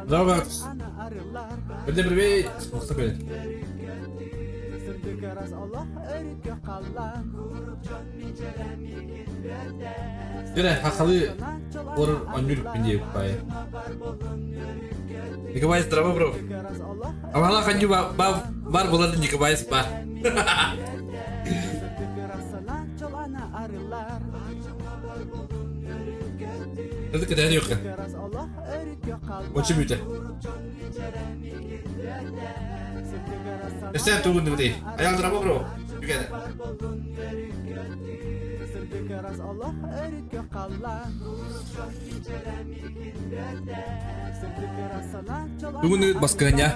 Здорово. Привет, привет. Привет. Дьэ, хахалы олорор оонньуур үппүн диэбит баайа. Николай, здорово, бро. Авала ханню бар булар Николай бар. Это кэтэһэн юкка. Очи бүтэ. Эстэн тугун дыбытый. Аял здорово, бро. Үгәдә. Бүгүн баскыһыня.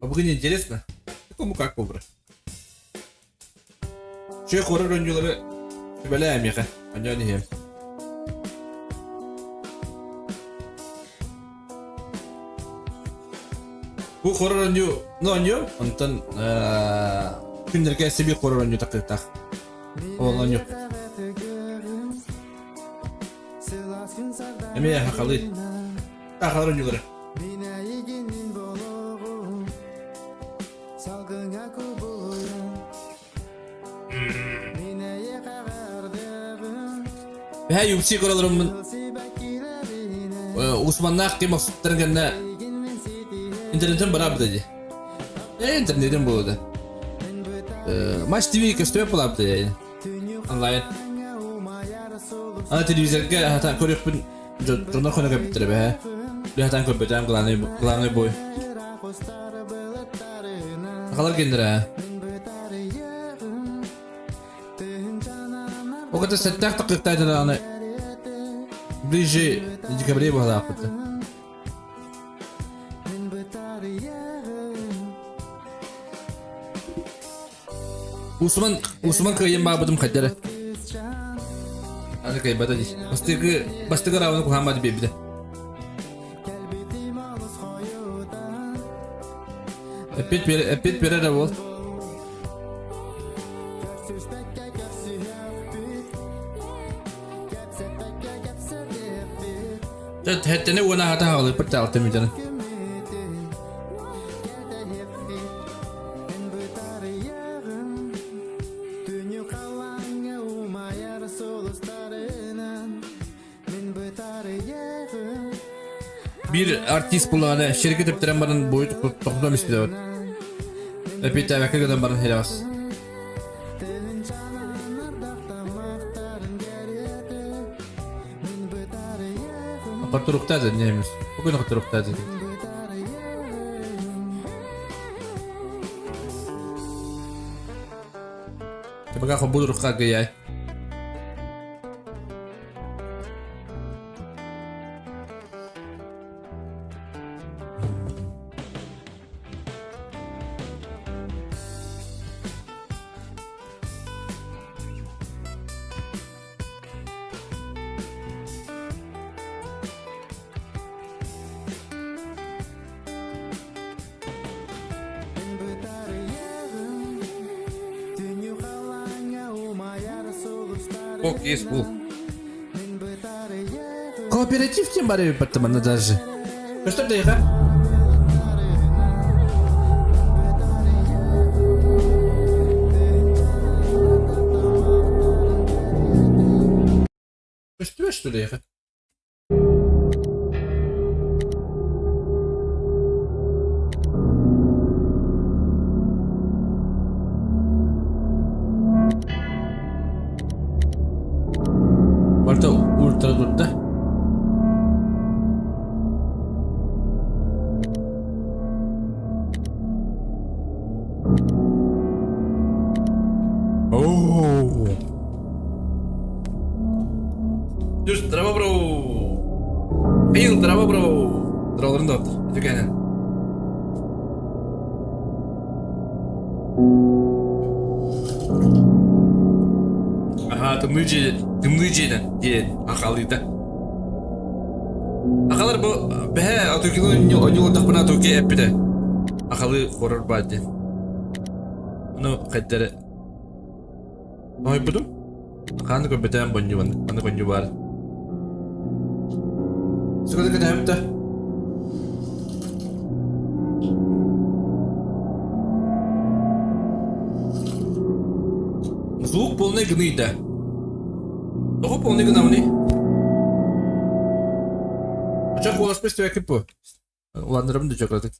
А бүгүн интересно. Кому как выбрать? Чөй хорор оонньуулары сүбэлээ миэхэ. Оонньоон иһиэм. Бу хорор оонньуу, ну оонньуом, онтон күннэргэ сибир хорор оонньуу такыытаах. Ол оонньуу. Эмиэ хахалыы. Хахалар оонньуулары. Бэһэ UFC көрөлөрүммүн Усманнаах ким охсуттарын кэннэ интернеттен бараабыта дии. Э, интернетин буолута. Матч ТВ көстүбэт буолаабыта дии. Онлайн. Ана телевизорга хатан көрүөхпүн дьоннор хоно көрбүттэрэ бэһэ. Хатан көрбөтөм главный главный бой. Сахалар гендерэ. Ол кытта сэттээх такыктаатынааны ближе декабре баһалаахпыт. Усман Усман кыайан баабытым хайдара. Аны кыайбата дии. Бастыгы бастыгы рауны куһаан баады биэрбитэ. Эппит бере эппит берер ол. Тэттени уона хата хаалыппыт таалта мүтэн. Биир артист буллаҕына сиргэ тэптэрэн баран буойу тохтотон испитэ Эпиэтээбэккэ гынан баран иһэҕэс. Хотуруктаат немец. Бүгүн хотуруктаат Пока хобудурукка гыяй. Ок, есть был. Кооператив тем баре баттамана даже. Что ты, ха? Көстүбэт что ли, ха? Барыта ультра турда. Оу. Доролорун доҕоттор. Үтүкээнэн. Аһаа, тымныы дьиэ, тымныы дьиэнэн диэн ахалыыта. Ахалар бу бэһэ атыкины онньулатахпына атыки эппитэ. Ахалы хорор баар диэн. Ону хайдары Ноһуйбутум. Хааны көрбөтөөн бонньу аны бонньу баар. Сыкады кэтэһэбит да. Звук полный гыныйда. Тоҕо полный гынабыный? Очох куоласпын истибэккин бу. Улааннарабын да чократык.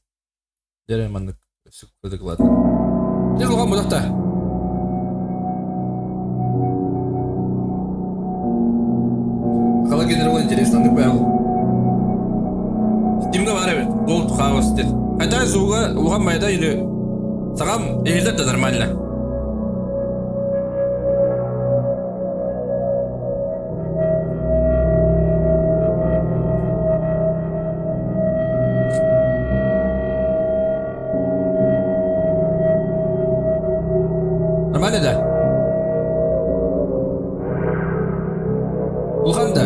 Дьэ маннык ладно. Дьэ улахан будахта. Хала генерал интересно, ну понял. Стимга бар эбит. Gold House диэн. Хотя звуга улахан майда или сагам иһиллэр да нормально. Нормально да? Улахан да?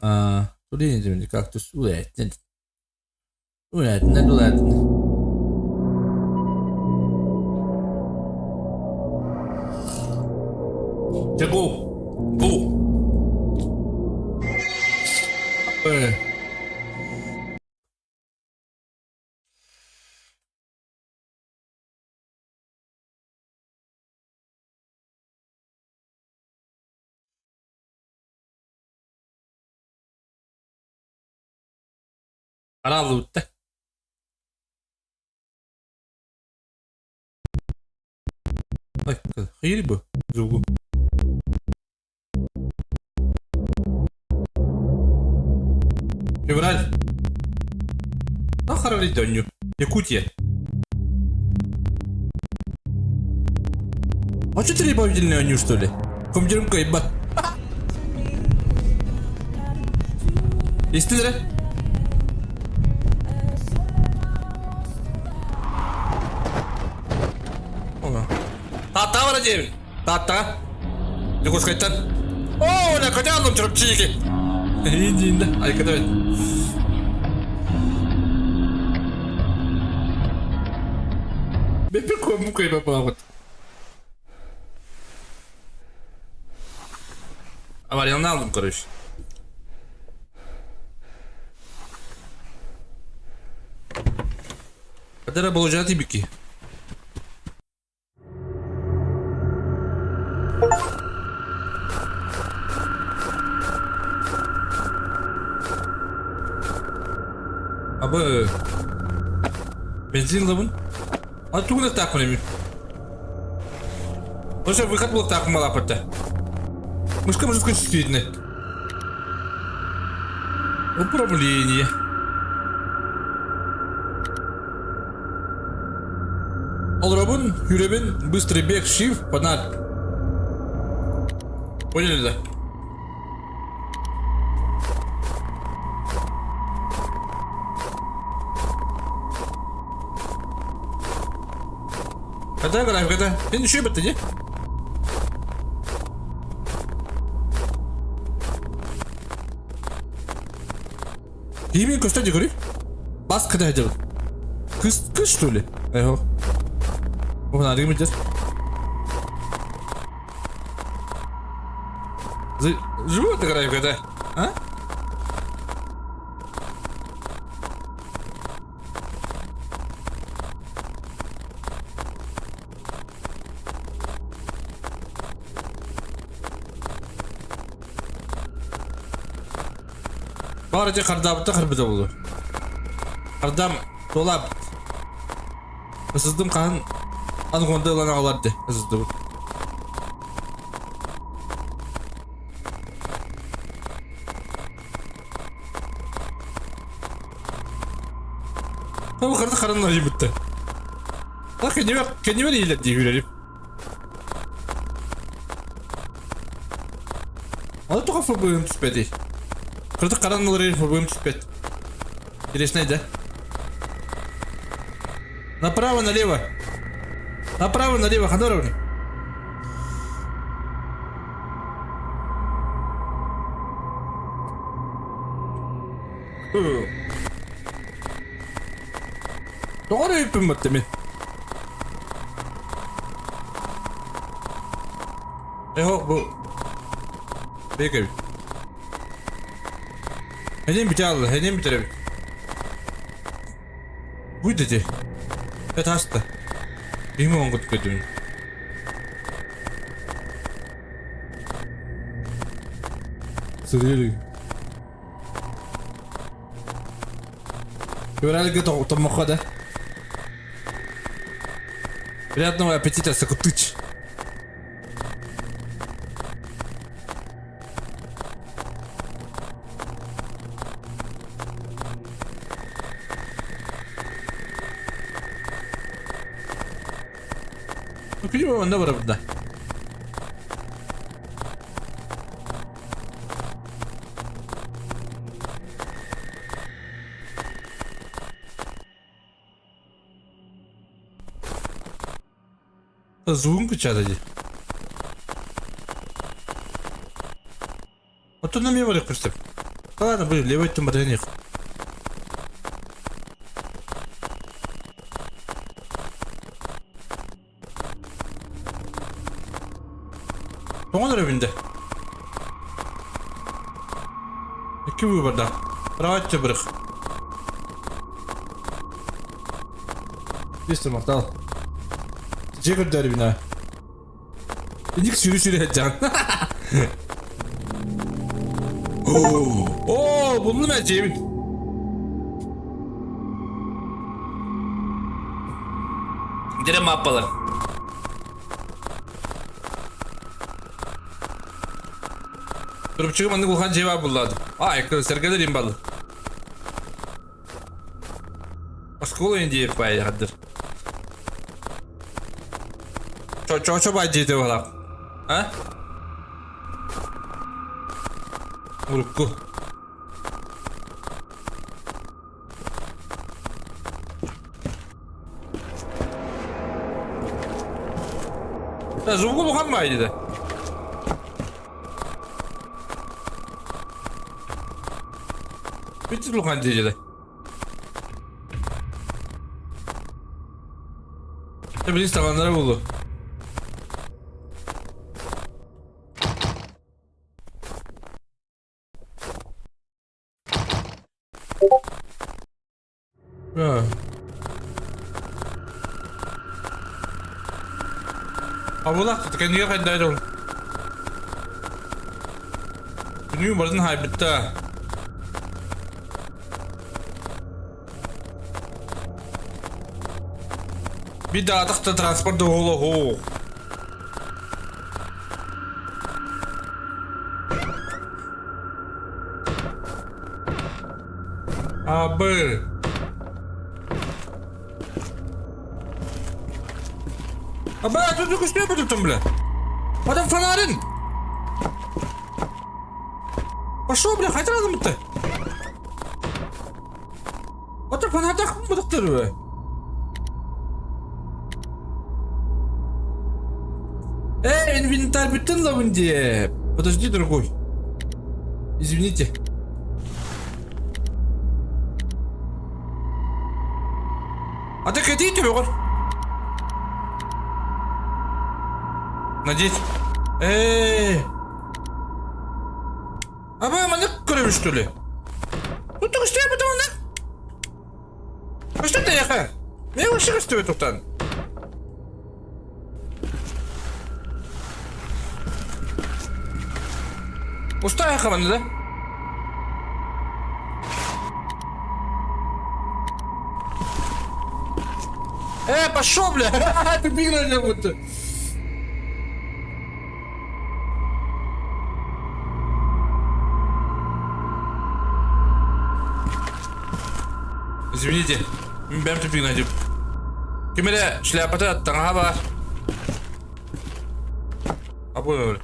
А, кактус улаатна. Улаатна, улаатна. Дьэ, go! Go! Э. Арааллыбытта. Ой, хайыр бу звугу. Февраль. Нахарали донью. Якутия. А что ты прибавительный оню, что ли? Компьютером кайбат. Истилere. Тааттаҕа бара диэбин. Тааттаҕа. Дьокуускайтан. Оо, на котяном чурапчики. Индиинде, айката бит. Беппи кому кайба балабыт. Аварияны алдым, короче. Кадара болжати бики. Абы бензин лабын. А тугуна таакпын эми. Ошо выход болуп таакпын балаппытта. Мышка мужской чувствительный. Управление. Олоробун, юребин, быстрый бег, shift, фонарь. Поняли, да? Когда графика-то? Ты ничего это не? Имин көстө дегори? Бас кыда делать? Кыс, кыс что ли? Эхо. О, надо им Живу эта графика, да? А? Баар ити хардаабыта харбыта буолуо. Хардам туолаабыт. Ысыздым хаһан аны ылан аҕалар дии ысыздыбыт. Ол харды харын айыбытты. А кенебер кенебер иилер дии хүрэрим. Аны тоҕо ФБ-ым түспэтий? Кырдьык харан ылар ФБ-ым түспэт. Интереснай да? Направо, налево. Направо, налево, ханна барабын? Тоҕо эрэ өйпүн батта мин. Эхо бу бэкэбит. Хэнин бүтэ алла, хэнин бүтэрэбит. Буй дети. Это аста. Биһим оҥгут көтүм. Сырыыры. Февральга томмоххо да. Приятного аппетита, Сакутыч. Ну, күнү онно барабыт да. Звук кыччаата дии. Оттон эмиэ барыахпын сөп. Ладно, бу левый өттүн батыһан иһиэх. Тоҥон эрэбин да. Икки выбордаах. Кровать бырых. Бистер махтал. Дьиэ көрдөөрүбүн аа. Иник сүрү сүрү сылдьаҕын. Оо, буллум ээ дьиэбин. Дирэ маппалар. Турупчуга маннык улахан дьиэ баар буллаадым. А, сэргэлэр им баллы. Оскуола индиев баайдыр. Чо-чо бай диэти балак. А? Урукку. Звугу улахан баай диде. Бүтүн улахан диэдэ. Билин стаканнара булду. Абылах кэннигэ хайдаа дьол. Күнүү барын хайбытта. Bir dağıtık da transport оҕолоһу. Абы. Абы, тут көстүө бүтүптүм бля. Адам фонарин. Пошел, бля, хайдах бутты. Ото фонардах бутуктыр. Эй, инвентарь бүтүн лабынде. Подожди, дорогой. Извините. А ты кэтии төбөҕөр. Надеть. Эй! Аба маннык көрөбүн что ли? Ну ты что потом она? Что ты яха? Мен вообще көстүбөт туктан. Уста яха манна да? Э, пошел, бля! Ты бигнул как будто. Извините, бэм тупик найдем. Ким эрэ шляпата таҥаһа баар. Абы.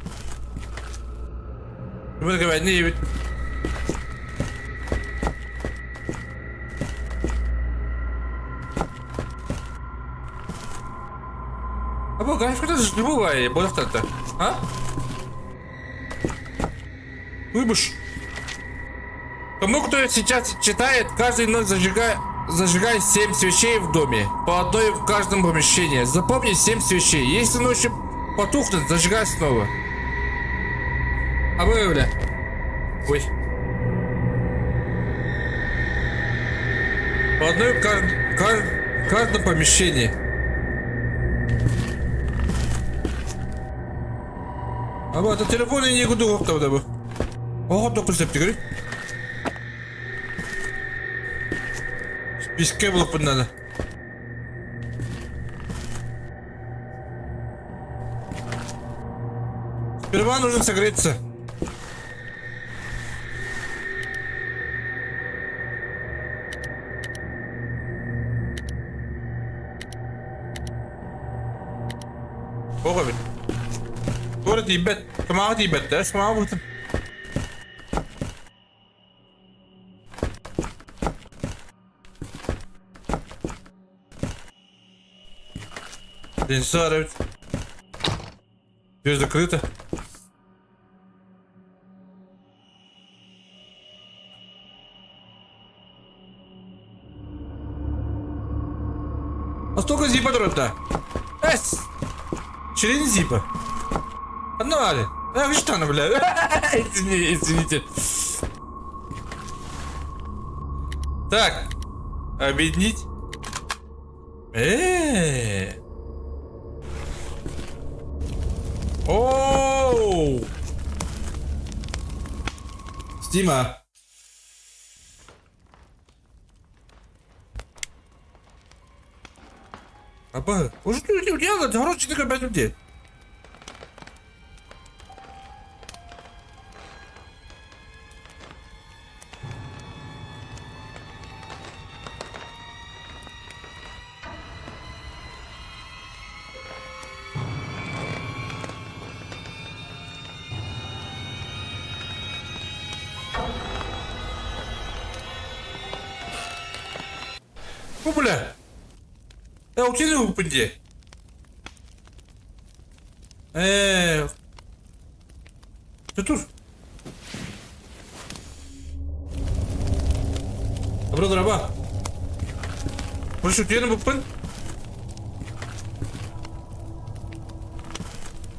Түмэл эбит. Або графиката не бывает, бодохтарда. А? Выбыш. Тому, кто сейчас читает, каждый ночь зажигай, зажигай 7 свечей в доме, по одной в каждом помещении. Запомни 7 свечей. Если ночью потухнут, зажигай снова. А вы, бля. Ой. По одной в кажд... кажд... каждом помещении. Аба, это телефон не буду да бу. Оҕо токку септигри. Списке булуппун надо. Сперва нужно согреться. Оҕо эбит. Туора тиийбэт. Кумааҕы тиийбэт да, кумааҕы быһытын. Сенсор эбит. Дверь закрыта. А столько зипа турда. Эс! Член зипа. Одно А что она, бля? Извини, извините. Так. Объединить. Э. Оу! Стима. Апа, уже ты делать, короче, ты опять где? Бу бля. Э, утиный упынде. Э, ты тут? Добро, дороба. Может, утиный упын?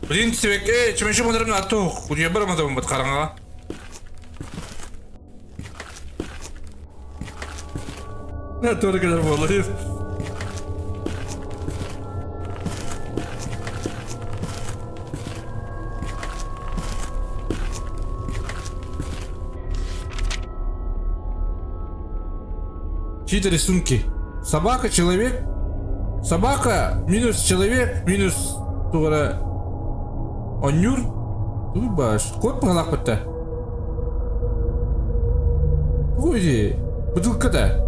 Блин, сибэк, э, чемеши мударым атту, кудья барамадым бат караңа. Туора кэлэр буолла. Чьи-то рисунки. Собака, человек. Собака минус человек минус тугара онньуур. Тугуй баш. Кот баҕалаахпыт да. Тугуй дии? Бутылка да.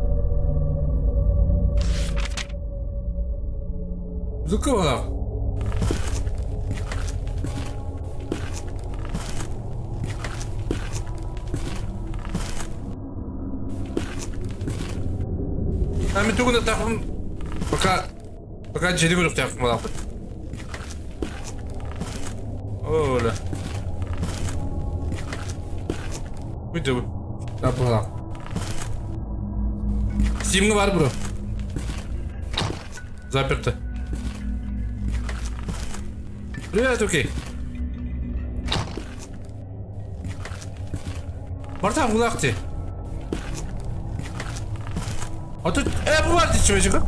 Бутылка баҕалаах. А мен тугун тахым пока пока дьиэни көрүөхтээхпин балаахпыт. Оля. Бүйтэ бу. Стимҥэ бар бро. Заперто. Привет, окей. Бартан кулаах дии. А тут э бу бар дии чүмэчик.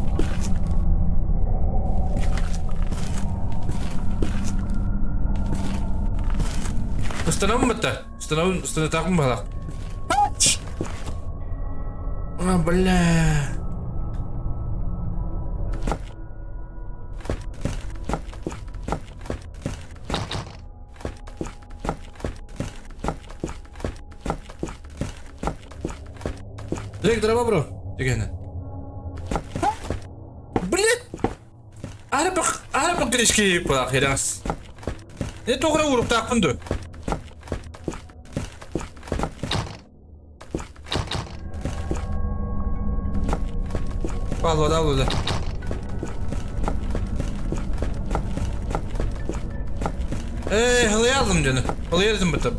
Установым бытта. Установым, установтаахпын баҕалаах. А, бля. Дрейк, дороба, бро. Дегені. Блин! Арабық, арабық гречки бұлақ, ераңыз. Не тоғыра ұрып тақпынды. Павло, да, да. Эй, хылыйалым дьону. Хылыйарым бытып.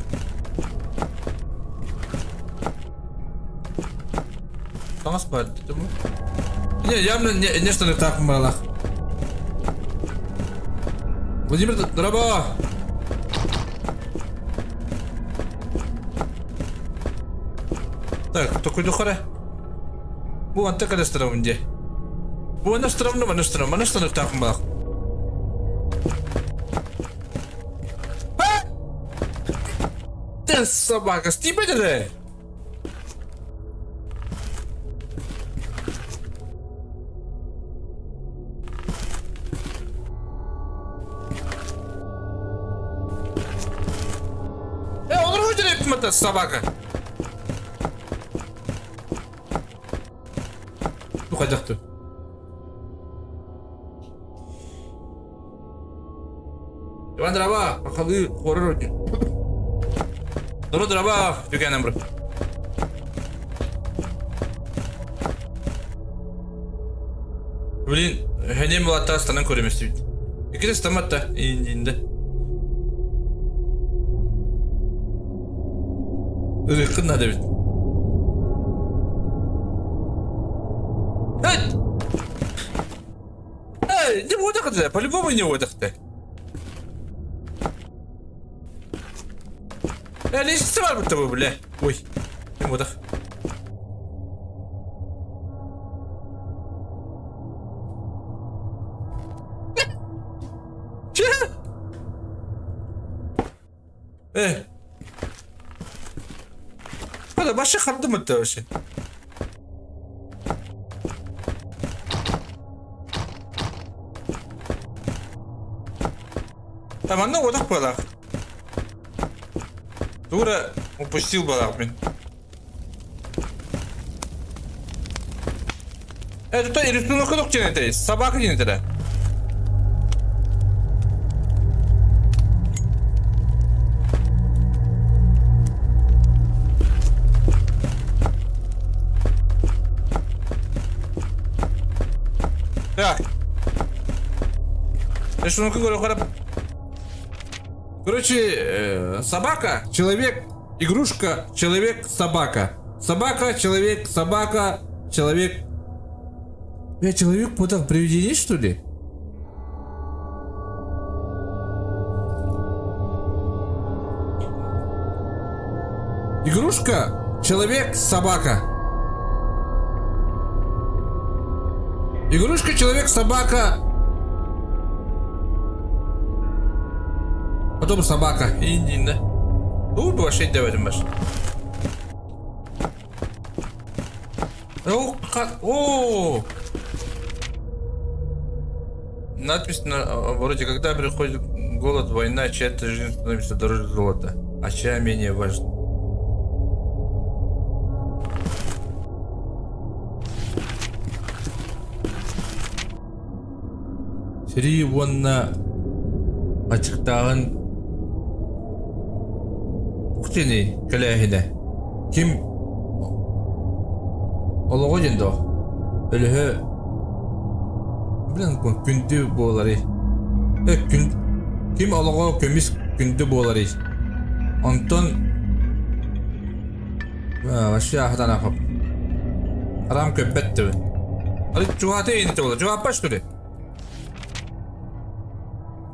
Таҥас бар дедим. Не, явно не, не что не так мало. Владимир, дороба! Так, токуйдухара. Бу манта кадастырабын дии. Бу анастырамны манастырам, манастырыктаахпын баах. Ты собака, стипет это? Э, олору это собака. Бу хайдах Иван Дрова, сахалыы хоррор отдел. Дору Дрова, түгэнэн бро. Блин, хэнем булатта астанан көрөмөстүбүт. Иккитэ стаматта, ииндиинде. Ырыххын наада эбит. Эй! Эй, не уотахты, по-любому не уотахты. Э, лестница бар будто бы, бля. Ой, не уотах. Че? Э. Хада башы хардым это вообще. Там манна уотах буолаах. Тура упустил буолаах мин. Э, тут рисунок диэн этэй, собака диэн этэрэ. Так. Рисунок говорю, Короче, собака, человек, игрушка, человек, собака. Собака, человек, собака, человек. Я человек потом привидение, что ли? Игрушка, человек, собака. Игрушка, человек, собака. Потом собака. Индинде. Уу вообще дэбэтим бар. О! Надпись на вроде когда приходит голод, война, чья-то жизнь становится дороже золота, а чья менее важна. Сэрии уонна аччыктааһын туох диэний кэлээһинэ ким олоҕо диэн дуо өлөһө блин күндү буоларый э күн ким олоҕо көмүс күндү буоларый онтон вообще аһатан Арам көппөт түбүн. Чугаата иинити буолар. Чугааппа что ли?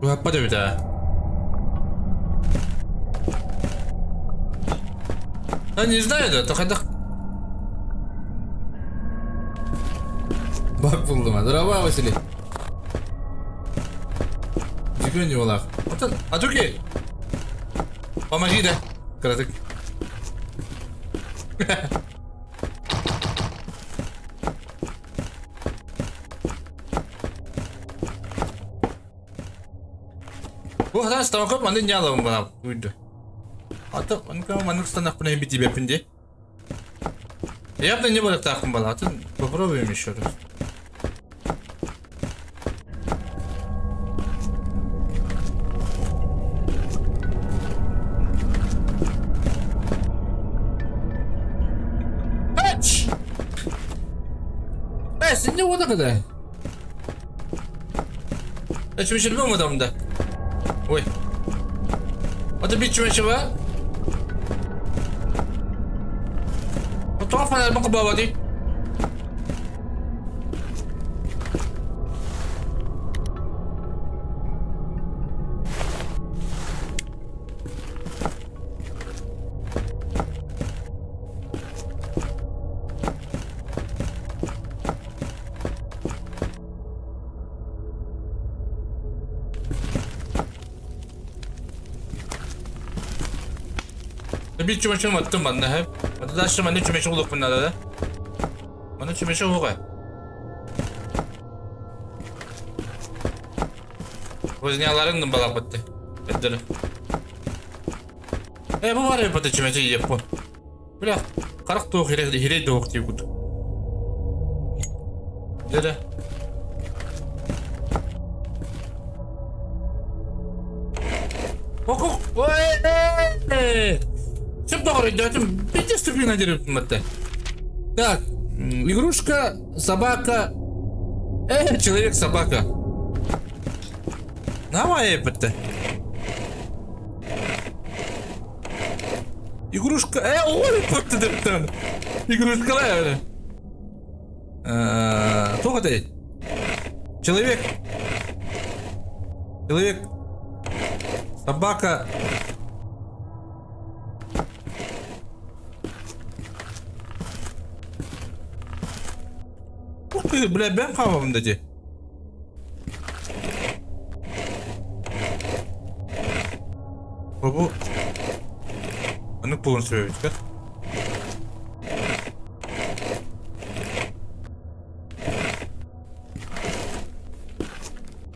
Чугааппа эбит аа. Да не знаю да, то Бак булдум. Здорово, Василий. Дикөн юлах. Атуки! Помоги, да. Кыратык. Бу хатан станокка манны не аламын бана уйду. Аты маннык станокпын эбит диэбэппин дии. Явно не буолуохтаахпын бала, атын попробуем еще раз. Эч! Синне уота кыда. Чүмэчилбэ мадамда. Ой. Ата бит чүмэчиба. Тоҕо фонарь бакыбабати? Биир чүмэчи уматтым манна һэ. Ата дальше манна чүмэчи булуохпун наада да. Манна чүмэчи уһуга. Возняларын балаппытты. Эддere. Э бу бар эбит чүмэчи иеппун. Бля, харах туох хирей туох дии курдук. Дьэ Ох, ой! Сөп доҕор өйдөөтүм. Биир ступина деревтин батта. Так, игрушка, собака. Э, человек, собака. Давай, бітті. Игрушка. Э, ой, бітті деп Игрушкалар öyle. Туох этэй? Человек. Человек. Собака. Ух ты, бля, бэм хаамабын да дии. Бу Маннык буолуон сөп эбит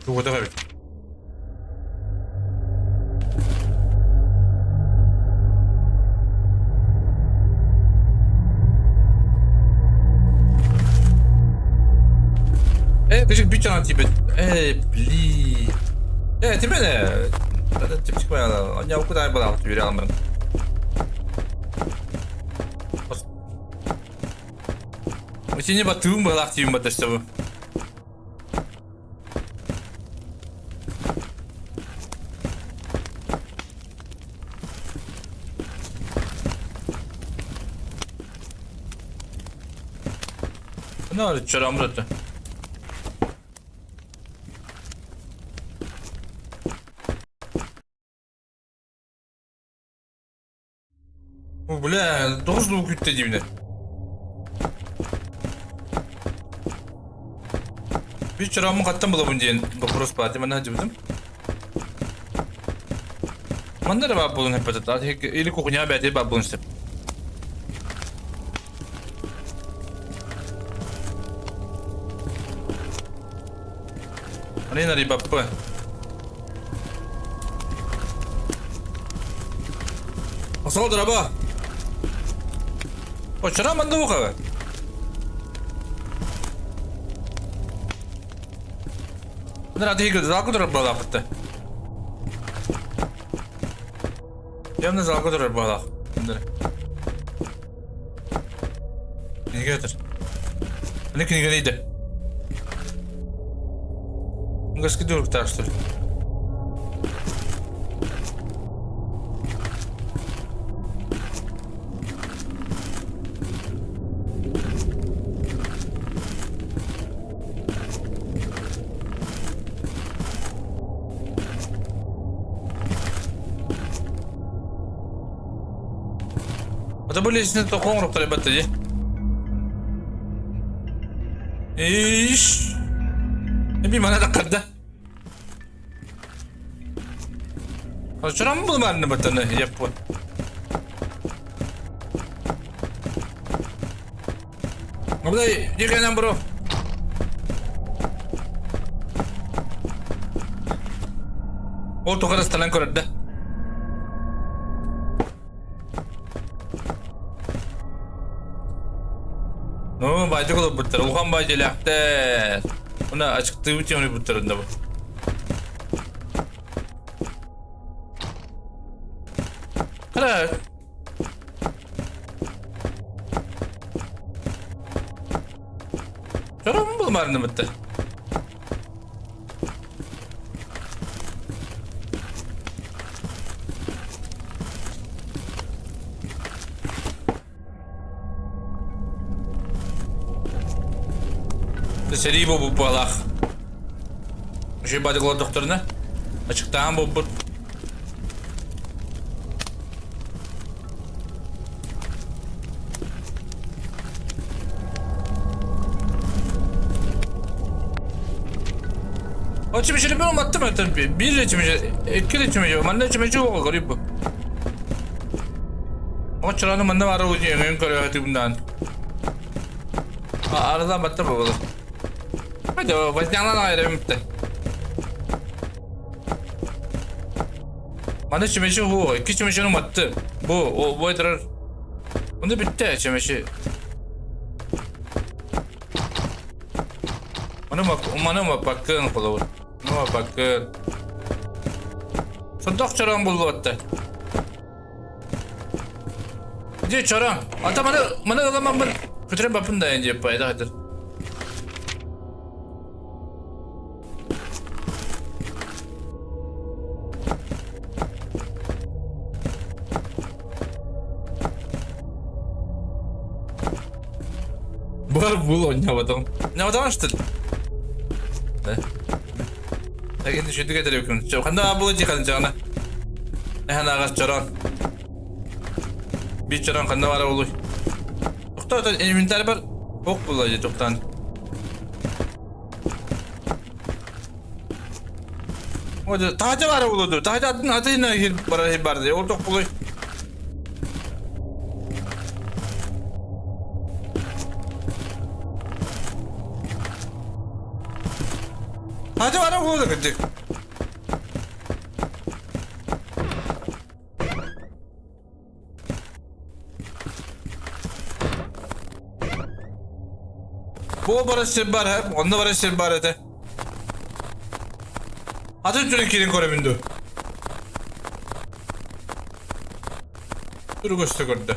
Тугутах эбит. Э, кыжык бүт жаңа тиийбэт. Э, блин. Э, тимene. Чипчик Анья кудай балаах түбүрэ аламмын. Сине батыым балаах тиийбин батастабы. Ne чарамрата. Бля, тоҕус дуу күүттэ диибинэ. Биир чорооммун хаттан булабын диэн боппуруос баар дии манна сылдьыбытым. Манна эрэ баар буолуон сөп или кухняҕа бэйэтигэр баар буолуон сөп. Арина рибаппы. Осол драба. Очара манды ухавы. Нра тиги залгы турар балаахытта. Явно залгы турар балаах. Кинигэ этэр. Аны кинигэни иде. Гаски дуруктаах что ли? Это были тоқоңыроқтар ребята дии. Иш. Би мана да Чорам булмарны баттаны яппын. Мындай дегенен бро. Ол тоқарастан көрді. Ну, баайдык олорбуттар, улахан баай дьиэлээхтэр. Уонна ачыктыыбыт диэн буттар да бу. Хара. Буолумарныбытта. Сэрии буолбут баалаах. Үчүгэй баадык олордохторуна ачыктаан буолбут. Очумичini ben umattım öten bir içimici, iki içimici, manna içimici o garip bu. Оччолону манна баар өҥөн көрөөтүгүндаан. Арыдан батта буолу. Hadi возняңлан айрымты. Маны чүмэчи ху, икки чүмэчини уматты. Бу, о, бу айтырар. Онда бүтте чүмэчи. Маны маны маппаккын холобур. Маны маппаккын. Сордох чороон буллуотта. Дии чороон. Ата маны маны ыламаммын көтөрөн баппын да диэп пайда хатыр. Бар был оонньооботоҕум. Оонньооботоҕун что ли? Да. Эгин үчүгдүк этэр эбиккин. Ханна баар буолуо дии ханчаҕына. Эһэн ааҕас чороон. Биир чороон ханна баара буолуой? Тохтоо, инвентарь бар. Ох буолла дии тохтоон. Таһырдьа баара буолуо дуо? Таһырдьа атын атын барар бар дии. Ол туох буолуой? Таһырдьа баара буолуо дуо кырдьык? Бу барар сир бар, онно барар сир бар этэ. Атын түрүн киирин көрөбүн дуу? Түрү көстө көрдө.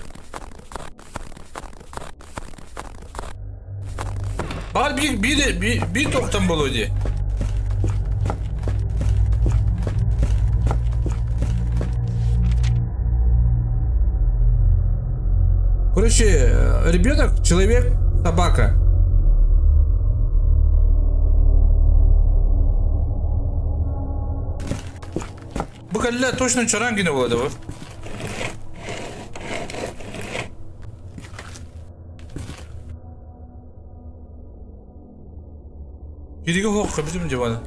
Бар bir bir bir, bir тоқтан болуо дии. Короче, ребенок, человек, собака. Бу кэллэ точно чораан гинэ буолла бу. Киригэ суох кэбитим дьыбаны.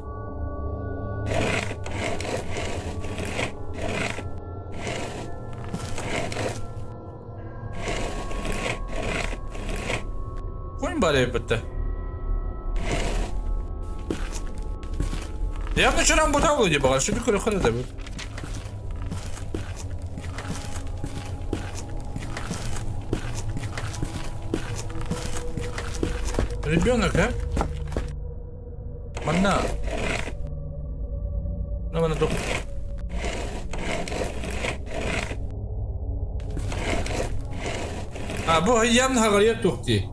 Конь баар эбит Явно чоран бутал диye баҕар, şimdi көрө да bu. Ребенок, а? Манна. Ну, манна тух. А, бу явно хагарыйа тух дии.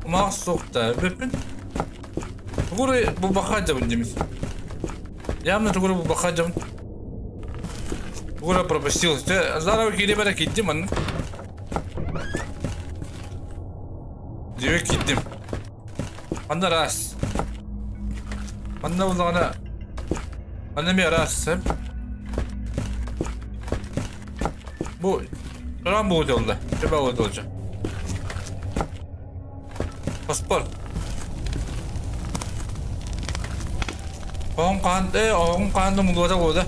Мах суохта. Бэппин. Тугуры бу бахаджабын димис. Явно тугуры бу бахаджабын. Тугура пропустил. Здорово, кири бара киттим манна. Дьиэбэр киирдим. Манна ыраас. Манна буллаҕына манна эмиэ ыраас сөп. Бу тураан буолуо буолла. Төбө буолуо буолча. Паспорт. Оҕом хаан э оҕом хаан да мулуота буолда.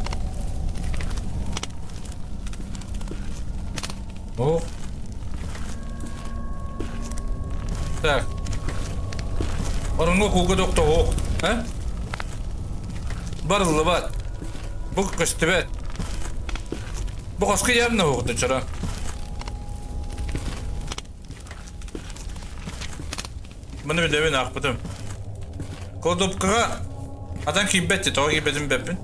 О. Так. Ороҥҥо кууга тохтоһуох. Э? Барыллыбат. Бу көстүбэт. Бу хоско явно уһуктучара. Маны билэбин аахпытым. Кладовкаҕа атан киирбэт дии, тоҕо киирбэтин билбэппин.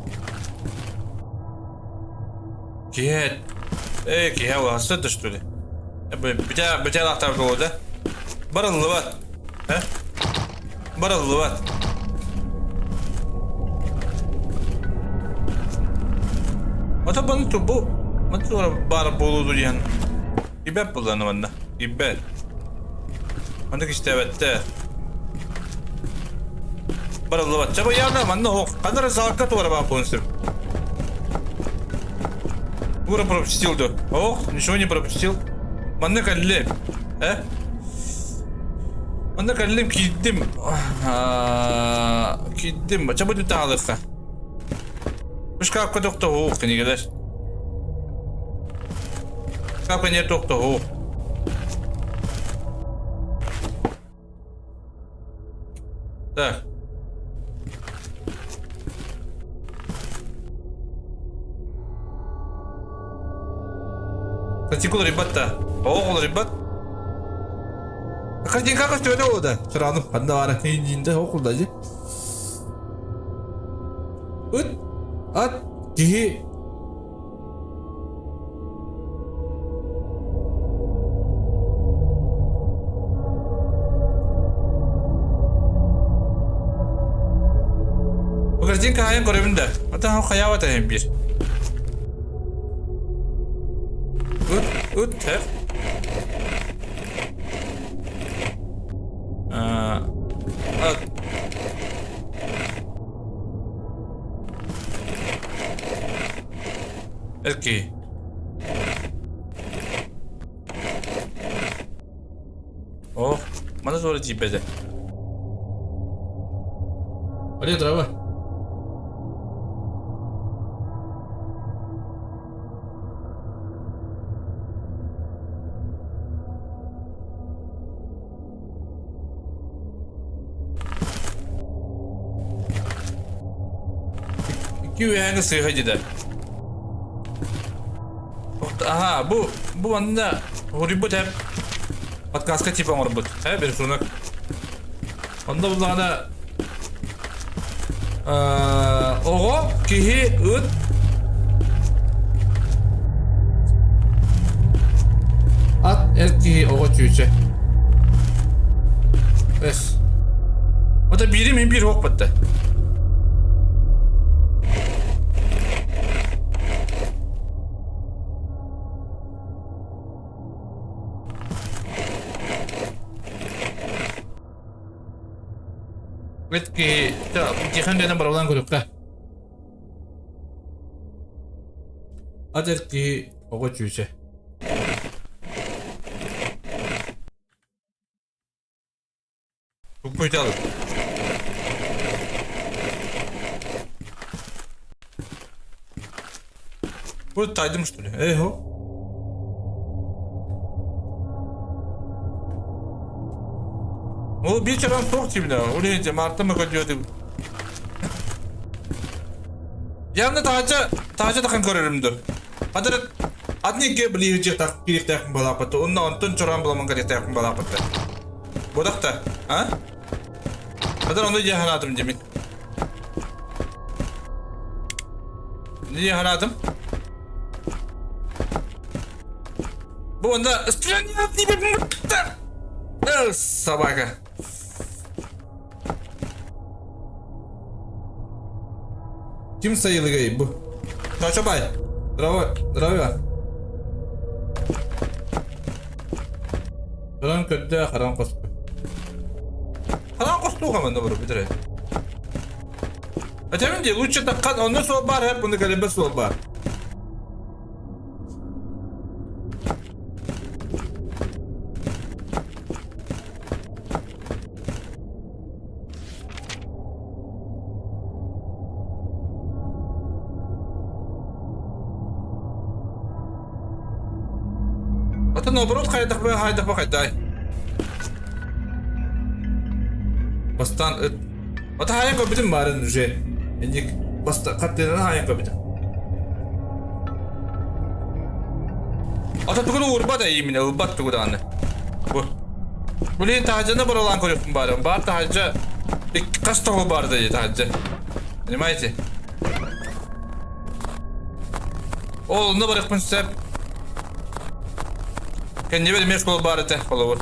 Киһи э киһи улаатта да что ли? Бүтэ бүтэ алаахтаабыт буолуо да? Барыллыбат. Э? Барыллыбат. Ата баны бу маны баар буолуо диэн Ибэт булланы манна. Ибэт. Маннык истээбэттэ. Барыллыбат. Чабайаана манна ох. Ханна рысалка туора баар буолун сөп. Ура пропустил да. Ох, ничего не пропустил. Манна кэллим. Э? Манна кэллим киирдим. Киирдим. Чабы таалыкка. Шкафка тохтоһуу кинигэлэр. Шкафка не тохтоһуу. Так. Картинка ребята. О, ребят. Картинка көстүбэтэ буолда. Сыраным ханна баара индиинде окулда дии. Ыт, ат, киһи Бу картинка хайан көрөбүн да. Ата хайаабат эһин биир. Ыт, ыт, хэп. Ат. Окей. О, маны туора тиийбэтэ. Привет, дорогой. Икки үөһээҥи сыыһа дьида. Аха, бу бу манна хоруйбут эп подкастка типа оҥорбут. Э, рисунок. Онно буллаҕына оҕо, киһи, ыт Ат, эр киһи, оҕо чүүчэ. Эс. Ота биири мин биир суох батта. Ыт киһи, тихэн гэнэ барылаан көрүөххэ. Ат эр киһи, оҕо чүүчэ. Туппуйтал. Бу тайдым что ли? Эй, хо. Ол биир чаран суох тиибинэ. Ол иһин Марта мөкөдүөтүм. Явно таһача таһача тахан көрөрүм ду. Хадыр атники билиһи так кириктээхпин балааппатта. Онно онтон чорон буламан кириктээхпин балааппатта. Бодахта, а? Хадыр ону дьэ ханаатым димин. Не ханаатым? Бу онно Собака. Ким сайылыгай бу? Чочобай. Здорово, здорово. Харан көрдө, харан коску. Харан костууга манна барып бүтүрэ. Этемин дии, лучше таккан онно суол бар, хеп буну кэлбэ суол бар. Ата наоборот хайдах хайдах хайдай. Бастан ыт. Ата хайан көрбүтүм баарын уже. Инник баста хаттыынан хайан көрбүтүм. Ата тугун уурбат именно ылбат тугу даҕаны. Бу. Блин, таһырдьаны баралаан көрүөхпүн баарым. Баар таһырдьа хас тоҕу баар да таһырдьа. Понимаете? Ол онно барыахпын сөп. Кэннибэр эмиэ школа баар этэ, холобур.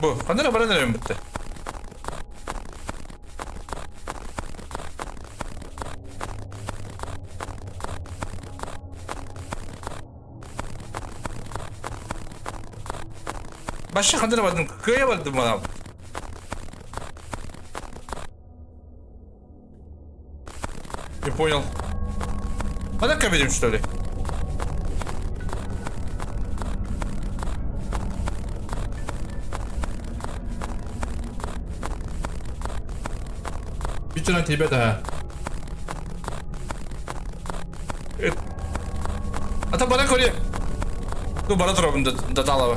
Бу, ханна эрэ баран эрэбин бытта. Башша ханна эрэ бардым, кыайа бардым балам. Не понял. А так кабинем, что ли? Бүтүнэн тиийбэт аа. Ата бара көрүө. Ну бара турабын даталаба.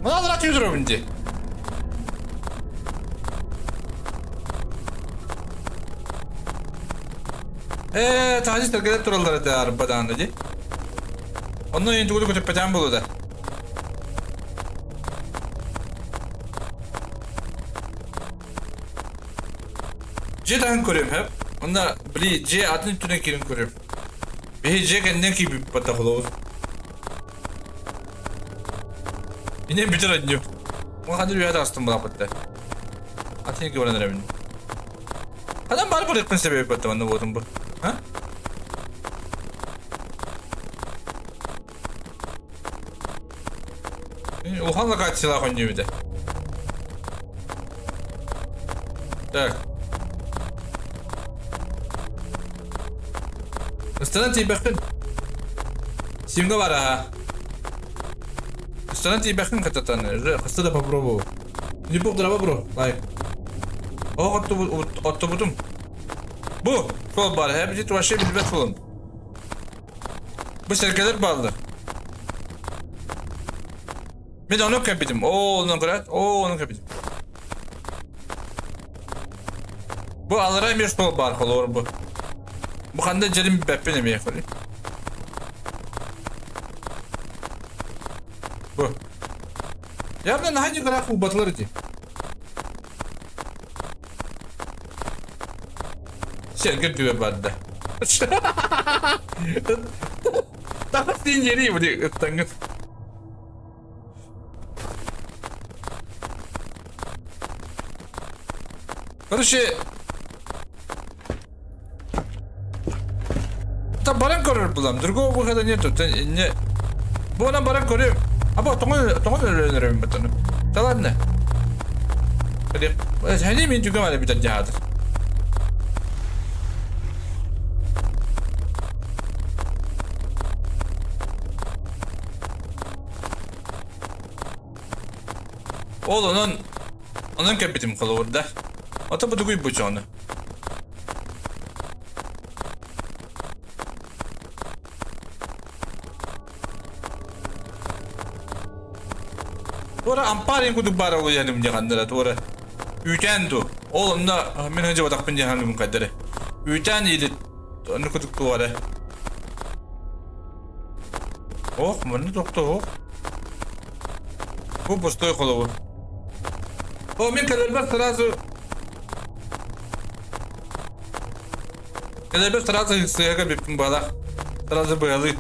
Мына алра түйе турабын ди. Ээ, таһаҗы сэргэлэр тураллар этэ арба даҕаны дии. Онно иин тугу да көтүппэтэҕим буолуо да. Дьиэ таһын көрүөм һэп. Онно били дьиэ атын өттүнэн киирэн көрүөм. Биһи дьиэ кэннинэн киирбиппит бата холобур. Инем бүтэр анньым. Ханна үөһэ таҕыстым балаппытта. Атын баран эрэбин. Ханан баар барыахпын сөбөй батта манна буотум бу. А? Улахан локациялаах оонньуу Так. Ыстанан тиийбэххин. Симга бар аха. Ыстанан тиийбэххин кататан. Уже хаста да попробовал. Не бук драба бро. Лайк. О, оттобутум. Бу, сол бар. Хэ, вообще билбэт болун. Бу сэргэлэр бааллар. Мин ону кэппитим. Оо, онон көрөөт. Оо, ону кэппитим. Бу алара эмиэ суол баар холобур бу. Бу ханна дьэрим бэппин эмиэ көрүй. Бу. Явно наһаа ньыгыраах уубатылар ити. Сэргэ түбэ барда. Тахас дин yeri bu ыттаңгыт. Короче, Там баран көрөр булам. Другого выхода нету. Не... Бу онан баран көрүм. А бу тоҥон тоҥон өлөнөрөм бутаны. Да ладно. Хани мин түгем али бүтэн дьаһаатыр. Ол онон онон кэлбитим холобурда. Ото бу тугуй бу чону. Туора ампаар кудук баар олуйаным дьаҕаннара туора. Үүтээн ду. Ол онно мин сылдьыбатахпын дьаһаныгым кайдары. Үүтээн или онно кудук туора. Ох, манна тохто ох. Бу пустой холобур. О, мин кэлэрбэр сразу Кэлэрбэр сразу сыһыга бүппүн баалаах. Сразу быһалыы.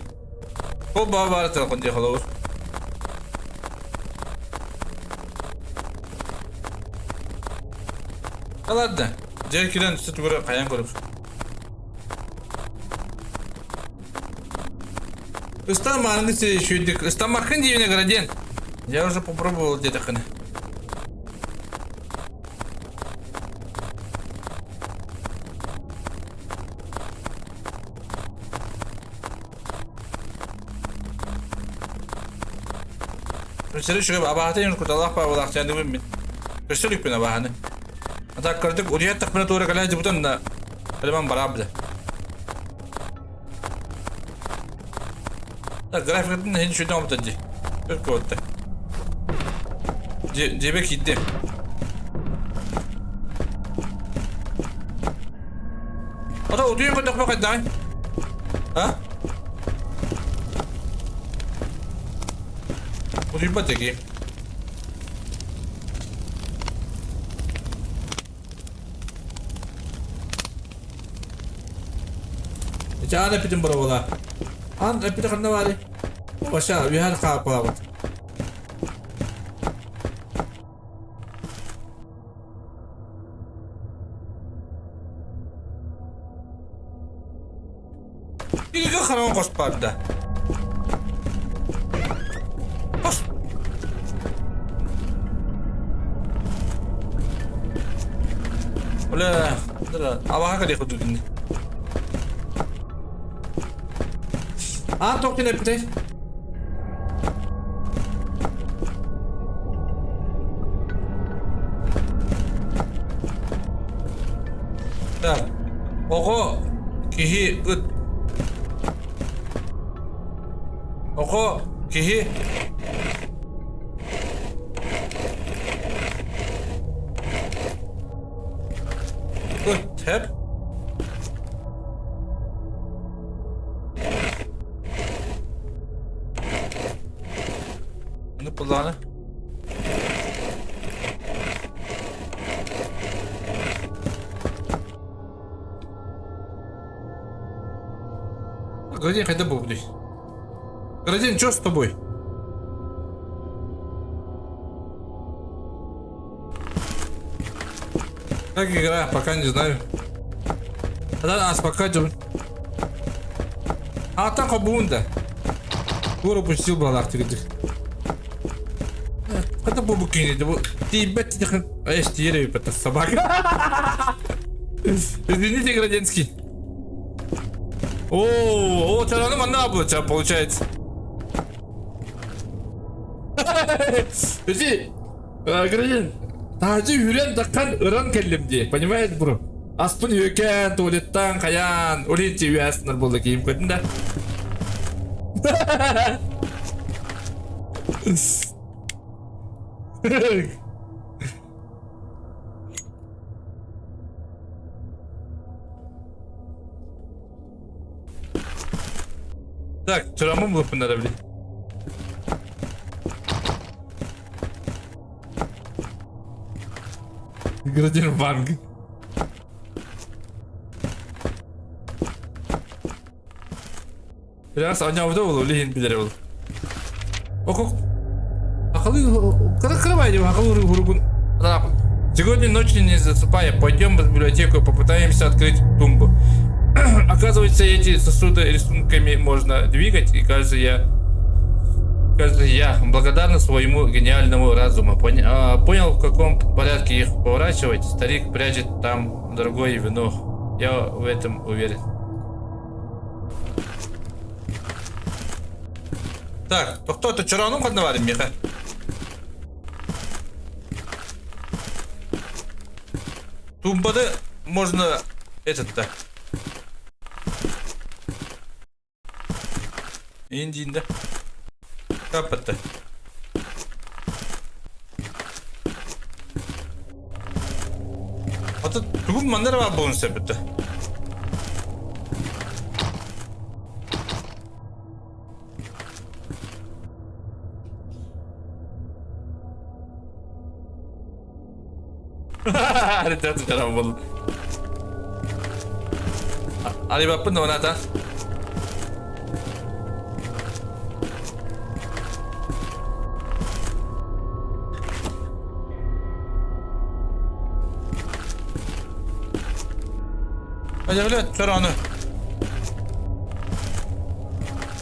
Ол баа баара телефон дии холобур. Ладно, дьэ кирэн түгүрэ хайан көрүп. Ыстан мааныгы сүйдүк. Ыстаммаккын диэбинэ градиент. Я уже попробовал диэтэххинэ. Сири үчүгэй абаһата иһин куталаах паабылаах дьаныыбын мин. Өссө иликпин абаһаны. Ата кырдык уруйаттахпына туора кэлээ дьыбытан да Элеман бараабыда. Так, графикатын иһин үчүгэй оҥорбута дии. Өр куотта. Дьиэбэ киирдим. Ата утуйан көрдөхпө хайдаҕый? А? Утуйбат дии. Ити аан эппитин боробула. Аан эппитэ ханна баарый? Баша, үөһэ хааппалаабыт. Кинигэ хараҕын хоспаарда. Хос. Бля, абаха кэлиэх курдук инни. А, тоқтен эппитэй. Так, оҕо киһи ыт. Оҕо киһи ыт хэп. Ну, планы. Градин хайда буолбутуй? Градин, что с тобой? Как игра, пока не знаю. Да, а пока А так обунда. Кура пустил балах тигдик. Хата бу букини, бу тиийбэт Эш тиэрэ это собака. Извините, Градинский. О, о, чараны манна получается. Иди, Градин, таһырдьа үүрэн таххан ыран кэллим дии, понимаешь, бро? Аспын үөкээн, туалеттаан, хайаан, ол иһин үөһэ буолла киһим көрдүн да. Так, тураммын булуппун да били. Градин Ванг. Biraz оонньообута буолуо, билигин билэрэ буолуо. Окок. Акалы кыра кыра бай акалы уругун. Сегодня ночью не засыпая, пойдем в библиотеку, попытаемся открыть тумбу. Оказывается, эти сосуды рисунками можно двигать, и кажется, я кажется, я благодарна своему гениальному разуму. Понял, в каком порядке их поворачивать. Старик прячет там дорогое вино. Я в этом уверен. Так, тохтоо, чороонум ханна баар миэхэ? Тумбаны можно этот-то. Индиинде. Каппатта. Ата тугум манна эрэ баар буолуон сөп этэ. Арыйбаппын да маната. Блядь, чорону.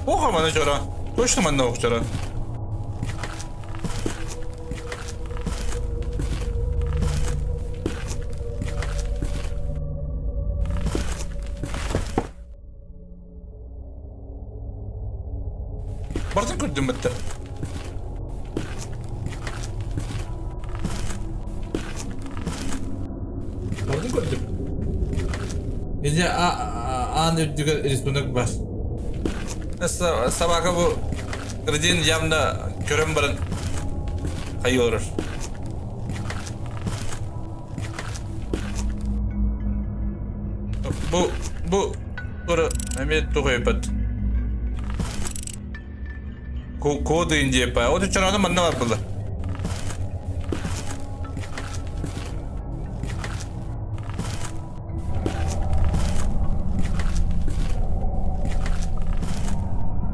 Оха мана чорон. Точно манна ох чорон. Бартын көрдүм бітті. Бартын көрдүм. Ije аан үрдүгэр рисунок бар. Собака бу градин явно көрөн баран хайы олорор. Бу бу тура эмиэ тугуйбат. Коды индиепа. Вот чороону манна бар было.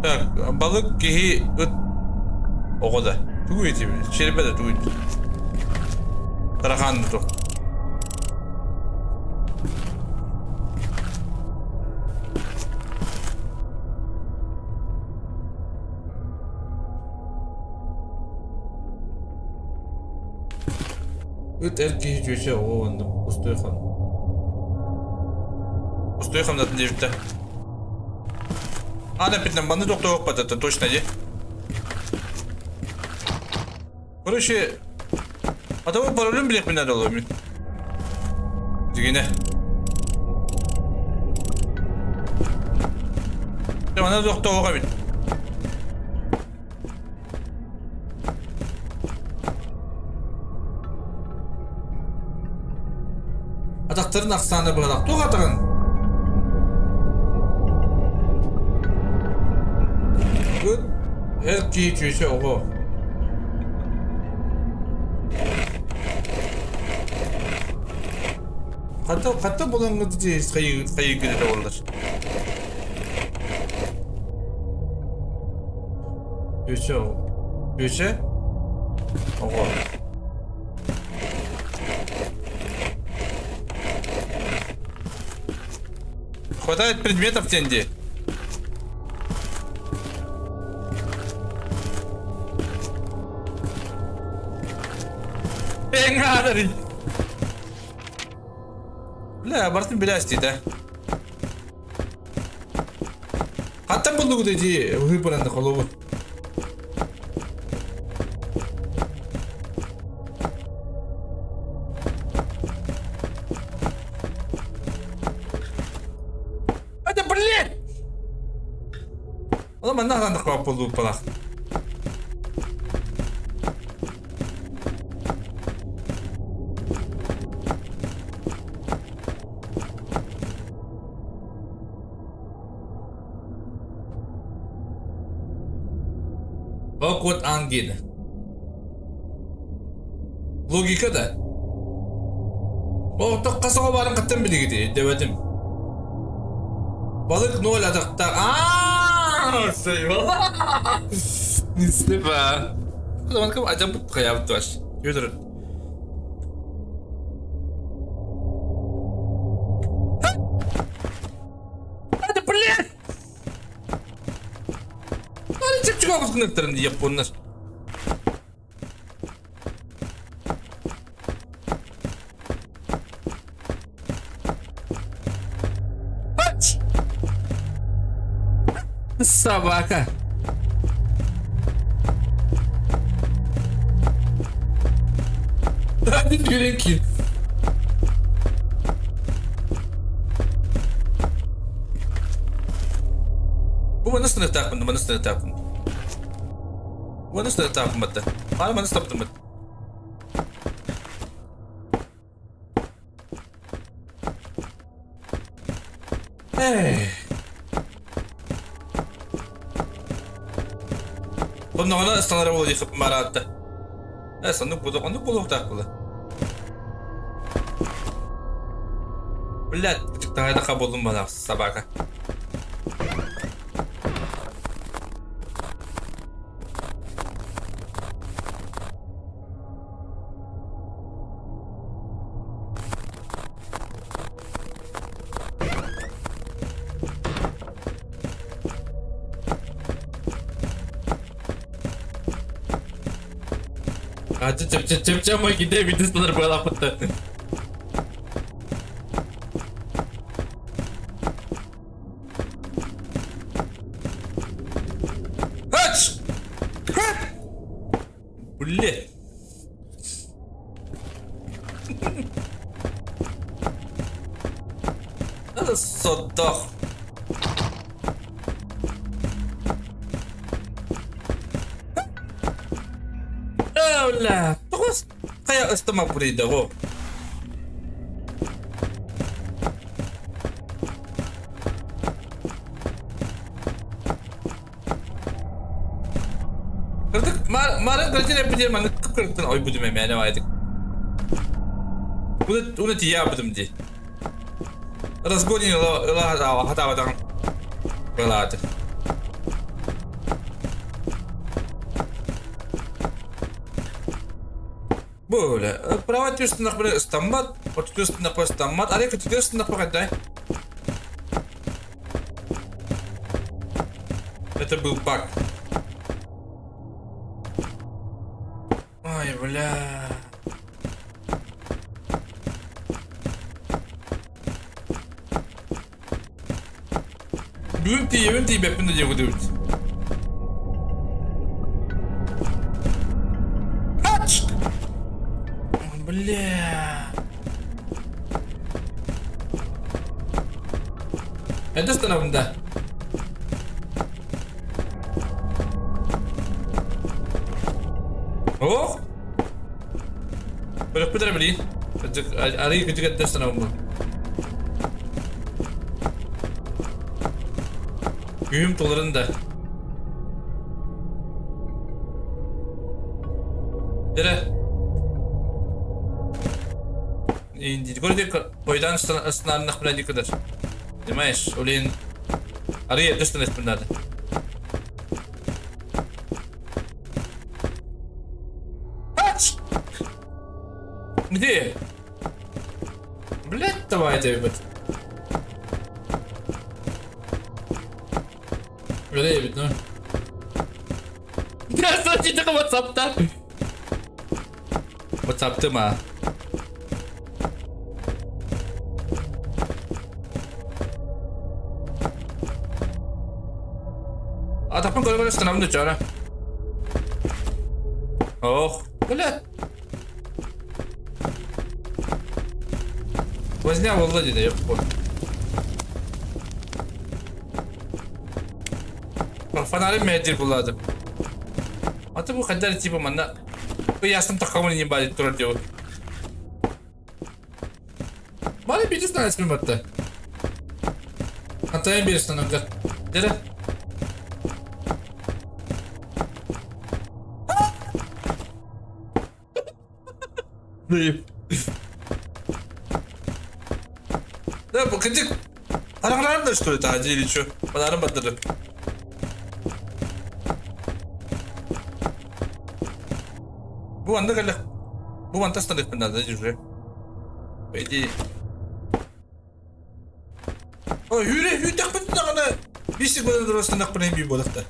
Так, балык киһи ыт оҕо да. Тугу этибин? Чербе да тугу Тарахан да тух. Ыт эр киһи чүөчэ оҕо уонна пустой хан. Пустой хамнатын диэбиттэ. Ана эппитинэн манны тохтоохпат это точно дии. Короче, а того паролем билиэхпин наада буолуо мин. Дьигинэ. Манна тохтоох эбит. Атахтарын ахсаана быһалах. Туох атаҕын? Ыт эр киһи чүөчэ оҕо. Хата хата булаҥҥыт хайыгын этэ буоллар. Чүөчэ оҕо. Чүөчэ оҕо. Хватает предметов тенди. Эҥаадарын. Бля, бартын билээсти да. Хаттан булдугут ити выпаранды холобут. Это блин! Ола манна хатан да болууппалах. Awkward ангина. Логика да. Оттон хас оҕо баарын хаттан билигити дэбэтим. Балык ноль атахта. Аа, Нистепа. Кым ажам хайабыт туаш. Юдыр. Это блин! Аны чепчик оҕус японнар. Ач! Собака. Hadi ki. Бу манна сыныктаахпын, манна сыныктаахпын. Манна сыныктаахпын батта. Аны манна сыттаптым бат. Эй. Онноҕуна ыстанара буолуо дии мараатта. Э, соннук буолуох, оннук буолуохтаах буолла. Блядь, таһайдаха буоллум балаах собака. А чэ чэ чэ чэ мой киде видеостар буолаппытта. Ач! Блядь! Содох. Бля, тоҕус хайа ыстама пурийдаҕо. Кырдык, марын кырдын эппитин маннык кып-кырыктан ойбутум эмээнэ баайдык. Уна тиийэ дии. Разгонин ыла хатаабатаҕым былааты. Бу право түстүнэх ыстаммат, оту түстүнэх ыстаммат, арай көтүтү ыстынах бакайдай. Это был баг. Ой, бля. Бүгүн тиийэбин тиийбэппин да диэбит эбит. Ач! Бля. Это что да? Ох! Көрөхпүт эрэ билигин. Арыы кыдьык эрдэ ыстанабын бу. Күүһүм туларын да. Дere. Көрдүк койдан ыстынарынах билэн диккыдыр. Понимаешь, олен арыы эрдэ ыстаныахпын наада. Ач! Где? Блять, давай эбит. Үлэ эбит, ну. Здравствуйте, WhatsApp-та. WhatsApp-тыма. Атахпын көрө-көрө ыстанабын да чара. Ох, блядь. Возня буолла дии, ёппу. Фонарым мээдир булаады. Аты бу хайдар типа манна ыйаастым таххамын не баадит турар диэбит. Маны биир станция батта. Хантайын биир станция. Дere. Да, бу кырдьык Арахларым да что ли таһа или что? Фонарым бардыры. Бу манна кэллэх. Бу манта станыахпын наада уже. По идее. Ой, үүрэ үүтэхпин даҕаны биир секунда турастанахпын эми буолахта.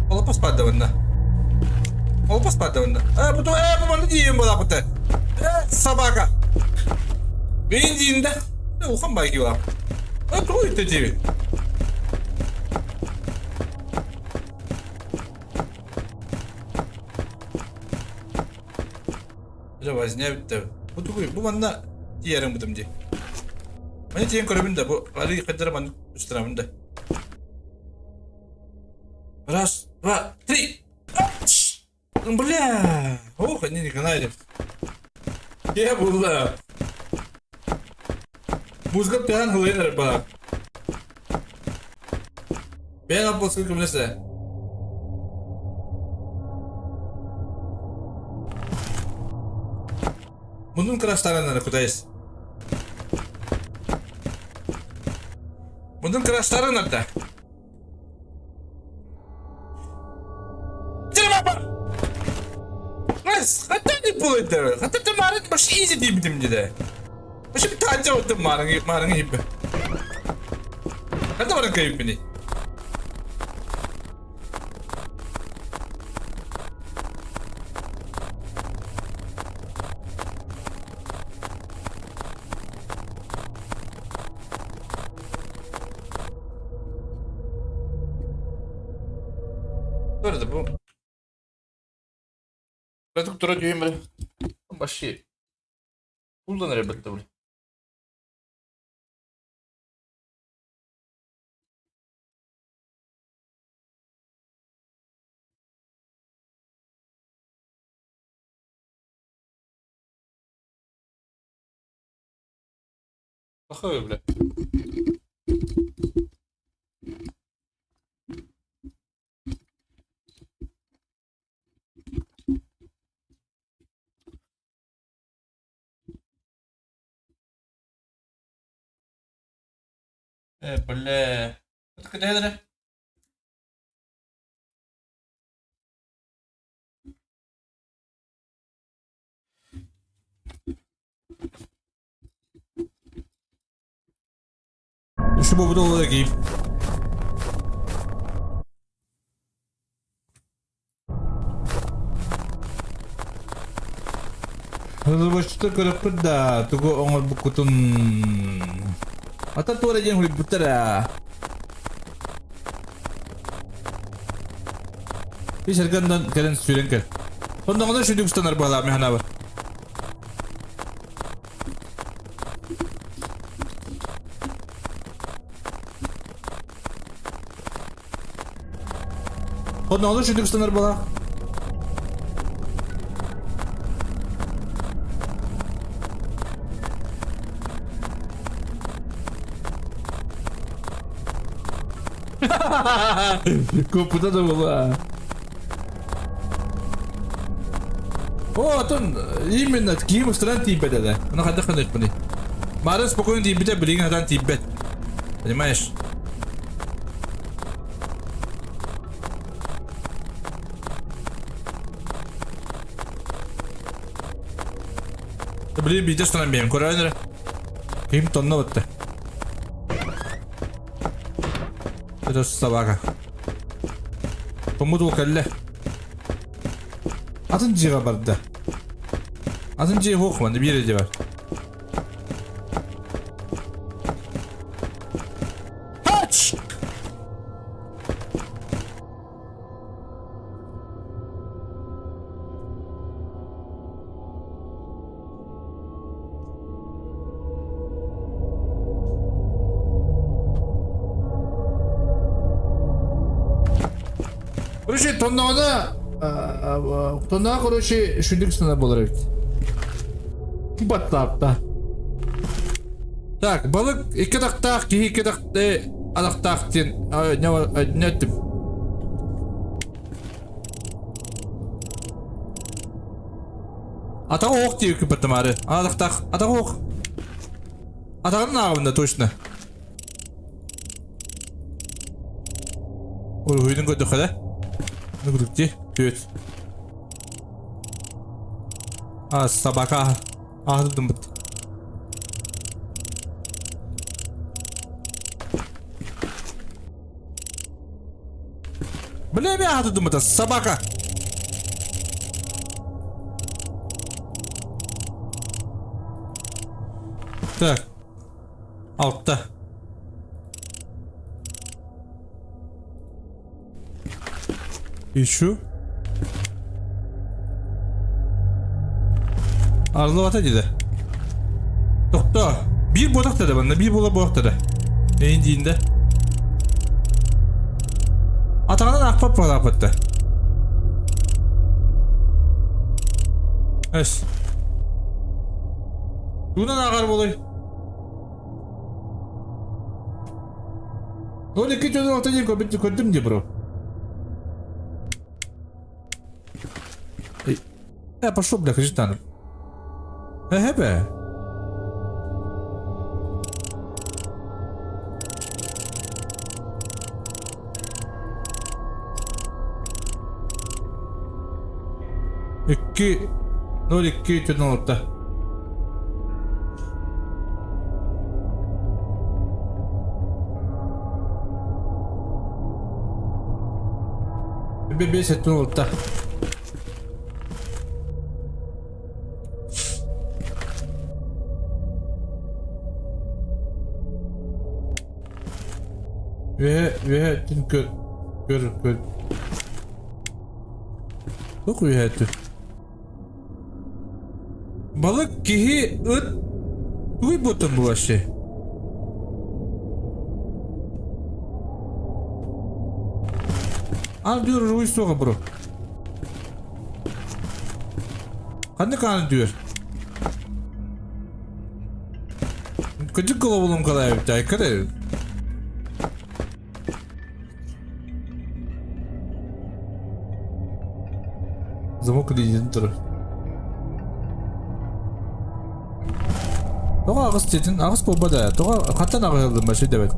Олоппос баардабынна. Олоппос баардабынна. Э, бу э, бу манна диэн буолаахпыта. Э, собака. Бэйин диин да. Улахан бай киһи Э, тугу үттэ диэбит. Дьэ, возня бүттэ. Бу тугуй? Бу манна тиийэрим бутум дии. Маны тиийэн көрөбүн да, бу арыы хайдара маннык устарабын да. Раз, два, три! Бля! Ох, они не канали. Я була. Музыка пьян хулайнер ба. Бэйэн албаскын көмөлөс ээ. Муннун кыраштарыннары кутайыс. Муннун кыраштарыннарда. Хата не булайдыр. Хата ты марын баш изи дейбитим диде. Башы bir tane оттым марын марын ип. Хата барын кайып мени. Көрді бу. Кыратык тура түһэн баран вообще кулдан эрэ бытта били. Плохой, бля. Э, бля. Это Еще бы доллар гейм. Разработчиктар көрөхпүт да, тугу оҥорбуккутун Ата туора диэн хуйбуттар аа. Ис эргэннэн кэлэн сүүрэн кэл. Онноҕуна шүдүк устанар баалаах механабар. Онноҕуна шүдүк устанар баалаах. Куоппута да буолла. О, атын именно киһи устаран тиийбэт этэ. Ону хайдах гыныахпыный? Мары спокойно тиийбитэ, билигин хатан тиийбэт. Понимаешь? Блин, биирдэ устанан биэм, көрөөн эрэ. Киһим тонно батта. Это собака. Томмут уол кэллэ. Атын дьиэҕэ барда. Атын дьиэ суох манна биир дьиэ бар. Хач! Короче, тоннаҕына тоннаҕа короче шүндүк сына буолар эбит. Баттаапта. Так, балык икки атахтаах, киһи икки атахтаах диэн не эттим. Атаҕа ох диэки баттамаары. Атахтаах. Атаҕа ох. Атаҕын ааҕабын да точно. Уруһуйдун көрдөххө да. Ну курдук Түөт. А, собака. Аһы бут. Бля, мен аһы думата. Собака. Так. Алта. Ищу. Арылыбата диде. Тохто. Биир буотах деді манна, биир буола буох деді. Эйин диинде. Атаҕынан аахпат буолааппытта. Эс. Тугунан ааҕар буолуй? Ол икки дьону алта диэн көрдүм дии бро. Э, пошел, бля, кажи Э, бе. Икки, 02 96. Бе 76. Үөһэ, үөһэ өттүн көр, көр, көр. Туох үөһэ өттүн? Балык киһи ыт тугуй буотан бу вообще? Аан дүөр уруй суоҕа бро. Ханнык аан дүөр? Кыдьык головолом калаабыт айкар Замок илиитин турар. Тоҕо аҕыс диэтин? Аҕыс буолба да. Тоҕо хантан аҕыс ыллым вообще дэбэт.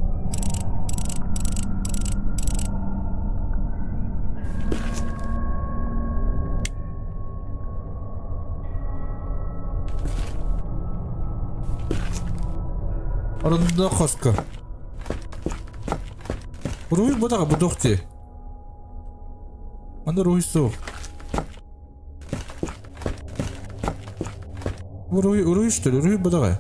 Орунда хоско. Руй бутаҕа бутух дии. Аны руй суох. Уруй, уруй что ли? Уруй бадаҕай.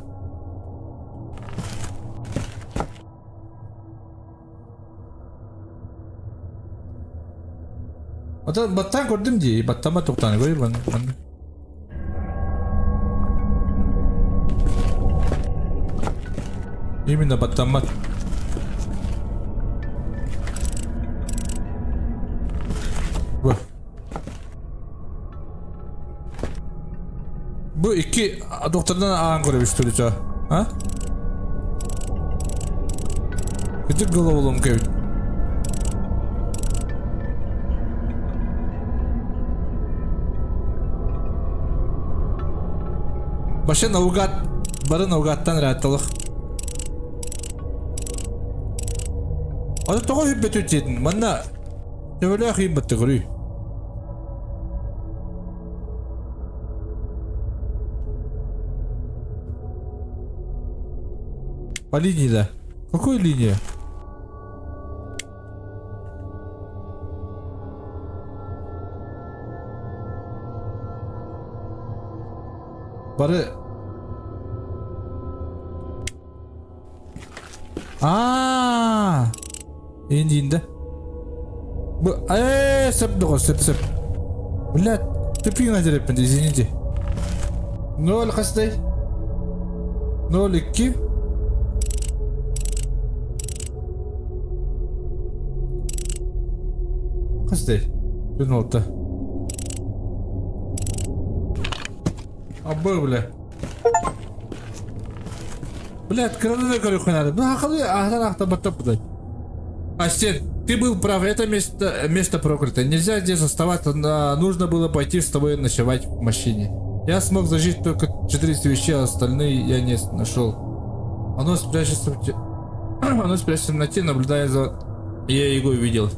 Ата баттаан көрдүм дии, баттама туктаан көрүй ман. Именно баттаммат. Бу. Бу икки доктордан аан көрөбүз түрүчө. А? Кыдьык головоломка эбит. Вообще наугад, бары наугадтан ыраатталых. Аны тоҕо үһүббөтүт диэтин, манна төбөлөөх иин бытты көрүй. По линии, да. Какой линии? Бары... Аа! Индиинде. Бу э сөп доҕор, сөп сөп. Блядь, тупик натереппин, извините. Ноль хастай. Ноль икки. Хастай. Күн алта. Абы, бля. Блядь, кыраны да көрүөххэ наада. Бу хахалы аһатан ахта баттап блядь. Астен, ты был прав, это место, место проклято. Нельзя здесь оставаться, нужно было пойти с тобой ночевать в машине. Я смог зажить только 400 вещей, а остальные я не нашел. Оно спрячется в те... Оно спрячется в темноте, наблюдая за... Я его увидел.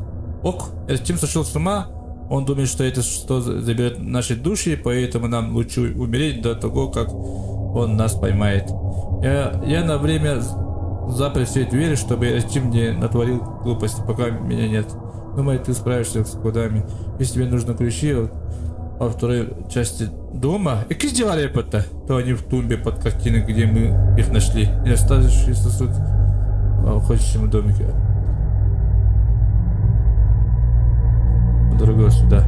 Ок, Тим сошел с ума. Он думает, что это что заберет наши души, поэтому нам лучше умереть до того, как он нас поймает. Я, я на время запер все двери, чтобы Тим не натворил глупости, пока меня нет. Думаю, ты справишься с кодами. Если тебе нужны ключи во второй части дома, и какие дела репота, то они в тумбе под картиной, где мы их нашли. Не оставишь сосуд в охотничьем домике. Дорогой сюда.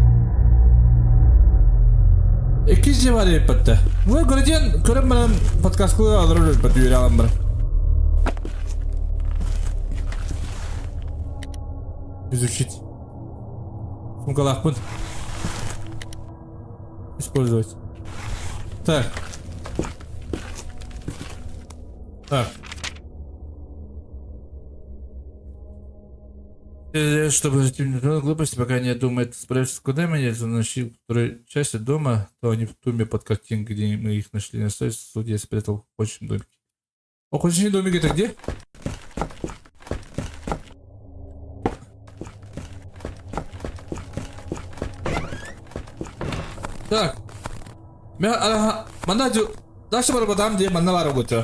Иккис дьиэ баар эбиппэттэ. Бу көрдиэн көрөн баран подкасткалыы олорор өлбөт үөрэ аҕам бар. Изучить. Сумкалаахпын. Использовать. Так. Так. Чтобы глупости, пока не думает, справишься с куда меня заносил второй части дома, то они в тумбе под картинкой, где мы их нашли на столе, судья спрятал в охотничьем домике. Охотничий домик это где? Так. Манна дальше барбадам диye манна бар огуту.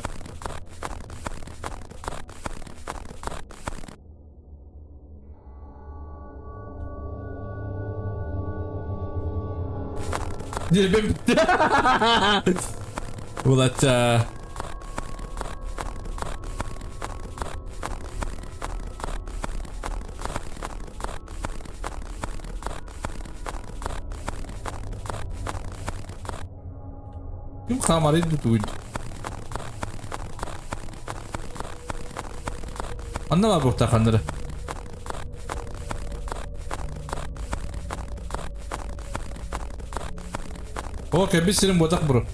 Ньиэрбэм бүттэ. Булачча. Ким хаамарый тутуй. Манна баар буохтааханнара. О, кэлбит сирим буотах бро.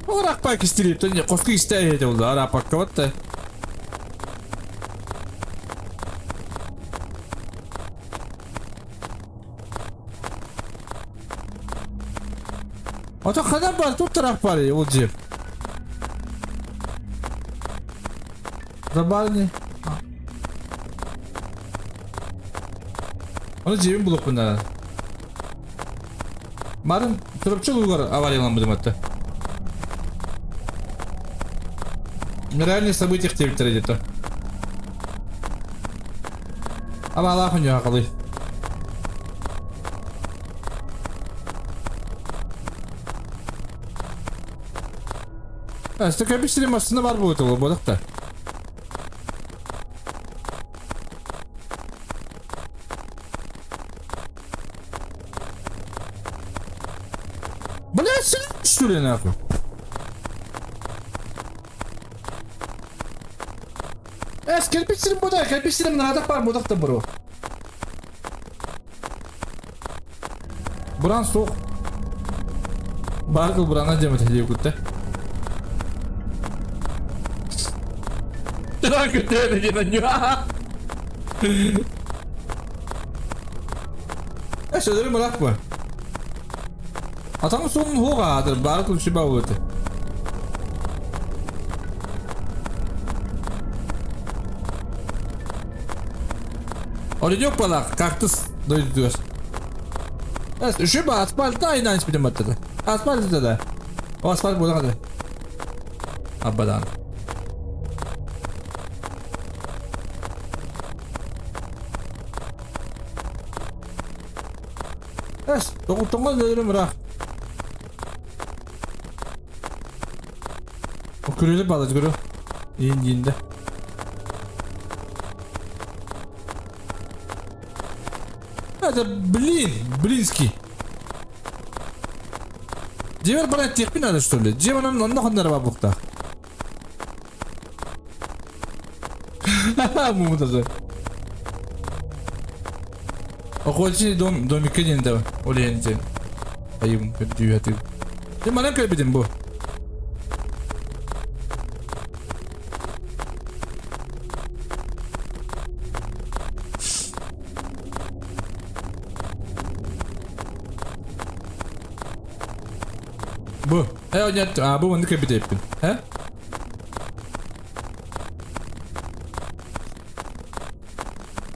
Араппа кистирип, хоску истэ этэ булла, араппакка батта. Ото ханан бар, тут тарах бар, ол дьиэ. Забарни. Ону дьиэбин булуохпун наада. Марын Чурапчы улуугар авариялан быдыматта. На реальных событиях диэбиттэрэ где-то. Абаалаах үнү хакалый. Өстө көбүс сири массына бар буотулу бодохта. Блядь, что ли нахуй? Эс, кирпич сирим буда, кирпич сирим надо бар будах да бро. Буран суох. Баар кыл бурана диэмэтэ диэбиккүттэ. Күттээн диэн анньаа. Эс, өлөрүм ыраах бу. Атаҥ суон уһуох аатыр, баары кыл сүбэ буолуо Ордёк балах, кактус дойдутугар. Үшү ба асфальта айнаан испитим баттата. Асфальт да. О асфальт буолан хата. Аббадан. Эс, тоҕуттоҥҥо өлөрүм ыраах. Күрүлү балыч көрү. Иин диинде. Это блин, блинский. Дьиэбэр баран этиэхпин надо что ли? Дьиэм онон онно хоннор бабуктаах. Мумутазы. Охотничий дом, домикка диэн да ол иһин дьэ. Айым көрдүү Дьэ манан көрбүтүм бу. Бу. Э, нет, а бу маннык көрбүт Э?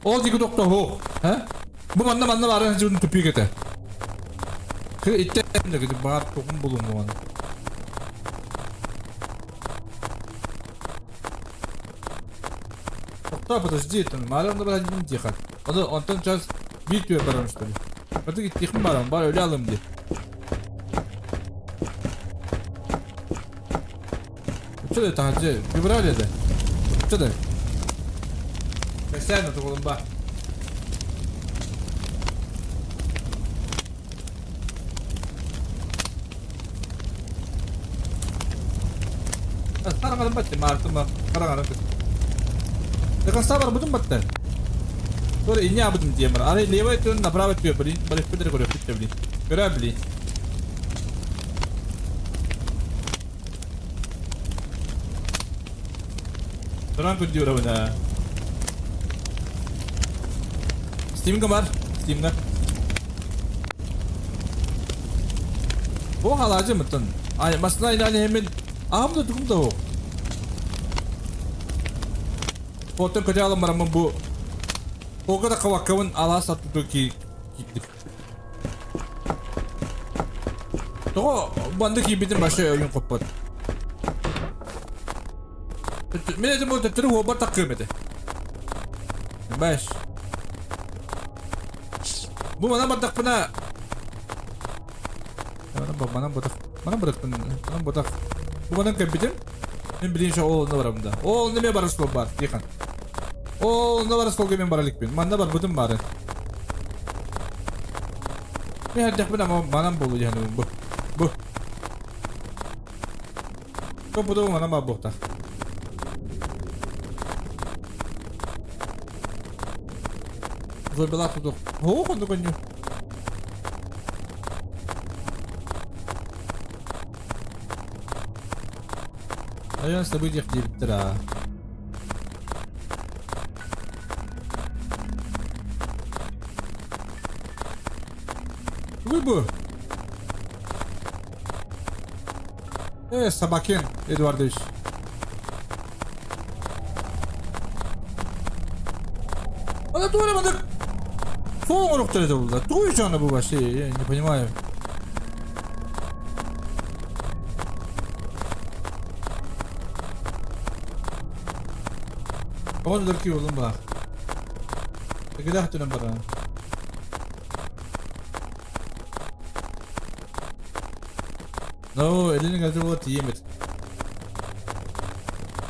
Ол диэки тохтоһуох. Э? Бу манна манна баарын сылдьыбытын тупик этэ. Итте баар тугун булумуон. Тохтоо, подожди, там мары онно баран тихо. Ону онтон час биир түөр баран что ли. Батык иттихин баран, бар өлө алым ди. Что это таһырдьа февраль да? Что да? Кэсээн отугулумба. Хараҥарым баттым, маартым хараҥарым кыт. Деканста барбытым батта. Тура инне абытым диэн бар. Арай левый өттүн направо өттүгэр блин, барыппыт эрэ көрүөхпүт да блин. Көрөө блин. Туран көрдүүрөбүн аа. Steam'га бар. Steam'га. Бу халаажы мыттан. Ай, масына айнаан иһэммин аһам да тугум да суох. Оттон көтө алан бараммын бу Туга да кабаккабын алаас аттыту киирдим. Тоҕо банды киирбитин вообще өйүн хоппот. Мин этим бу төттөрү уобар таккыым этэ. Понимаешь? Бу манан бардахпына манан батах манан бардахпын манан батах бу манан кэлбитим мин билин шо ол онно барабын да ол онно мен барар суол бар тихан Ол онно бар суолга мен бара иликпин. Манна барбытым баары. Мен эрдэхпин ама манан буолуо диэн бу. Бу. Топпутум манан бар буохтаах. Зойбалаах тутух. Оо, оннук онньу. Айан событиях диэбиттэр аа. Тугуй бу? Э, Собакин Эдуардович. Ана туора мандык суол оҥоруохтара этэ буолла. Тугуй аны бу вообще, я не понимаю. Оҕо өлөркүү буоллум баар. Тыгыдаах түнэн баран. Ну, элин газы була тиийэмит.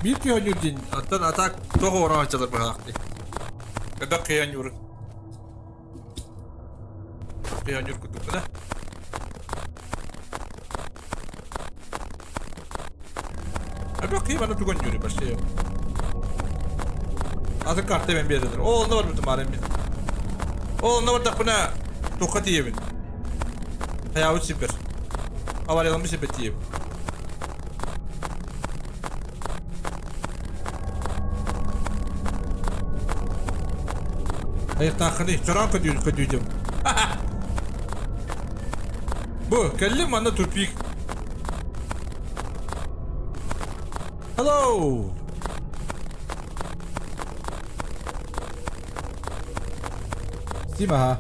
Биир киһи оонньуур диэн, Оттон атак туох оҥорооччулар быһаахтый? Элбэх киһи оонньуур. Киһи оонньуур курдук да? Элбэх киһи манна тугу оонньууруй вообще? Атын карта мен биэрэлэр. Оо, онно барбытым баар мин. Оо, онно бардахпына туохха тиийэбин? Хайаабыт сиппэр. Аварияламмыт сиппэр тиийэбин. Айыктааххыный, чороон көдүүр көдүүдүм. Бу, кэллим манна тупик. Hello! Сима.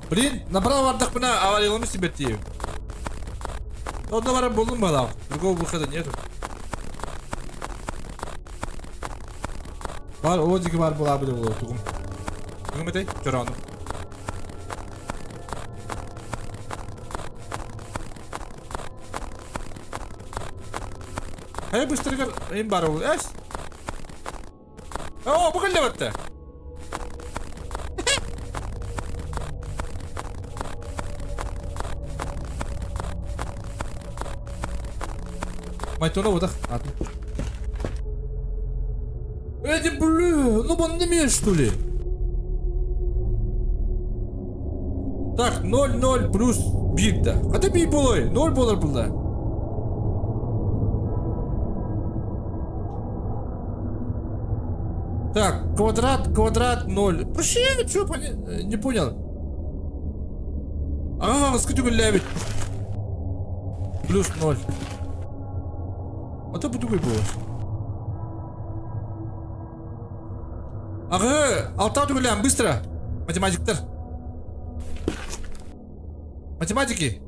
Блин, направо бардахпына аварияламмыт сиппэр тиийэбин. Онно баран буллум баҕалаах. Другого выхода нету. Бар, ол диэки бар буолаабыт буолуо тугум. Тугум этэй? Чороонум. Хайа быстарыгар им бар ол. Эс! Оо, бу кэллэ батта. Майтона вот атын. Эти блин, ну бан не что ли? Так, 0-0 плюс 1 да. Хата бий болой, 0 болар булда. Так, квадрат, квадрат, 0. Вообще, что, не понял. Ага, скажу, Плюс 0. А то бутугуй было. Ага, алтаа түгүлээн, быстро. Математиктар. Математики.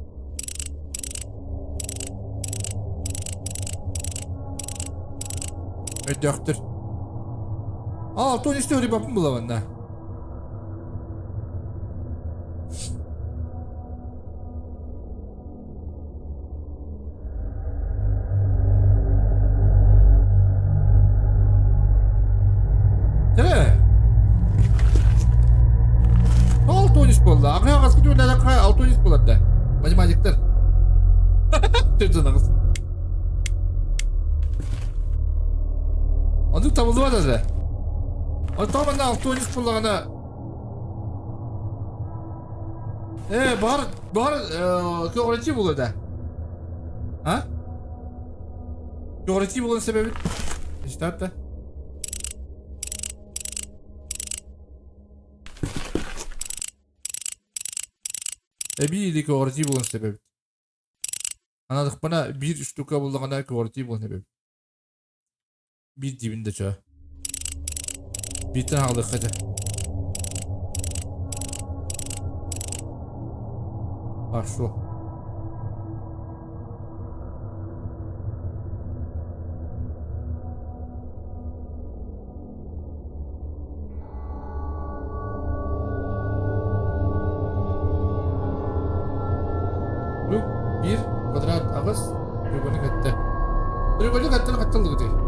Өйдөөхтөр. А, то не история бапын была ванна. Кэрэ. Алтонис буолла. Аҕыйах аскыт үлэлэххэ алтонис буолар да. Математиктар. Түрдүнэҕис. Оннук табыллыбат этэ. Оттон манна алтонис буоллаҕына Э, баҕар, баҕар көҕүрэтии буолуо да. А? Көҕүрэтии буолуон сөп эбит. Ичтаат да. Эбии или көҕүрэтии буолуон сөп эбит. Анадахпына биир штука буллаҕына көҕүрэтии буолуон сөп эбит. Биир диибин да чөө. Бииртэн аҕалыахха этэ. Хорошо. Бу биир квадрат аҕыс треугольник этте. Треугольник эттен хаттыллыгытый?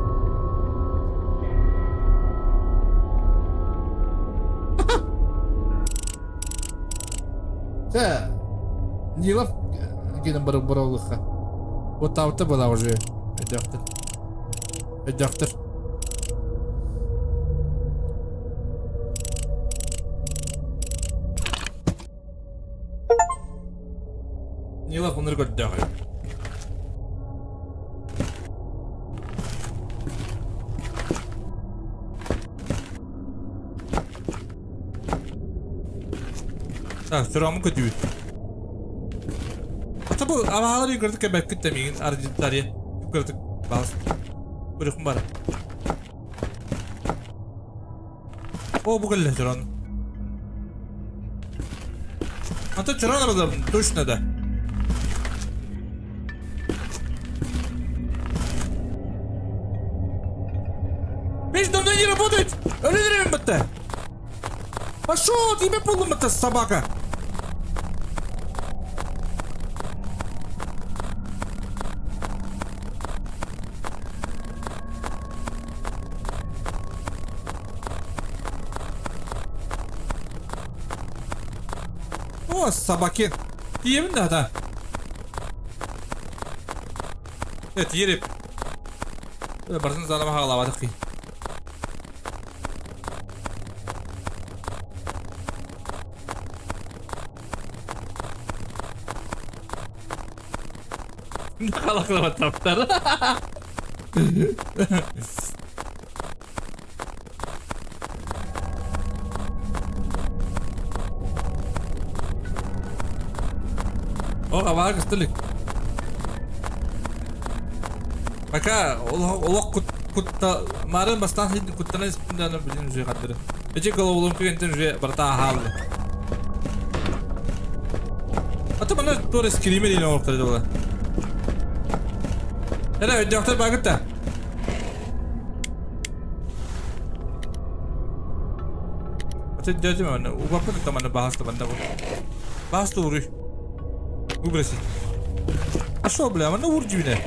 Тэ, Нилов генен бар баралыха. Вот тавта была уже. Өйдөөхтөр. Өйдөөхтөр. Нилов оннор көрдөөх. Так, сурамы көтүбүт. Ата бу абаалар югырдык кэбэккит да миигин аржиттария. Югырдык балыс. Көрүхүм бар. О, бу кэллэ чорон. Ата чорон аралам, точно да. Между мной не работает! Өлүнүрүм бытта! Пошел, тебе полумата, собака! О, собаки! Тиийэбин да хата. Э, тиийэр Барытын заново хаалаабатах кий. Халаклабаттаптар. О, аваа көстөлүк. Пока олох кутта марын бастаан куттана испин билин уже хаттыры. Эчи головоломка кентен уже барта хаалды. Ата мана туора скриме дейін оңоқтар деді. Эре өйдөктөр багытта. Ата дядя мана убаппыт тамана баһаста банда бу. Баһаста уруй. Выбросить. А шо, бля, мана урдюне.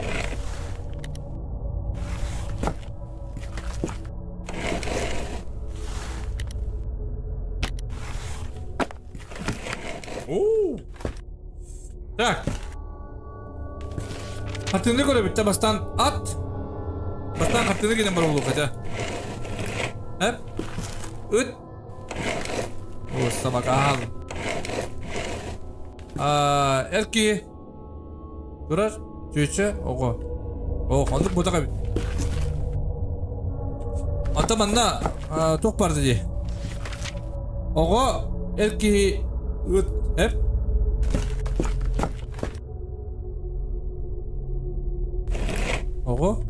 Оо. Так. Хартыыны көрөбүттэ бастаан ат. Бастаан хартыыны гинэн бар буолуох этэ. Эп. Ыт. О, собака аһал. А, эр киһи. Турар, чүөчэ, оҕо. О, оннук буотах эбит. Ата манна туох барды дии? Оҕо, эр киһи, ыт, эп. Оҕо.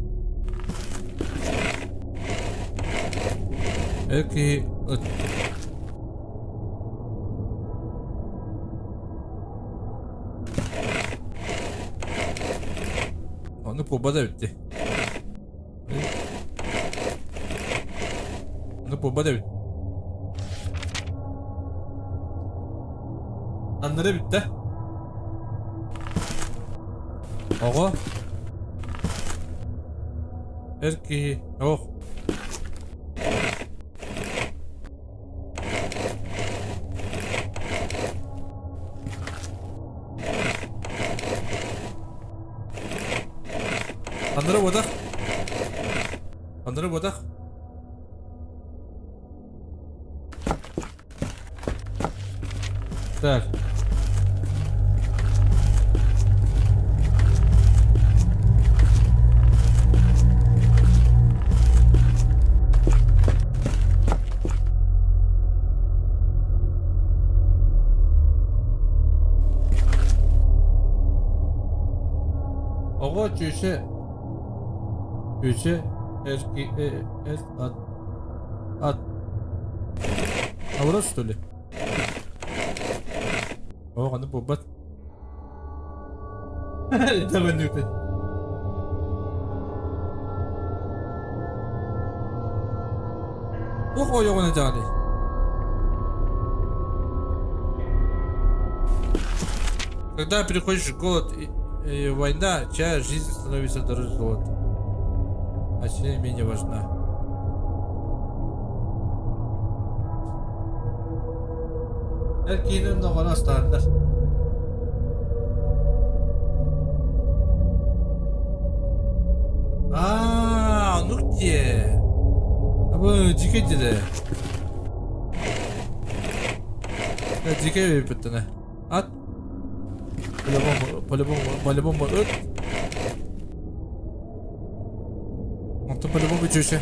Эр киһи, ыт. Ону куба да эбит. Ону куба да эбит. Аннары бүттэ. Оҕо. Эр киһи. Ох. Аннары буотах. Аннары буотах. Так. Оҕо чүчэ чүчэ эр эр ат ат Наоборот что ли? О, аны буолбат. Итәгәннүтэ. Туох ойоҕун этэҕиний? Когда приходишь голод и, и война, чья жизнь становится дороже золота, а чья менее важна. Эр киинин ноҕоро астааннар. Аа, оннук диэ. Абы дьикэй диэ. Дьикэй эбиппиттэнэ. Ат. По-любому, по-любому, по-любому ыт. Онтон по-любому чүчэ.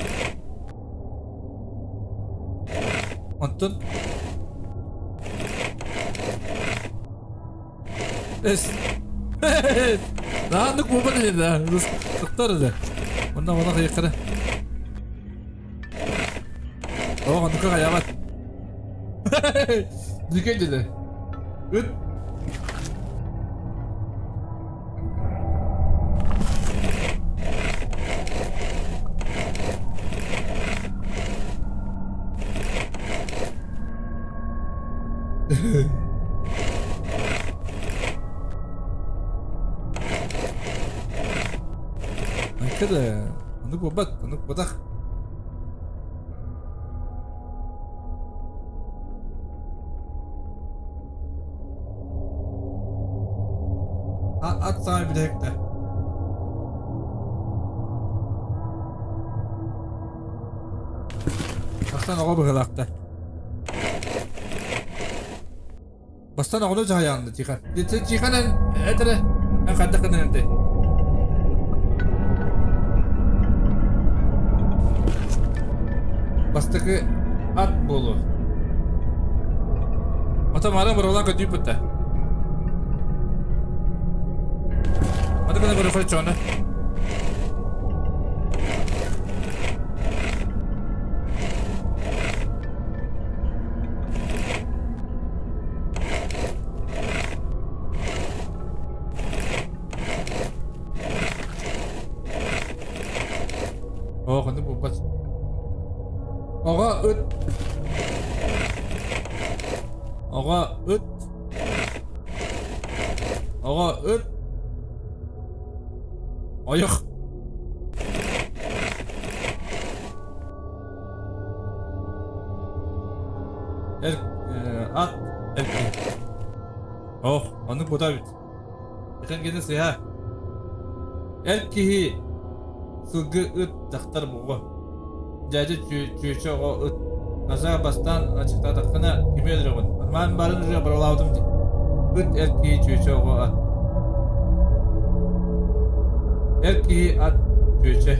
Онтон Эс. Нааннык буолбат ини да. Тохтор эрэ. Онно онно хайыххара. Оо, оннука хайаабат. Дикэй дede. Ыт. Айка да, оннук буолбат, оннук буолбатах. Ат саамай бүтэһиктэ. Бастан оҕо быһыылаахта. Бастан оҕону дьаһайаанна Тихон. Тихон эн этэрэ эн хайдах гынан эрдэй? Бастакы ат буолуо. Ата мара быралаан көтүүппүттэ. Ата гына көрө чоно. Оо, ханнык булбат. Оҕо ыт. Оҕо ыт. Оҕо ыт. Ойох. Эр ат эр киһи. Ох, оннук бута эбит. Этэн кэннэ сыһа. Эр киһи сылгы ыт дьахтар буҕу. Дьээдьэ чүөчэ оҕо ыт. Назар бастаан аччыктаатаххына кими өлөрөҕүн? Маан барын уже баралаабытым дии. Ыт эр киһи чүөчэ оҕо ат. Эр киһи ат чүөчэ.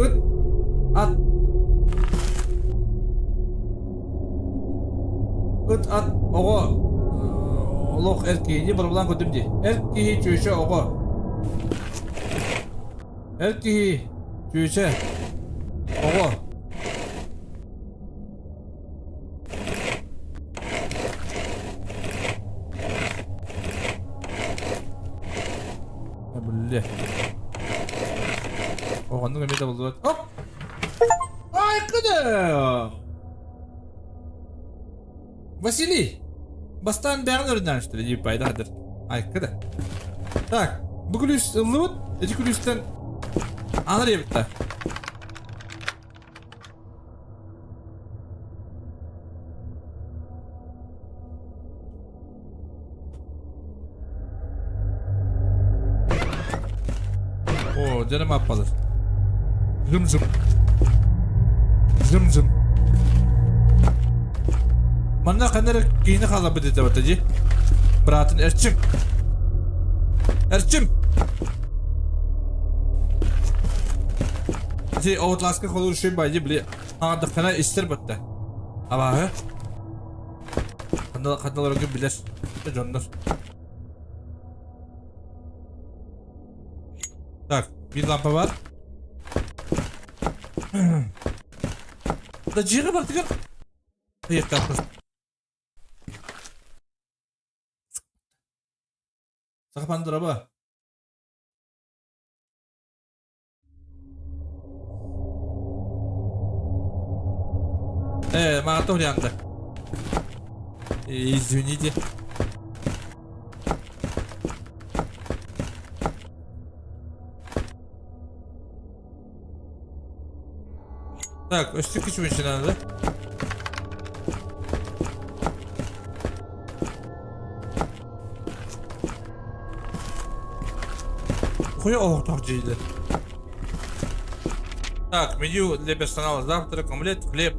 Ыт ат Ыт ат оҕо олох эр киһини барабылаан көрдүм дии. Эр киһи чүөчэ оҕо. Эр киһи чүөчэ оҕо. Бля. Оҕоннук эмиэ да булдубат. Оп! Ай, кыда! Василий! Бастаан бэҕин өрүнээн что ли, дип пайдадыр. Ай, кыда. Так, бу күлүүс ыллыбыт, эти күлүүстэн анар ебитта. О, дьэ маппалар. Зым-зым. Зым-зым. Манна ханна эрэ киһини хаалларбыт этэ бата дии. Быраатын Эрчим. Эрчим! Ити Outlast-ка холуур шүй байди били аҥардахтана истэр батта. Абааһы. Ханналарга билэр дьоннор. Так, bir лампа бар. Да жига бартыгар. Ыйыктаахпын. Саха пандыраба. Маата варианта. Извините. Так, өссө күчүмүчү надо. Хуя оһохтоох дьиэлэр. Так, меню для персонала. Завтрак, омлет, хлеб,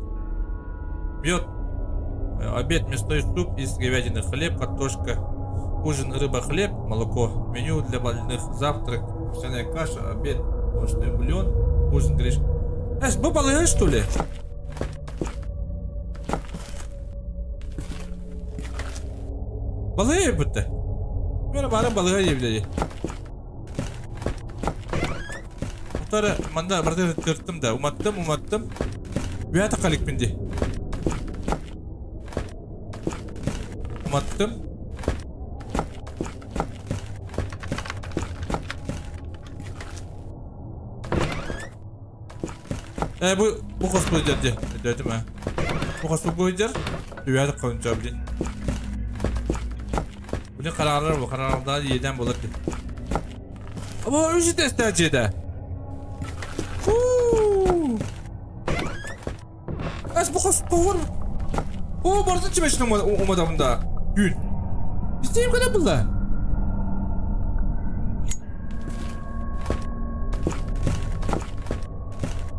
мед, обед, мясной суп из говядины, хлеб, картошка, ужин, рыба, хлеб, молоко. Меню для больных. Завтрак, овсяная каша, обед, овощной бульон, ужин, гречка. Эс, бу балыга что ли? Балыга ебутта. Бары бары балыга ебилери. Утары манда барды тырттым да, уматтым, уматтым. Бүйата қаликпин ди. Уматтым. Э, бу бу хоспу дьэ, дьэ, дьэ, Бу хосу сылдьар. Түбэһэ тахханча блин. Блин хараарар бу хараарда иэдээн буолар дии. Аба үс этээстээх дьиэтэ. Фу! Эс бу хос повар. О, барытын чимэчтин умадамында. Күн. Истейм кана булла.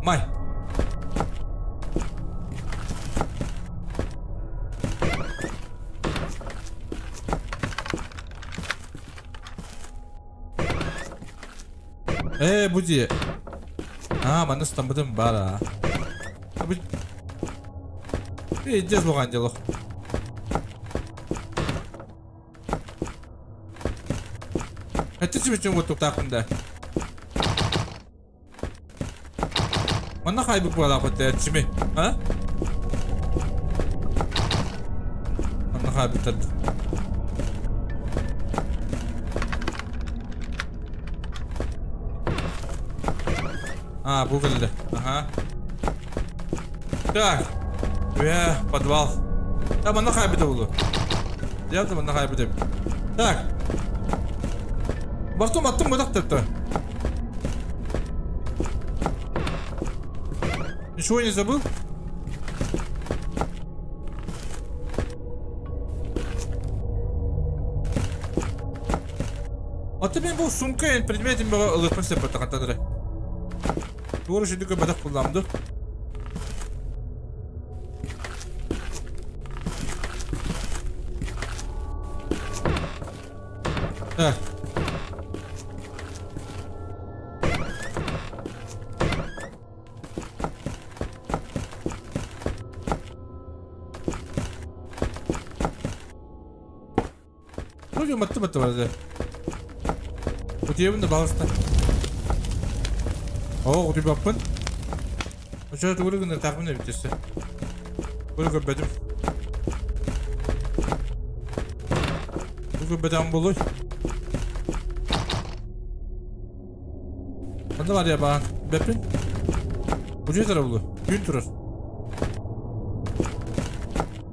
Май. Ээ, бу дьиэ. Аа, манна сытаммытым баар аа. Бу Пиздец буған дело. Эти чүмүчүн куттуктаахпын да. Манна хайбыт буолаахпыт чими, а? Манна хайбыттар. А, бу кэллэ. Ага. Так. Үө, подвал. Да, манна хайбыта булу. Дьэ, манна хайбыта. Так. Бартум аттым бытах тепті. Ничего не забыл? А ты мен бұл сумка эн предметин бөҕө ылыахпын сөп баттахантан эрэ. Туора шүдү көбөтөх булламды. Так. Вроде матты-матты барды. Утуйабын да балыста. Оо, утуйбаппын. Очо тугу гыныр тахмын эбит өссө. Бу көрбөтүм. Бу көрбөтөм буолуй. Ханна бар я баан? Бэппин. Бу турар булу. Күн турар.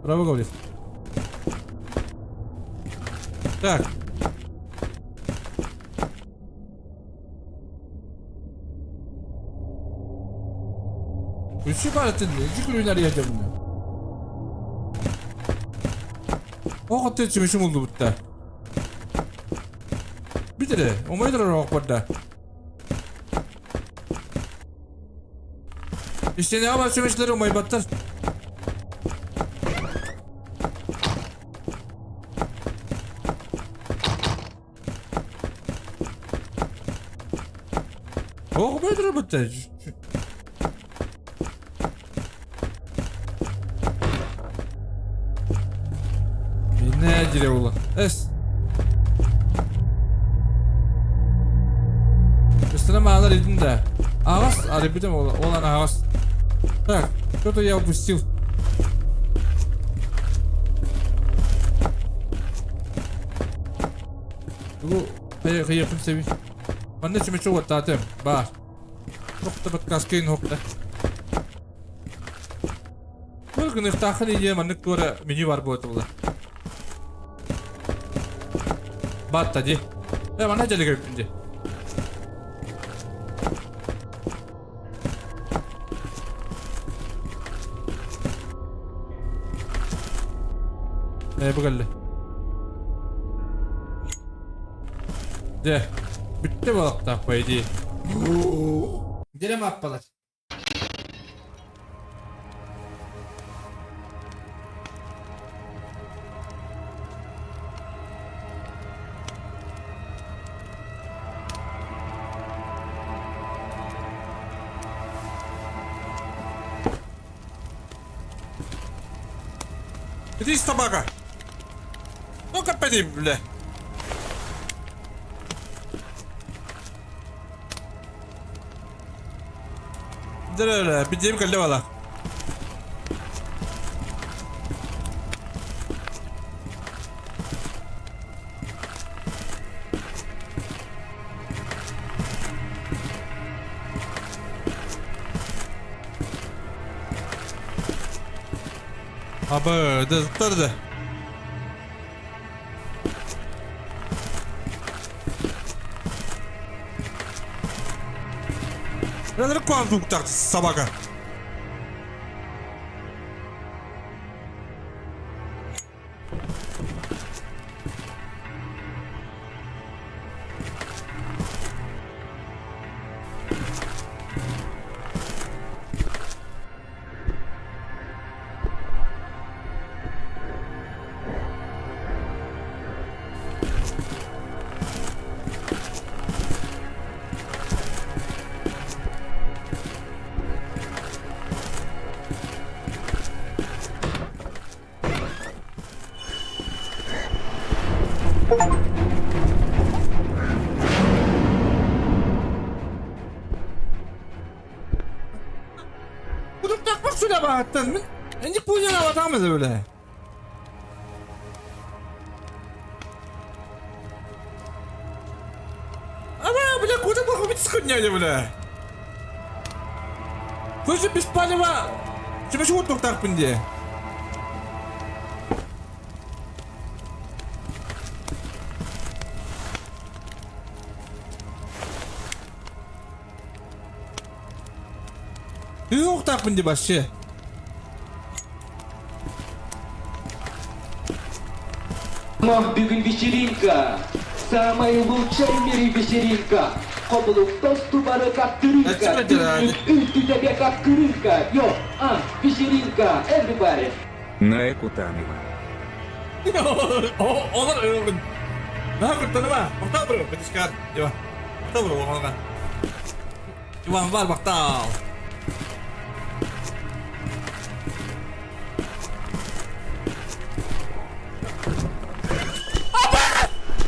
Браво, говорит. Так. Үчү барытын, үчү күрүн арыйа дьоммун. Ох, аттын чүмүшүм уллубутта. Бүтэрэ, умай турар оох барда. Истиэнэҕэ бар чүмэчилэр умайбаттар. Оох умай турар бутта. Минэ дире ула. Эс. Üstüne mağlar edin de. Ağız arabiden olan ağız. Так, что-то я упустил. Бу хайыппын сэби. Манна чүмэчи уоттаатым. Баар. Тохта подкасткын хокта. Бу гыныхтаахын идея маннык туора меню бар буолла. Батта ди. Э, манна дьэлэгэбиппин ди. Э, бу кэллэ. Дьэ, бүттэ буолуохтаах по идее. Дирем аппалар. Иди собака! Ну-ка, пойди, бля. Дэ-дэ-дэ, бидиэм кэллэ бала. Абы, да. Нелер куантуктар собака. Кудуктакпар сүлэ бааттан мин Энди пуняна батамыз öyle. Ама, бля, куда плохо быть сходняли, бля. Слушай, без палева. Тебе чего туктак пинде? Туохтаахпын дии вообще. Бүгүн вечеринка! Самая лучшая в мире вечеринка! Хоблук тостубары как дырынка, Үрдүк как крынка, Йо, а, вечеринка, everybody! На Кутанова. Олар өлгін. Нахуй Мактал бро, бітішкар. Мактал бро, оғалған. Иван бар, мактал.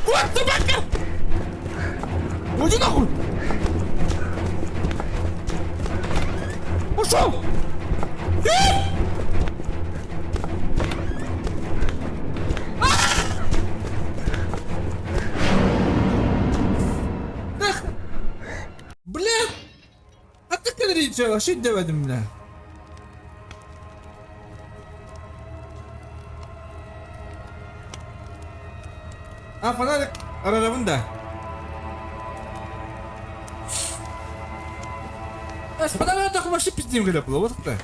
What the fuck? Уйди нахуй! Ушел! Бля! А ты калорийча, вообще demedim bile. А, фонарик арарабын да. Эс, фонарик так вообще пиздим келеп было, вот это.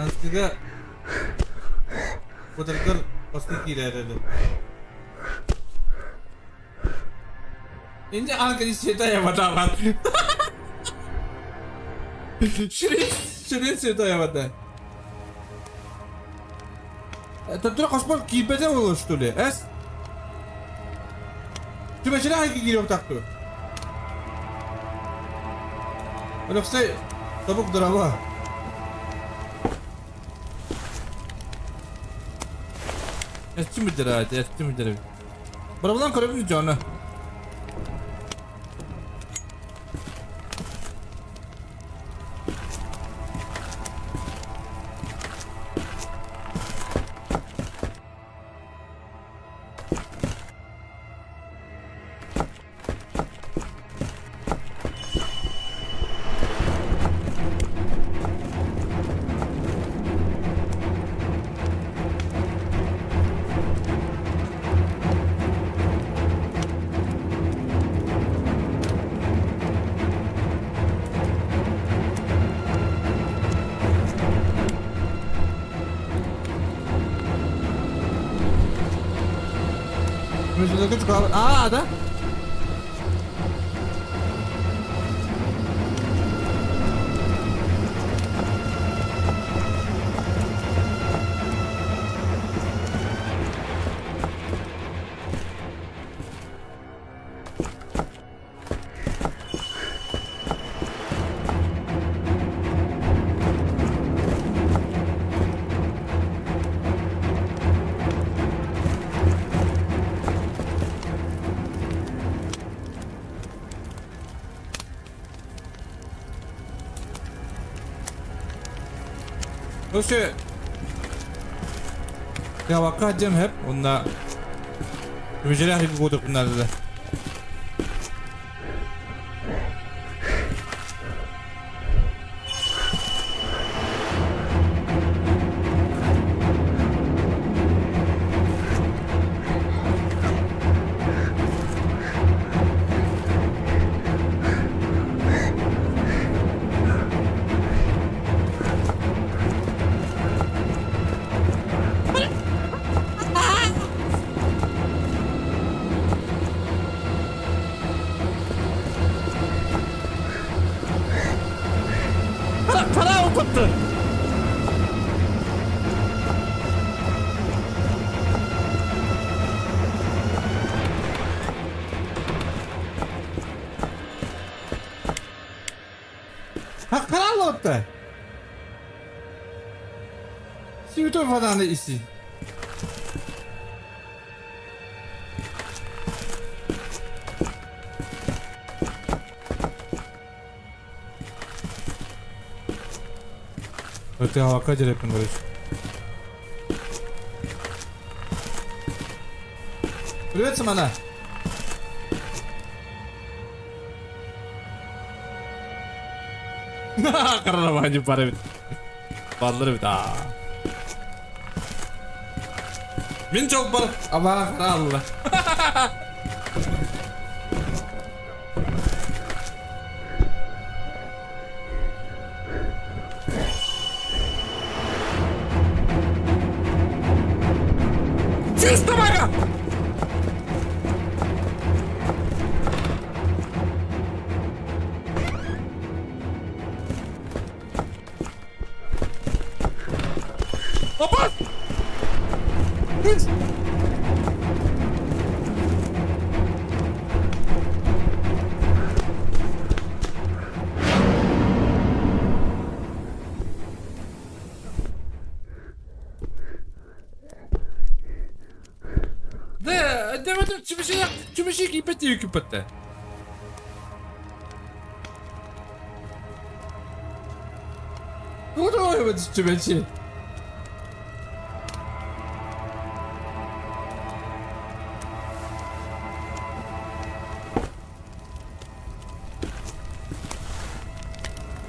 Аныскыга Кутаргар баскы киирэр Инде анка святая вода ват. Ширин, ширин святая вода. Это ты кошмар киирбэтэ буолуо что ли? Эс? Түбэчилэ хайгы киириэх тахту. Алексей, табук дрова. Эстим бүтэр эстим бүтэр. Барабылан көрөбүн дьоно. Аа, да? Короче, Кавака диэн хэп, онна Мүжелээх куотукуннарда. Para okuttu. Хаккараллотта. Сүүтө фаданы иси. Өтө авака жереппин короче. Привет, Самана. Каравани бар эбит. Баллар эбит аа. Мин чолбор абаа хараалла. Чисто мага! Опа! Да, demedim çimişi çimişi kipeti yüküpette. Куда чүмэчи?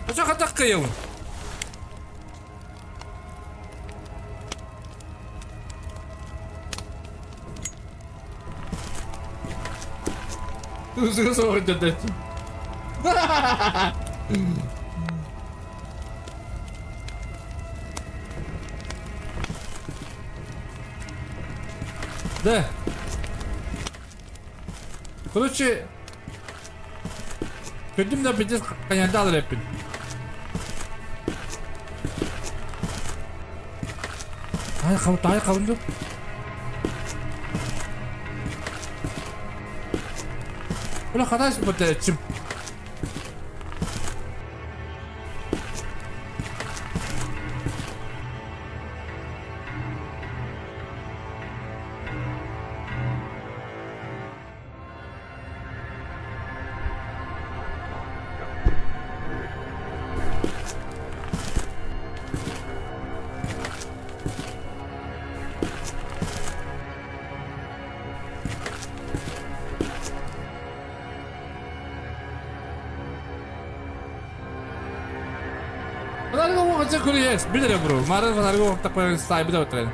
Очо хатак кыйыл. Узун соҕурдатаччы. Да. Короче, көрдүм да пиздец хайаанда алар эппин. Таай хабын, таай хабын ду. Бля, хатаас бутээччим. Фонарьга уоҕа курьес, билэр бро. Мары фонарьга уохтаппын саайбыта өтөрөн.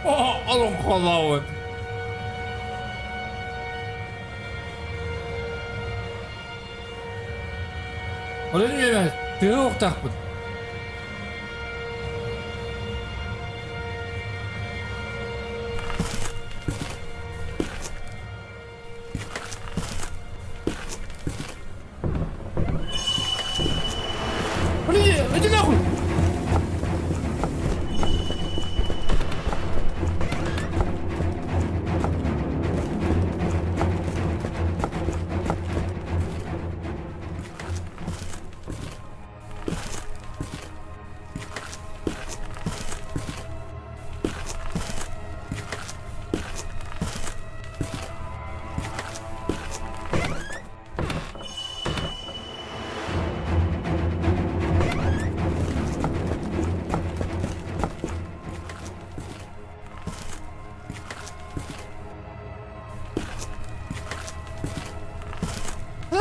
Олоҥхолообут. Онон үөмэ тыа уохтаахпын. Блин, иди нахуй!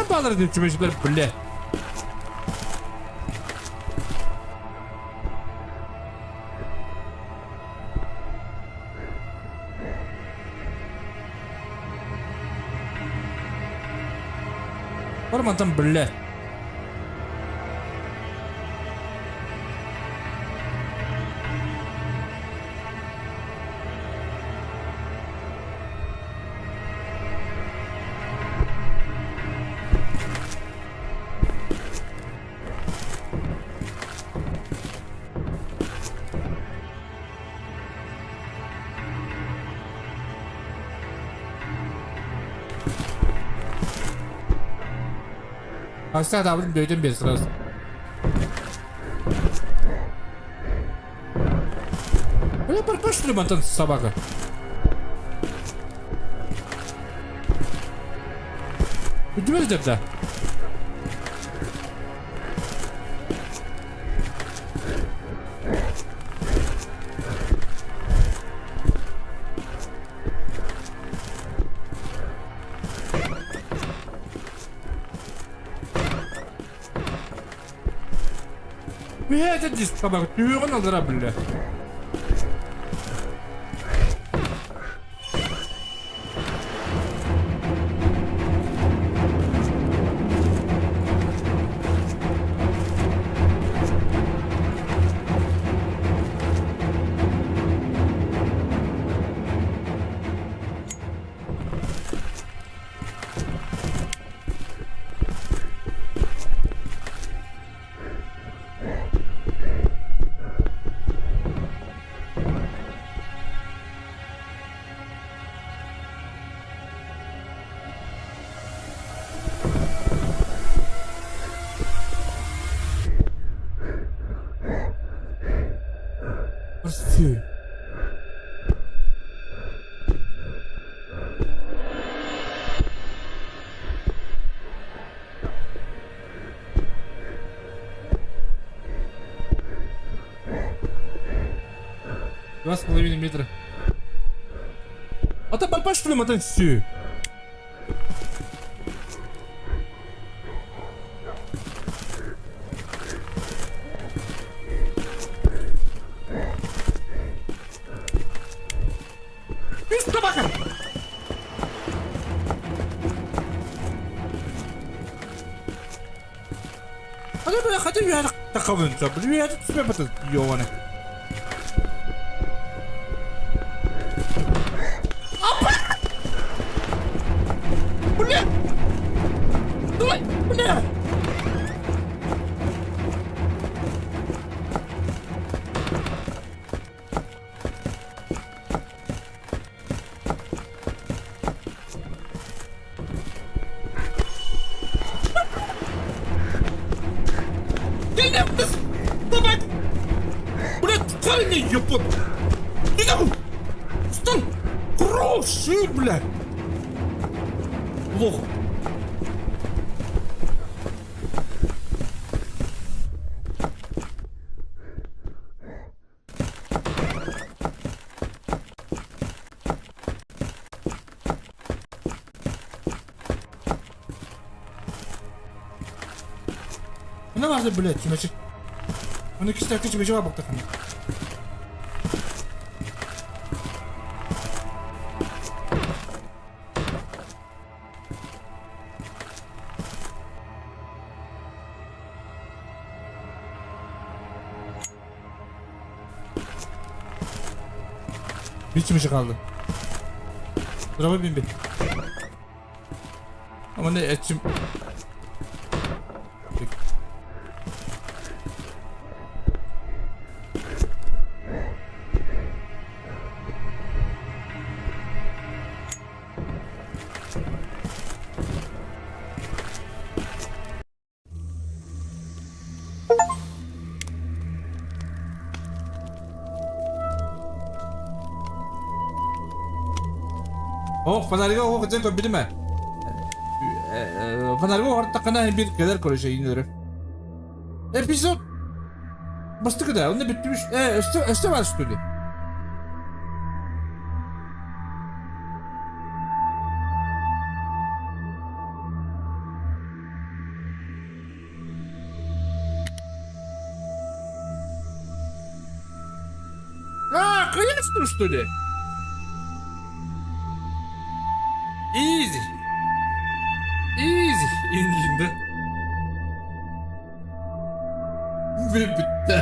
Баалар чумэчилэр бля. Бар мантан бля. Хастаах даабытын бэйэтин биэр сразу. Бля, барбаш мантан собака. Үрдүбэр дьарда. Бэйэтэ дискабар түһүөҕүн аллара биллэ. Прости. 2,5 метра. А ты попасть что ли, мотан все? Үс табака! Хата бля, хата үһэр тахабын сөп. Үһэр түспэ бата ёваны. Апа! Бля! Давай, бля! Давай! Блядь, ткань ебут! Иди нахуй! Встань! Кроши, блядь! Лох! Ханна барды, блядь, чүмэчи? Оны кистээккэ чүмэчи баар буолтаххына. Bir чымышы kaldı. Araba bin bir. Ama ne etçim. Ох, фонарьга ох дьэн көрбүтүм ээ. Фонарьга оһортаххына биир кэлэр короче иин Эпизод бастакы да, онно бүттүбүш. Э, өстө өстө бар что ли? А, конечно, что ли? Easy. Easy. Indiğinde. Ve bitti.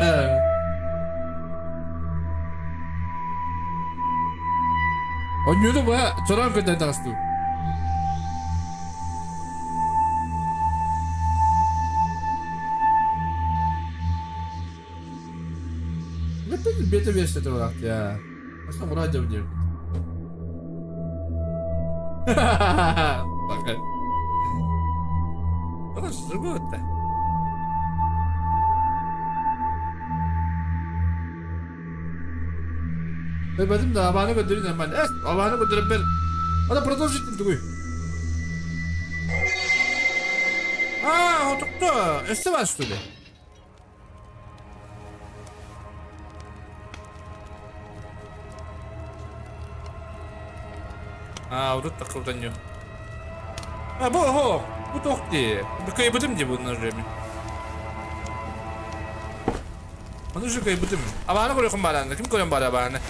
Оонньууну быһа чороон көтөн таҕыстым. Бета версията барахт я. Aslında vuracağım diyorum. Bakın. Bakın. Көрбөтүм да абааны көрдөрүн нормально. Эс, абааны көрдөрөн бер. Ана продолжить тугуй. А, отукта. Өссө бар что ли? А, урут такылдан А, бу, хо, бу туох дии. Бу кыайбытым дии бу нажими. Ону же кыайбытым. Абааны көрүөхүм баараны. Ким көрөн баар абааны?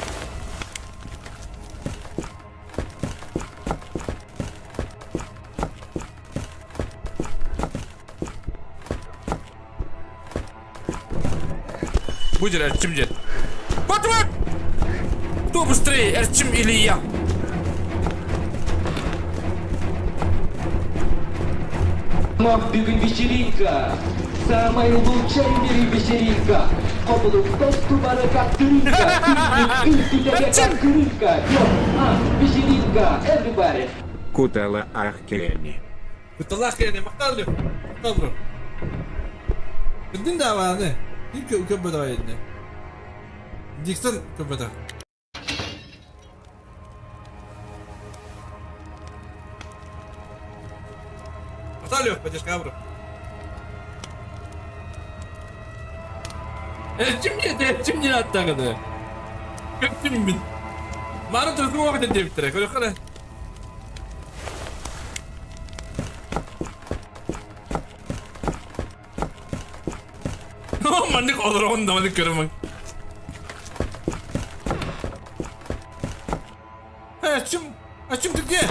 Бу дьэр Эрчим дьэр. Вот вот! Кто быстрее, Эрчим или я? Бүгүн вечеринка. Самая лучшая в мире вечеринка. Хобулук тубары как дырка. Как крынка. А, вечеринка. Everybody. Кутала Ахкени. Куталаах киһини махтал Махтал бро. Кырдын да абааны. Ким көбөтө байынны. Диксон көбөтө. Махтал Лев, поддержка бро. Эрчим не, эрчим не аттагыды. Көптүм мин. Маны түркү вакыт диэбиттэрэ. Көрөххө Маннык олороҕун да маннык көрөмүн. Эрчим, Эрчим ты где?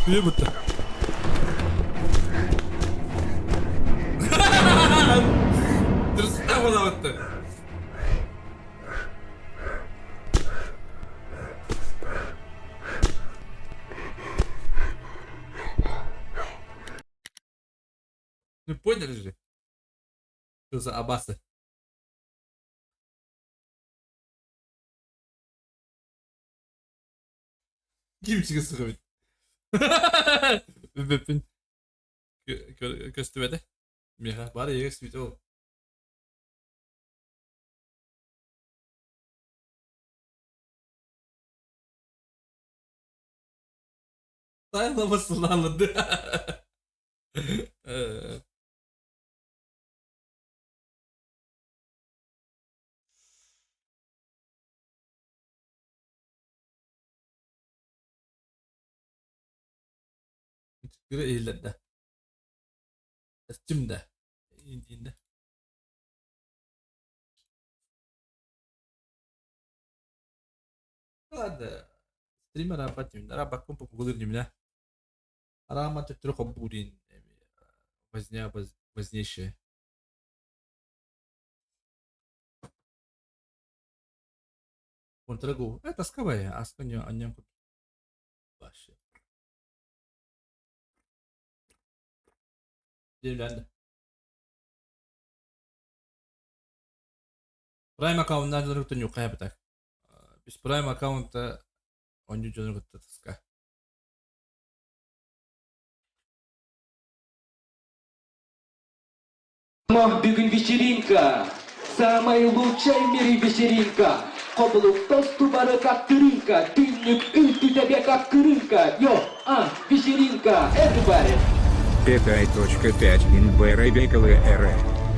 Үйе бутта. Дұрыстап олаватты. Ну поняли же? Что за абасы? Ким сыгыбыт? Үбөппүн көстүбэтэ. Миэхэ бары егер сүтэ ол. Тайламасын алынды. Иһиллэрдэ. Эрчим да. Индиинде. Ладно. Стример арабат арабаккын попугулыр ньиминэ. Араама төттөрү хоббуурин возня вознейшая. Контрагу. Э, тасковая, аска не анньан курдук. Вообще. Дивлянды. Prime аккаунтынан дьонор кытта ньууккайа бытар. Без Prime аккаунта онньу дьонор кытта таска. Бүгүн вечеринка, самая лучшая в мире вечеринка. Хобулук тосту бары как дырынка, түннүк үлтү тебе как кырынка. Йо, а, вечеринка, everybody. 5.5 инбэрэ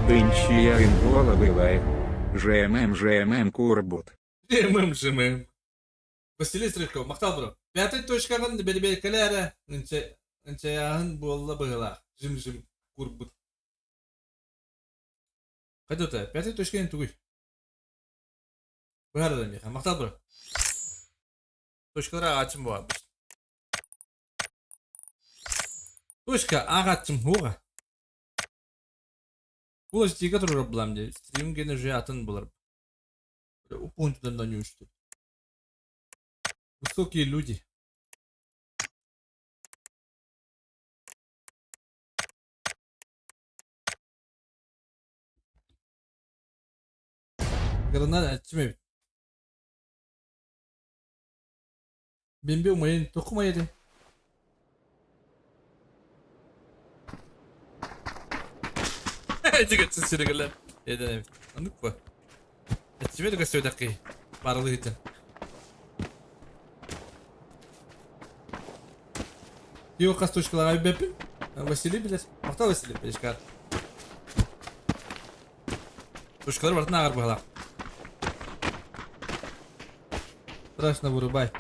Инчия ингола бывает. ЖММ ЖММ курбут. ЖММ ЖММ. Василий Стрелков, махтал бро. Пятой точкаҕын бэрэбиэркэлээ эрэ, ынчайааһын буолла быһыылаах, жим-жим курбут. Хайдата, пятой точканы тугуй? Быһаарар миэхэ, махтал бро. Точкалара аачым буолбут. Точка ааҕааччым һуоҕа. Бу стига турар булам дии. Стрим гene уже атын булар. Упунтудан да не Высокие люди. Гранат аччым эбит. Бимби умайын токумай этэ. Дьигэччи сиригилэр. Эдэн эбит. Оннук бу. Эччимэ да көстүбэтэххи. Барылыытын. Йо хас точкалаҕа билбэппин. Василий билэр. Махтал Василий Печкар. Точкалар барытын ааҕар быһалаах. Страшно вырубай.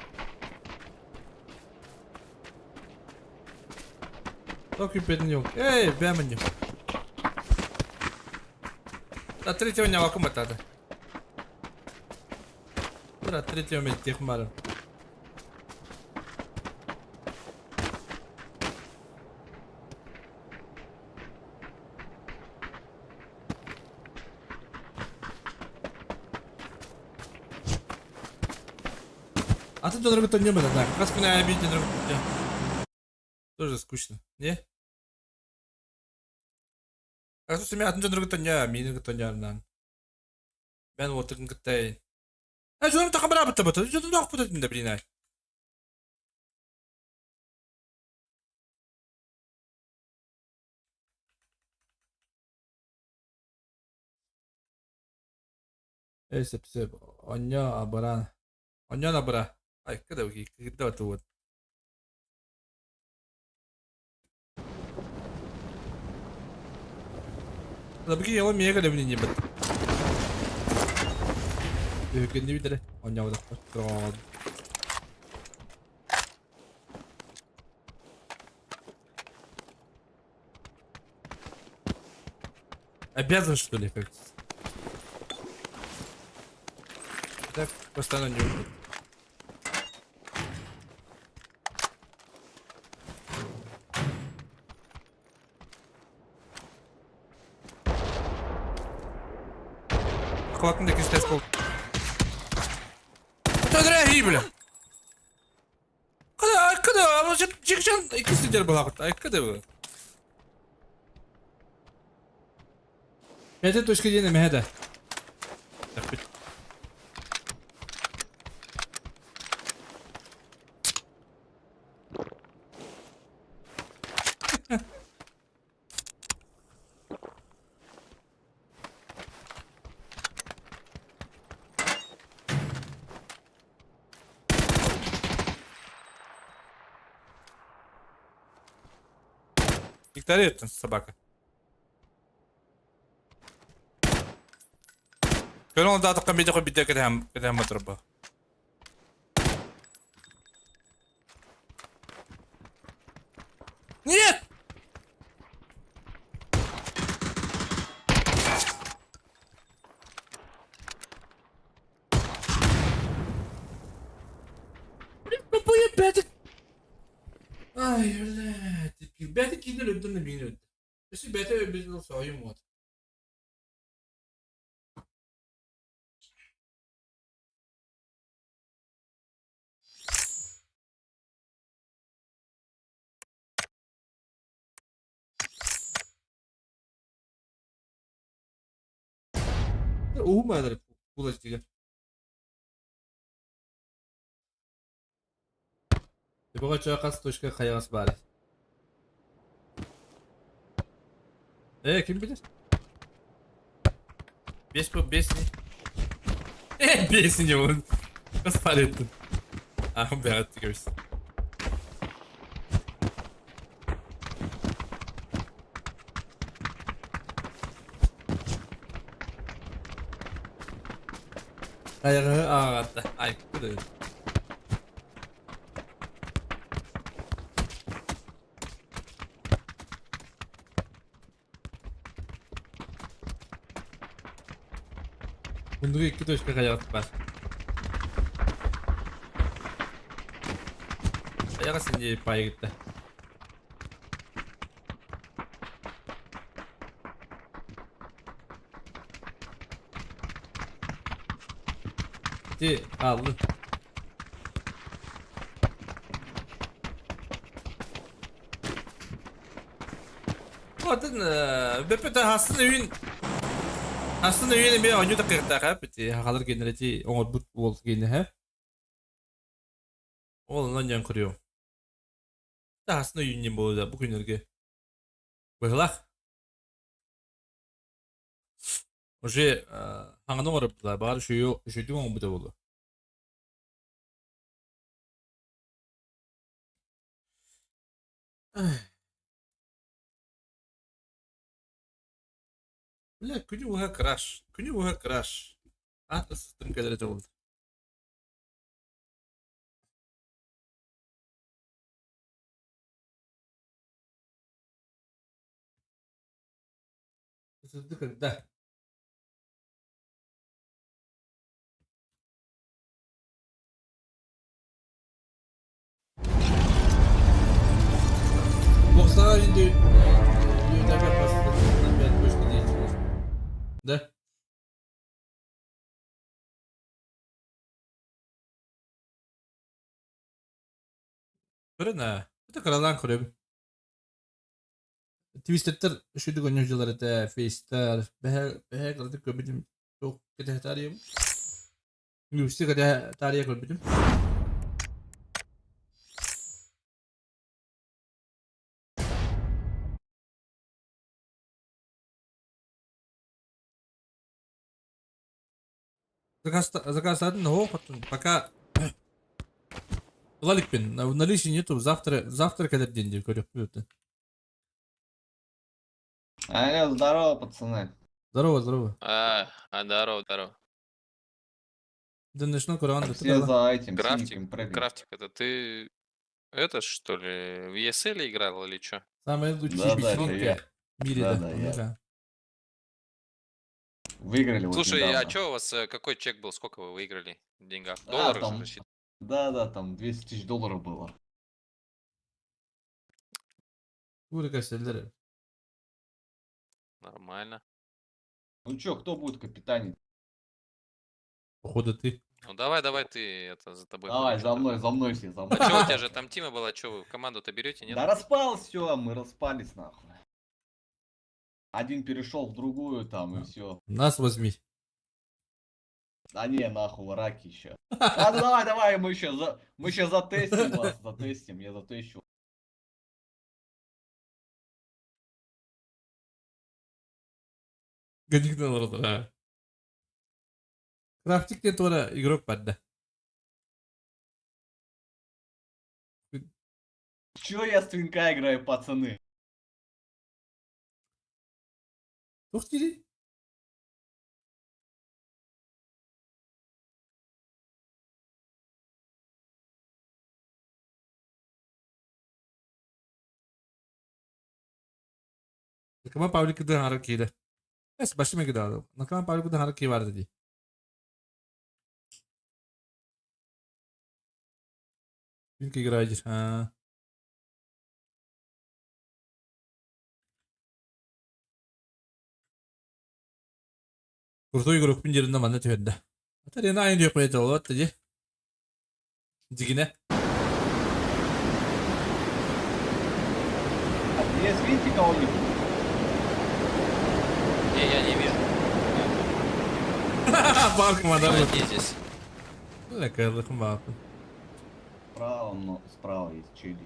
Ток күүппэтин Эй, бэм От третьего не вакуум это. От третьего метех марым. Атын дьоннорго төннүөм этэ так. Хас күн аайы биир дьоннорго Тоже скучно. Не? Хас семья атын дьоннорго төннүө, миигин кытта төннүөрүнэн. Мен уотукун кытта Э, дьонум таха бараабыта бата. Дьонум да этим да блин. Ээ сөп-сөп. Онньо абыраан. Онньоон абыра. Айка да кыырда тугут. Лабыки яла мега да билин ебет. Үһүккэнни билэрэ. Онньоодохпор. Туроҕоҕон. Обязан, что ли, как? Так, постоянно не умеет. Хватит на кистес пол. Это бля. Када, жигжан иккис сидер балагыт. Айкада бу. Пятая точка диэн эмэһэ да. Тэппит. Виктория собака. Көрөн даатыкка биде биде кэтэһэн кэтэһэн батырба. Нет! Блин, бэти. Ай, блядь, бэти киинэ өлөрдүм да миигин өлөрдө. Өссө бэти өлбүтүн соһуйум вот. Уһумаалар Full HD-гэ. Төбөҕө чоо хас точка хайаҕас баарый? Ээ, ким билэр? Бес по бес не? Э, бес не он. Хас баар еттин? Аа, бэҕэт кэбис. Хайаҕаһы ааҕатта. Ай, кудай. Мундуга икки точка хайаҕас баар. Хайаҕас инде паайгытта. Ити хааллын. Атын бөппөтө хасын үйүн хасын үйүн эмиэ оонньуу такыахтаах эбит. Хахалар генерати оҥорбут уол генеһэ. Ол онон дьон көрүөм. Хасын үйүн диэн буолуо бу күннэргэ. Быһылах. Уже хаҥаны оҥоробуттар, баҕар үчүгэй үчүгэйдик оҥорбута буолуо. Бля, күнү быһа краш, күнү быһа краш. Аат ыстым кэлэрэ буолла. Сырдык ырда. Боксаҕа Да? Көрөн аа. Это кыралаан көрөбүн. Твистеттер үчүгэй оонньуу дьыллар этэ, фейстэр, бэһэ бэһэ кыратык көрбүтүм, туох кэтэһэ таарыйабын. Үгүстүк кэтэһэ таарыйа көрбүтүм. Заказ, заказатын оһох пока ыла иликпин. В наличии нету, завтра, завтра кэлэр диэн диэн көрүөхпүт. Алло, здорово, пацаны. Здорово, здорово. А, здорово, здорово. Да начну көрөҕүн Все за этим Крафтик, синеньким прыгают. Крафтик, это ты это что ли, в ESL играл или что? Самая лучшая Да, да, это вечеринка я. в мире, Да, да. да, я. Да. Выиграли вот Слушай, а недавно. что у вас, какой чек был, сколько вы выиграли в деньгах? Да, Долларах же там- рассчитали? Да, да, там 200 тысяч долларов было. Курика селлер. Нормально. Ну чё, кто будет капитанить? Походу ты. Ну давай, давай ты, это за тобой. Давай, полечу за тогда. мной, за мной все, за мной. А чё у тебя же там Тима была, чё вы в команду-то берете, нет? Да распал все, мы распались нахуй. Один перешел в другую там и все. Нас возьми. Да не, нахуй, раки еще. Ладно, давай, давай, мы еще за... мы еще затестим вас, затестим, я затещу. Годик да. Крафтик диэн туора игрок бар да. Чё я с твинка играю, пацаны? Туох диирий? Накама Павликы хаара киирэ. Эс башым эгидаалы. Накама Павликы хаара кии баар дии. Твинк играет. А. Крутой игрок пин дьэринэ манна түһэрдэ. Ата рена айын диэххэ буолуот дии. Дьигинэ. А здесь видите кого-нибудь? Не, я не вижу. Парк мадар. Одни здесь. Лэкэлэхм баапын. Справа, но справа есть челики.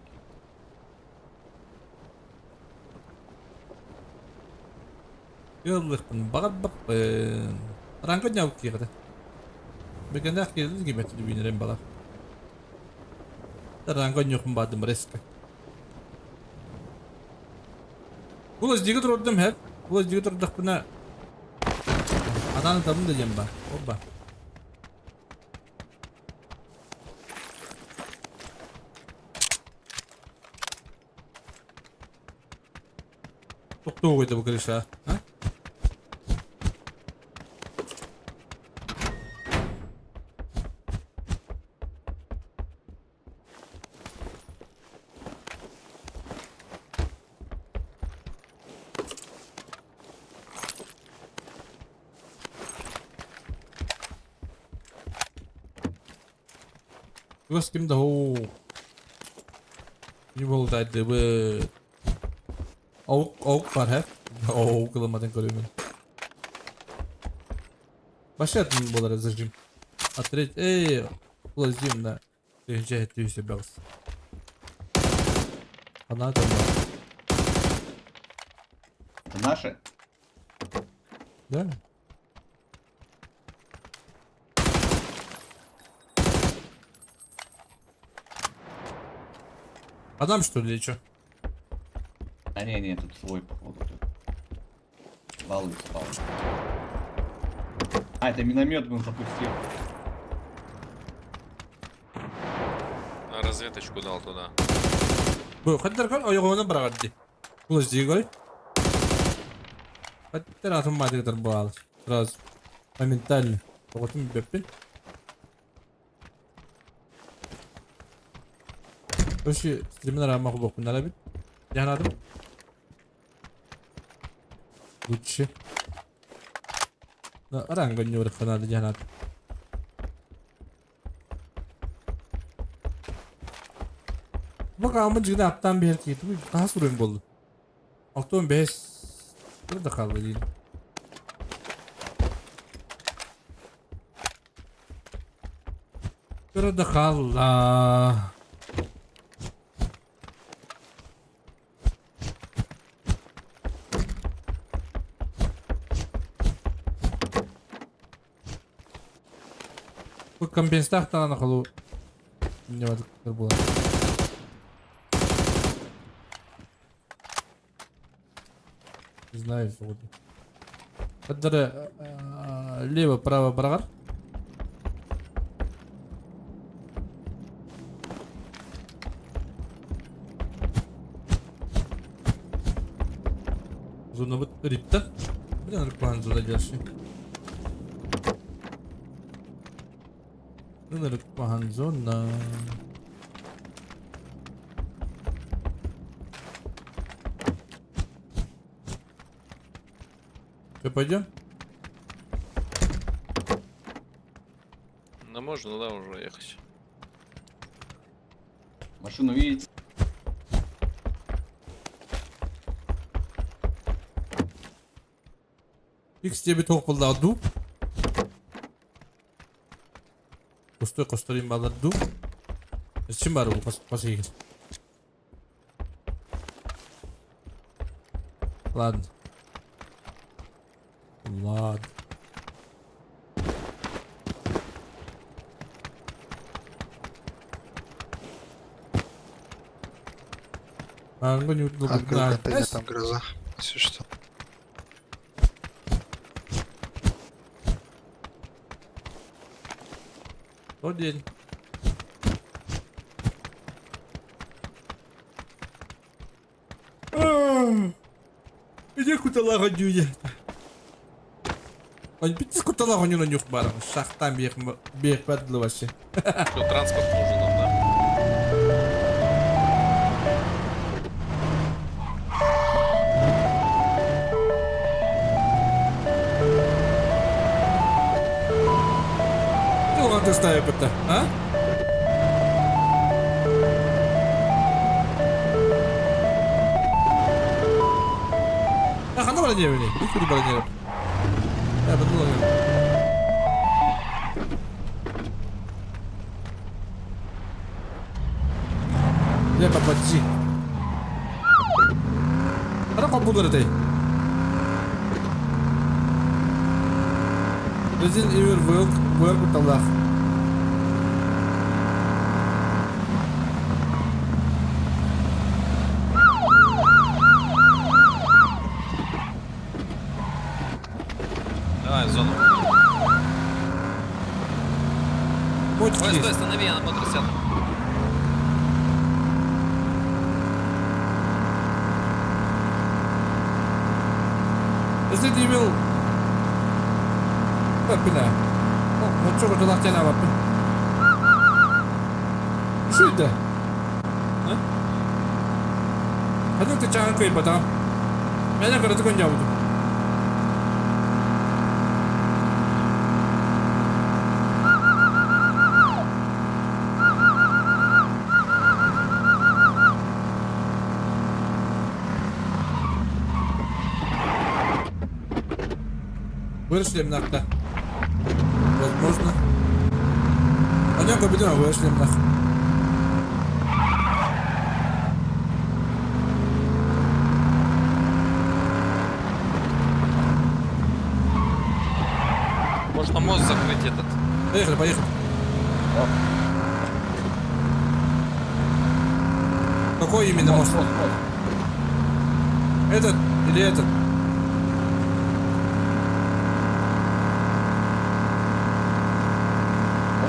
Ыаллыхпын баҕарбаппын. Ранга ньаабыт киэҕэтэ. Бэгэнээх киэлин кимэт дүбүүнэрин балар. Ранга ньуохун баадым резко. Бұл өздегі турдум хеп. Бұл өздегі турдахпына Атаны табын да диэн бар. Опа. Тохтоо бу крыша, а? Чугас ким да оо. Не буолтайдыбыт. Оук оук бар һэ. Оук ылымматын көрүмүн. Башатын буолар зажим. Отрыть. Эй, лазим на. Тыһыынча түһүсэ бэҕис. Ханаа тылла. Это наши? Да? Адам что ли или чё? А не, не, тут свой, походу. Тут. Валы спал. А, это миномет был запустил. На разведочку дал туда. Бу хаддар кол ойоҕоһунан быраҕар дии. Кулас дии кой. Хаддар атын маатыгытар буолар. Сразу. Моментально. Оҕотун билбэппин. Короче, стримин араама холуохпун эбит. Дьаһанаатым. Лучше. Араанга ньуурахханаады дьаһанаатым. Бу хааммын дьиҥинэ аптаан биһэр киһи хаһыс уруйум буолла? 65 да хаалла диин. Кыра да хаалла. Бу компенстаах даҕаны холу буолар. Не знаю, вот. Хаддары лево, право быраҕар. Зона рипта. Блин, план зона дальше. Ынырык зона. Что, пойдем? Ну можно, да, уже ехать. Машину видите? X diye bir tok buldu ду. Костой косторин балар ду. Зачем бар бу кос егер? Ладно. Ладно. Аңга не Открыл контейнер, там гроза. Если что. Тот день. Иди куталаға дүйе. Ой, битти куталаға нюна нюх барым. Шахтан бех бех бадлы вообще. Что, транспорт нужен нам, да? Ты ладно ставим это, а? А, хана бронировали? Их бронировали. Да, подумал. Бля, пападжи. Хара компьютер этэй. Resident Evil World World кутталлаах. Давай в зону. Котик Ой, есть. стой, останови, я на мотор сяду. Resident Evil Баппина. Оччоҕо тулахтана баппын. Шуйда. Ханнык да чааһын кыайбатаҕым. Мээнэ кыратык оонньообутум. Вышли нахта. Возможно. Пойдем победим, а вышли нах. Можно мост закрыть этот. Поехали, поехали. Какой именно мост? Мост, мост. Этот или этот?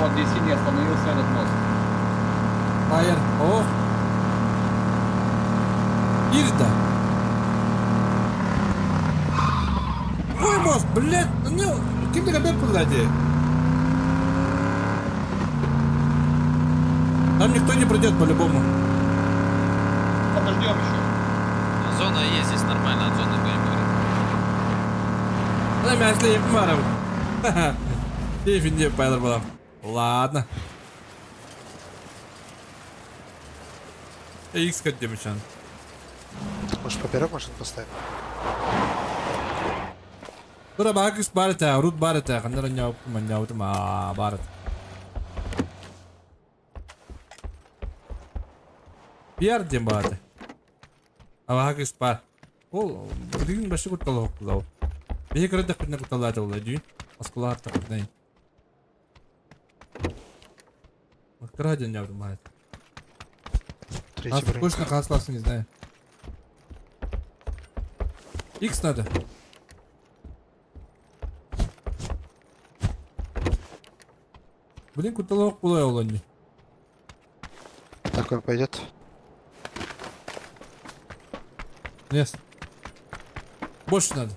Вот где синий остановился этот мост. Байер. О. Ирда. Какой мост, блядь? Ну, ким ты блядь? Там никто не придет по-любому. Подождем еще. Зона есть здесь нормально, от зоны будем играть. Она мясо я Дефинде пайдар была. Ладно. X кадемичан. Может, поперек машину поставим? Тура бакыс барыта, рут барыта, ханнара няу маняу ма барыт. Пиар дем барыта. Абакыс бар. Ол, билигин башы куттала хоктулау. Беге кырдак бирне куттала жолла дүйүн. Аскулар такырдай. Краден няу ма. Третий бронь. Точно хасласы не знаю. X надо. Блин, куттала кулай олонни. Такой пойдет. Нет. Больше надо.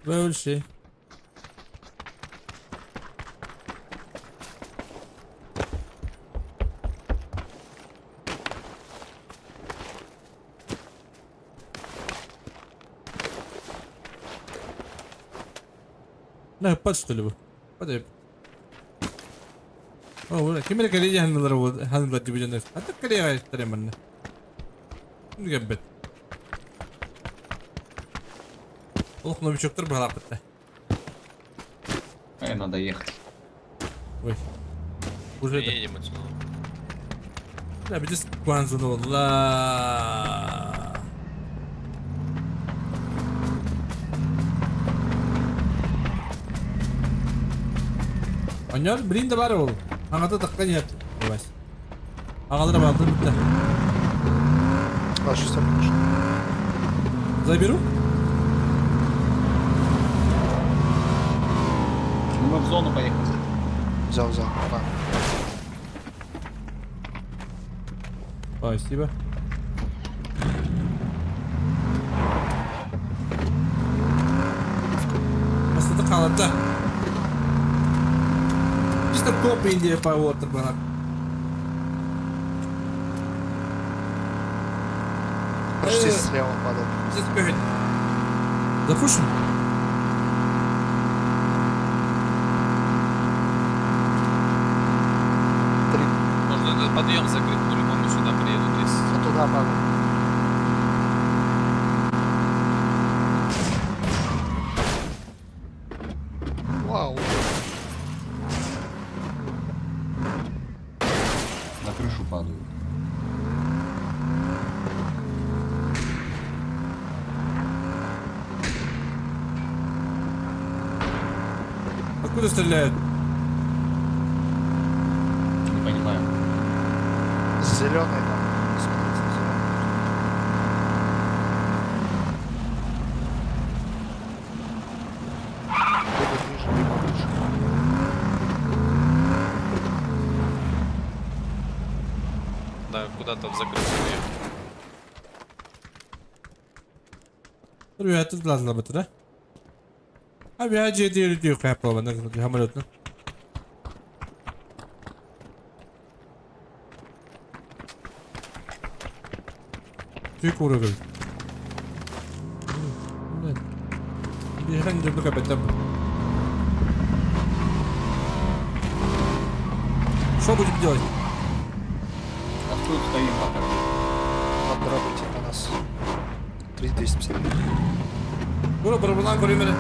Больше. На, под что ли вы? Подай. О, ким эрэ кэлии ханнылар ханнылар дибиден. Ата кэлии айттар манна. Гәббет. Ох, новичоктар баҕалаах Эй, надо ехать. Ой. Уже это. Едем отсюда. Да, biz Guangzhou oldular. Оñor, блин да бар ол. Аңата таққан ет. Давай. Ағалар барды бітті. А, шестерка машина. Заберу? Ну, мы в зону поехали. Взял, взял. На. Спасибо. Бастаты қалады. Чисто топ Индия по отыр бана. Почти слева он падает. Здесь бегать. Запушим? Три. Можно этот подъем закрыть, по-любому сюда приедут, если... Вот туда падает. крышу падают. Откуда стреляют? Не понимаю. Зеленый там. Смотрите, зеленый. Либо ниже, либо выше. Да, куда-то в закрытую уехал. Ребята, ладно, да? Авиа самолетно. Ты куры. Что будем делать? А тут стоим пока. Надо дробить на нас. 3250. Бура барабанан көрүмere.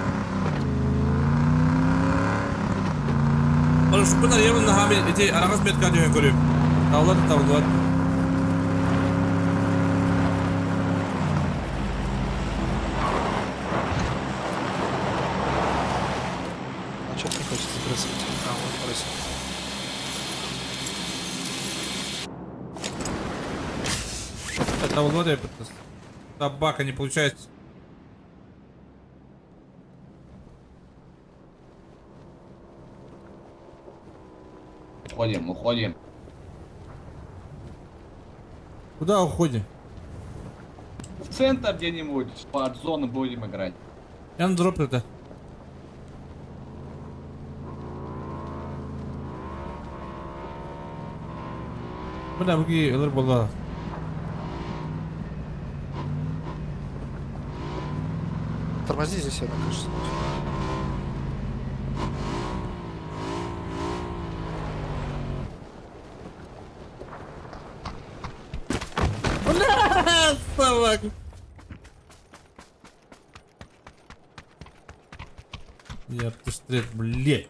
Oğlum şu bunlar yemin hamil iti aragaz metka diyor görüyorum. Tavlat tavlat. А что не хочет сбросить? А, вот бросил. Тавлат я просто. Собака не получается. Уходим, уходим. Куда уходим? В центр где-нибудь, под зону будем играть. Я на дроп это. Бля, буги ылыр бола. Тормози здесь, я на крыше. Бля, собака. Я ты блядь.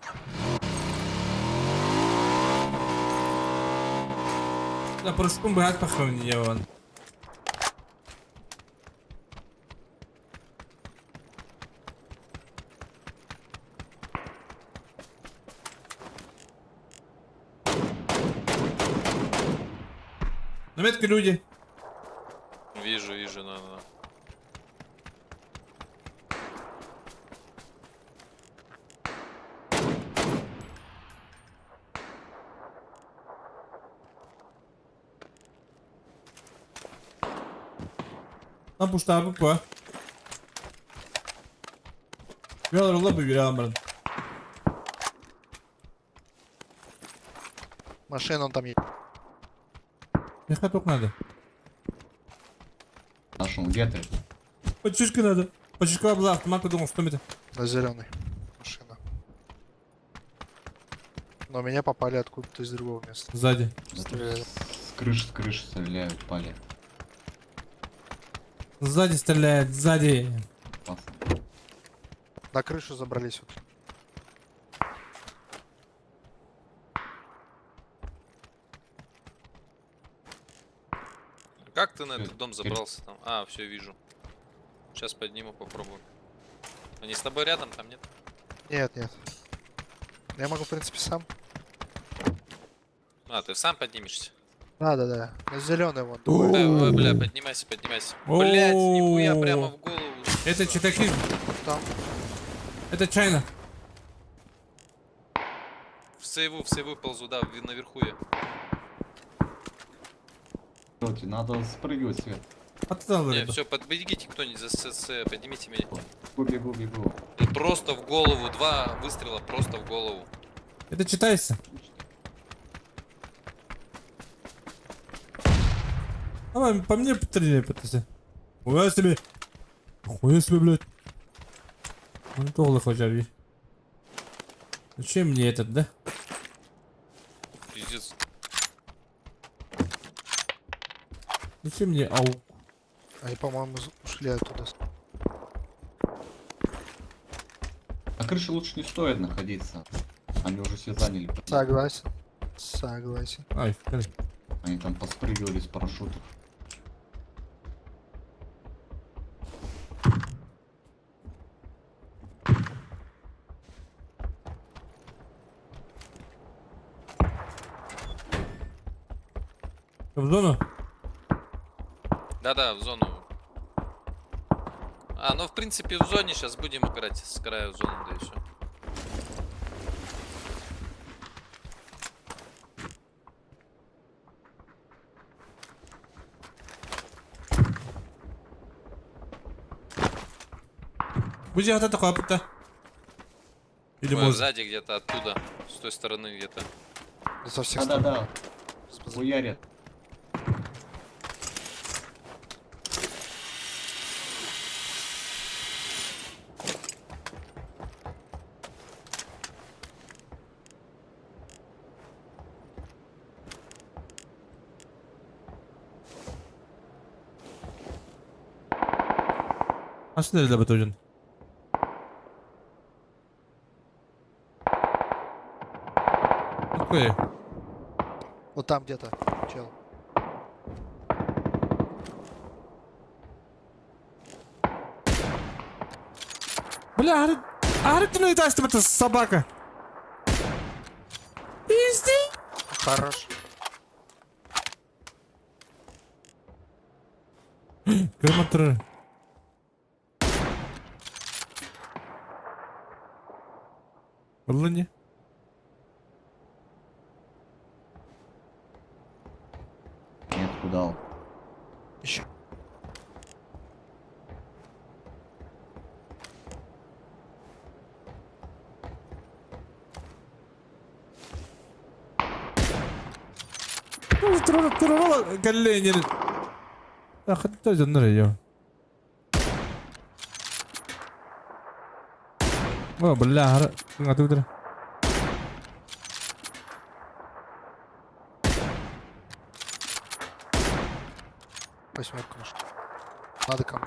Да, порошком бы похоронил, я вон. На метке люди. Вижу, вижу, на, на. Там пуштабы по. Машина он там есть. Меха только надо. Нашел, где ты? Подчишка надо. Подчишка была, автомат подумал, 100 метров. На зеленый. Машина. Но меня попали откуда-то из другого места. Сзади. Стреляли. С крыши стреляют, пали. Сзади стреляет, сзади. Опасно. На крышу забрались вот. Как ты на Всё, этот дом теперь- забрался там? А, все вижу. Сейчас подниму, попробую. Они с тобой рядом там, нет? Нет, нет. Я могу, в принципе, сам. А, ты сам поднимешься? Да, да, да. На зеленый вон. Ой, ой, бля, поднимайся, поднимайся. Блять, нихуя прямо в голову. Это сука. читаки. Там. Это чайна. В сейву ползу, да, наверху я. Короче, надо спрыгивать, Свет. А ты там, Не, все, подбегите кто-нибудь за СС, поднимите меня. Бегу, бегу, бегу. И просто в голову, два выстрела просто в голову. Это читается. Давай, по мне стреляй, пытайся. Хуя себе. Хуя себе, блядь. Он долго хотя бы. Зачем мне этот, да? Пиздец. Зачем мне ау? Они, по-моему, ушли оттуда. На крыше лучше не стоит находиться. Они уже все заняли. Согласен. Согласен. Ай, скажи. Они Они там поспрыгивали с парашютов. В зону? Да-да, в зону. А, ну в принципе в зоне сейчас будем играть с края зоны, да и все. Бу дьиэҕэ такой. Или Ой, может. сзади где-то оттуда, с той стороны где-то. Да со всех сторон. Да-да-да, хуярят. Aslında öyle batırın. Окей. Вот там где-то, чел. Бля, говорит, ты это собака. Пизди. Хорош. Грамотры. Было? Нет, куда он? Еще. Колени. Ах, это же. О, бля, надо. Восьмерку нашел. Надо кому.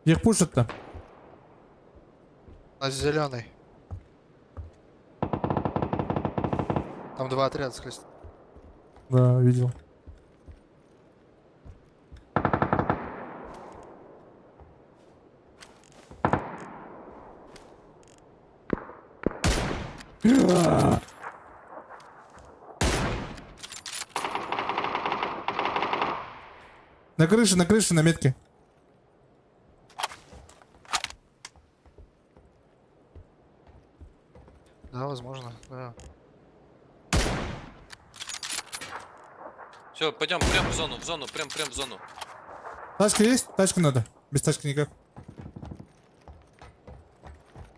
Их пушат-то. На зеленый. Там два отряда схлест. Да, видел. На крыше, на крыше, на метке. Да, возможно, да. Все, пойдем прям в зону, в зону, прям прям в зону. Тачка есть? Тачку надо. Без тачки никак.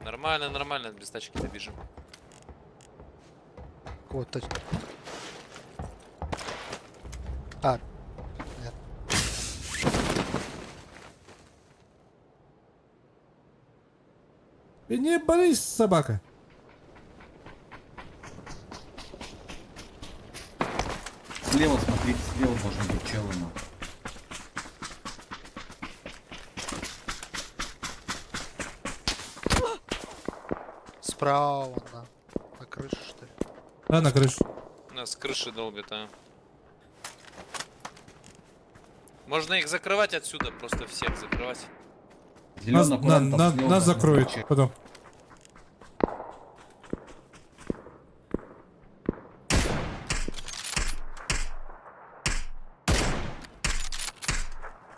Нормально, нормально, без тачки добежим. Вот точно. А, нет. И не борись, собака. Слева, смотрите, слева должен быть чел ему. Справа вон, да. На крыше, что ли? Да, на крышу. Нас с крыши долбит, а. Можно их закрывать отсюда, просто всех закрывать. Нас, Зеленый на, аккуратно, там на- слева нас должен быть закроют чел. потом.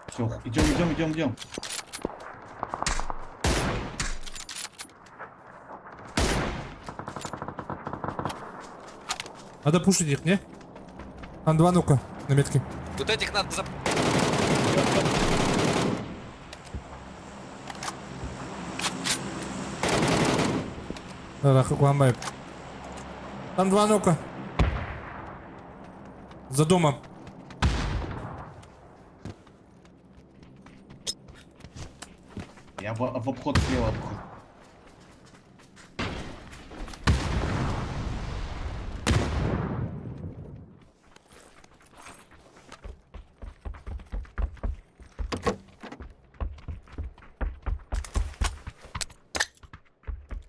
Все, идем, идем, идем, идем. Надо пушить их, не? Там два нука на метке. Вот этих надо за... Да, да, Хукламбай. Там два нука. За домом. Я в обход слева обхожу.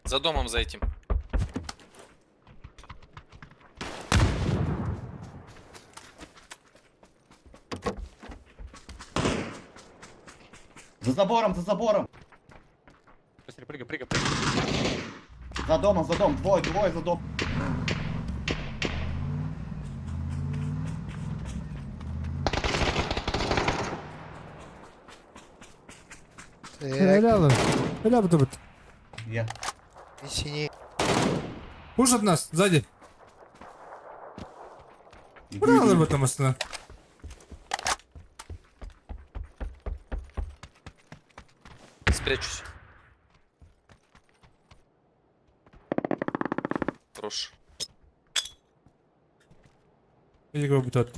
За домом за этим. забором, за забором. Быстрее, прыгай, прыгай, прыгай. За домом, за домом. Двое, двое за дом. Öyle Öyle bu da Я. Синий. Пуш от нас, сзади. Иду, Куда иду. в этом машина? Спрячусь. Хорош. Или его бутат.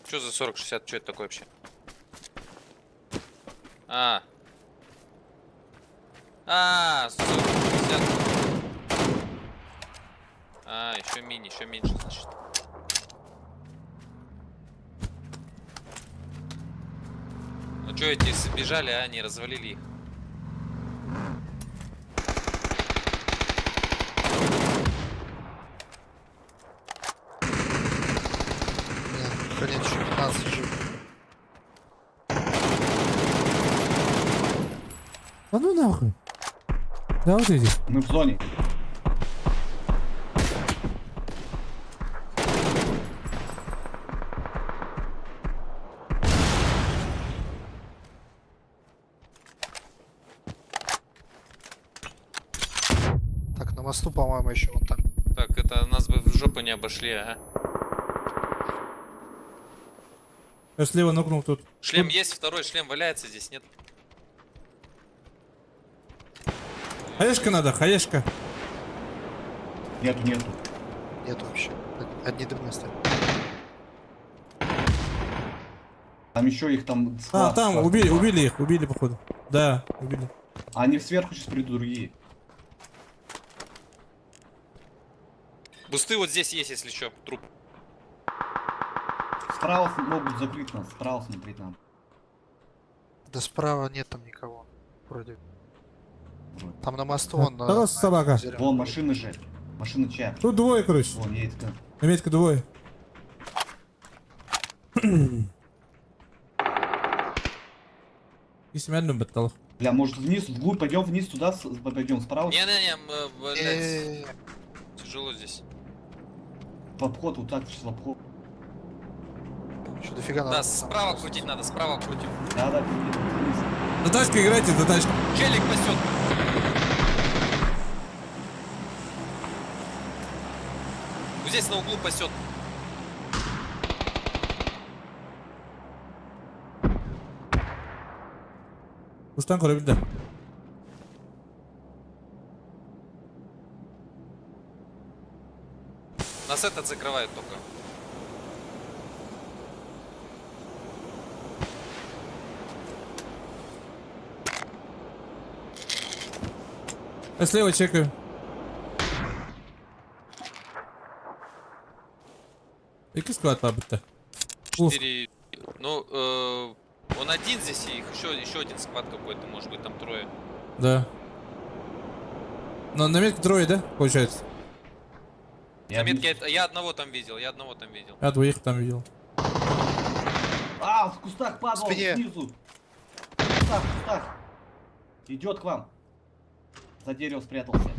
Что за 40-60? Что это такое вообще? А. А, 40-60. А, еще мини, еще меньше, значит. Ну что эти сбежали, а? Они развалили их. Блин, еще 15 жив. А ну нахуй. Да вот иди. Мы в зоне. Так, на мосту, по-моему, еще вон там. Так, это нас бы в жопу не обошли, ага. Я слева нокнул тут. Шлем есть, второй шлем валяется здесь, нет? Хаешка надо, хаешка. Нету, нету. Нету вообще. Одни дымы остались. Там еще их там А, склад, там, склад. убили, убили их, убили, походу. Да, убили. Они сверху сейчас придут другие. Бусты вот здесь есть, если что, труп. Справа могут закрыть нас, справа смотреть нам. Да справа нет там никого. Вроде. Вроде. Там на мосту он на... Хорош, собака. зелёном. Вон машина же. Машина чья? Тут двое, короче. Вон едет. к нам. На метке двое. Если баттал. Бля, может вниз, вглубь пойдем вниз туда, пойдем справа. Не-не-не, блядь, Не-не-не. тяжело здесь. В обход, вот так сейчас в обход. Еще дофига надо. Да, справа крутить надо, справа крутим. Да, да, вниз. За тачкой играйте, за тачкой. Челик пасет. Вот здесь на углу пасет. Уштан көрөбүт да. Нас этот закрывает только. Я слева чекаю. Екі склад бар бітті. Уф. Четыре. Ну, он один здесь, и их еще один склад какой-то, может быть, там трое. Да. Но на метке трое, да, получается? Я На метке вниз. я одного там видел, я одного там видел. Я двоих там видел. А, в кустах падал, В спине. снизу. В кустах, в кустах. Идет к вам. За дерево спрятался.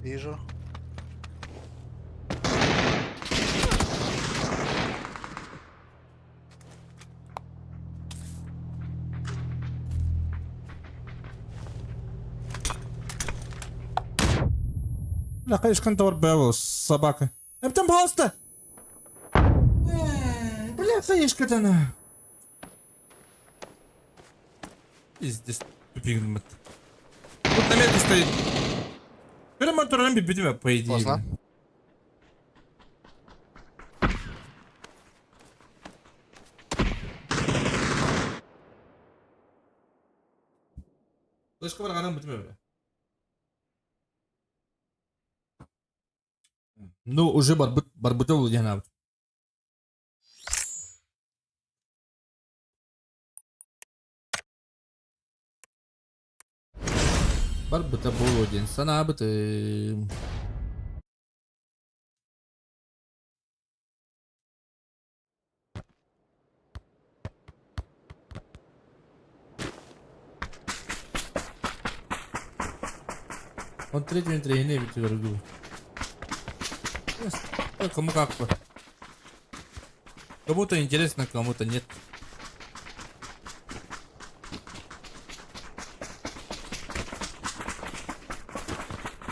Вижу. Бля, конечно, товар был, собака. Там просто. Бля, хаешка-то на. Пиздец, тупик. Тут на метке стоит. Первый бибитиме, по идее. Поздно. Флешка барганым битиме, бля. Ну, уже барбыт, барбыта был диэн Барбыта буолуо диэн санаабытым. Он третий интэриэһинэй эбит көрөргө. Кому как бы. Кому-то интересно, кому-то нет.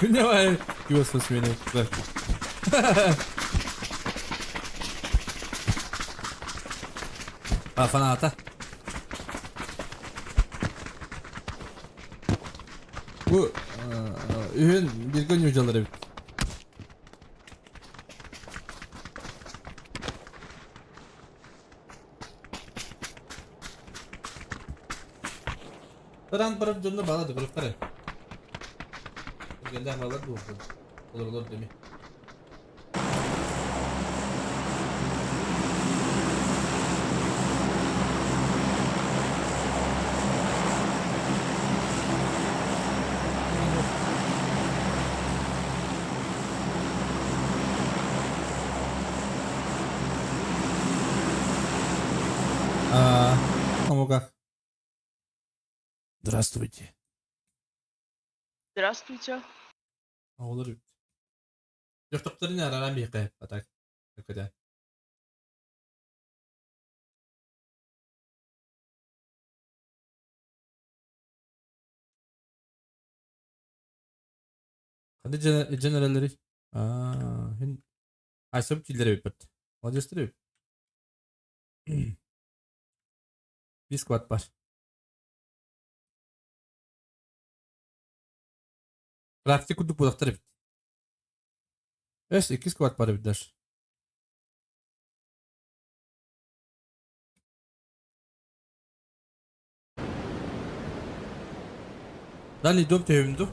Давай, киоск сменил. А, фаната. Бу үһүн бииргэ ньуудьалар эбит. Баран барар дьонно баала да көрүөхтэрэ. Кэргэннээх баалар буолуохтун. Олоролор деми. А, помогах. Здравствуйте. Здравствуйте. Оҕолор Дьохтохторун арааран биһиэхэ а так көтө. Ханна дьон эрэллэрий? Аа, һин Айсабыт киллэр эбиппит. Молодецтар эбит. Биир склад бар. Практик курдук буолахтар эбит. Эс, иккис склад бар эбит даже. Дальний дом түһэбин дуу?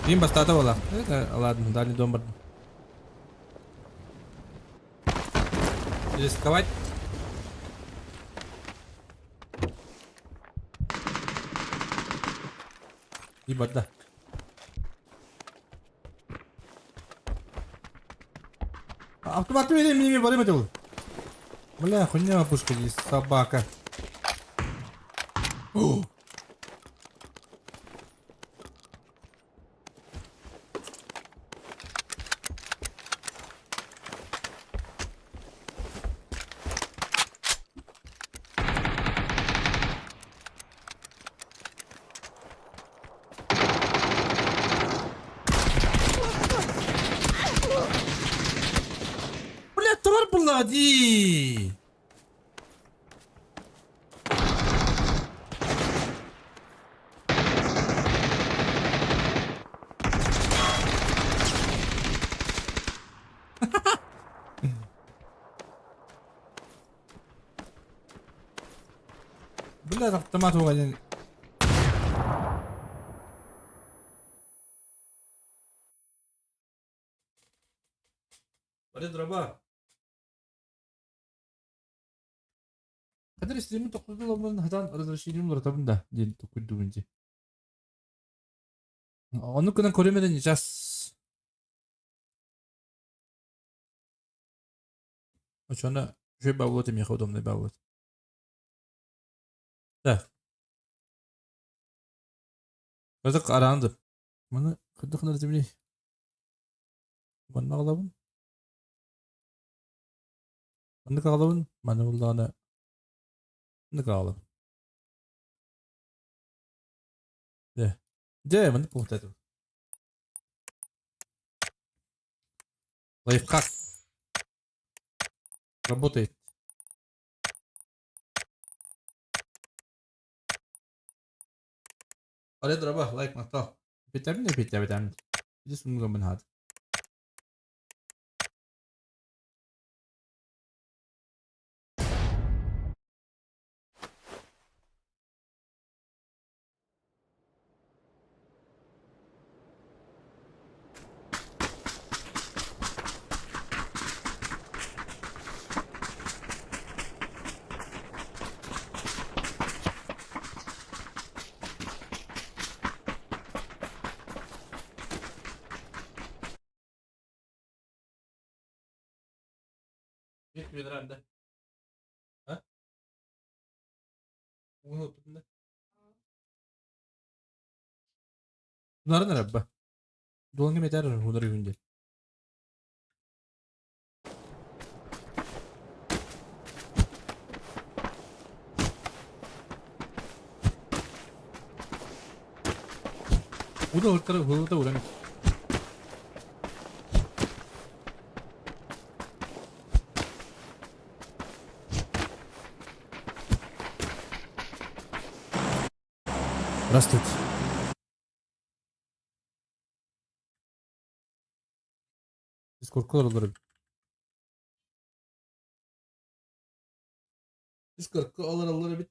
Ким бастаата буолла? Ладно, дальний дом бардым. Рисковать? И барда. Автомат берем, не барым это был. Бля, хуйня пушка здесь, собака. О! Бля, тварь была, ди! Бля, автомат угоден. Бары дроба. Кадр стримин тохтотуллабын хатан разрешением уларытабын да диэн токуйдубун дии. Оннук гынан көрүм эрэ сейчас. Оччону үчүгэй баа буолуо миэхэ удобнай баа буолуо. Так. Ытык араанды. Маны хайдах гынар этибиний? Манна аҕалабын. Маннык аҕалабын, маны буллаҕына маннык аҕалабын. Дьэ, дьэ маннык буолуохтаах Лайфхак. Работает. Арай драба, лайк махтал. Битэмин битэмин. Ити сунгамын хаат. Bunların araba. Долга метар хунар юнде. Уда ортара хулута уран. Здравствуйте. Biz korkular olur. Biz korku olur olur bit.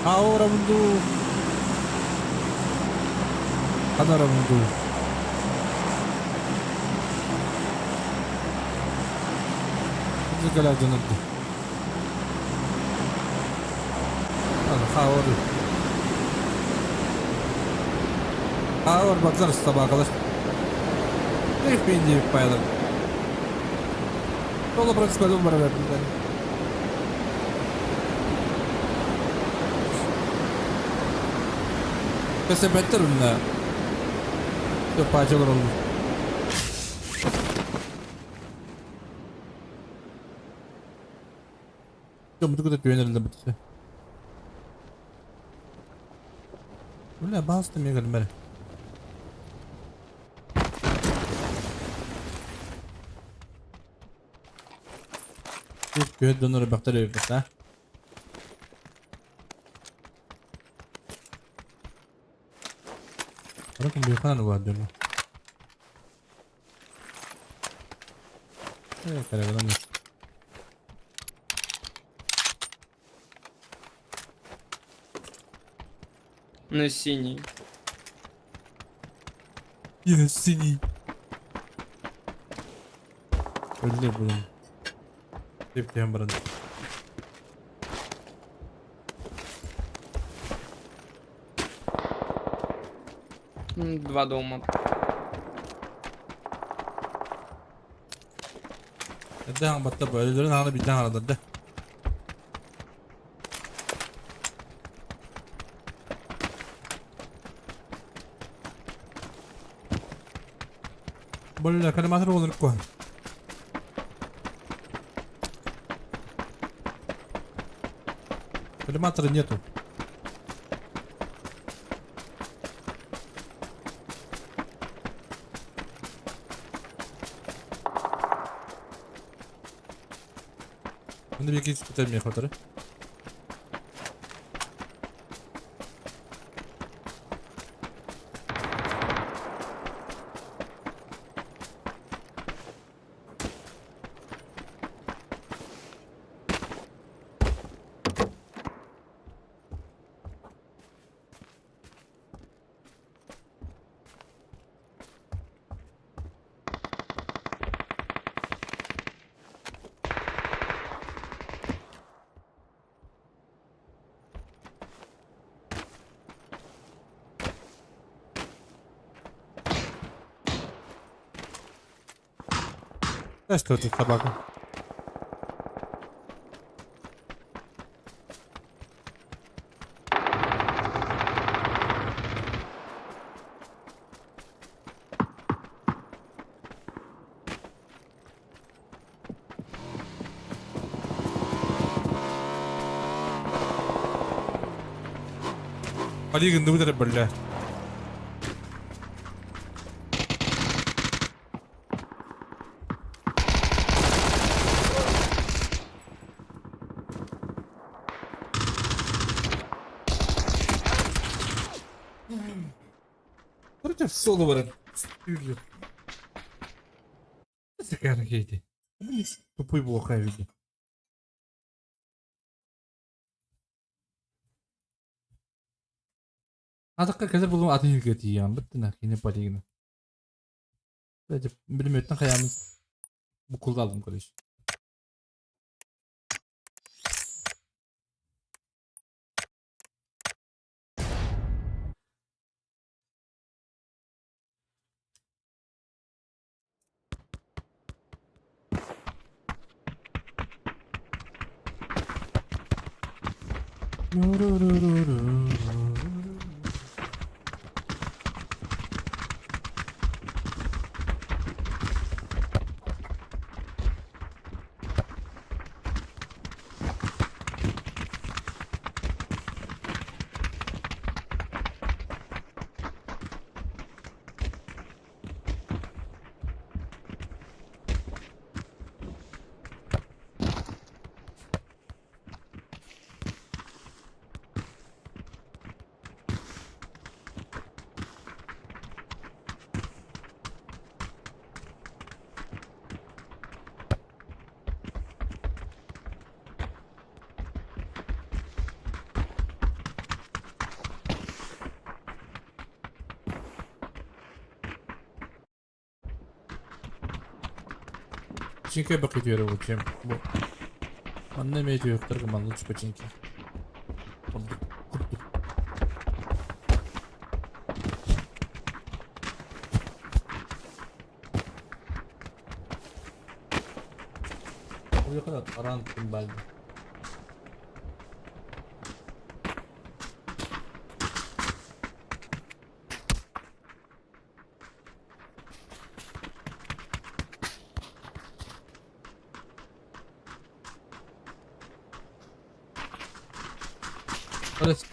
Ahora mundu. Adora mundu. Музыкалар дьонорду. Хаур. Хаур баклар собакалар. Их пинди пайлар. Толо против бар Көсөбөттөр мына. Пачалар oldu. Мутук түйенелде бітті. Бля, басты мегал бәрі. Көт донор бактар өйбет, а? Раком бихана ваддуна. Э, карагана. На синий. Я синий. Öldü bunu. Tepkiyen баран. Два дома. Эдden батта bu. Ölülerin ağını birden aradı. Бля, калиматор olur ко. Коллиматора нету. Bunu bir iki tutarım ya. Да что ты, собака? Алигин дыбытыр бля. Короче, в соло баран. Такая Тупой блоха видно. Атаққа қазір бұл атын үйге тиген біттін кене полигін. Билмөттен қаямыз. Буккуллаабытым короче. Починка бакытыары чем бу манна эмиэ түһүөхтэргэ манна починка курдук курдук Араан баалды.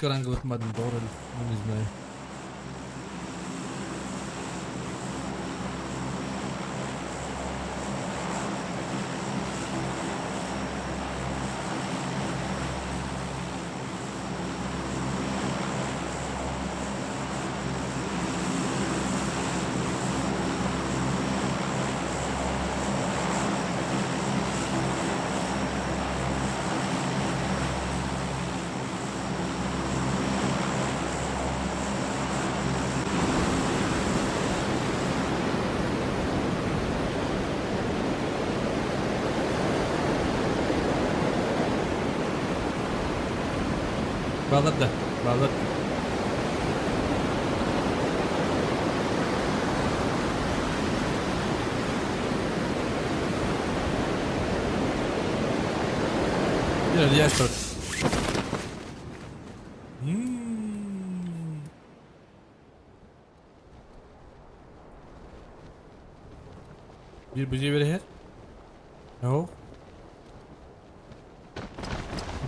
Карангылытмадым doğru не знаю. Баллар да, баллар. Я что? Биир бу дьиэ иһэр. No.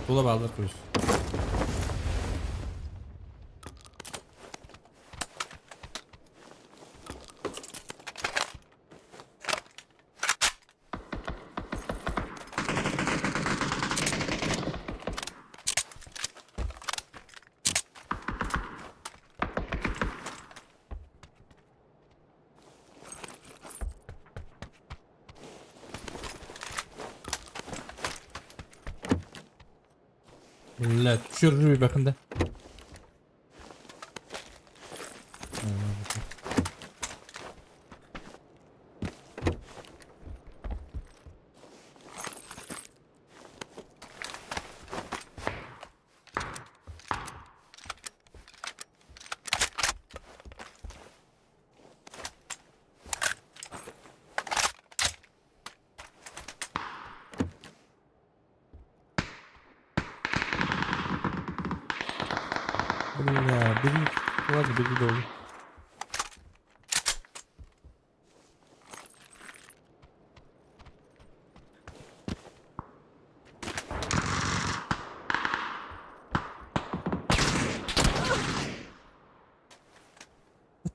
Тула бааллар көс. Блядь, чүррүү бакында. Бля, беги. Ладно, беги долго.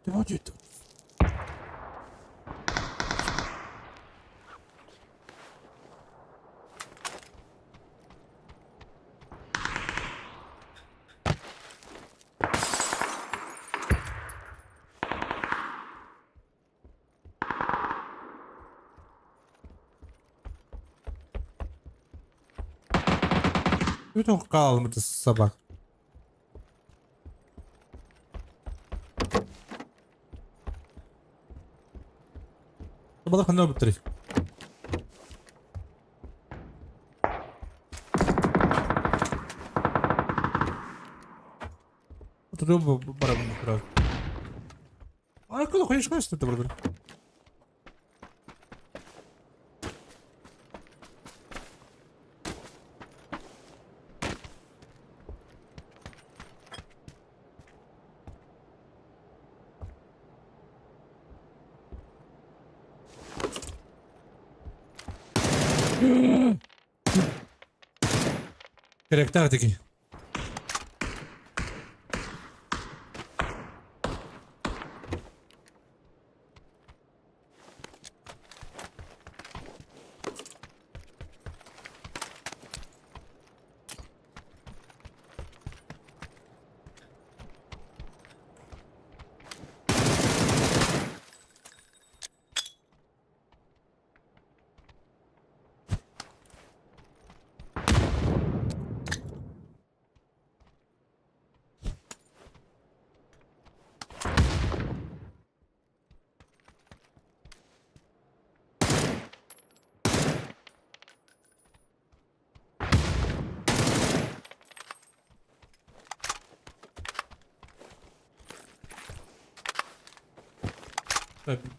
What you do? Бүтүн хаалбыт собак. Балар ханна өлбүттэрий? Тутуу барабын турар. Ай, куда ходишь, что это брат? Кэлэктээх дики.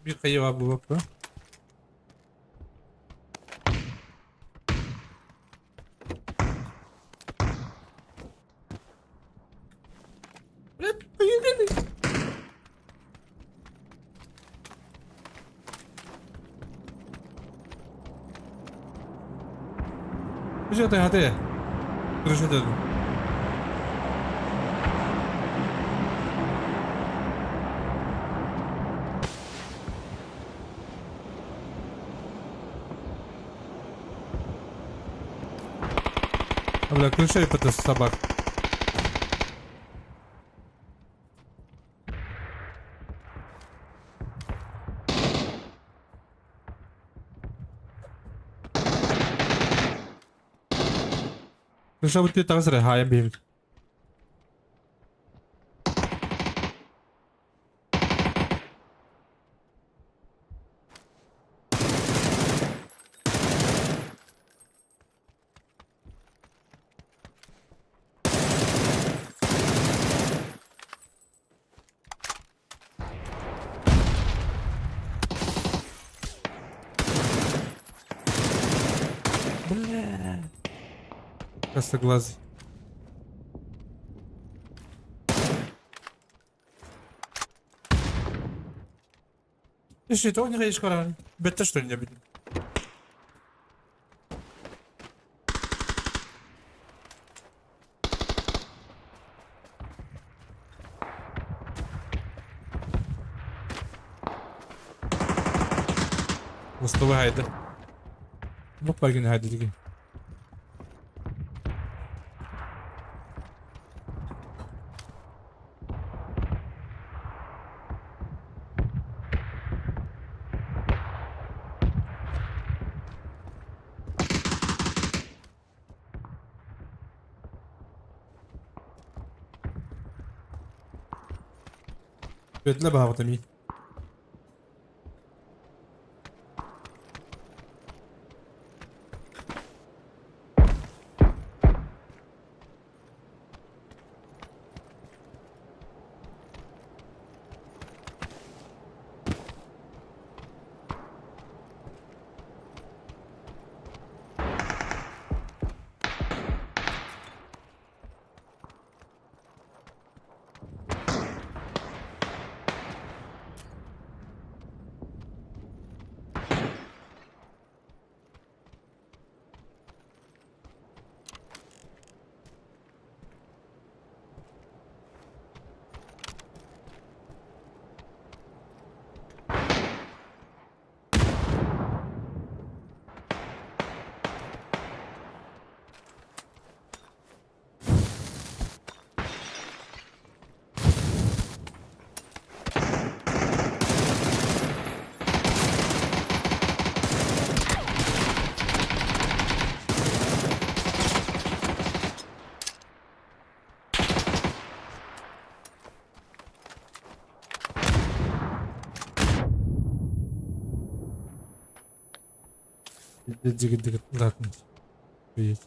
Биир хайа баар буолуо. Блядь, Крыша А, бля, крыша это собак. Крыша вот там зря, бил. Бля. Косоглазый. Слушай, это он не ходишь, Бетта что ли не обидно? Мостовой хайда. Бок баргин хайда диги. Бетле баҕатами. Дигит.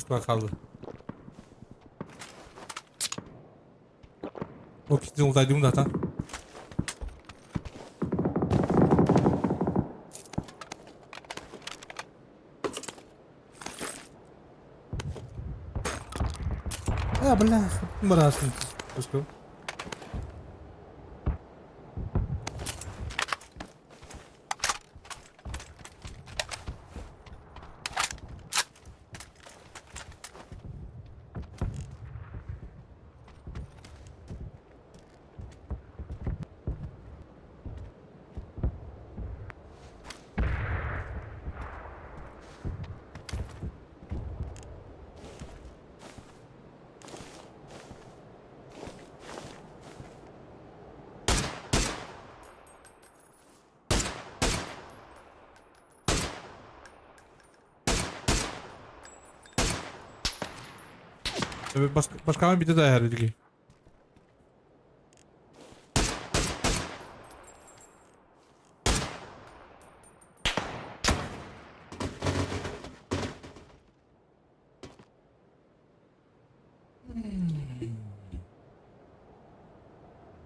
Москва хаалла. Ол киһитин ултайдым да атан. А, бля, барасың. Пускай. Башкаҕа биитэ да эһэрилги.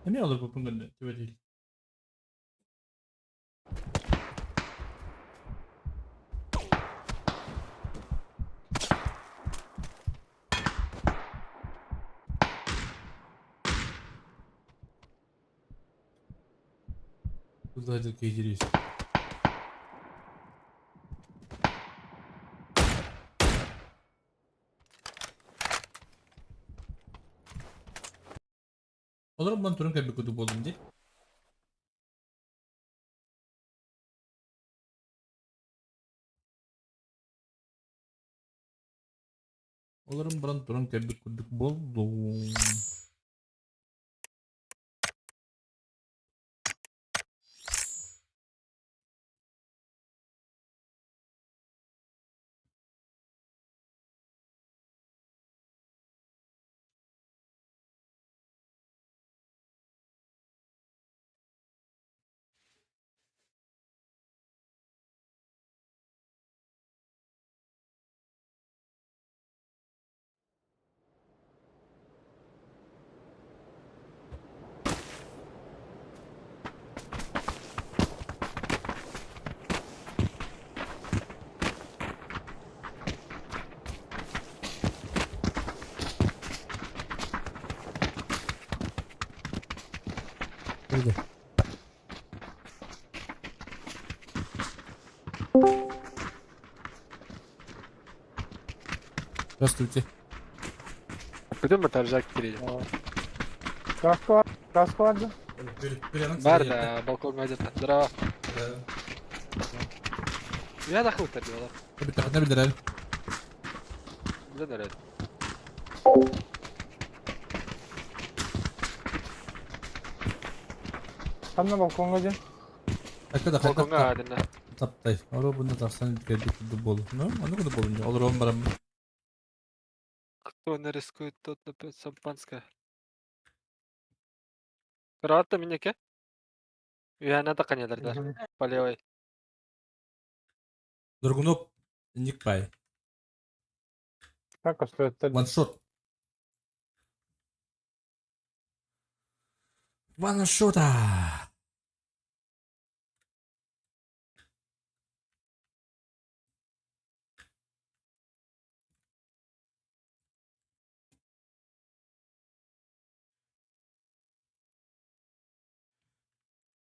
Эмиэ олорбуппун гынна түбэтиил. Куда киирис? Олорон баран туран кэлбит курдук буоллум дии. Олорон баран туран кэлбит курдук буоллум. Здравствуйте. Куда мы кирили? Бар да, балконга где-то. Здорово. Я нахуй делала. Ne bildirelim. Bize nerede? Ханна балконга ден. Dakika dakika Балконга dakika. адына. Таптай. Оро бunda тапсан кэлбит курдук буолу. Ну, ону курдук буолун. Олорон барам. Кто не рискует, тот напьет шампанское. Кровать минеке? Үйәнә да канелердер. По левой. Драгунов ник пай. Так, а Ваншот. Ваншота.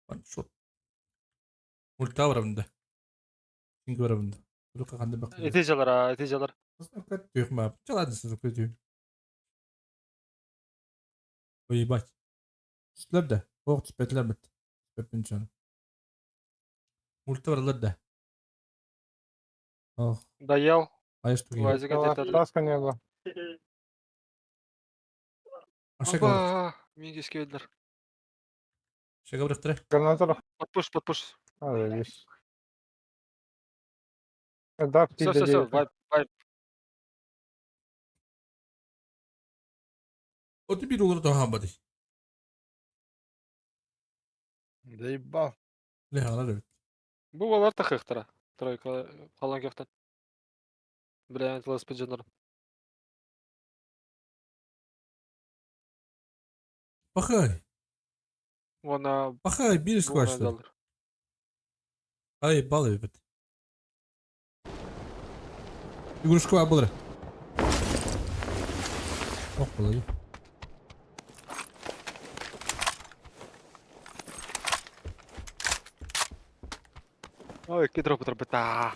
Ваншот. Мульта барабында. Кинг барабында. Рука ханды бак. Эти жалар, эти жалар. Түймә. Чаладысыз көтүү. Ой, ебать. Түстүлөр да. Ох, түспэтилер бит. Түспэппин чону. Мульта баралар да. Ох, Доел. айш туги. Лазик где-то. Таска не было. Ашага. Опа, Мингис келдер. Шага бирактыра. Гранатор. Подпуш, подпуш. А, здесь. Да, Все, все, все, вайп, вайп. Оты бир олар да хамбады. Заебал. Ле алар бит. Бу алар тахыктыра. Тройка калан кефтен. Бля, ЛСП дженер. Пахай. Уонна Пахай, биир буолан скваштар. даллар. Ай, бал эбит. Игрушка бар булар. Ох, булар. Ой, икки дроп турбута.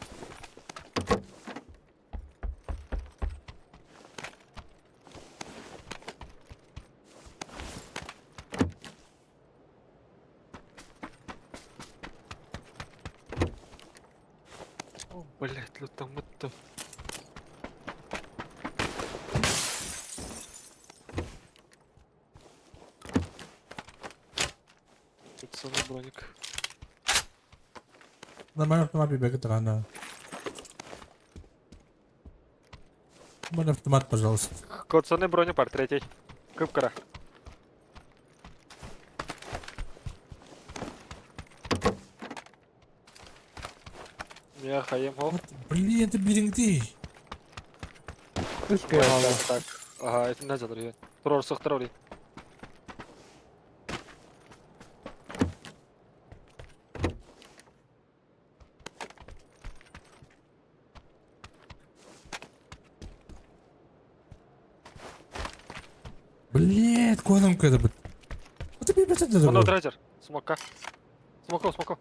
О, блядь, лутамытты. Пацаны, броник. Нормально автомат бибеге тұрғанда. Можно автомат, пожалуйста. Пацаны, броник пар, третий. Кыпкара. Я хаем хо. Вот, блин, это бириңди. Үс киһи хаалла. Так, ага, это не задали. Трор сохтроли. Блин, куанам кэдэ бит. Вот тебе бит это Оно драйзер. Смока. Смоко, смоко.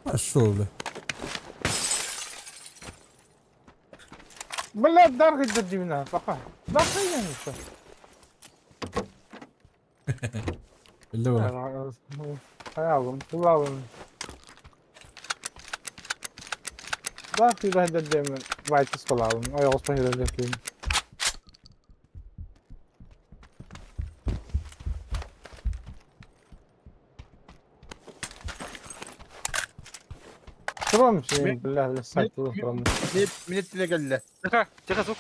Пошел, бля. Бля, даргать дадимна, пока. Даргай я Билде бар. Хайалым, тулалым. Даргай дадим, байтыс кылалым. Ой, господи, дадим. Турам, бля, сайт турам. Мин телегелле. Тихо, тихо, звук.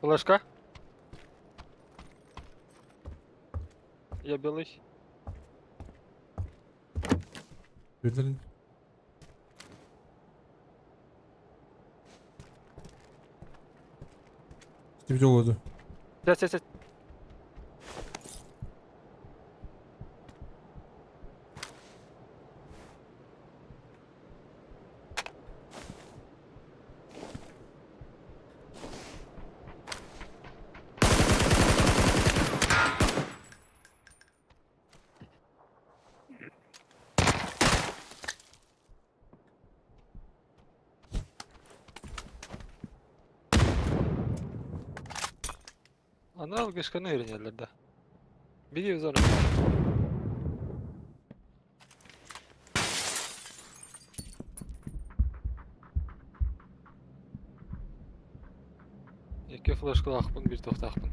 Флешка. Я белый. Билдерин. Тебе oldu. Сейчас, сейчас, сейчас. Анал гешканы үйренелер да. Беги в зону. Екі флешкалаақпын, бір тоқтақпын.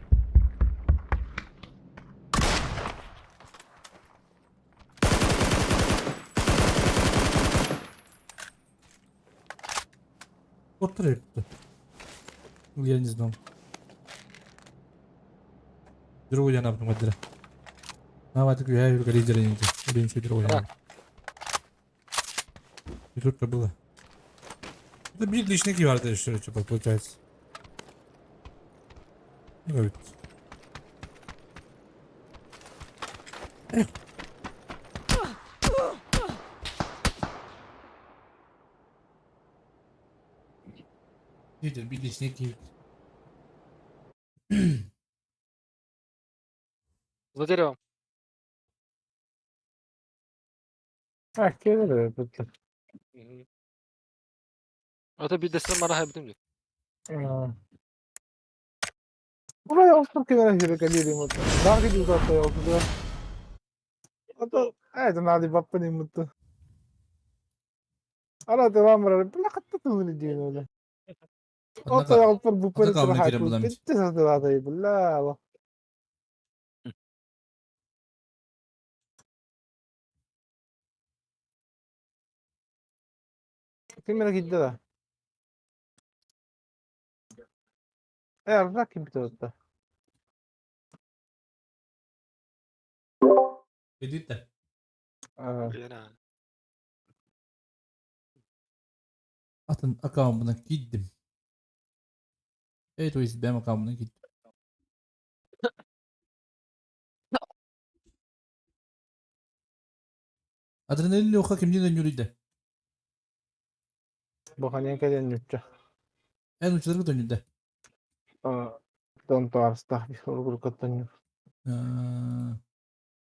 Портрет. Я не знал. Другой я нам мадра. Давай так я юрка лидера не Блин, что другой. Так. И тут-то было. Это бит личный кивар еще, типа, получается. Ну, ведь. Эх. Лидер, бит личный кивар. За деревом. А, келер бит. Мгм. Это бидесин мара хайбытым дии. Ура, остро кемер хирека дири мут. Дарги дузата ялтыда. Ото, это надо баппани мут. Ара devam бля хатта тылны дии ола. Ото ялпар бупар Ата калны турхат. кире булам. Битте сатылата бля. Кемер кидде да. Э, арда ким битте. Өйдүүт да. Атын аккаунтунан киирдим. Эй, то есть бэйэм аккаунтунан киирдим. Адреналин Леха кимниин өнньүрүйдэ? Бу ханан кэлэн ньучча. Эн учуларга төннүдэ. Тон таарыстаах уруккаттан.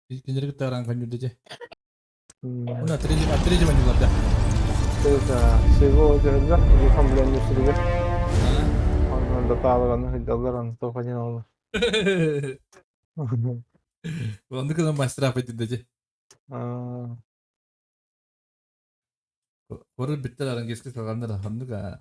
Кинилэри кытта араан конньүрдэ дьэ. Уна третий манньыларда. Это всего дьоһунна улахан билэн нүсүрүгэр. Онон да таалараны сылдьаллар, аны тоҕо диэн олор. Оннук гынан мастера пойдет дьэ. Хорор бүттэр арангеска салганнар оннук аа.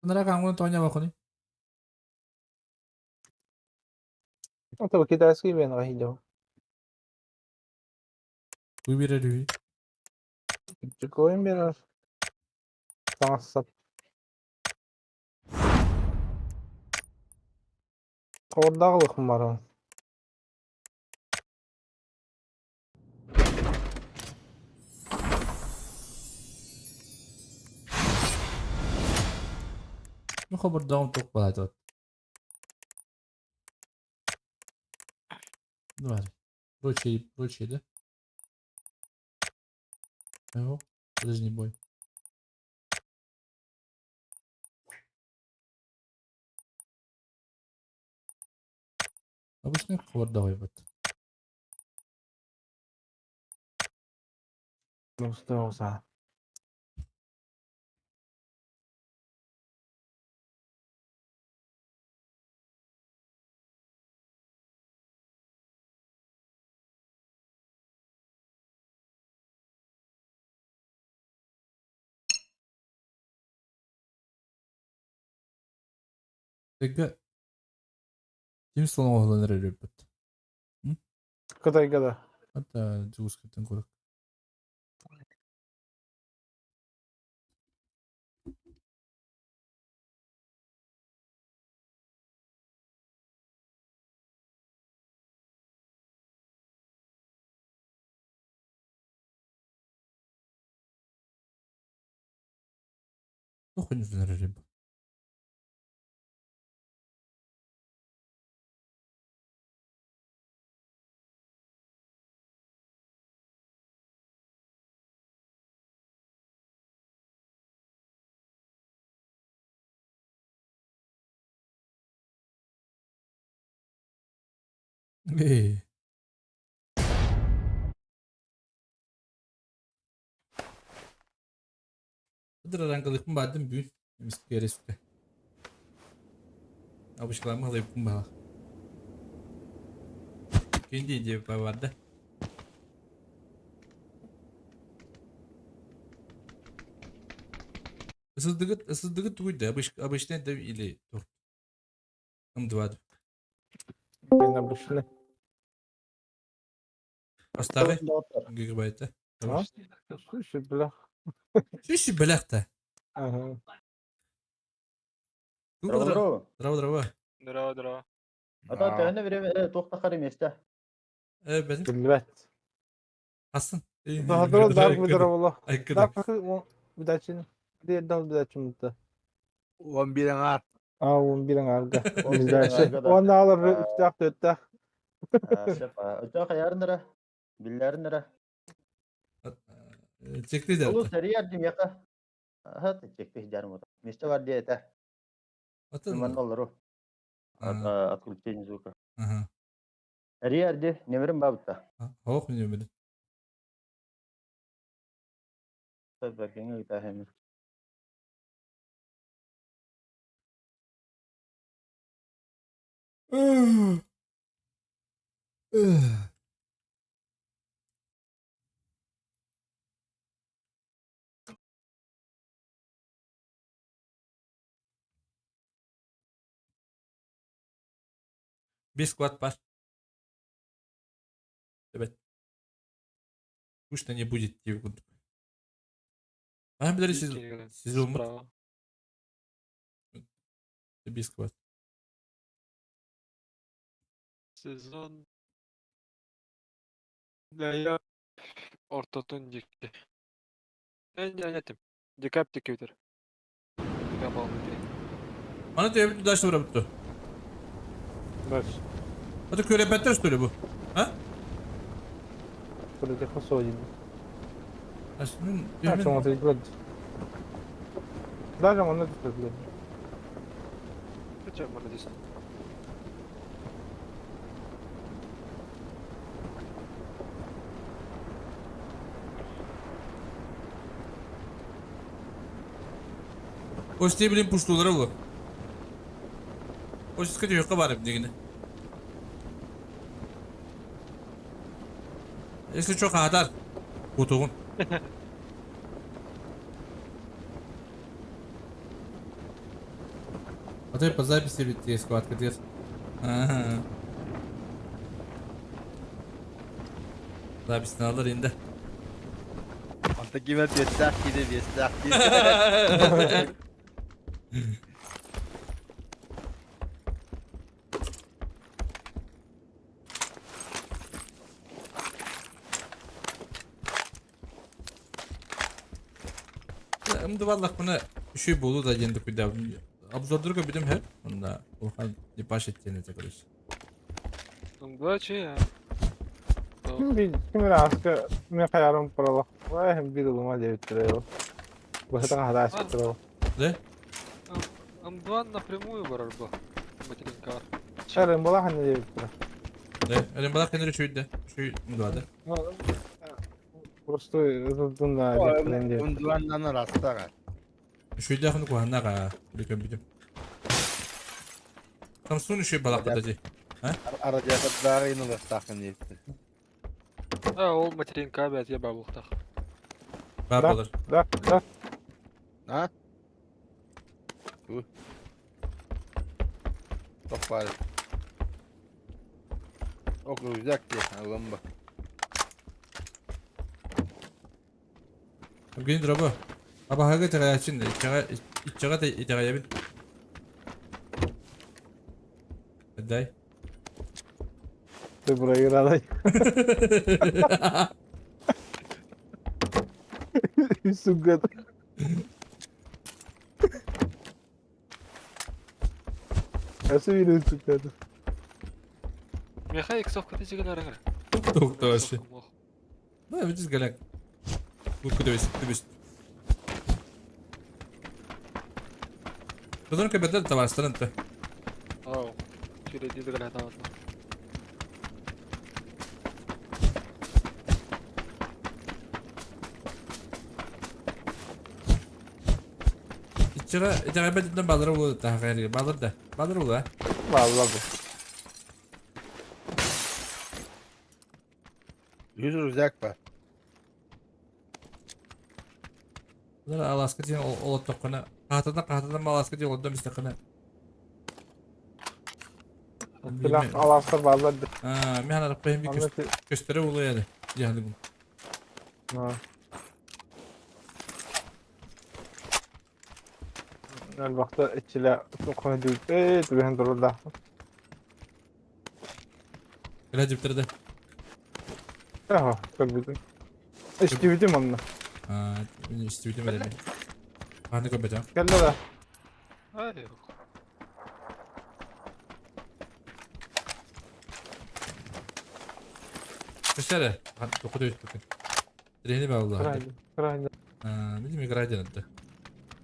Анараа хаамгын тоонньообоккунуй? Это китайский мен видел. Выбирай үһү. Чекоин берер. Таҥас-сап. Хабардаах ылыахпын баран. Ну хабардааҕым туох баҕайы Давай. Прочее, прочее, да? Его? Ближний бой. Обычный хабардааҕый вот. Ну, Тэгэ ким столун оһолон эрэр эбит. Кытайга да. Hatta Дьокуускайтан курдук. Туох күнү эрэр эбит. Ээ. Ыдырараҥкалыахпын баардым бүгүн эмискэ Обычкаламмы халыйбыппын баҕалаах. Кини дии барда. Ысылдыгыт, ысылдыгыт тугуй да, обычный да или торт? М2. Мен обычный. Астағы гигабайта. А? Слушай, бля. Слушай, блях-то. Ага. Здорово, здорово. Здорово, здорово. А то төһөнө время туохтахары месте. Э, бәдим. Билбэт. Астын. Здорово, дарк здорово. Дарк удачи. Дал удачи мытта. 11 аңар. А, 11 аңарга. Удачи. Он алар үстәк төттәк. Өтө хаярнара. Билләрнара. Чекти да. Улус сәрияр дим яка. Аха, чекти жарым. Месте бар диэте. Атын. Олору. Отключение звука. Ага. Риарди, немерим бабыта. Хоох нөмірі. Биир склад бар. Эбэт. Скучно не будет диэбит курдук. Аһан билэр сезоммут Справа. Биир склад. Сезон Лая ортотун диэки. Эн этим. Декабрь диэки бүтэр. Декабрь бүтэр. Аны төбөбүт дальше барабыт Дальше. Это күрэпэттэр что ли бу? А? Против Осодина. А что он ответит? Даже он это блядь. Зачем она здесь? Костя билин пуштуулара булар. Костя түһүөххэ баар эбит дигини. Если что, хаатар. Кутугун. А то по записи ведь есть схватка дед. Ага. Записini alır indi. Онто ким эппиэттээх киирэ биэстээх киирэ. Ымдыбаллахпына үчүгэй буолуо да диэн докуйдаабытым. Обзордорго бүтүм һэр. Онно улахан не диэн этэ короче. Мгла чья? Ким эрэ ааска мин хайарым пролох. Биир ылыма диэбиттэрэ Быһата хаһадааччыттара. Да? М2 напрямую барар бу. Материнкалар. Эрин была ханна диэбиттэрэ. Да, эрин была ханна үчүгэй да. Үчүгэй М2 да. Просто ызылдын да диэбиттэрин диэбиттэрэ. М2-нан ырастаҕа. Үчүгэйдээх ону куһааннаах биликэн бүтүм. Самсун үчүгэй балаакката дии. Радиатордааҕы ылыахтааххын диэбиттэр. А, ол материнка бэт я бабухтах. Баар Да, буолар. да, да. А? Туох баар? Ок, рюкзак дии, ылым бу. Евгений дорогой. Абаһыга итэҕэйээччин, иччэҕэ иччэҕэ итэҕэйэбин. Дай. Ты проиграл. Сука. Өссө сука. Миэхэ иксовка тизигэлэр эрэ. Туох вообще. Да, видишь, голяк. Ну, куда весь, ты весь. Потом кабинет товарыстарын-то. Ау. Впереди доглядывал. Иччэҕэ итэҕэйбэт балыр улуу таһаҕайры балыр да балыр улуу Балла бу. Үс рюкзак бар. Бұлар аласка диэн олоттоххуна хаатана хаатана аласка диэн олордом истэххинэ Силах аластар баллар. Аа, мен араппайым би көстөрө улуяды. Дьаһалыгым. Элбахта иччилэ суххана дүүтэ түбэһэн туруллаахпын. Кэлэ дьиптэрдэ. Аха, көрбүтүм. Истибитим онно. Аа, истибитим эрэ. Хааны көрбөтөм. Кэллэ да. Ай, Көстөрө. Тоқы өттүкүн. Трени баалла. Граждан. Граждан. Аа, билим граждан да.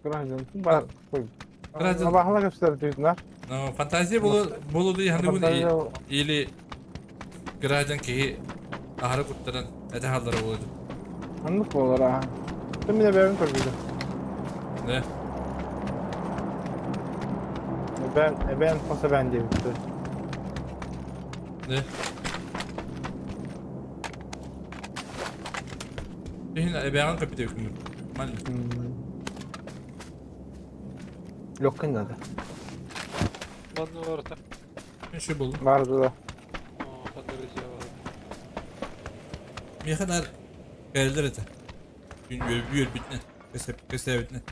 Граждан. Бар. Кой. Граждан. Абахла көстөр дүйдүнар. Но фантазия болу болу дии или граждан киһи аһары куттанан этэ хааллара буолуо Аннык болар аа. Ким мине бэйэбин көрбүтүм. Да. Эбээн, эбээн хос эбээн диэбиттэр. Да. Иһин эбээҕин көпүтэ күнү. Ман. Лёккын надо. Манна барыта. Еще был. Бар да. Миэхэ наар кэлэллэр этэ. Күн үөрбүтүнэн, кэсээбитинэн.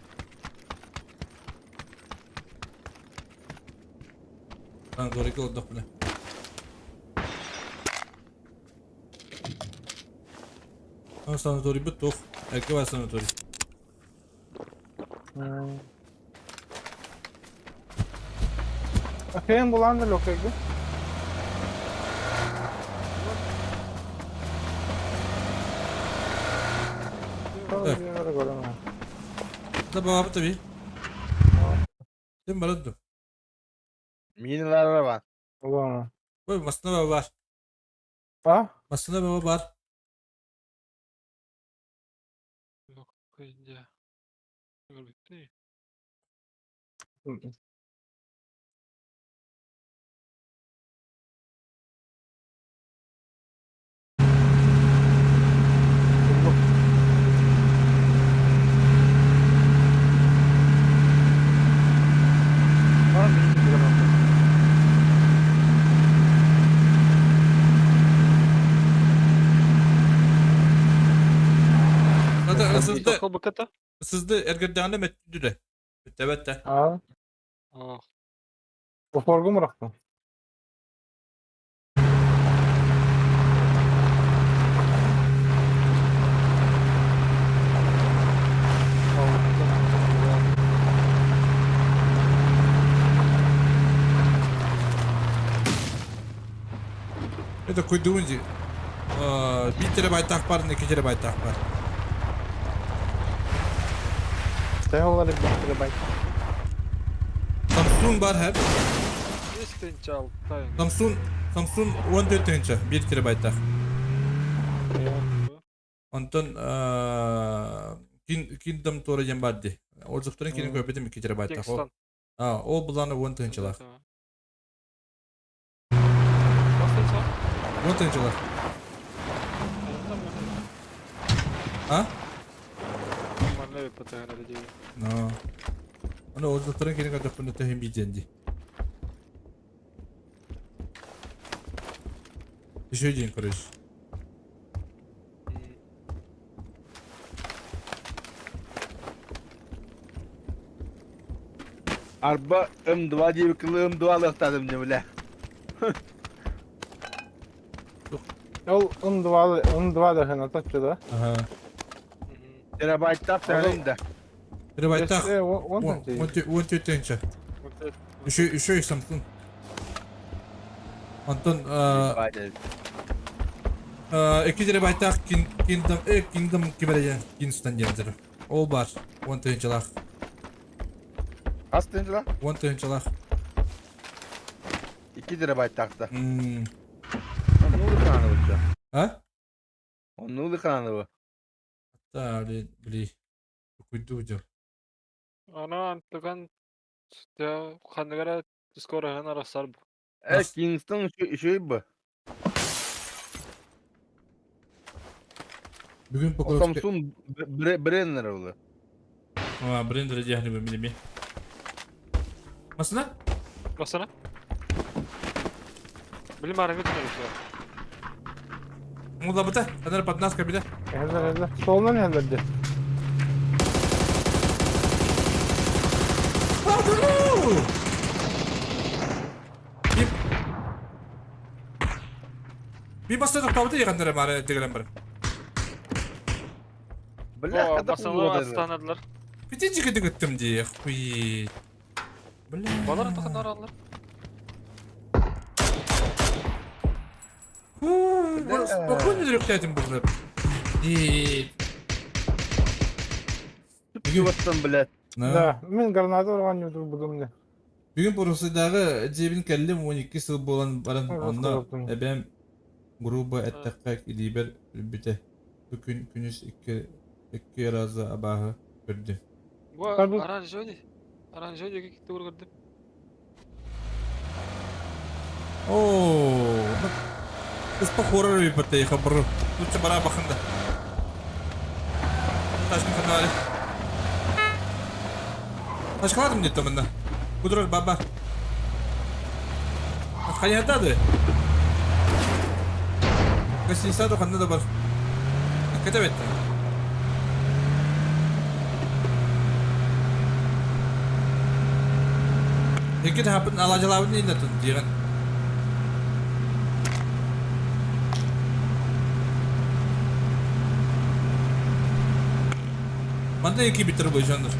Санаторийга олордохпуна. Санаторийбыт туох? Эргэ баар санаторий. Кыайан булаан да лөкөйгө. Да баҕабыт эбии. Ким барар ду? Миналара бар. Улаана. Ой, массыына бар. А? Массыына бар. Ысызды, ысызды эргэрдэҕинэ мөттүдүрэ. Бүттэ бэттэ. А? Офоргу мурахтым. Это куйдуун дии. Биир терабайтаах бар, икки терабайтаах бар. Төһө олар 1 терабайт? Samsung бар һэр. Samsung Samsung 14 тыһыынча 1 терабайтаах. Онтон Kingdom туора диэн бар дии. Отзывтарын киирэн көрбүтүм 2 терабайтаах. Ол былаана 10 тыһыынчалаах. 10 тыһыынчалаах. А? No. Аны отзывтарын киирэн көрдөхпүнэ төһүн биирдиэн дии. Еще один, короче. Арба М2 диэбиккин М2 алыахтаатым дии бля. Ол М2 М2 да хана да? Ага. Терабайттаах саҕалыын да. Терабайттаах. 14 тыһыынча. Еще еще и Samsung. Онтон икки терабайттаах Kingdom Kingdom кимэрэ Kingston диэн Ол бар. 10 тыһыынчалаах. Хас тыһыынчалаах? 10 тыһыынчалаах. 2 терабайттаахта. Оннук улаханыбычча. А? Оннук улаханыбы. Да, бли, бли. Куйду дьыл. Аны антыган ханныгара скоро арахсар Э, Kingston үчүгэй бу. Бүгүн Покровскай... Samsung брендер ол. А, брендер диэхни бу билими. Масына? Масына? Билим арыгы түнөр Мулабыта, анар под нас кабида. Хәзер, хәзер. Солынан хәзер Би баста тоқтабыты еғандары мары дегелен бір. Бля, Басалар астанадылар. Бите жігіті күттім де, хуй. Бля. Балар атақын аралар. Спокойно жүректәдім бұлып. Бүгін блядь. Да, мен граната урган юдум бүгүн. Бүгүн Порусайдагы дьиэбин кэллим 12 сыл буолан баран онно эбээм грубо эттэххэ илиибэр өлбүтэ. Бу күн күнүс икки икки раза абааһы көрдүм. Бу оранжевый оранжевый диэки тугур көрдүм. Оо, Ыспа хоррор биппатта хабыр. Лучше бара бахында. Ташкын ханары. Ташкаладым деді мында. Кудурар баба. Хайата да? Гостиница да ханна да бар. Кете бетте. Икки тахапын алажалабын иннатын диэн. Манна икки биттер бойжаннар.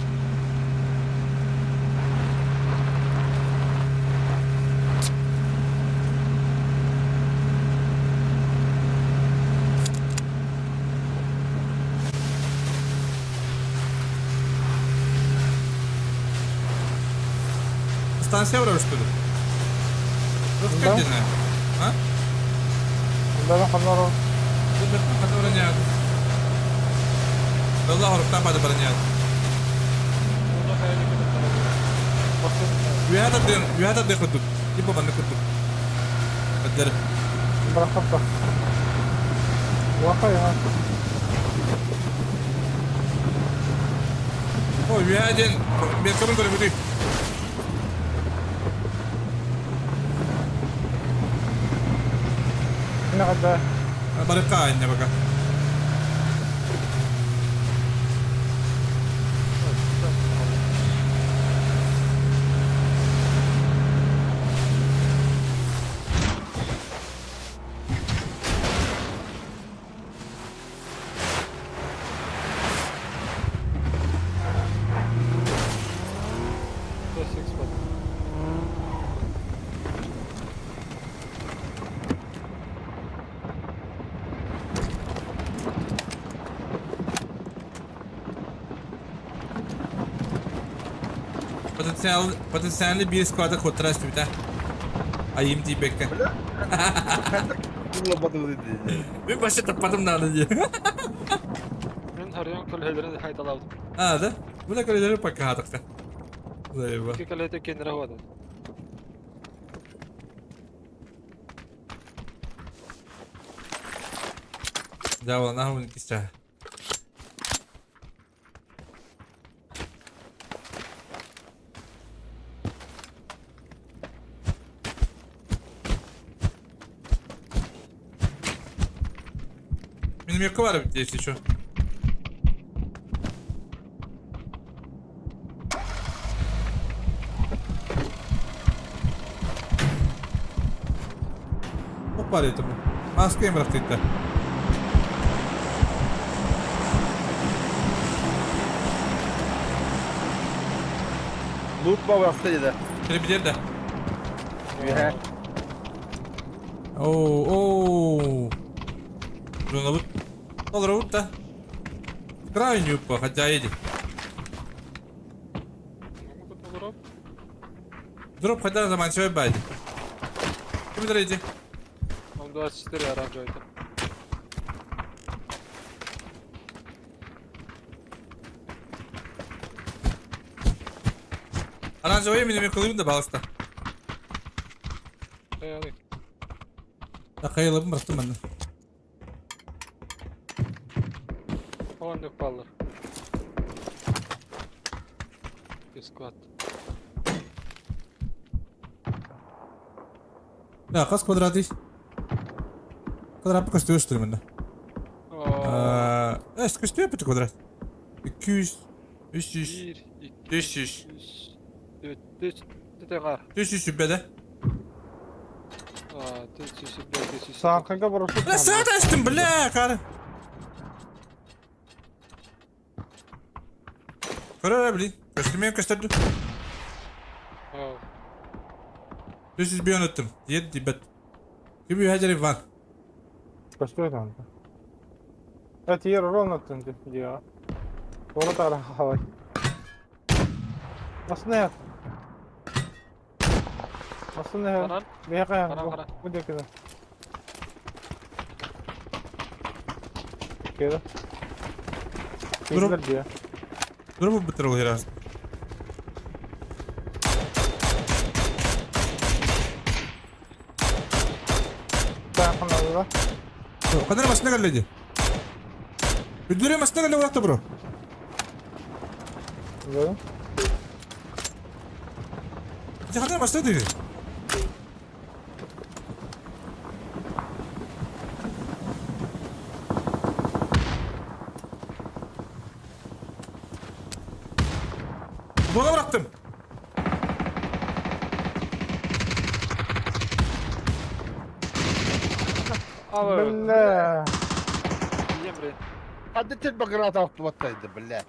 Станция барар что ли? Да. А? Да, ханнара. Allah horuktan bada бараньяд. Үһэ тардын курдук. Типа банны курдук. Өддер. Барахапта. Ваха я. О, үһэ ден мен кымын көрөбүтүй. Нагада. Барыкка айня бака. Потенциал, потенциальный биир склада хотра түбүтэ. Айым тиийбэккэ. Мен вообще таппатым надо дии. Мин харыйан көлөһөлөрүн хайталаабытым. А, да? Бу көлөлөрү пока хатыкта. Заеба. Икки көлөһөтө киэннэрэ хуада. Да, вон, нахуй кистя. Минометка бар бит, если что. Ок бар edi bu. Maske bıraktı. Loot бабахта dedi. Кире да. Үһэ. Оу, оу. Жона бут. Толору бут да. Крайне упа, хотя эди. Дроп. Дроп хотя заманчивый бади. Ким иди? Он 24 оранжевый. Оранжевый миномет кылыбын да балыста. Аялы. Такайылыбын бырахтым манна. Оннук баллар. Склад. Да, хас квадрат ис. Квадрат көстүгө үстүр мында. Эс көстүгө бит квадрат. 200, 300, 1, 2, 500, 3, 4, 4 400 сүббеде. А, 405, 400. Саакага барышып. Бля, саат астым, бля, кары. Көрөр блин. Көстүмөн көстөрдү. 401 өттүм. Ед дибет. Киби хажары ван. Көстүбөт анда. Это ер ровно тынды диа. Ора тара хавай. Масына. Масына. Каран. Бияка. Каран, каран. Бу декеде. Кеде. Дроп. Кеде диа. Дроп битер ол херас. Таахана да. Кадыр машина келди. Бүдүрө машина келди улакта бро. Да. Кадыр машина диди. Буола бырахтым. Бля. Ханна тельба граната охтубаттайды, бля.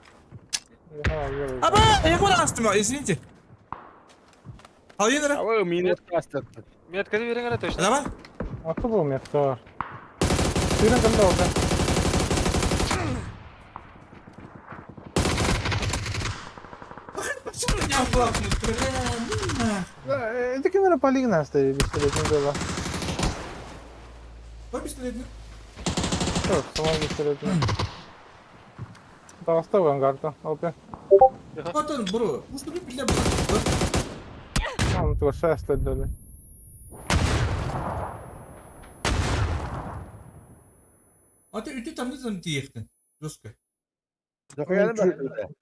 Аба, я куда астым, извините. Алйын эрэ. Аба, мин астаттым. Метканы берең эрэ точно. Давай. Аты был метка. Сүйрен кімді oldu? Это камера полигна стоит, пистолет не было. Ой, пистолет. Что, сама пистолет. Таҕыста ангаарта, опе. Отон, бро, уступи бля. Он туга шест дали. Аты үтү тамны там тиехтин. Жестко.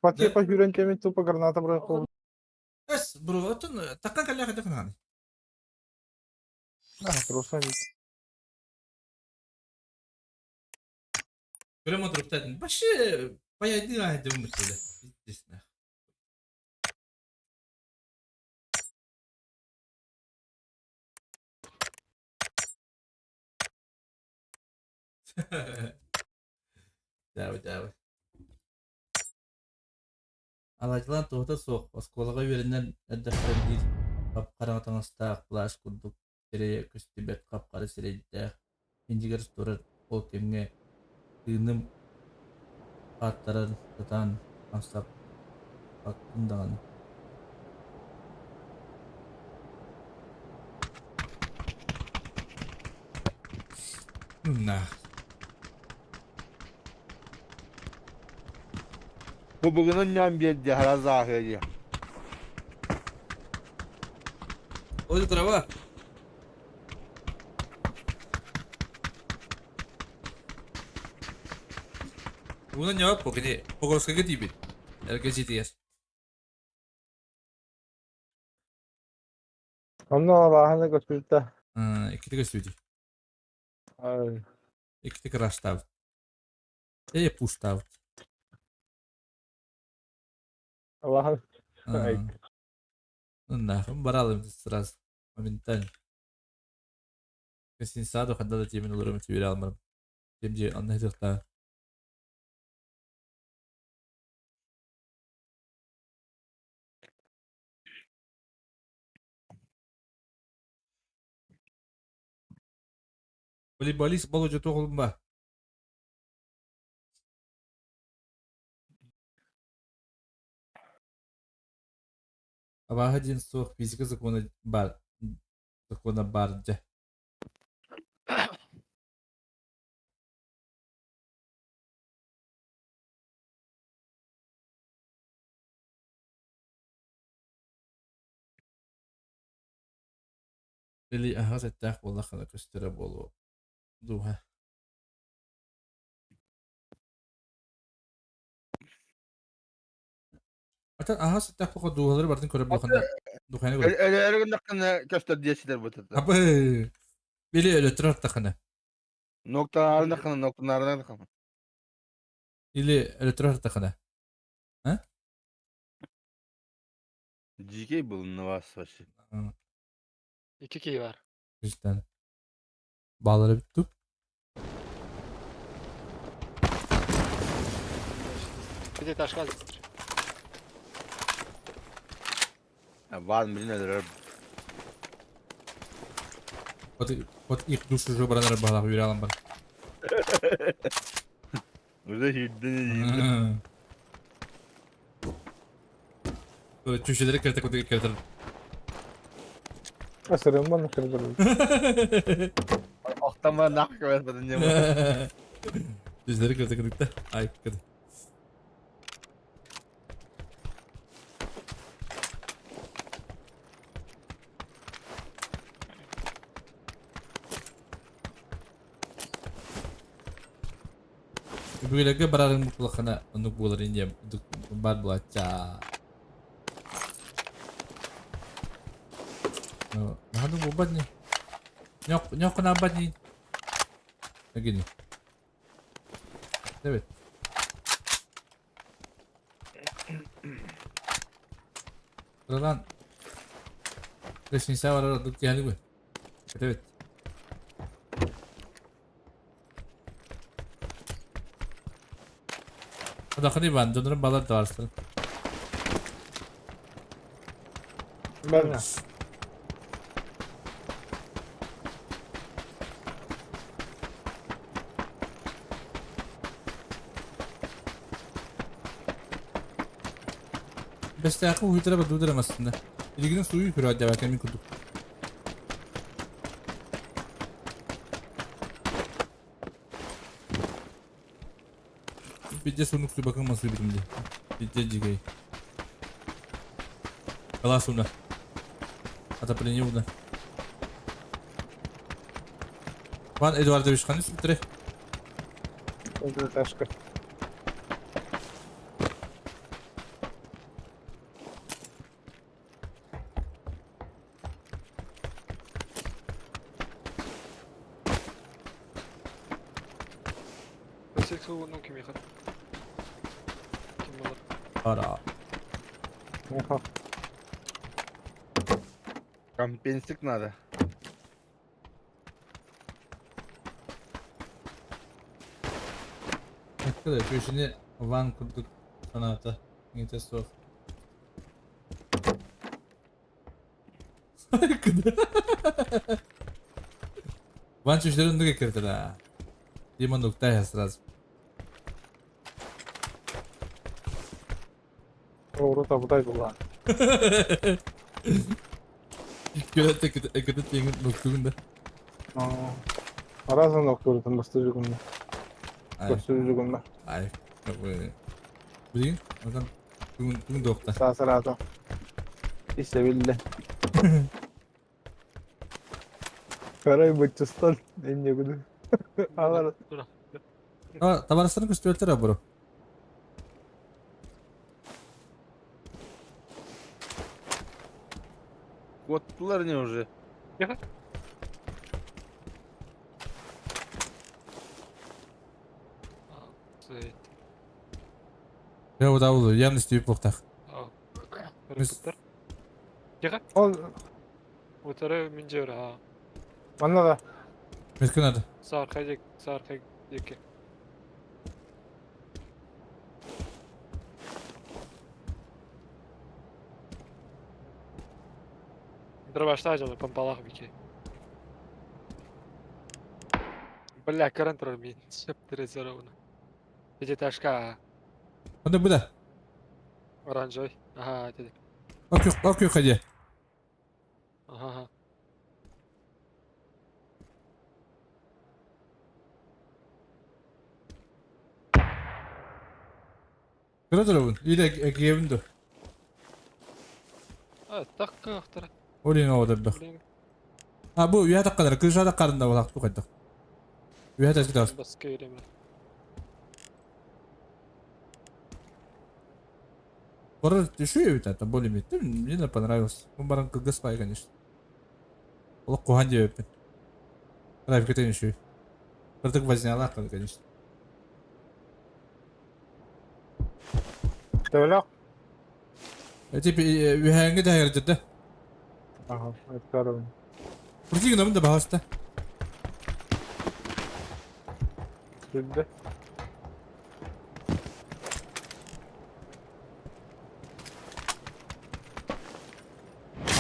Пати по хүрен теме тупо граната бросил. Эс, бро, отон таккан калля хата хананы. А, труса. Прямо труптатын. Вообще, пояди айды умытылы. Пиздец нах. Дәбі, дәбі. Алаадьылаан туһата суох, оскуолаҕа үөрэнэн эрдэхтэрэ биир хап-хараҥа таҥастаах, плащ курдук сирэйэ көстүбэт хап-хара сирэйдээх, иннигэр турар ол кэмҥэ тыыным хааттаран сатаан хамсаппаккын даҕаны На. Бу бүгүн ням биэрди харазааһы дии. Ой, трава. Уна не покини. Погорскага тибит. РКЧТС. Онно алааһаны көстүтэ. Иккити көстүтү. Ай. Иккити краштав. Э, пуштав. Алааһан. Ай. Ну нахуй, баралым сразу. Моментально. Кесин саду ханда да темин олорум түбүрэ алмарым. Темже анна хытыхта. Волейболист Володя Тоғылымба. Абааһы диэн суох, физика закона бар, закона бар дьэ. Или аһаҕас эттээх буоллаххына көстөрө буолуо дууһа. Атын аһаҕас эттээх буолла дууһалары барытын көрөр буоллаххына духайны көрөр. Өлөөрү гыннаххына көстөр диэчилэр бутата. Абы били өлөттөр артаххына. Ноктанаарынаххына ноктанаарынаххына. Или өлөттөр артаххына. А? Дикий был на вас вообще. Икки киһи бар. Ристан. Баалара бүттүк. Бити ташка Ван блин өлөрөр. Вот, вот их душу уже баранар балах үйралам бар. Уже хирден Чүчелери кертек кутуга кертер. Асырым баны кырдырды. Охтама нах көрбөтүн не. Чүчелери кертек кутугта. Ай, кыды. Бүгүлэргэ барарыҥ букулаххына оннук буолар иньэм бар буолааччаа. Наһаа буолбат ини. Ньоххунаабат ини. Гини. Evet. Кыралаан гостиницаҕа барар ордук киһи бу. Этэбит. Одохону Иван, дьоннорун балар табаарыстарын. Бэрнэ. Бэстээххэ уһуйтара бардыбыт массыына. Билигин сууйуу көрөөт диэбэккэ мин курдук. Биирдэ суунук субакын масыыбытым дии. Биирдэ дьигэй. Калаас уна. Отопление уна. Иван Эдуардович ханна сүптэрэ? Ташка. Өсек суунун кимиэхэ? Ким буолар? Ара. Меха. Компенсик надо. Эккэ көшүнү ван курдук санаата. Иҥитэ суох. Ван чүчтэрин оннук эккирэтэр Дима нуктая сразу. Оҕуруот абытай буоллаҕа. Иккилэт эккирэтэ тиэҥин нуктугун да. Араас нуктуурутун бастыыр Ай. Көрсүрүгүннэ. Ай. Билигин отон тугун тугун дуохта. Саасараата. Исэбиллэ. Карай быччыстан инне күнү. Алар Табарыстарын көстүбэттэр абыру. Куоттулар не уже. Я вот аулу, явно стип буохтах. Көрөппүттэр. Тихо. Ол Утары мин дьиэбэр аа. манна да. Мискин надо. Саархай диэки, саархай диэки. Дробаштаа дьолу помпалаах бики. Бля, көрөн турар мин. Сөп тире Пятиэтажка Онда буда. оранжевый. Ага, это. Окей, окей, ходи. Ага. Көрө турабын. Или экиэбин ду. А, так кыахтара. Олин оҕодордох. Блин, А бу үйэ таққанар, кыыша таққарында болақ ту қайдақ. Үйэ тәскі тағыс. баска время. Хоррор түшүү эбит это более менее. Мне понравилось. Бу баран кыргыз бай, конечно. Олох куһаҕан диэбиппин. Графиката үчүгэй. Кырдык вознялаах, конечно. Төбөлөөх. Типа үһээҥҥи таһырдьыта. Ага, это Крути гынабын да баҕаста. Сүрдэ.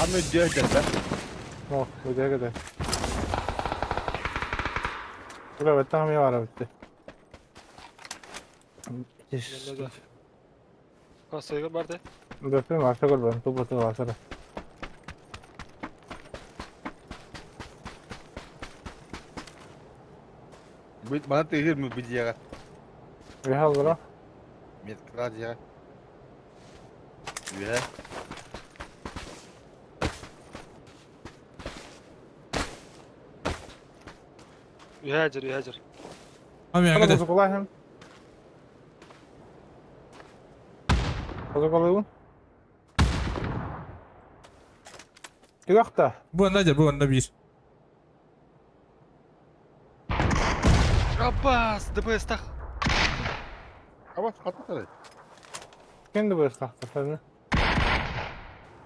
Аны дьэ да. О, өтө кете. Тура беттаҕым бара битте. Да. Кассайга барды. Бөппүн барса көрбөм, туппуту барсара. Бүт мана тыгыр мы бидияга. Үһэ олоро. Меткра дияга. Үһэ. Үһәжер, үһәжер. Ами Ана аңгыда. бузукулайхым. Бузукулуйбун. Түгахта. Бу онна жа, бу онна биир. Апас, ДПС тах. Аба хатта. Кенди быстахта саны.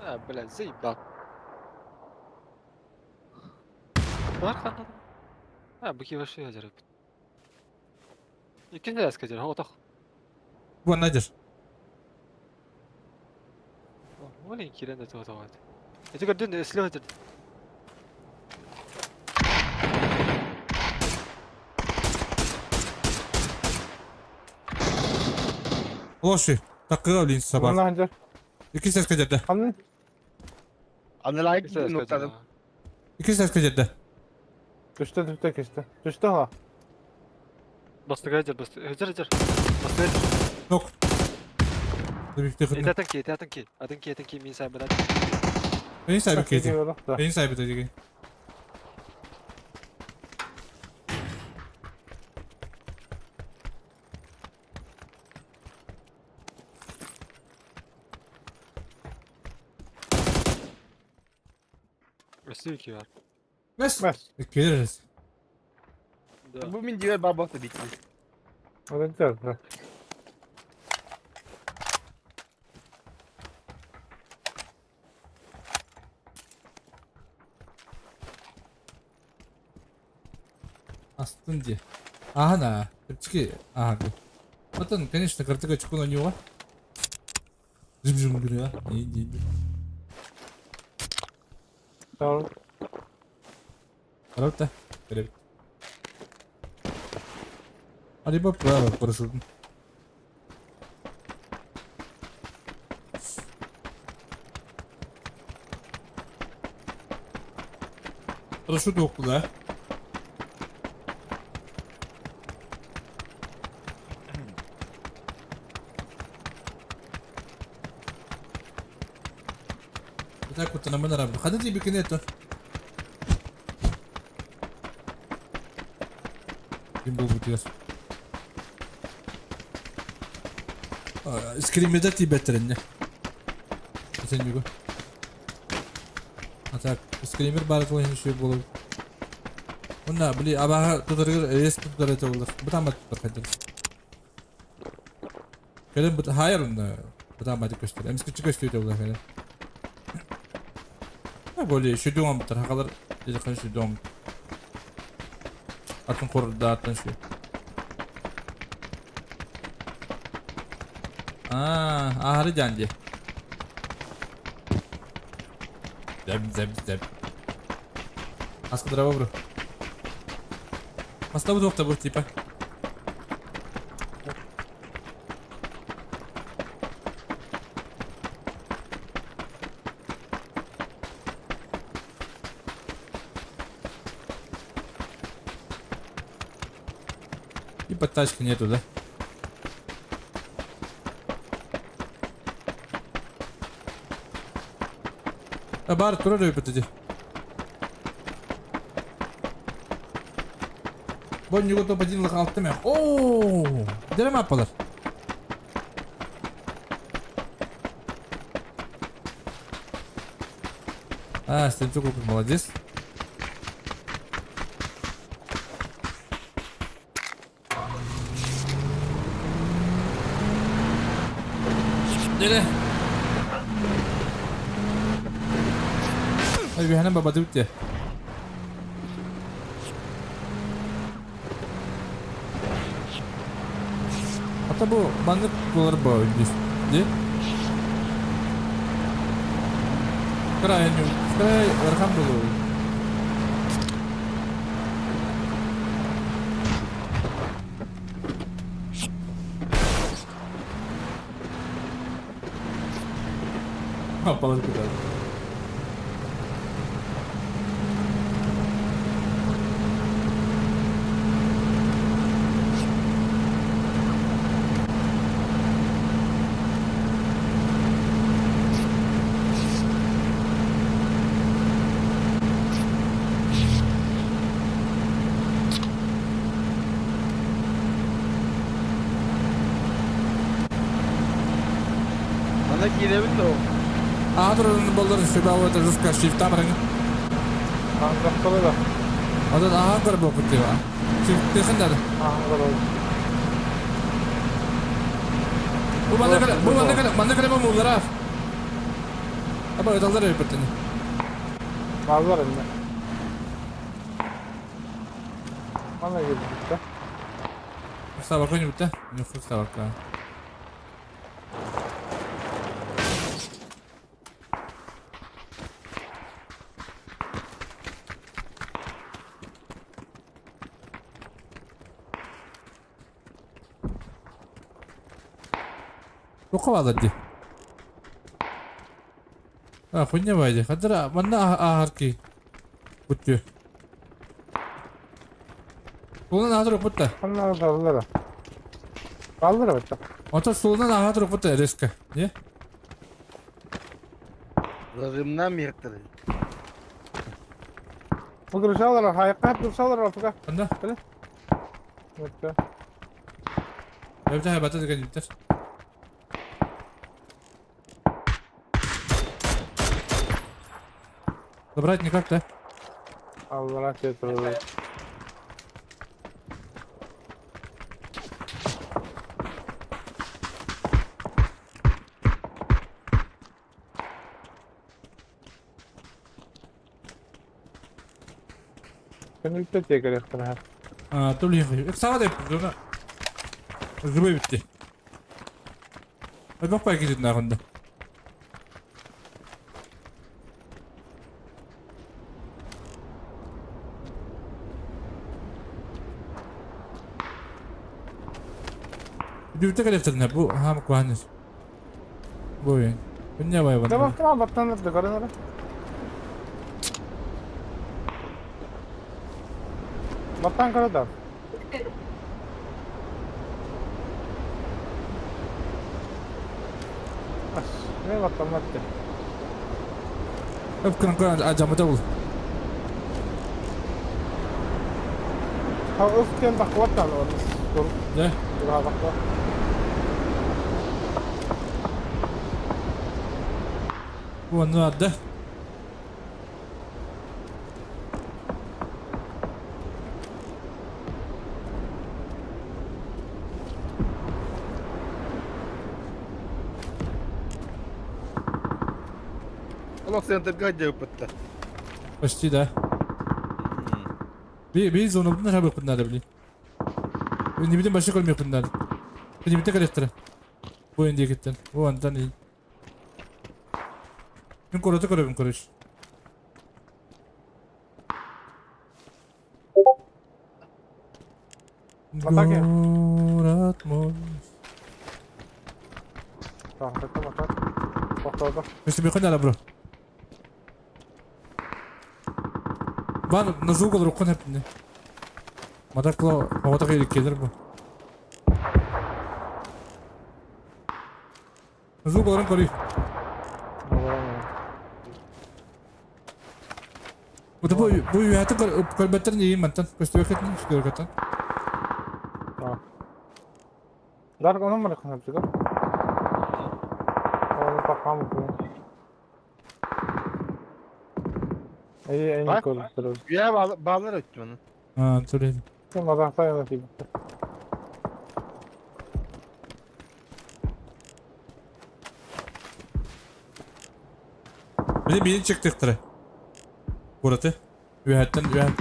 А, блядь, заебал. Бар ханна. А, бу киһи вообще ядер. Иккини эскадер, отох. Бу найдешь. Маленький кирен это вот. Эти көрдүн слева дед. Лоши. Такыга блин собак. Манна ханжар. Икки эскадерде. Ханны? Аналайк ноктадым. Икки эскадерде. Түштө түштө кеште. Түштө ха. Бастыга ядер, басты. Ядер, ядер. Басты. Нок. Это атанки, это атанки. Атанки, атанки, мин сайбы да. Бeni sahibi kedi. Beni sahibi dedi. Өстү ки бар. Бес. Бес. Келiriz. Бу мин дивер бар бакта битти. Одан да. Астын ди. Ага на. Чепчики. Ага. Потом, конечно, картыга чукун у него. Жим-жим говорю, а? Иди, иди. Tamam. Правда? Привет. Hadi bak bak парашютын. Парашют yoktu da. Bir dakika kurtaramın arabı. Hadi diye bir kine Kim bu diyor. Скримеда ти беттеринне. Сен юго. А так, скример бар коин шүй болот. Онна били абага тутаргыр рес тутар это болор. Бутама тутар хадыр. Келен бут хайыр онна. Бутама ди көстөр. Эмс кичи көстөр это болор келен. А боли шүйдүн бутар хакалар деди кан шүйдүн. Атын корда атын шүй. А, ахары жанди. Зәп, зәп, зәп. Аскыдыра бро. Маста бу тоқта бу типа. Типа тачки нету, да? А бар турар өйбөтөдү. Бон юго топ один лых алты мен. О, дерем апалар. А, Стенчук молодец. Dere. Ay bir hemen baba bitti. Hatta bu bandık doları bu di. Край, край, архам было. А, палатку да. Ана кииребин да. Адрын болдыр шөбә это жестко шрифта барың. Аңгақталы да. Адан аха көр бу кутыва. Шрифт хындар. Аңгақталы. Бу манда кара, бу манда кара, манда кара бу муллара. Таба ыталлар эбиппиттэн. Бааллар инне. Манна киирбиттэ. Ставка не бутта. Не ставка. Туохха бааллар дии? А, хуйня баайдыы. Хадара манна ааһар киһи. Буттүө. Суолунан ааһа турукпут да. Ханна бааллара? Бааллара бачча. Ото суолунан ааһа турукпут да резко. Не? Зажимна мертвый. Выгружалар, хайка выгружалар ортуга. Ханна? Өттө. Эбитэ бата деген диттер. Забрать никак, да? Аллара кетирди. Күнүлтэ тиэкэлэхтэрэ. А, то ли Сава деп зона. Зубы битти. Ай бак бай кететін ағында. Дүртэ кэлэхтэринэ бу хаам куһааннар. Бу ойын. Күнне бай Да бар. бактан баттан да көрөнөр. Баттан көрө да. Ас, не баттан батты. Öp кыран ажамыта бул. Ha öfken bak баттан орыс. Dur, Да? dur ha bak. Бу онну адда. Олох центрга жабыппыттар. Почти да. Би би зона бутун хабы куннары били. Не биден башы көрмей куннары. Не биден керектер. Бу инде кеттен. Бу антан ин. Мен көрөтө көрөбүн көрөш. Атаке. Город мой. Tamam, tamam, tamam. Тоқтады. Өстү бекон бро. Бан назуг олор уккун хепне. Мадакло оғата келик келер бу. Назуг олорун көрүй. Бу бу бу үйәтин көрбәттер не мантан көстү бекетин көргөтөн. Дарк onun mu rakın hepsi? Onu bakmam bu. İyi en Bak. iyi Üye bağlar öttü onu. А, төлөйм. Kim adamsa yöneteyim. Били били чыктыктыры. Бураты. Үйәттен үйәт.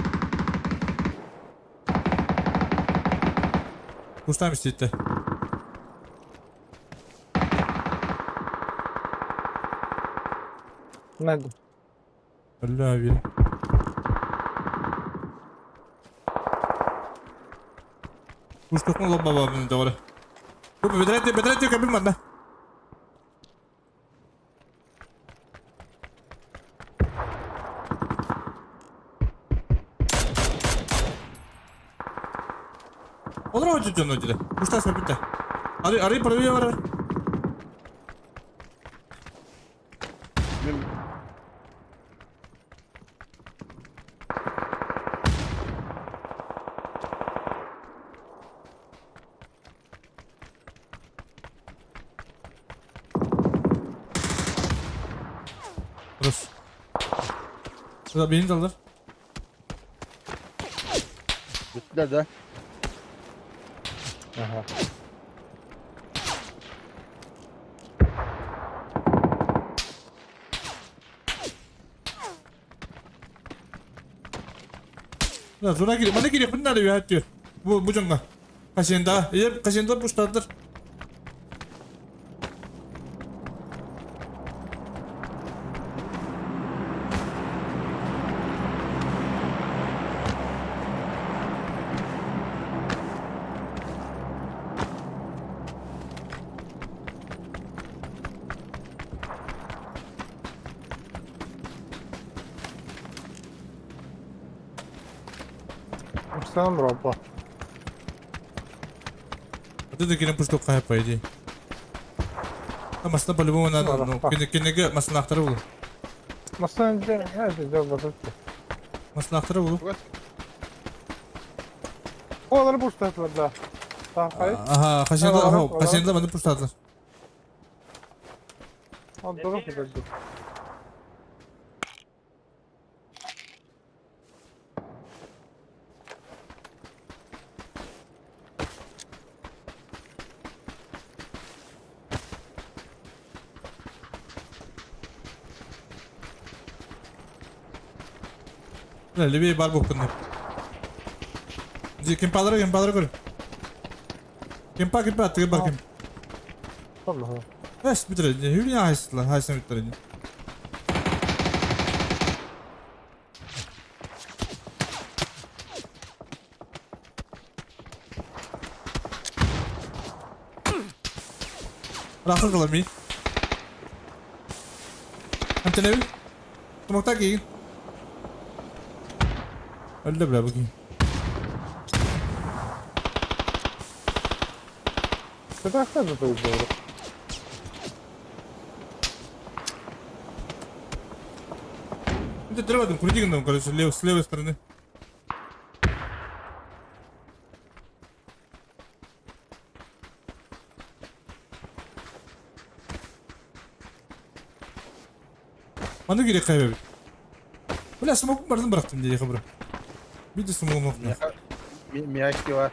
Кустам истейті. Nerede? Алла били. Кустукун лобба бабын doğru. Bu bedret bedret yok abim bende. Olur mu çocuğun ödülü? Kuşlar bitti. Arı arı parayı var. Burası. Şurada beni de alır. Bittiler de. Aha. Зона кири, мана кириэхпин наада үөһэ түөр. Бу бу дьоҥҥо. Хасенда, ийэ хасенда пустаатыр. Сам ропа. Вот это кини пустук по идее. А масна по-любому надо, ну, кинеге маслахтары булу. Масна же, Маслахтары булу. Олар пустатылар да. Ага, хасенда, ага, хасенда маны пустатылар. Онтон кытарды. Левее бар буолбун. Дьэ, кемпалары, кемпалары көр. Кемпа, кемпа, тыгы бар кем. Эс, бүтэр, хүлүн хайсыла, хайсан бүтэр. Рахыл кылар ми. Антенеби. Тумакта киин. Өлдө бля бу киин. Это треба крути нам, короче, лев, с левой стороны. Маны керек хайбабит. Бля, смог бардым бырахтым дии хабра. Биде смогум окна. Мягкий бар.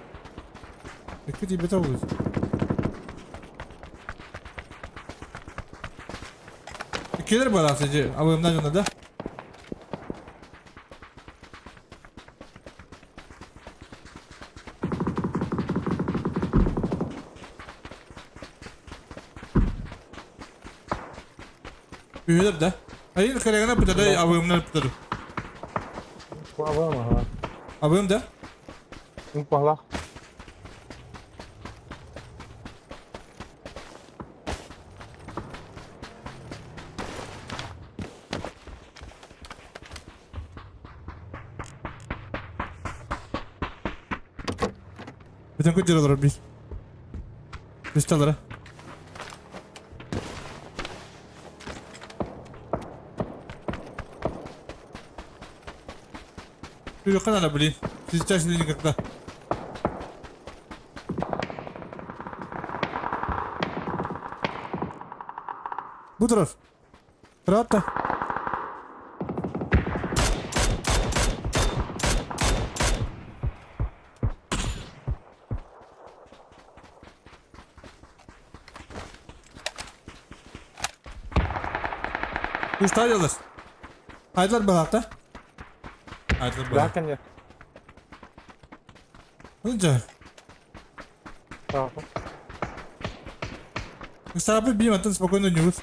Екі тебе табылды. Келер бар асы же, абымдан жона да. Үйелер да. Айын керегіне бітеді, абымнан бітеді. Абым, ага. Абым да? Бала. Бүтін көтер олар бір. Бесталара. Канада, блин. Сейчас или никогда. Бутров. Рата. Уставилась. Айдлар балакта. Айдлар Да, балак. конечно. Önce. Tamam. Старапы бим, антон спокойно не выз.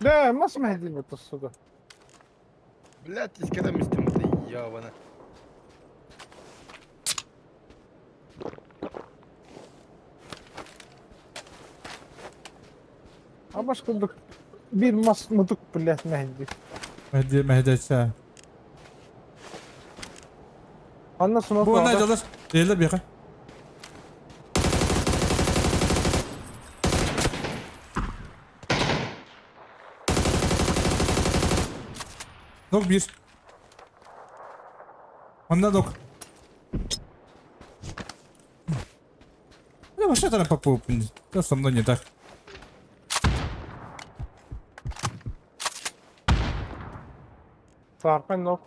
لا ما سمح لي بالتصدق. Блядь, иске мистем ябана. Абаш курдук бир мас мутук блядь мехди. Мehdi, Mehdi çağ. Анна смок. Bu ne alır? Değiller bir Dok bir. Onda dok. Вообще там попу, что со мной не так? Саархан нох.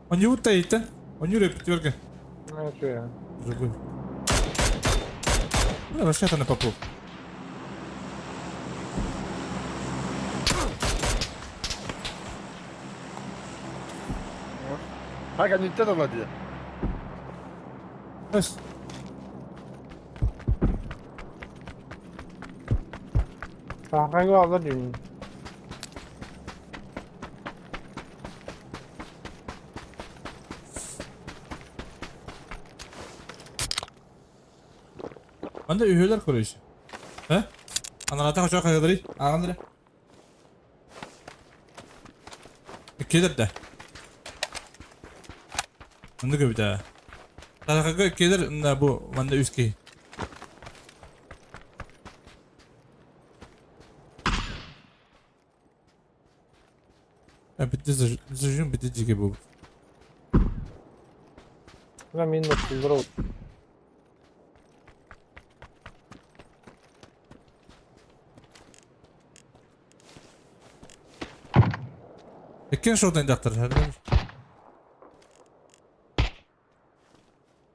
Он не утаит, а? Он не пятерка. Ну, что я. Другой. Ну, вообще на попу. Хага не те лади. Раз. Саархан алар деймин. Манда үһүлэр короче. Э? Аналата хочу хайдары. Агандыр. Келер да. Мында көбүтэ. Тарахага келер мына бу манда үс киһи. Битте зажим битте жеке бу. Мына мин здорово. Иккен шоудан дактар.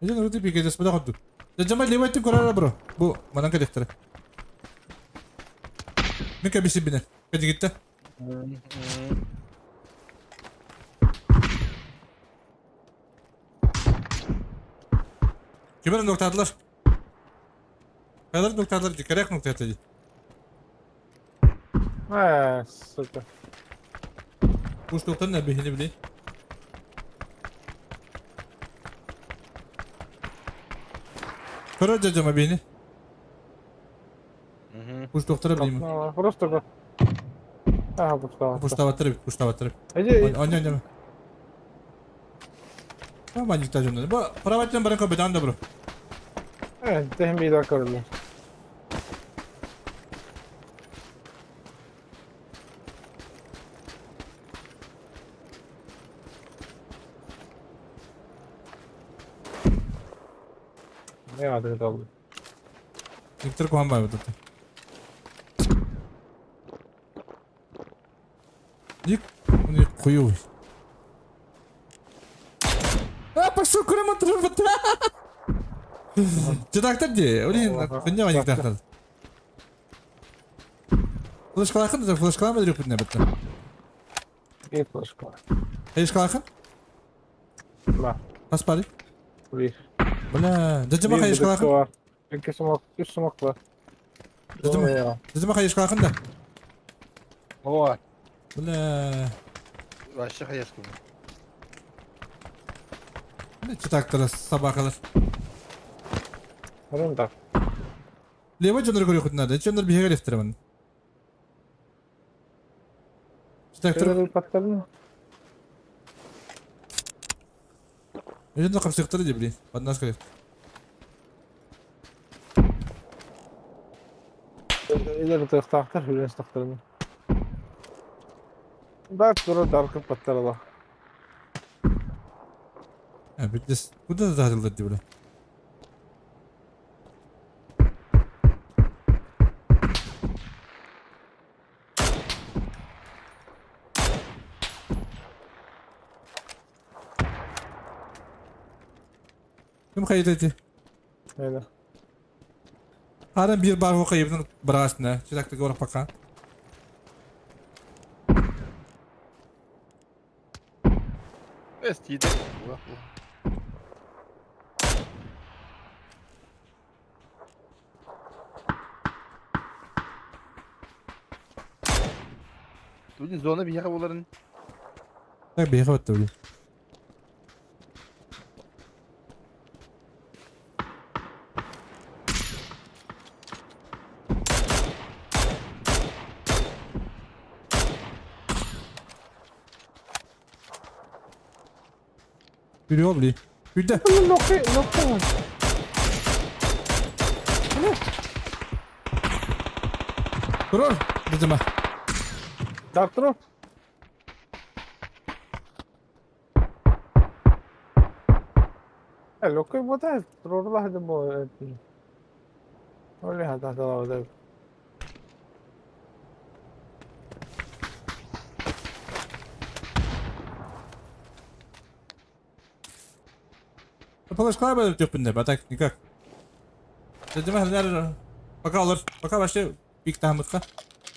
Эден руди бигедес буда кодду. Жама левайтым көрөр бро. Бу манан келектер. Мен кебиси бине. Кедигитте. Кимер ноктадылар? Кайлар ноктадылар, дикарек ноктады. Э, сука. Куш доктор не бихини били. Көрөр жама бихини. Куш доктора билим. Просто го. Ага, пуштава. Пуштаваттыр, пуштаваттыр. Иди. Оня, оня. Tamam ben Bu правательным баран көбөтөн да бро. Э, тэм би да көрдүм. Не адыр долду. Виктор Куамбай вот это. Ник, он хуёвый. А, пошел, курама трубата. Дедактор де, блин, хуйня у них доктор. Флешкалахын, да, флешкалам ödürüp ne bitti. И флешка. Флешкалахын? Да. Паспали? Bir. Бля, дедима хайышкалахын. Iki смок, үч смок бар. Дедима, дедима хайышкалахын да. О, Бля. вообще хаешка. Ne çıtaktır sabaha kadar. Рында. Лево жонор көрө күтүнады. Жонор биһиге лефтермен. Чытактыр. Паттадым. Жонор капсыктыр деп блин. Поднаш керек. Илер тахтар хүлен тахтарын. Да, тура даркы паттарла. Ha bitlis. Burada da dahildir diyor. Ким хайдати? Öyle. Харан бир бар хокайыбын барасына. Читакты горох пока. Эстиде. Бүгін зона бияға боларын. Так бияға бітті блин. Yürüyor блин. Yürü. Нокты, нокты. Durur. Дедима. Дактыр. Лөкөй буота туруорулаһа да буо Ол иһин тахсалаабыта. Флешка бөлтөхпүн да, а так никак. Дедим пока олор, пока вообще пик таһымыкка.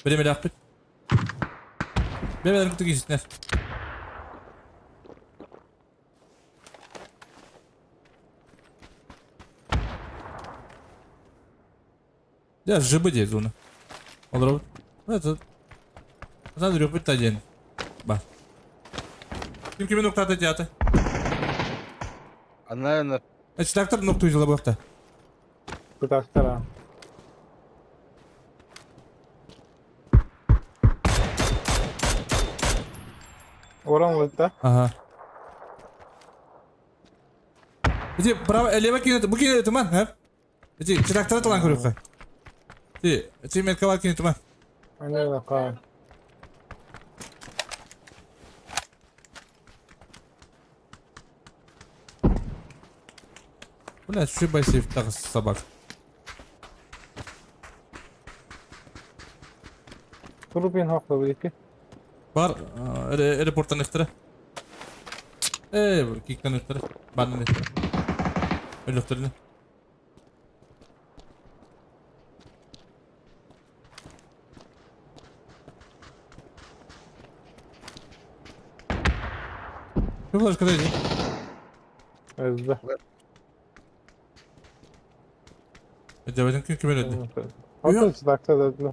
Биремелээхпит. Бэбэлэрин кытта киирсинэр. Я ЖБ диye зона. Олоробут. Это Надо репыт один. Ба. Ким кими нуктата театр? Она Значит, трактор нукту взяла бахта. Трактора. Оран лытта. Ага. Иди, право, лево кинет, бу кинет, туман, а? Иди, трактора талан көрүөххэ. Ти, ти меткалар кинет туман. Аны ка. Бля, şu басив так собак. Турбин хохло билики. Бар, аэропорттан ыктыра. Э, киктен ыктыра. Бандан ыктыра. Өлөктөрүнө. Şu флешка дойди. Өзді. Эдебедин күн ким өлөдү? Аты трактор öldü.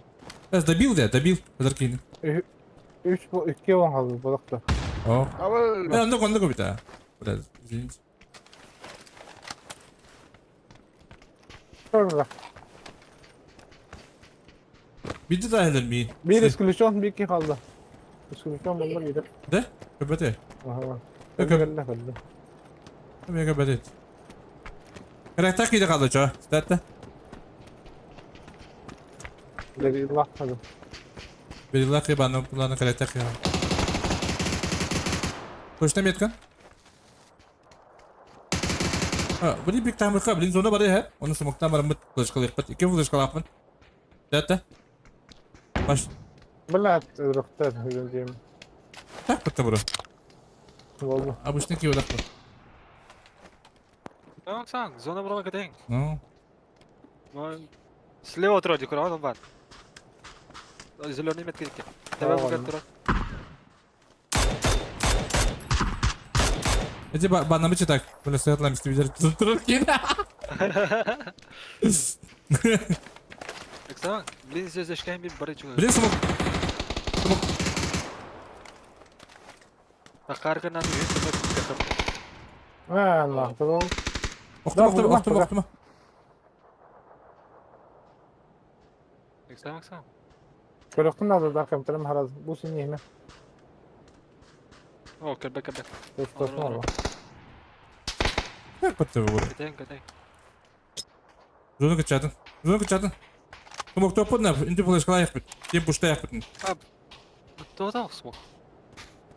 Эс добил де, добил. Азыр Üç bu iki on kaldı balıkta. О. Ama Э, онда онда көбүтэ. Бля, извините. Şurada. Биди да хелер ми. Bir исключен, bir iki kaldı. Исключен bunda bir. Да? Көбөтэ. Aha. Yok, Öyle kaldı. Мега бәдет. Карактар киде калды чо. Статта. Dedi Allah kaldı. Бирила кыбаны буланы карактар киде. Точно метка? А, били бик тамырка, блин, зона бар э. Оны смоктан бар мыт флешкалык бит. Ике флешкалапмын. Статта. Баш. Бля, рөхтер diyeyim. Так бит бро. Oldu. Обычный киодак. Ну, Оксан, зона брала катeng. Ну. Слева от роди, курава бар. Зеленый метки. Давай Ладно. бугат тура. Эти банамы читак. Бля, светлам стивизер. Туркин. Оксан, блин, здесь bir бары чуга. Блин, смок. Акарга надо вес Allah tamam. Октум, октум, октум, октум. Оксан, Оксан. Көрөктүн азыр да кемтерим хараз. Бу сен нehne. О, кебе кебе. Достосун Ор, ор, orada. Так бит бу. Катeng, катeng. Зона кычатын. Зона кычатын. Смок топпын, инде флешкалайык бит. Тем пуштаяк бит. То да, смог.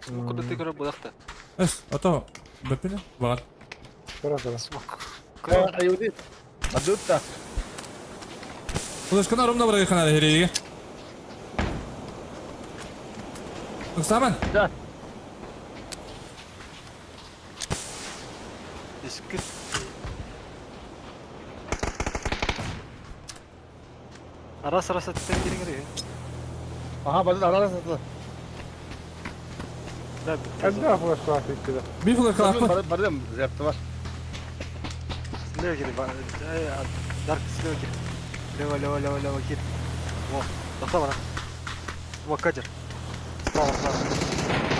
Куда ты көрө булакта? Эс, ато бепене багат. Көрө көрө. Смог. Ayudit. Adutta. Флешканы ромна барга хана хереге. Оксаман. Да. Дискит. Арас арас аттен кириңер. Aha bazı arası. Да. Эдде флеш класс иккиде. Би флешкалаппын. Barım yaptı var. Слева кири. Дарк слева кири. Лево, лево, лево, лево кири. Во, тоқта бана. Во, катер. Справа, справа.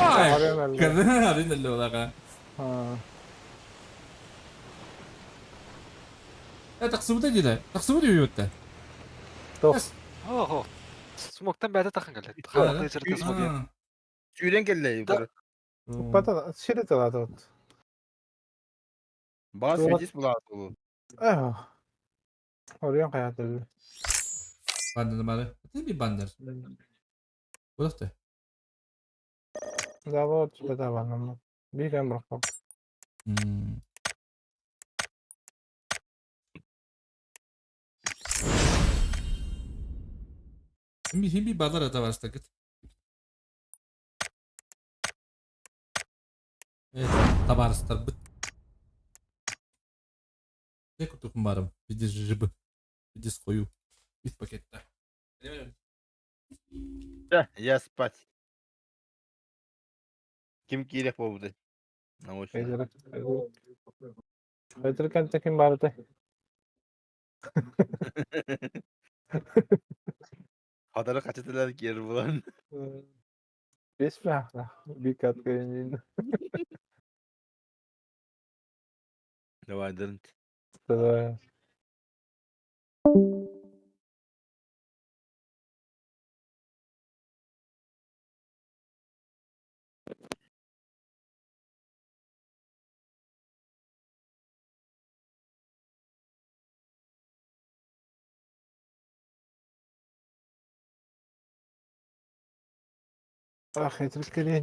Ай. Арена Кырды, арена лолага. Ha. Э, таксыбыта диде. Таксыбыта үйөттө. Тох. Ого. Смоктан бәді тақын келді. Халық жерде смок. Tüyden geldi. Да. Бата ширит алат. Bazı sekiz bulan. Eh. Oraya kayatıldı. Баннер бары. Это би баннер. Булакта. Zavod бата банам. Bir hem bırakmam. Мм. Химби баалар табаарыстаргыт. Табаарыстарбыт. Те курдукпун баарым. Видишь жибы. Видишь хою. Үс пакетта. Я спать. Ким киирэх буолбутай? Научно. Айтыр кэнтэ ким баарытай? Хатары хачытылар киэр булан. Бес Bir kat koyun. Давай, дырын. Давай. Ах, это скорее.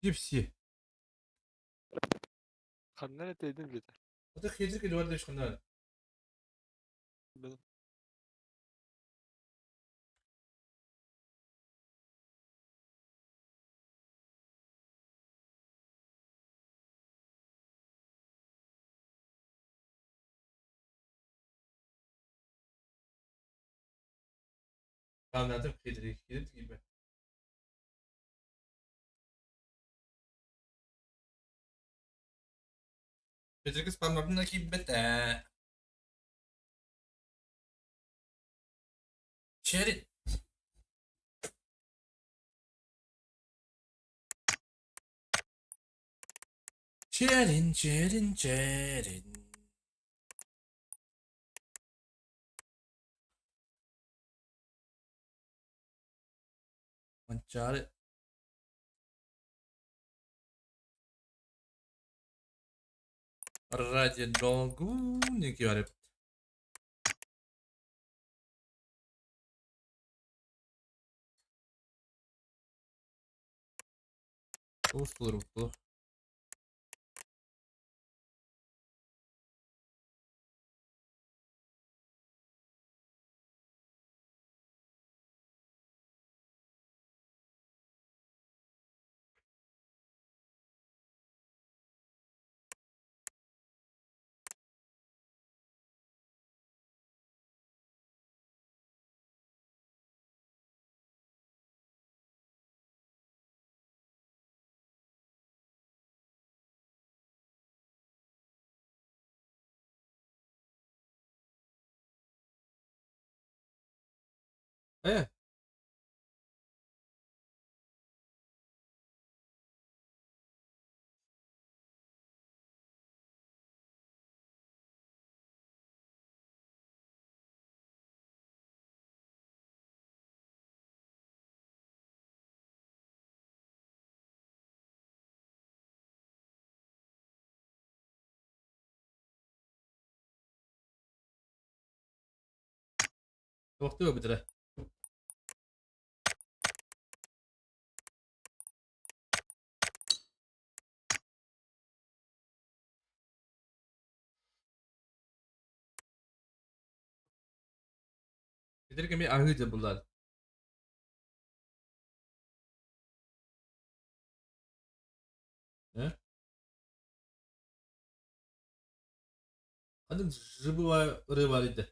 Дипси. Ханна этейдим бит. Это хиджик или вардыш ханна. Anladım хиджик хиджик gibi. Хиджик спамнабын кибете. Черри. Черин, черин, черин. Манчары. Ради долгу не говорит. Услугу. Э? Туохтуу эбитэрэ. Итирик эмиэ аһыы дьэ буллар. Э? Атын жыбыва ырыа бар ити.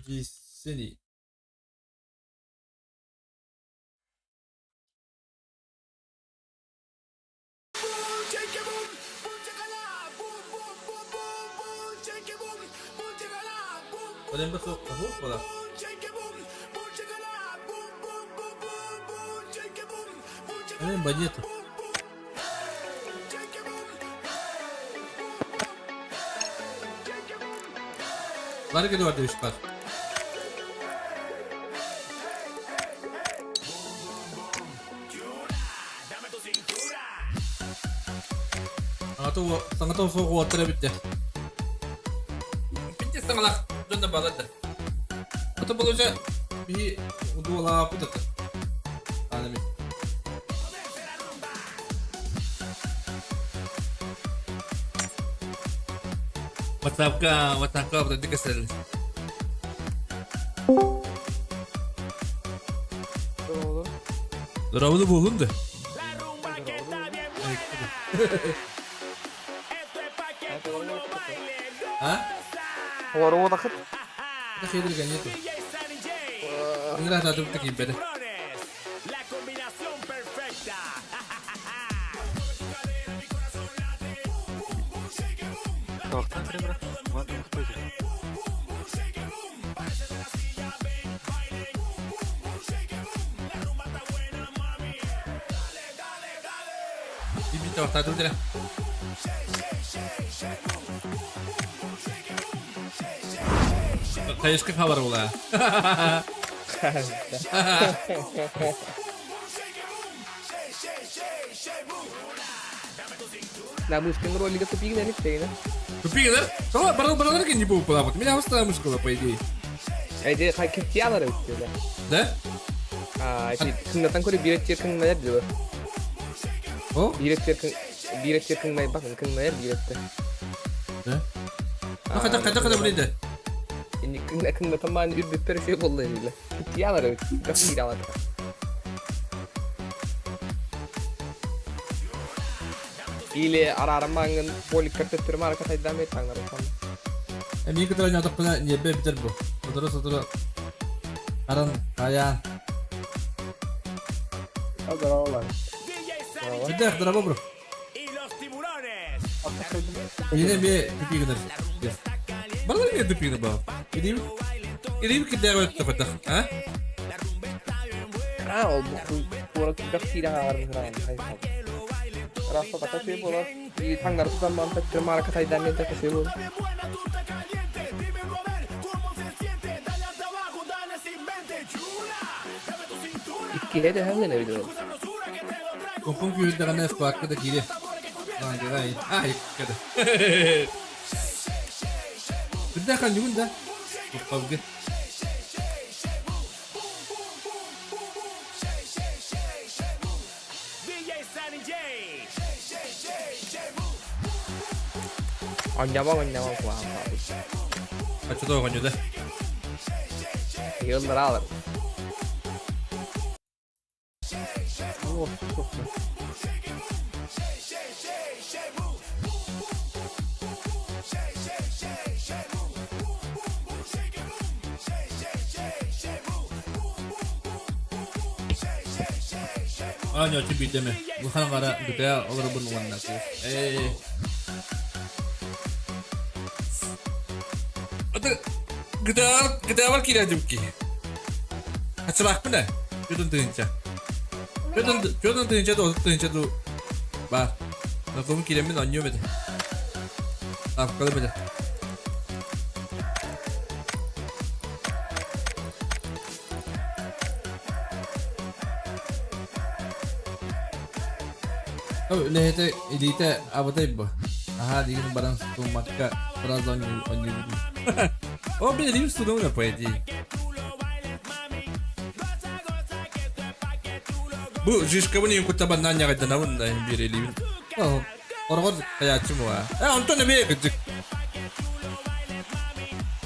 Сени. Олембе суох буолар. Олембе нету. Ларик Эдуардович бар. Саҥата суох уолаттар эбиттэр. Питти саҥалаах дьон да баалар да. Ото получа биһи удуолааппыт ата. Аанами. WhatsApp-ка, WhatsApp-ка вроде кесел. Здорово буолун да. А? Олору Это хитрый нету. Игра татып такие беды. Тоқтан кіре брат. Вот, кто здесь? Бибите ортатып дere. Кайышка хабар була. На мышкин ролика тупик на Алексейна. Тупик, да? Что, барал барал не был вот. Меня устала мышка, по идее. Эйде хакетиялар өттүлэ. Да? А, эти кыңнатан көрө биреттер кыңнаяр диби. О? Биреттер кың биреттер кыңнай бакын кыңнаяр биретте. Да? Ну, хотя хотя хотя блин. Инди кыңна кыңнатан маан үрбүттер şey болду эле. Кеттиялар өт. Каттиялар. Или арармаңын полик картеттер марка тайдам этаңар сон. Эми кытара нятып кына небе битер бу. Сотору сотору. Аран каян. Здорово. Битер здорово бро. Yine bir тупик гынар. Балар не тупик ба. Иди. Иди кидер өттө фатах, а? А, ол бу кура каттиялар армын. Раса така şey болар. И таңдар судан ман таттер марка тайдам этак şey болар. Иккиле де хәңгене видео. Компон күйүлдөгөнө складка да кире. Ан гай. Ай, када. Бирде хан югун да. Капкалгы. Оñaba оñaba куа. Ачыда огоню да. Йылдар алыр. О, собственно. Аня тебе Бухан гара бүтә олар бун уанна. Э. Ата гитар гитар кирә дипки. Ачрак бина. Жөдөн тыгынча. Жөдөн жөдөн тыгынча да тыгынча ду. Бар. Наком киремен аньё беде. Апкалы беде. Үлэһитэ илиитэ абытай бу. Аһаа диигин баран туммакка сразу онньуубутун. О, блин, илиим судом по идее. Бу жишкабын ийин кутта баннан ньаҕайданабын да биир илиибин. Ороҕор хайааччым уа. Э, онтон эмиэ кырдьык.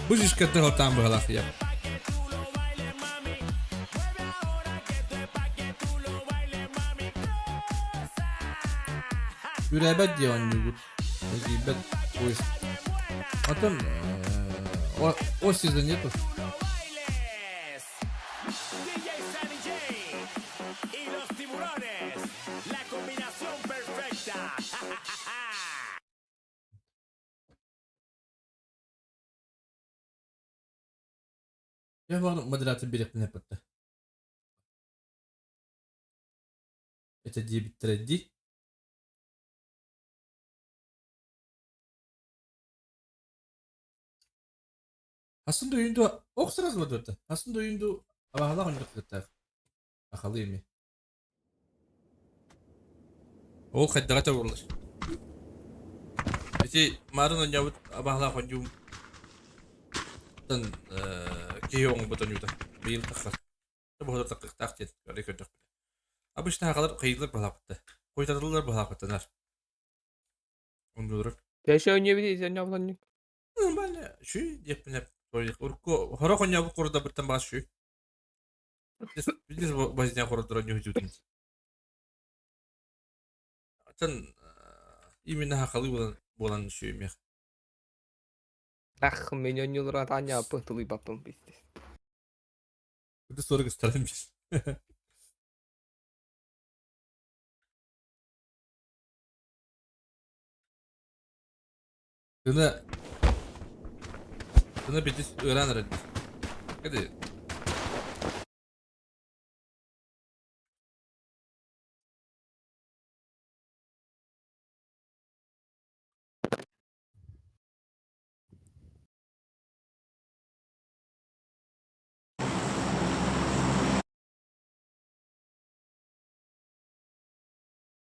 Бу жишкаттан ортаан быһалаах ийэм. Үрээбэт диye оонньуугут. Киирбэт поезд. Оттон о сезон нету. Я баар модератор биэриэхпин эппэттэ. Это диэбиттэрэ дии. Хасын да ойунду ох сразу барбыта. Хасын да ойунду абаһалаах ойнуктаах. Ахалы эми. Ол хайдаҕа табыллар. Ити марын оонньообут абаһалаах оонньуум киһи оҥорбут оонньуута. Быйыл тахсар. Бу таххыахтаах диэн көрө көрдөхпүнэ. Обычно хахалар хайыылар баһааппыта. Хойутатыллар баһааппыттанар. Оннуурар. Тэшэ оонньуубут исэнньообут онньук. Нормально. Шүй диэппинэ урукку хорох оонньообут курдабыттан баас шүй. Видишь, возня хордора ньүһүтүтүн. Атын именно хахалы буолан буолан шүймэх. Ах, мен оонньуулар атаанньааппын тулуйбаппын пиздец. Это 40 сторон биш. Тына Тына битис ыараан эрэр. Кэди.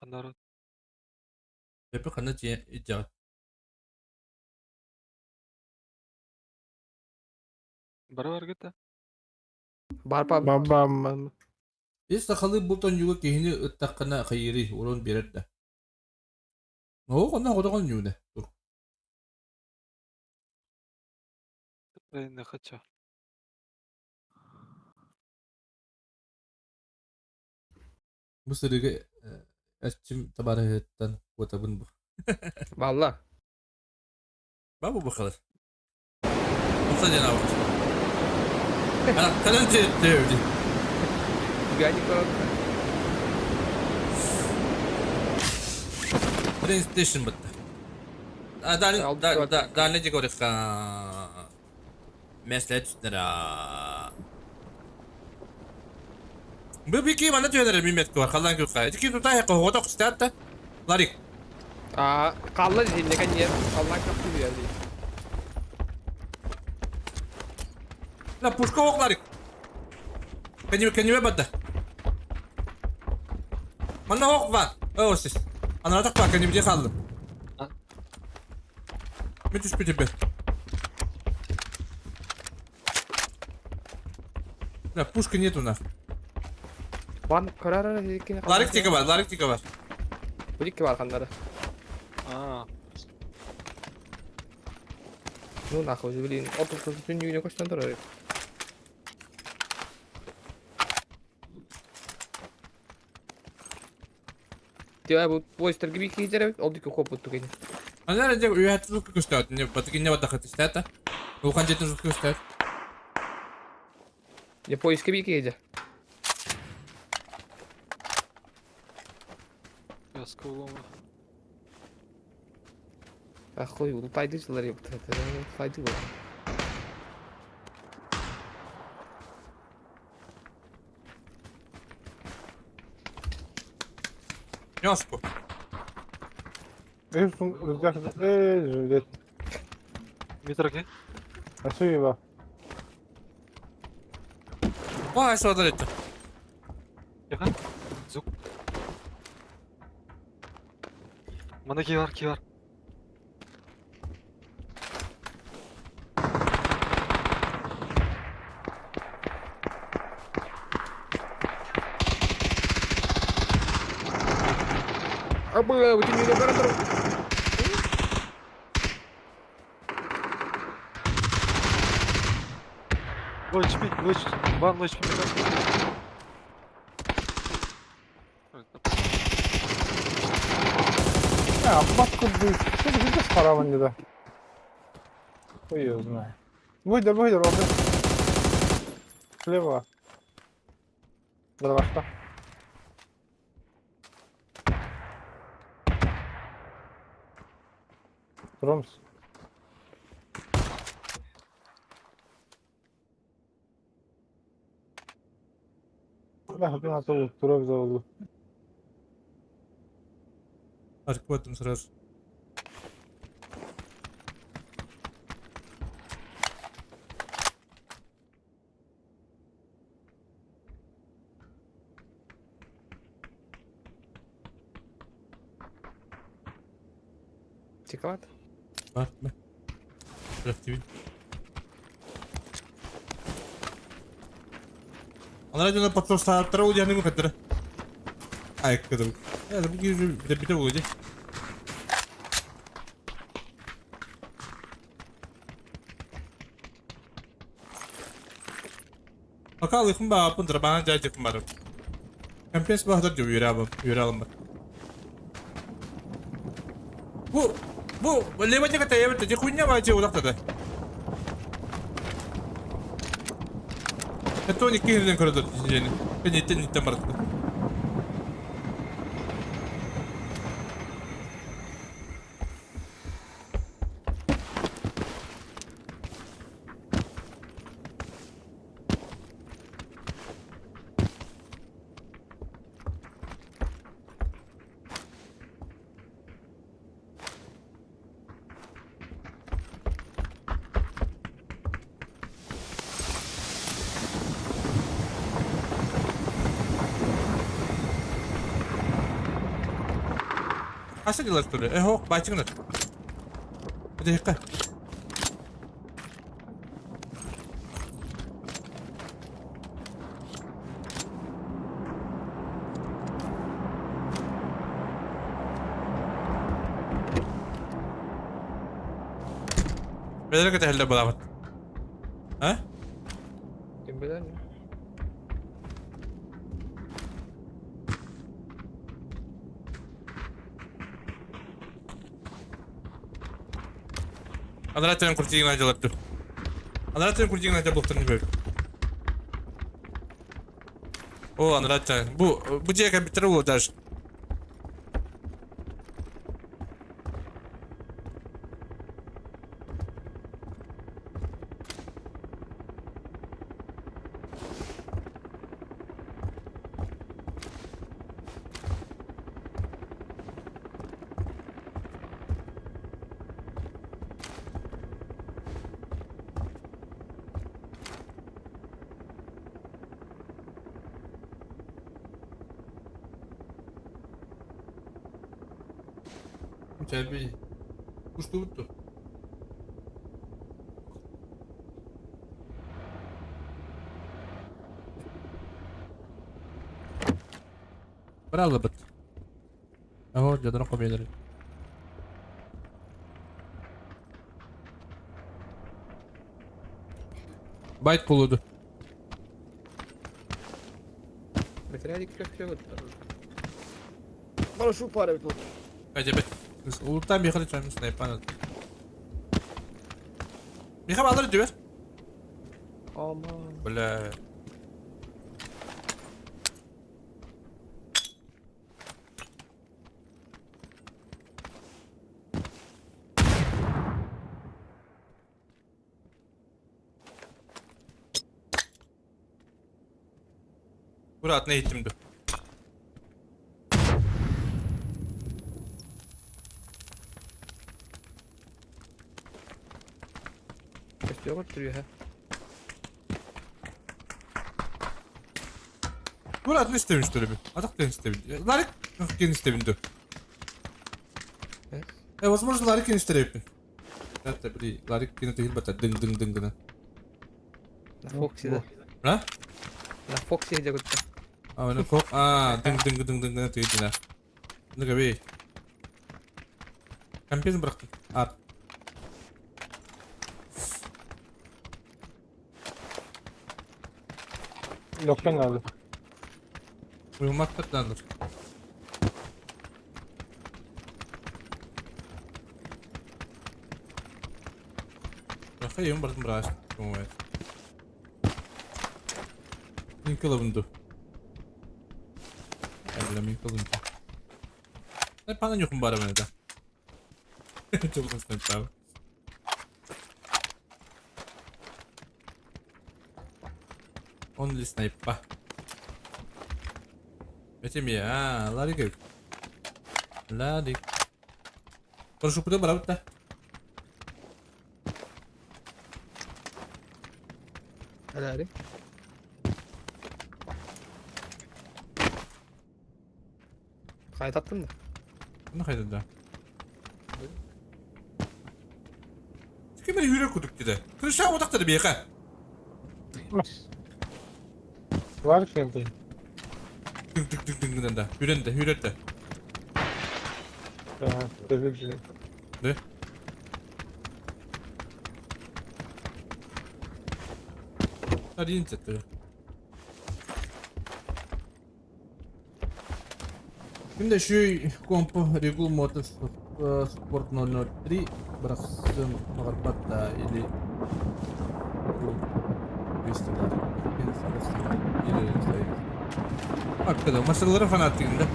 Народ. Эпи ханна тиийэн илдьэҕит? Бары баргыт да? Барпа Бабам. Ис сахалыы булт оонньууга киһини ыттаххына хайыырый, урун биэрэр да. Оо, онно оҕотох оонньууна. Тур. Не хочу. Бу сырыыга эрчим табаарыһыттан куотабын бу. Валла. Бабу бахалар. Онтон диэн аабыт. Кэлэн тиэбити. Гадик PlayStation бытта. А, дальний, да, дальний декорика. Месле түстэр. Бу бики манна түһэлэр мимет куар халлан күххэ. Ити ким тута хоһото кустаатта. Ларик. А, қалла десең не қаллан капты берди. La пушка ок Ларик. Кенеме кенеме бадда. Манна ок бар. О, сис. Анаратак бар кенеме қалды. Мен түспүт тебе. Да, пушка нету нах. Бан карара диккини Ларик тика бар, ларик тика бар. Бу дикки бар ханнары. А, Ну нахуй, блин, отур түннүгүнэ көстөн турар. Тиа бу поезд би киһи ол дикки копут тугени. Анар эде үйәт звук көстөт, не батыгы не батахат истәтә. Улхан жетин звук көстөт. Я поезд би киһи. Яска улама. Ахуй, ултайды жылар епт. Ултайды бу. Яску. Эй, Метроге? Спасибо. Ой, содыр етті. Яха? Звук. Мана киһи бар, киһи бар. Абы, бүтүннүүнү бара тур. Low HP, low HP, one low HP. Я, батку бы, что ты видишь, харабан не да. Хуй его знает. Выйди, выйди, Робби. Слева. Дровашка. Ромс. Да, тура взял. Аркватым сразу. Чекалат? Бар, бар. Крафтивин. Анара дьоно подсостааттара удьяны каттара. Ай, кыдым. Я бу киһи бите буолуо Пока лыхым бааппын драбана дьаадьыкым барым. Компенс баһдар дьу үөрэ үөрэ алым Бу бу лева диэки тэйэбит дьи хуйня баачы улахтата. Это он икки көрөдөр дьиэни. Кэнниттэн иттэн барытта. Хаса дилер туре. Эхо, бачыгынар. Дехка. Бэдэрэ кэтэһэллэр балаабыт. А? Ким билэр? Анараа төрөн куртигин адьалар ду. Анараа төрөн куртигин адьа буолтарын бөр. О, анараа төрөн. Бу бу дьиэ компьютер буолуо даже. Чэби. Кустубут дуо? Бырааллыбыт. Оһо, дьоннорун хомуйаллар. Байт буолуо Бэтэрээдик көхсө Хорошо пара тут. Кадебет. Улуттан миэхэ да снайпан. Миэхэ баалар дьүбэр. Ама. Бля. Murat ne gittim dur. Көстүөҕү түрүөһэ. Murat ne istemiş dur bir. Atak den istemiş. Larik den istemiş dur. Э, возможно, Ларик кинистереппин. Это, били, Ларик кини тыһыл бата дың-дың-дың гына. На Фокси да. А? На Фокси где кутта. А, на Фок, а, дың-дың-дың-дың гына тыйдына. Ну каби. Компьютер бырахтым. Ат. Лөктен geldi. Uyumak katlandır. Рахайым бардым браш. Минкалабынду. Әлі минкалабынду. Пана нюхум бара мене да. Чулган снайпер. Only sniper. Этими, а, Ларик. Ларик. Прошу, куда брать-то? Ларик. Хайдаттым да. Ну хайда да. Ким бир yürek kuduk dedi. Kırışa odakları bir yaka. Ларик geldi. Ding ding ding ding да. Хүрен де, хүрен де. Ага, Ne? Hadi intet. Şimdi şu компу Regul Motors Sport 003 bıraksın Mağarbat'ta или 200 доллар. Или Hakikaten masaların fanatiğinde.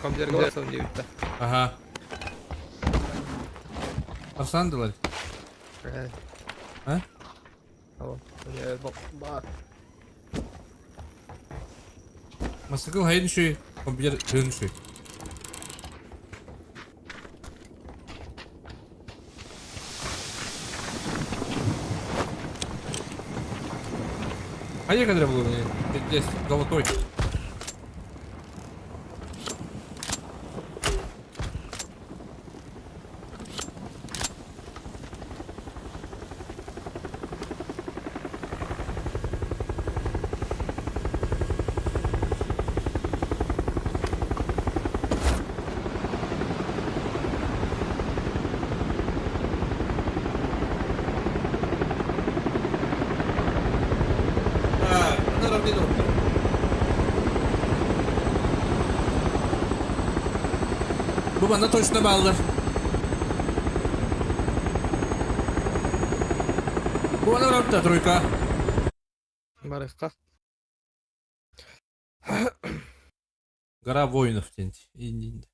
Компьютер голосом не видно. Ага. Арсан доллар. А? Бар. Масакыл хайын шүй, компьютер хын шүй. А я когда был здесь золотой. А, наравне доктор. Bu bana точно bağlıdır. Bu bana rapta тройка. Барыхка. Гора воинов тенти. Инди.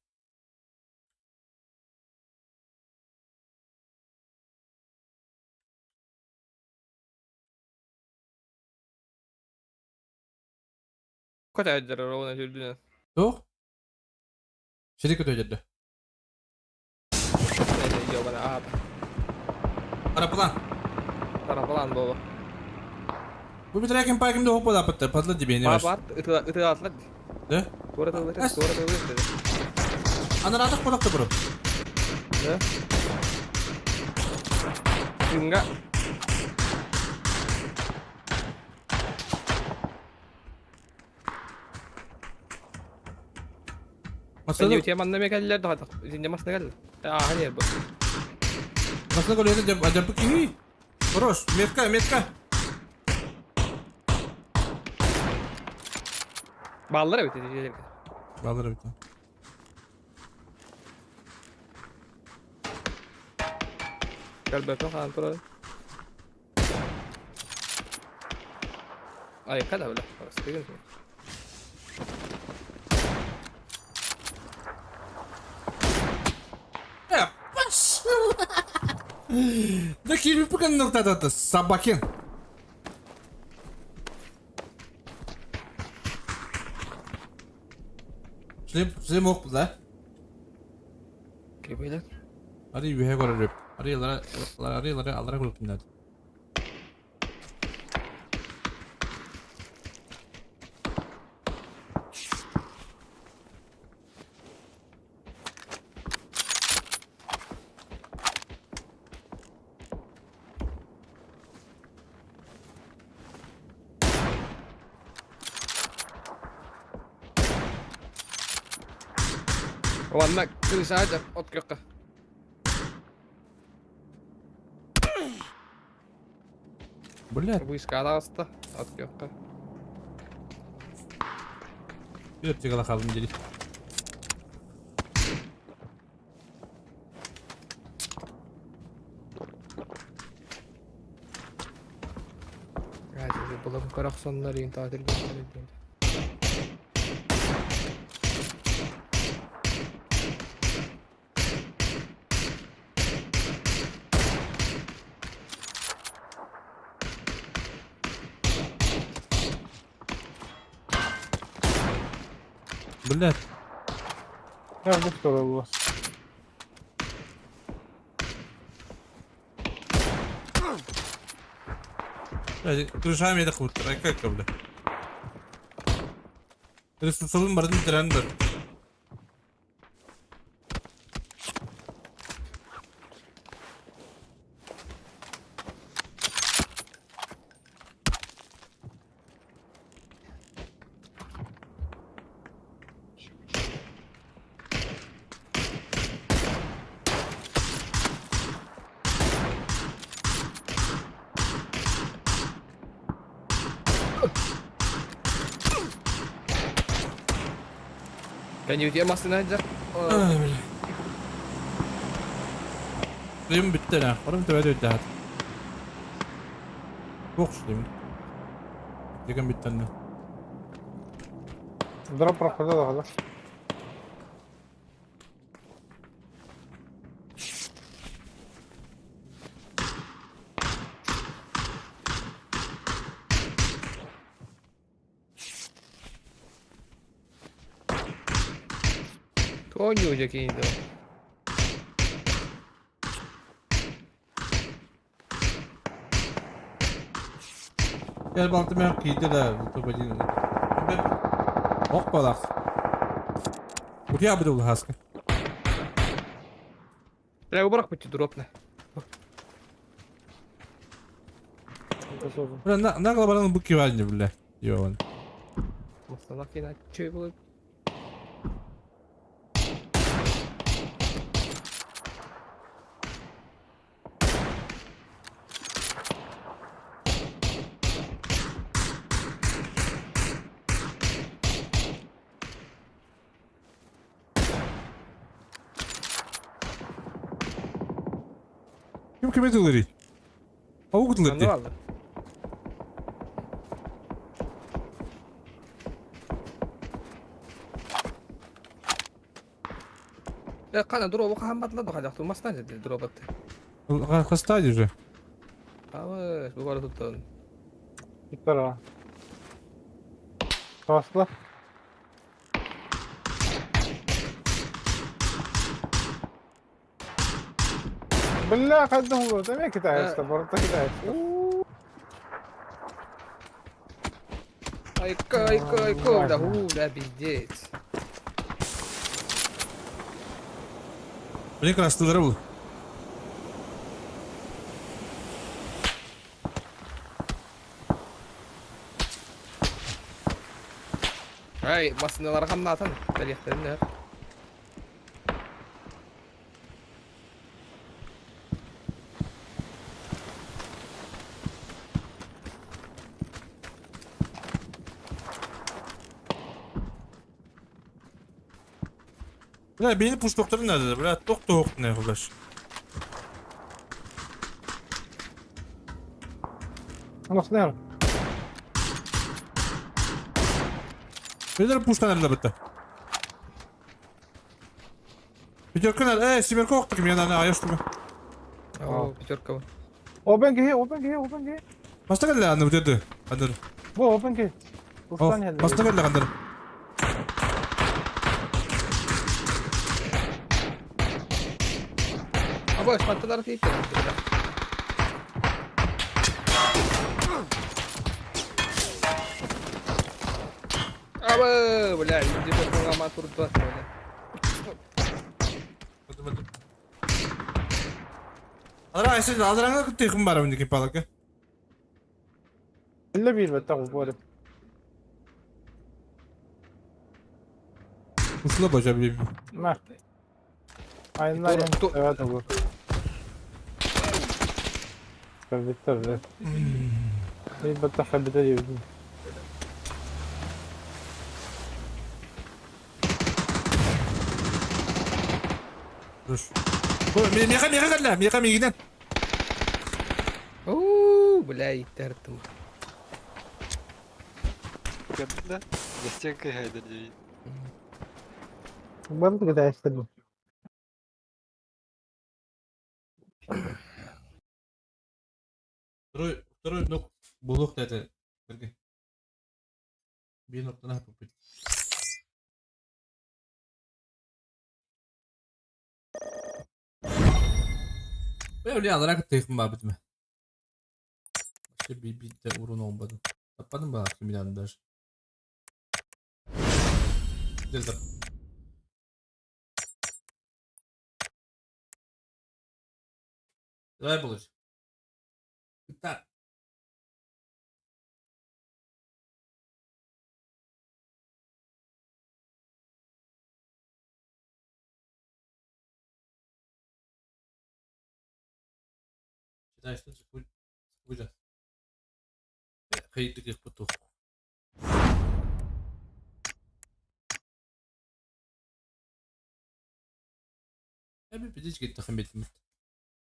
Көтәдер ровно жүрдүнө. Yok. Şerika döydürdü. Жобана аата. Арапалан. Тарапалан болу. Bu bir trakin parkimde hop ola patladı. Patladı diye ne var? Бар, ытыатлар. Ne? Тура тылыр, тура тылыр dedi. Ana rahat bıraktı bunu. Ne? Enggak. Masada Теманна мекеллер да Зинде масына келді. А, hani bu. Masada golü de acaba ki. Хорош, метка, метка. Баллар бит жерге. Баллар бит. Кәлбәтен хан турады. Ай, када била. Деген. Ya baş. Да киви пукан нокта собаки. Шлем, шлем ок да? Кебелер. Ари юhe көрөрүп. Ари алара ари алара алара көрүп тиннәд. Уонна крыша дьар от күөххэ. Блядь. Вышка аста от күөххэ. Bir тигала қалдым деді. Булам көрөх соннор иин таатыр. Блядь. Я быстро у вас. Крышами это хуй, как бля. Ресурсун бардын трендер. Кәнеуде машина жақ. Ай, бля. Дым бітті лә. Орым төбәді өтті хат. Боқ деймін. Деген бітті. Дроп проходил, да? Тони уже кейінді. Gel baltı ben kıydı da. Ок балах. Кутя буду хаска. Бля, убрак бутти дропны. Бля, на на глобальном букивальне, бля. Ёбан. Мастана кейін чөй болады. Ким кеме тылырый? Аук Аны тылырды. алды. Э, қана дробы қаған батылады қажақ тумастан жеді дробы. Хастади же. Абы, бұл бара туттан. Здорово. Классно. Бля, қайдан болды? Мен китайцы, бұрын китайцы. Айка, айка, айка, да, у, да, пиздец. Мне красный был. Ай, машиналар қамнатын, бәлехтерін Бля, beni push doktoru nerede? Бля, ток ток не бля. Nasıl Birileri pushtan nerede bitti. Пятерка nerede? Эй, семерка оқтық мен ана аяштым. О, пятерка. Open key, open key, open key. Баста келді аны өтеді. Андыр. Bu open key. Ustan geldi. Баста келді андыр. Абы, шпанталар тиіп. Абы, бля, инде бір қоңама тұрды. Адыра айсы адыраңа күттейхім бар мінекей палака. 51 бетте bu arada. Ушла бажа білемін. Mert. Aynen evet olur. Көрбүттэр да. Баттахха бүтэ диэбитим. Миэхэ, миэхэ кэллэ, миэхэ миигинэн. Уу, бля, иттэртим. Көрдүн да? За стенкой хайда диэбит. Бары кытаастым. Второй, второй ног булук это. Bir noktadan hapı. Böyle alarak tıkım var bitme. Başka bir bir de urun olmadı. Tapmadım bana bir tane Dedim. Давай получ. Так. Читаешь, что же Хейт таких потух. Abi بديش قد تخميت مت.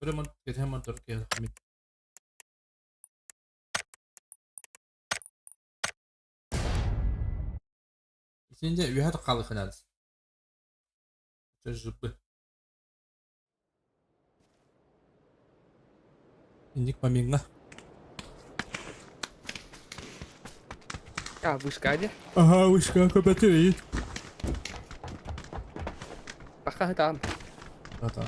ولا قد هم تركيا تخميت. Şimdi ühe kaldı kanalız. Tecrübe. Инник помигна. А, вышка де? Ага, вышка, копятырит. Пока там. А там.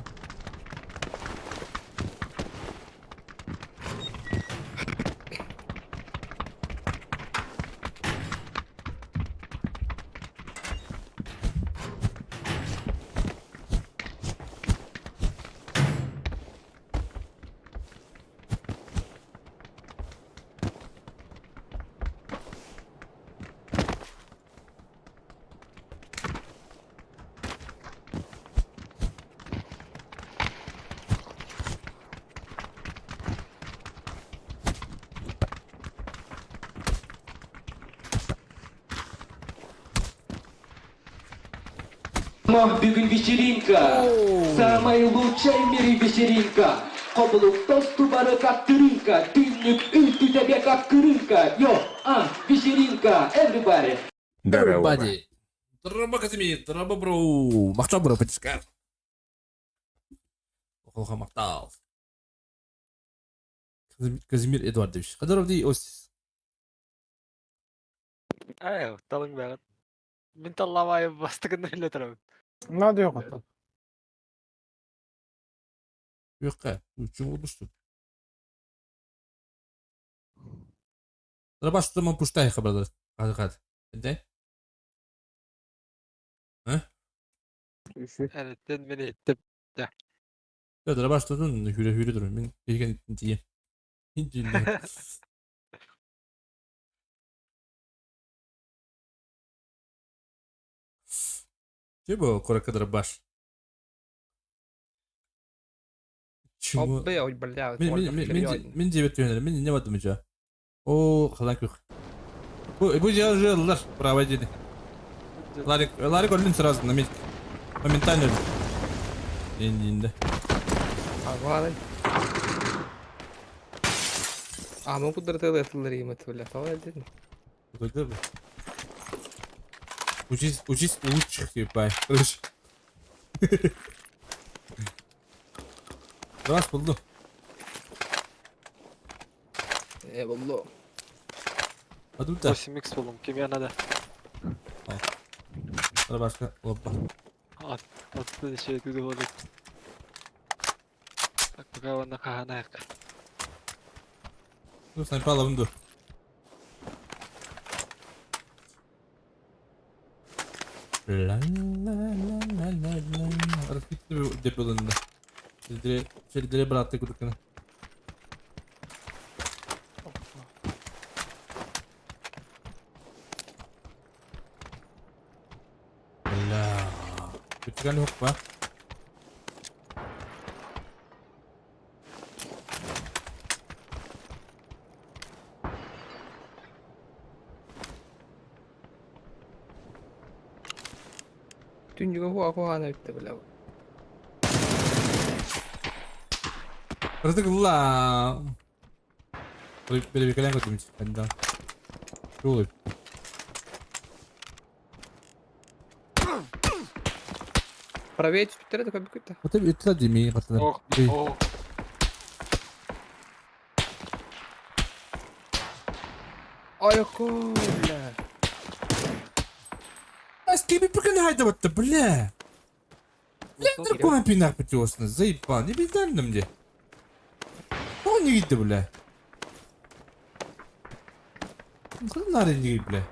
Бүгүн вечеринка, самая лучшая в мире вечеринка. Каблук тосту бары как тырынка, түннүк үлтү как кырынка. Йо, а, вечеринка, everybody. Здорово. Everybody. Здорово, Казимир, здорово, бро. Махча, бро, потискар. Охолха махтал. Казимир Эдуардович. Кадыров ди Остис. Ай, талың бәгін. Мин талламай бастыгын эле турам. Надо yok hatta. Yok Үчүн болбушту. Рабаш man пуштай хабардар. Hadi hadi. Де? Эреттен мени иттим. Yok Рабаш tutun hüre hüre durun. Men деген diye. Dinle. Чебо коракадар баш. Чего? Обе, ой, бля, Мен мен мен мен жебет түйенер. Мен не бардым жа. О, халан күх. Бу бу жерлер право деди. Ларик Ларик өлдүн сразу на месте. Моментально өлдү. Енді енді. Ага. А, мы кудыр тылы римет, бля, қалай дедім. Куда бы? Учись, учись у лучших, ебай. Короче. Раз булду. Э, болду. А тут да. 8x болдум. Кимге надо? Başka. Hoppa. Атты şey туды болду. Так, пока ванна каханайык. Dur снайпер alalım dur. La la la la la la. Arası gitti bu depolarında. Dire, şöyle dire bıraktık dükkanı. La. Bütkan yok ba. Түннүгэ хуа хуаана бүттэ бля. Кыратык ылла. Бэрэбиэркэлээн көрдүм да. Тугуй? Правее түспүттэрэ да көрбүккүт да. Ото үттэ дими катылар. Ох, ох. Айко, бля. Аски би прикольно хайда батта, бля. Бля, дракон пинах пятиосна, заебал, не беда мне. Он не видит, бля. Куда надо не бля.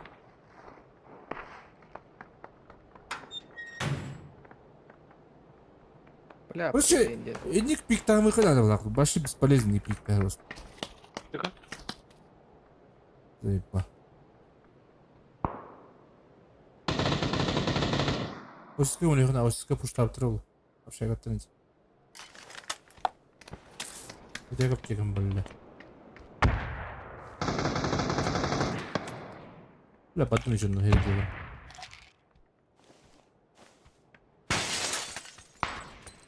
Бля, Вообще, Эник пик там выхода надо нахуй. Вообще бесполезный пик, просто. Тихо. Заебал. Осика у осика пуштап тролл. Вообще готовить. Где аптекам бля? Бля, потом еще на дело.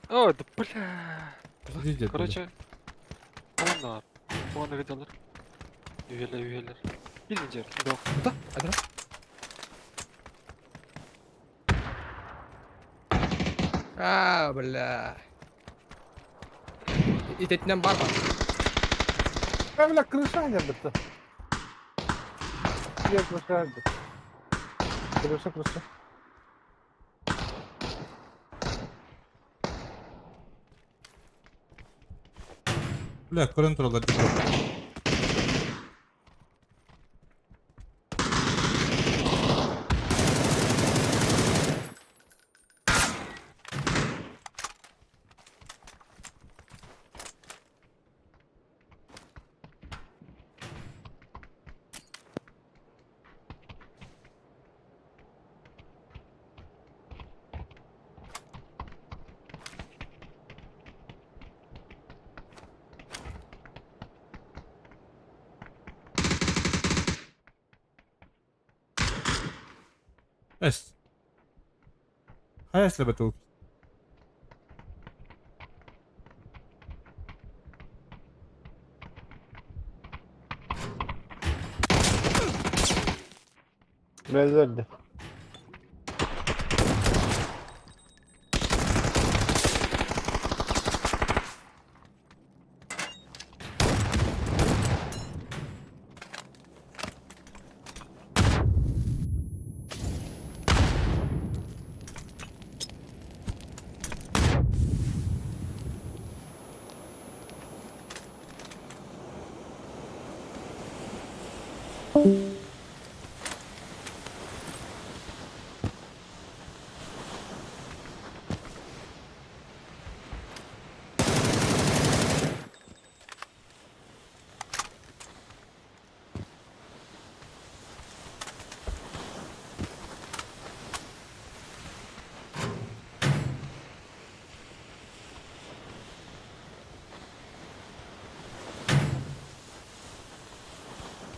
О, да бля. Где Короче, Оннар. Оны видалар. Üyeler üyeler. Birinci Yok. Куда? Адра? А, бля. Итетинен бар бар. Бля, крыша не бітті. Я крыша бітті. Крыша, крыша. Бля, көрөн тураллар. Эс. Хайа слебет ол. Бля,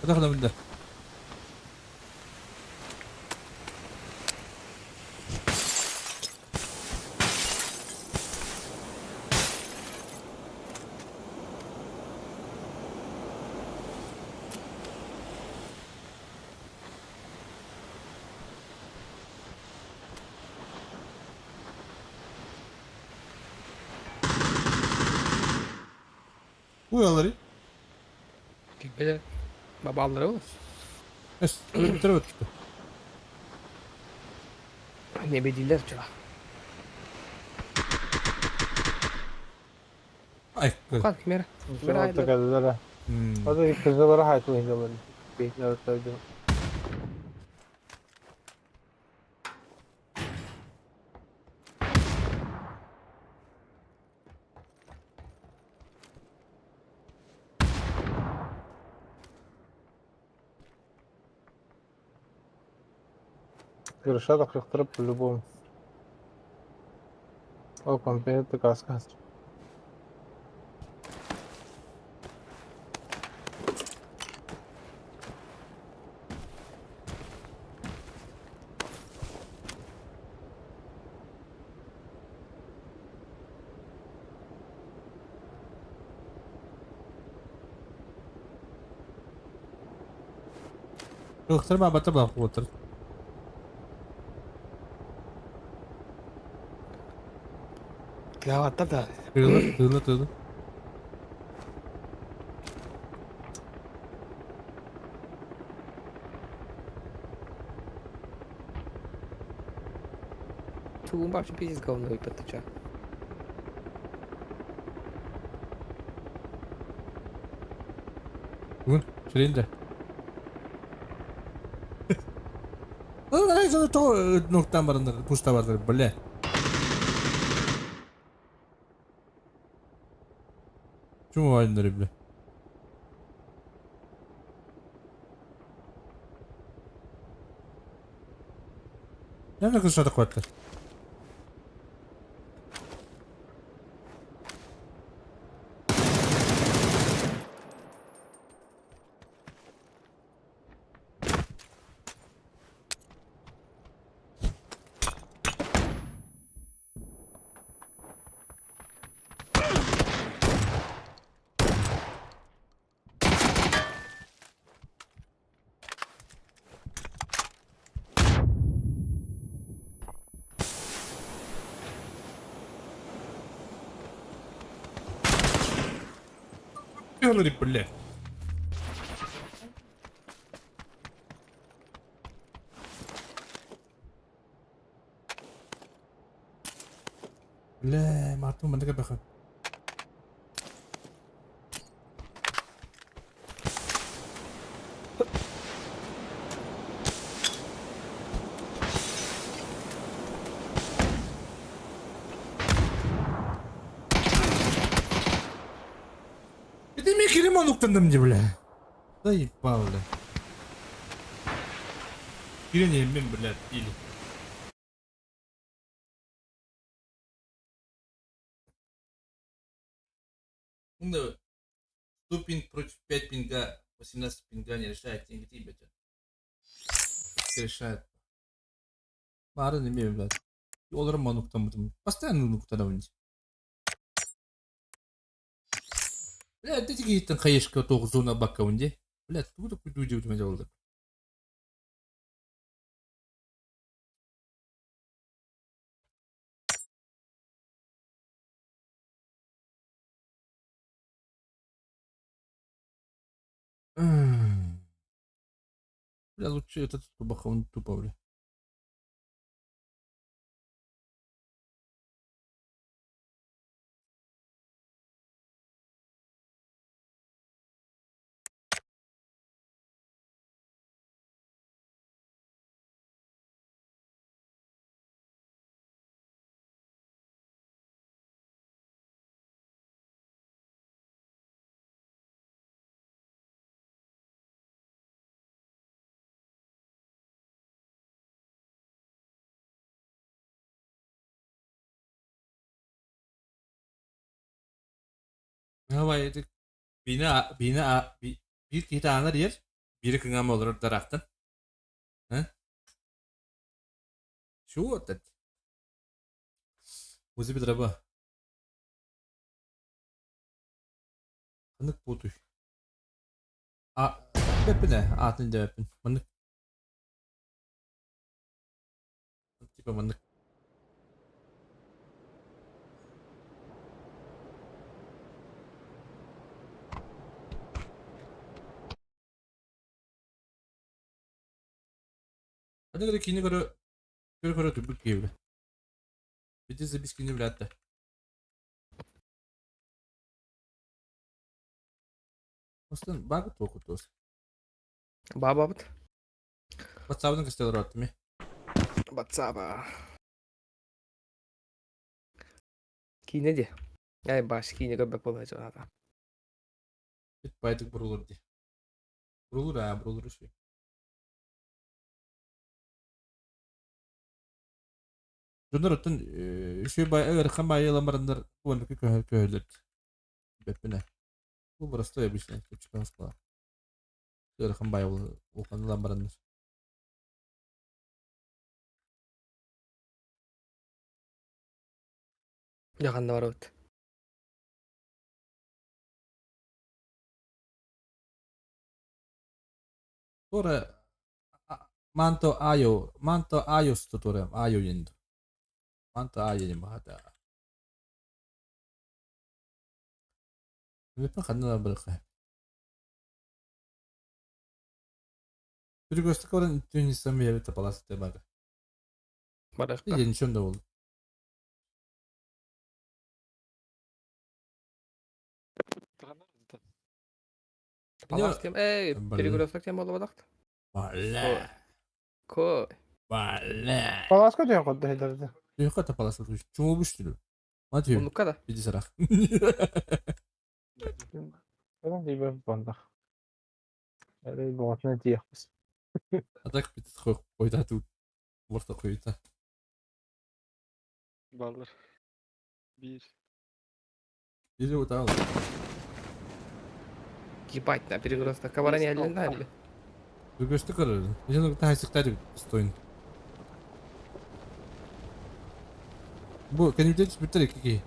Куда мында? Уялары. Бля. Бабалары ол. Эс, өлтүрүп өттү. Не бедилер чура. Ай, Кан кимер? Кимер. Hadi kızlara hayatını izleyelim. Bekle ötürdüm. Крыша так по-любому. О, компьютер каска. Кылыктар баабата баахуотар. Тыаҕаттар да. Тыылар, тыыла, тыыла. Тугун вообще пиздец говно выпад, ты чё? Бүгүн сирин да. Нуктан барандар, пуста бардар, бля. Чума ойнары, бля. Нәмне кыз шатып куяттар. Говори, бля. Бля, Мартын мындыка баха. Это мне керемон уктандым де, бля. Да ебал, бля. Кирене мен, бля, или. Ну, 100 пинг против 5 пинга, 18 пинга не решает деньги тебе. Решает. Бары не блядь. Олар мануктамытым. Постоянно нуктанабын. Бля, ты тегейтен хаешка тоғы зона бакка унде. Бля, тугу такой дуди у тебя oldu. Бля, лучше этот тупо, он тупо, бля. Давай, это бина бина bir киһи таанар иэр, бири кыҥаама олорор дараахтан. Э? Чего это? Узи бедраба. Ханнык буотуй. А, бэппин ээ, аатын дэбэппин. Маннык. Типа маннык. Ханнык эрэ киини көрө көрө көрө түбүк киһи Бити забис кини билээт да. Остан бага туох тос. Бабабыт. WhatsApp-ын кысталар аттым. Батсаба. Киинэ дии. Ай баш киинэ көрбөт буолла ата. Бит байдык бурулур ди. Бурулур аа, бурулур үсүй. Дьоннор оттон үсүй бай ыарахан баайы ылан бараннар уонна көһөллөр. Бэппинэ. Бу простой обычный точка скала. Ыарахан баайы улахан ылан бараннар. Дьэ ханна барабыт? Туора Манто Айо, Манто Айо тутуурам, Айо диэн. Манто Айо диэн баһата. Бүппэ ханна да барыха. Перекресток баран түннүстэн бэйэбит тапалас бары. Барыахха. Диэн ничем да буолду. Палас тем, эй, перекресток тем буолбатах. Бля. Ко. Бля. Паласка диэн көрдө хедерде. Түйөккө тапалас чуҥулбуш түлү. Ма түйө. Оннукка да. Биди сарах. Öyle değil банда. Öyle боҕотуна тиийэхпит. А так бит койда тут. Орта койда. Баллар. Bir. Biri утаал. Ебать, на перекресток баран эллин да элли. Перекресток көрөр. Жана тахайсыктар стоин. Бу кенимден бүттер эки.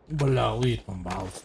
Бля, уит бомбаус.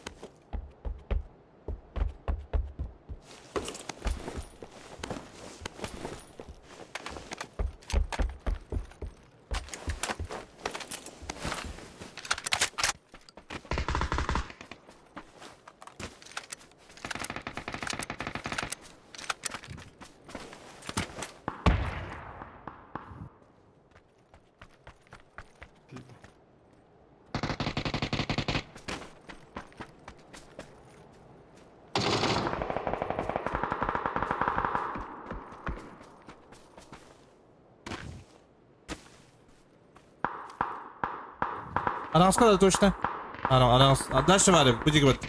Анаска да точно. Ана, анас. А дальше варим, буди говорит.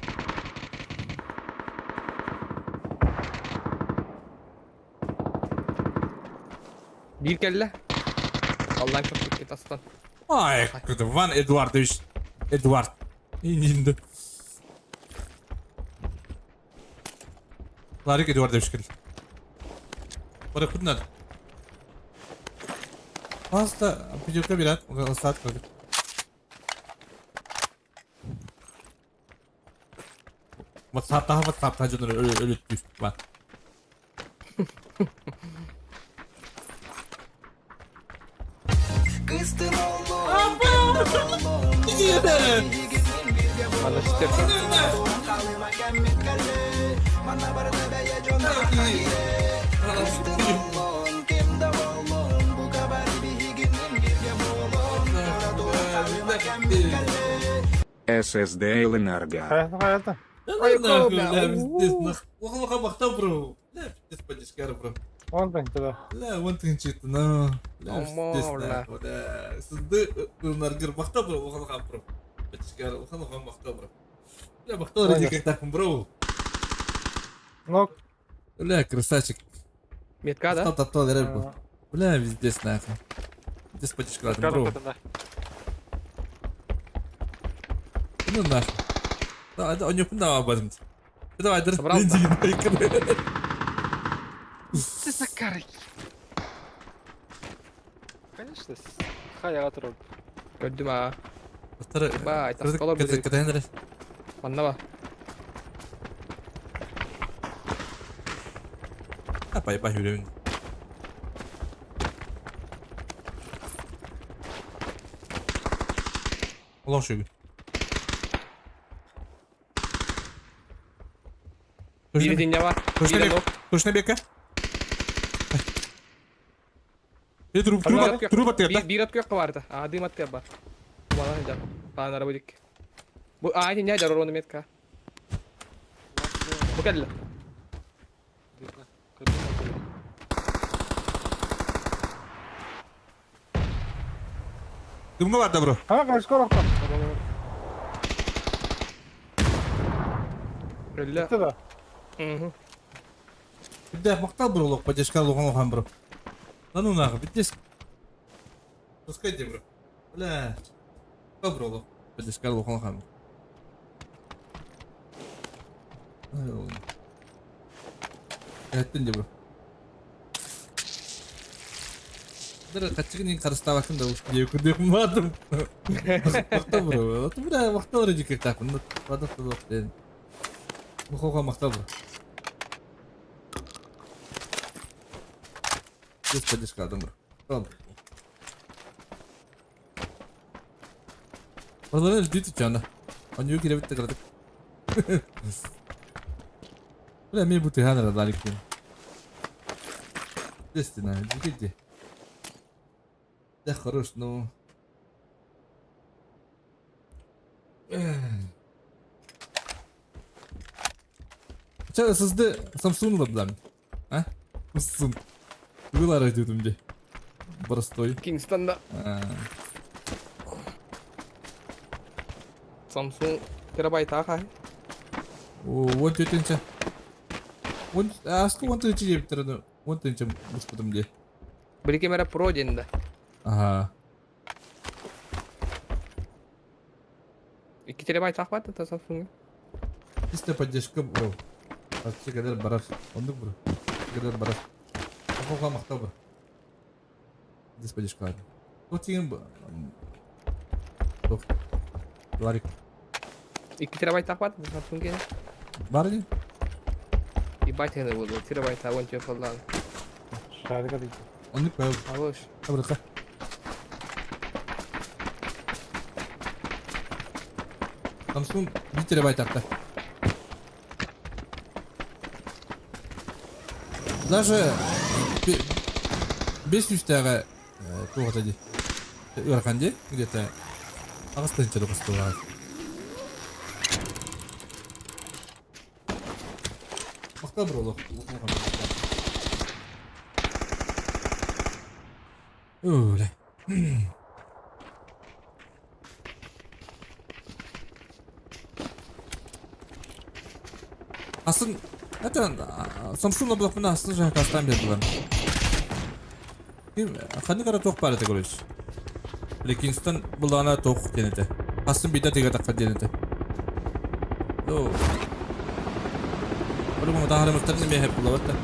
Биир кэллэ. Аллан көппүккэ тастан. Ай, это Ван Эдуардович. Эдуард. Ининди. Ларик Эдуардович кел. Бара куднар. Паста пятерка берет, остаток. WhatsApp'ta WhatsApp'ta canım öyle öyle düş var. Аны стерка. ССД Ленарга. Хайата хайата. Ай, бля, والله بختبره لا بالنسبة للشكارة برو Он тында. لا وانت نشيت لا لا أمال. ولا صدق نرجر بختبره وخلاص برو بتشكر وخلاص بختبره لا بختبره ديك تاكم برو Нок. لا красавчик Метка да? Топ топ рыбу. Бля, везде нахуй. Здесь подешкала бро. Ну нахуй. Да, да, у него на об Давай, дар. Собрал, Иди, Ты закарки. Конечно, хаяға тұрып. Көрдүм аа. Бай, таскалар будет. Манна ба. Апай, бай, жүрөмүн. Улан шүгү. Бири динья бар. Точно Бири бек. нок. Точно бека. Э, труп, труп, труп атты. Биир от күйөккө барда. А, дым атты бар. Балан жар. Балан арабы дик. Бу а не жар орону метка. Бу кэллэ. Дымга бар да, бро. Ха, кашкор окта. Өллө. Да. Мгм. Бидде мактал бро, лок, поддержка логон лохан бро. Да ну нахуй, бидде. Пускайте, бро. Бля. Бро, лок. Поддержка логон лохан. Эттин дии бу. Дара хаччыгын иин харыстаабаккын да дии курдук маатым. Махтал бро. Бля, махтал эрэ дьиккэктаахпын. Бадах да диэн. Мухоға махтал бро. Без поддержка адам бро. Tamam. Oraları өлдүү түччаана. Онньуу кирэбит да кыратык. Бля, эмиэ бу тыһаан эрэ Ларик диэн. Естественно, дьикти. Да хорош, ну. Ча сызды Samsung ылабылам. А? Samsung. Тугулар айтытым де. Простой. Kingston да. Samsung терабайт ахай. Уон төртінші. Он аскы 14 диэбиттэр аны 14 муспутум дии. Били ким эрэ Pro диэн да. Аха. 2 терабайт ах баар да Samsung. Чисто поддержка бро. Арчы кэлэр барар. Оннук бро. Кэлэр барар. Хохоха махтал бро. Здесь поддержка. Вот тиген Туох. Ларик. 2 терабайт ах баар да Samsung киэнэ. Бар дии? Ебать гына буолуо. Терабайт 14 буоллаҕына. Шарика дейді. Оннук баа. Алыш. Абырыкка. Samsung 1 терабайт арта. Даже бес үстээҕэ туох этэ дии ыарахан дии где-то 8 тыһыынча костуулаах. Махтал бро олох Өле. Асын это Samsung булахпына асын жакастан бердилер. Ким ханнык ара туох баар этэ короче. Били Kingston буллаҕына туох диэн этэ. Асын биирдэ тыга таххар диэн этэ. Ну, по-любому таһаарымыттарын эмиэ сөп буллабат да.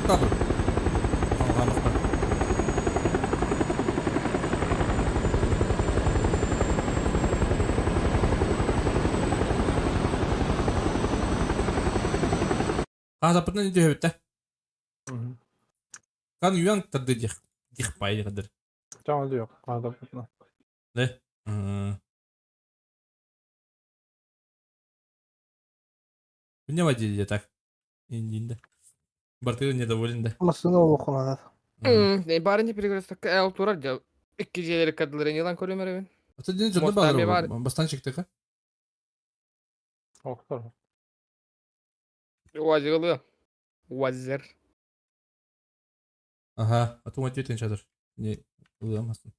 Табыр. Хаасаппытынан түһэбиттэ. Кан үйән тарды дих дих пай дихадыр. Жаңа жоқ, хаасаппытынан. Не? Не водили так. Индинде. Бартыр недоволен да. Массыына олохунанар. Барын перекрестокка эл турар дьэ. Икки дьиэлэри кадыларын ылан көрүм эрэбин. Ата дин дьонно баалар бастан чектека. Охтор. Уазиглы. Уазер. Ага, а то ответен чадыр. Не, ылыамасын.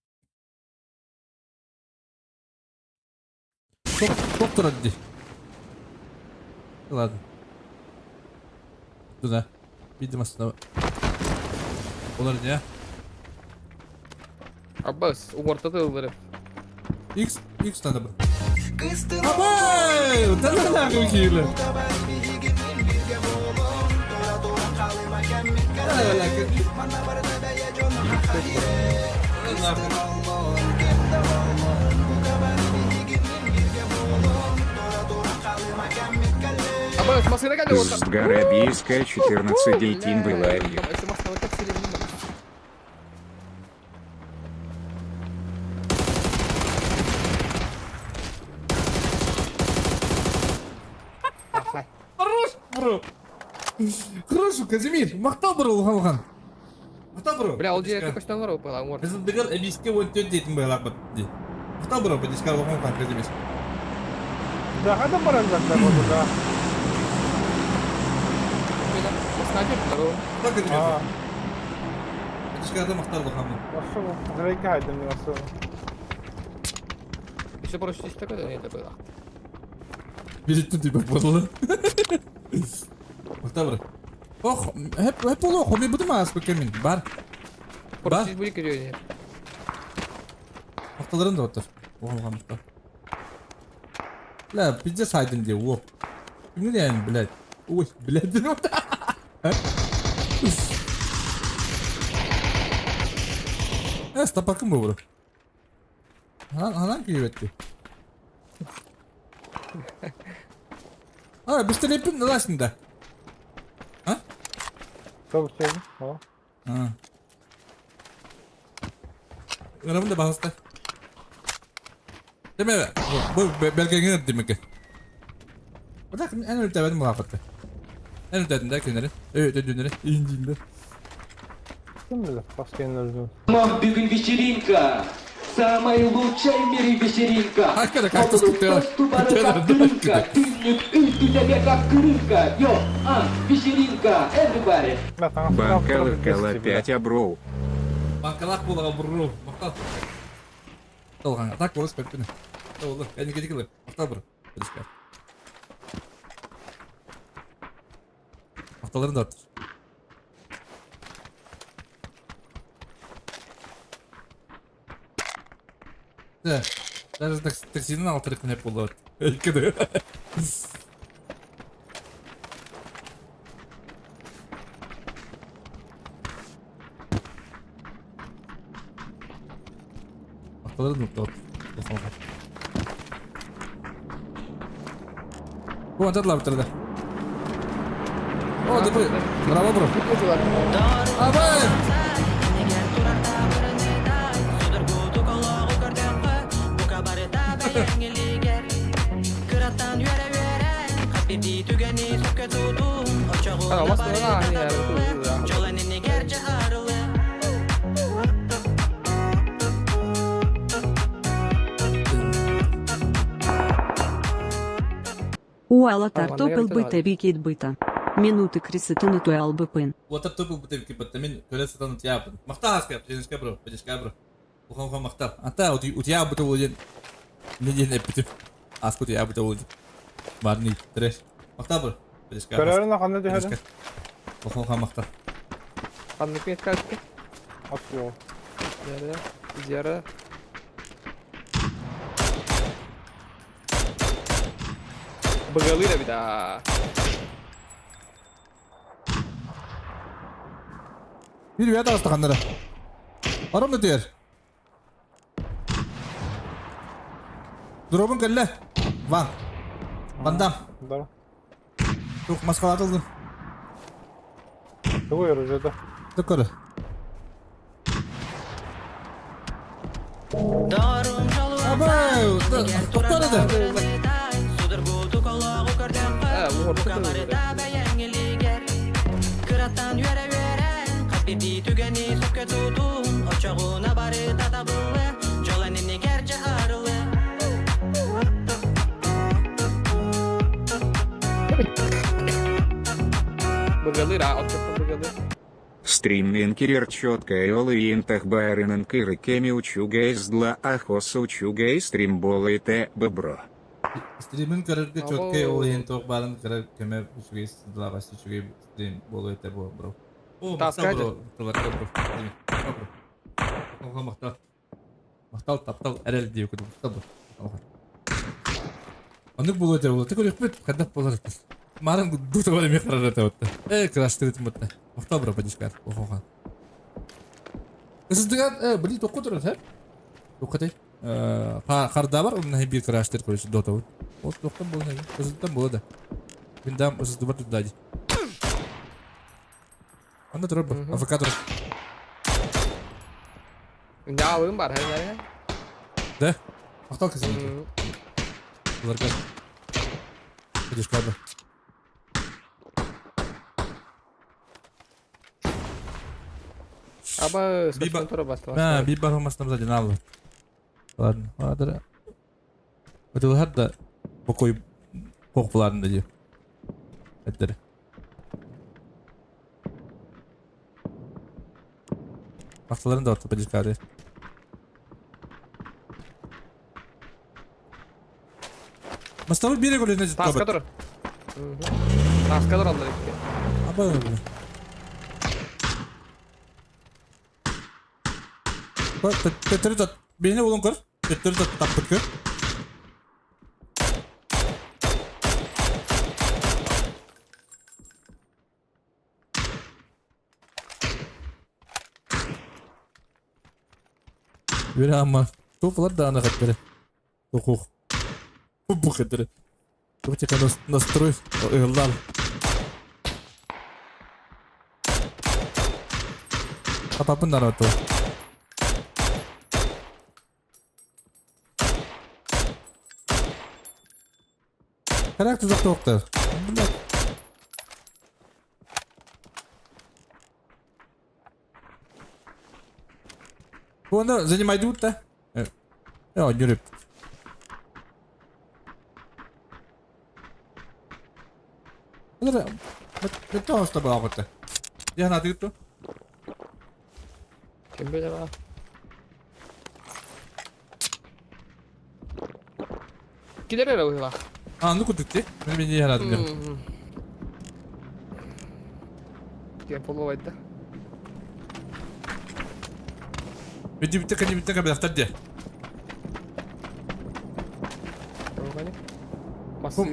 Топ, топ турар ди. Ладно. Туда. Видимо, снова. Олар не? Аббас, угортаты ыллары. X, X надо было. Абай! Да да да, какие Аббас, массыына кэллэ уота. Гарабийская 14 дейтин была Хорош, бро! Хорош, Казимир! Махтал, бро, улахан улахан. Махтал, бро. Бля, ол дьиэ көстөн олорор буолла, уҥуор. Кызылдыгар эбиискэ 14 диэтин быһалаах дии. Махтал, бро, поддержка улахан улахан, Казимир. Да, қайдан барар жатыр болды да. Махтал, Казимир. Поддержкада махтал улахан. Осы, зрейке айдым мен осы. Еще просто здесь такое, да, это было. Билеттен типа буолла. Октябрь. Ох, hep hep olu хоми бутум ааспыкка мин. Бар. Бар. Просить будет көрүө. Макталарын да оттор. Оҕом мактал. Бля, пиздец айдын диye, о. Кимни диэн, блядь. Ой, блядь, диэн. Э, стопакым бу Ханан киирбэтти. А, бистэлэппин ыласың да. А? Тобустайбын. Aa. А. Ырабын да баһаста. Деме, бу бэлгэҥҥэ димэкэ. Быдак эн өлтөбөтүм булааппатта. Эн өлтөтүн да кинилэри. Өй өтөдүннэри. Индиинде. Kim bilir? Başka yerler Бүгүн вечеринка! Самая лучшая в мире вечеринка! Hakikaten kaktüs tutuyor. Кырынка, түннүк үрдүнэ как крынка! Йо, а, вечеринка, everybody! Банкалыкал опять оброл. Банкалак буолаҕа бурру. Махтал. Толған. Так болыс көппүнү. Олу. Кәне кедикилер. Махтал бur. Билишкер. Махталарын да артыр. Да. Даже таксинин алтырык хеп болду. Экиде. Махталарын да артыр. Бу антадлар битирди. О, депо. Браво, бро. Абай! Уалатар топыл быта бикет быта. Минуты крисытыны туалбыпын. Уатар топыл быта бикет быта. Мен көлө сатан утяпын. Махта аскап, женская бро, бежка бро. Ухан ухан махта. Ата утя быта болден. Не ден эпитим. Аску утя быта болден. Барни, трэш. Махта бро. Бежка. Көрөрүн ханна түһэрин? Ухан ухан махта. Ханнык мет кальпы? Атıyor. Зера, зера. Быгалыра бит аа. Bir üye dağıstı Арам да түйер. Дробун кэллэ. Ван. Вандам. Да. Тух маскалатылдым. Тугу өрөжөдө. Түккөрө. Абай, токтор эди. Э, уорта Быгалыра, отчеппен быгалыр. Стримнинкерер четкая олы интах байрынынкыры кеми учугай зла ахоса учугай стримболы т ббро. Стримин көрөргө чөткөй ол ең тоқ барын көрөр көмө үчүгэй длагас үчүгэй стрим болу эте бу бро. О, мактал бро, тыларга бро. Бро. Ого мактал. Мактал таптал эрел дип күтүп мактал бро. Аннык болу эте болу. Тек көрөк кадап болар эте. Марын дута бар эме карар эте бутта. Э, краш трит бутта. Мактал бро падишкар. Ого. Сыздыган, э, били тоққа турар, хэ? Тоққа Харда бар, онна бир краштер короче, дота вот. Вот тоқтан болу, Ызыттан болады. Мен дам ызытты бар тут дади. Анда турар бар, АФК турар. Алым бар, хэ, Да? Мактал кызым. Булар газ. Падишкар бар. Аба, скачан тура басты. Да, би бар алмастан сзади налу. Ладно, ладно. Это да покой пох буларын да ди. Эттер. Макталарын да отты падишкар. Мастабы бире көлөнө Таска тур. Таска тур алдар икки. Аба бля. Төттөрү тат. Бейне болон көр. Төттөрү тат таппыт көр. Үөрэ ама. Туох даҕаны хаттары. Тохух. Бу хаттары. Туох тека настрой ыһыллаал. Апапын нарото. Характер тоқтар. Оны занимайдыбыт да. Э, жүрүп. Бетте оста багыты. Я на тыгытты. Ким биле бар. Килер эрэ быһыылаах. А, ну кутукти. Мен мен я надо. Диэн полуойда. Бити бити кани бити кабелахтар де.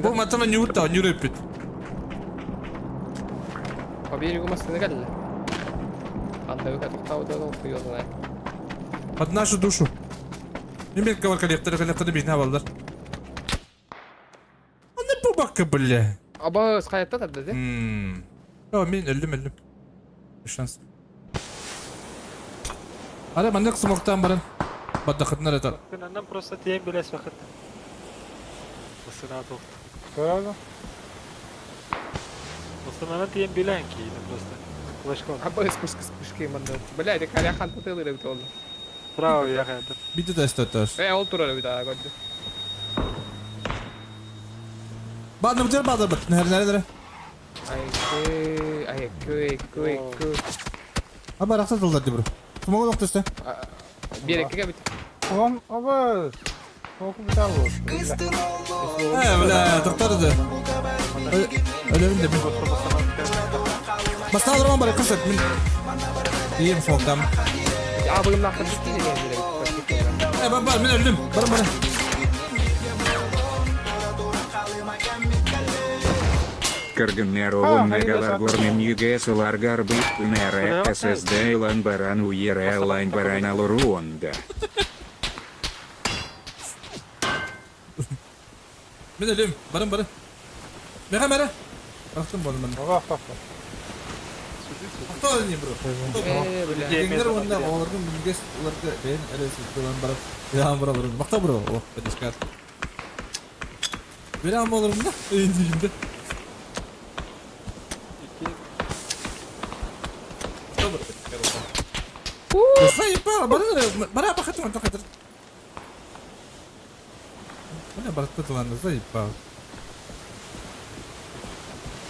Бу матана нюрта, нюрепит. Поберегу массыына кэллэ. Андабыка тохтаабыта толкуйуолунай. Под нашу душу. Немецкого коллектора, коллектора бейна балдар. Аны бу бакка бля. Аба хайатта тарда де. О, мен өлдүм өлдүм. Шанс. Ара маннык смоктан баран. Баддахытнар это. Аннан просто тиен билес вакыт. Масына тоқты. Правильно? Масына тиен билен кийdi просто. Флешка. Аба спушка спушка манда. Бля, это каря хан тутылыр бит oldu. Браво, я это. Бити тест Э, ол турар бит ага көрдү. Бадны бутер бадыр бит. Нер нер нер. Ай, күй, ай, күй, күй, күй. Аба рахсат тылдар ди бро. Смогу доктор Берекке бит. Он, аба, Оку битар бу. Э, бля, токтор да. Өлөмүн деп. Басталыр он бар кысып мен. Ием смоктам. А, бүгүн нахыр битти деген Э, бар бар мен өлдүм. Бар бар. Каргенеролон мегаларгорнем югесуларгар бит ССД лан баран уере лайн баран алуруонда. Мен өлөм. Барым барым. Мега мера. Бактым болдум мен. Ага, бак. Токтоо не бро. Э, бля. Кеңдер онда олардың мингес уларды бен элесиз булан барып. Я бро бро. Макта бро. О, подискар. Бирам болурум да. Эндигинде. Заебало, бара бара бахатым тохатыр. Бана баратты ладно, заебал.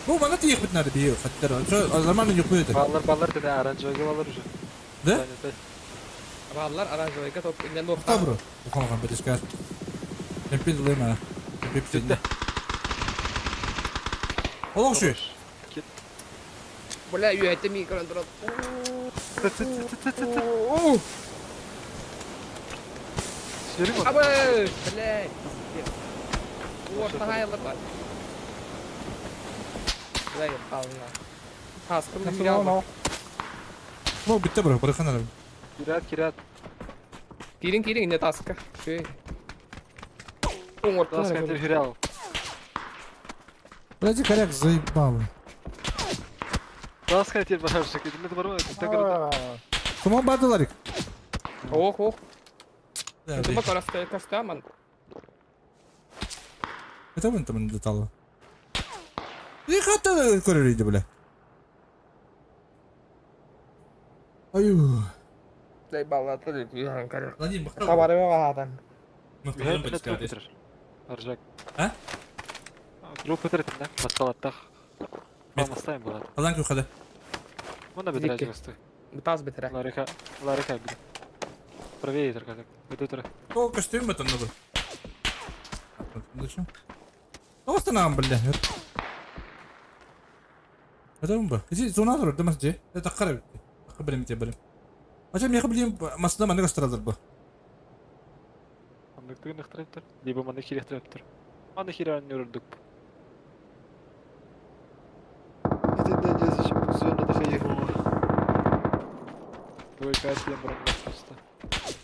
Бу бана тиек надо бию, хаттар. Шо нормально не кует. Баллар баллар dedi aranjойга баллар уже. Да? Баллар аранжойга топ инен Та бро. Ухамаган подискар. Эмпи дулема. Эмпи псинде. Олох şu. Бля, үйәтте ми көрөн турат. Аба, бля. Орта хайылыр бар. Бля, қалына. Таскын Nasıl Бу битте бро, быракан алып. Кират кират. Кирин кирин инде таска. Шүй. Оң орта. Таскан тир хирал. Блядь, коряк заебал. Таскан тир башар шекет. Не бар ма? Тагыр. Куман бардыларик. Ох, ох. Туба караста кастаман. Это вон там детало. И хата көрөр бля. Аю. Лей баллаты деп үйрен карак. Ладин бакта. Хабары yok адан. Аржак. А? Труп өтіретін да? Басталаттақ. Алмастайын болады. Алан күхада. Мұнда бітір әжі Таз бітірі. Ларика, Ларика бит. Правее только так. Это утро. О, костюм это надо. Зачем? Просто нам, бля. Это бу. Ити зона турар да мас дьиэ. Таккар эбит. Такка билим те билим. Ача миэхэ билим масына маннык астаралар бу. Маннык тыгын Либо маннык кириэхтэрэ Маннык киирэн үрдүк. Итиннэ зонада хайыһыма. Двойка диэн баран просто.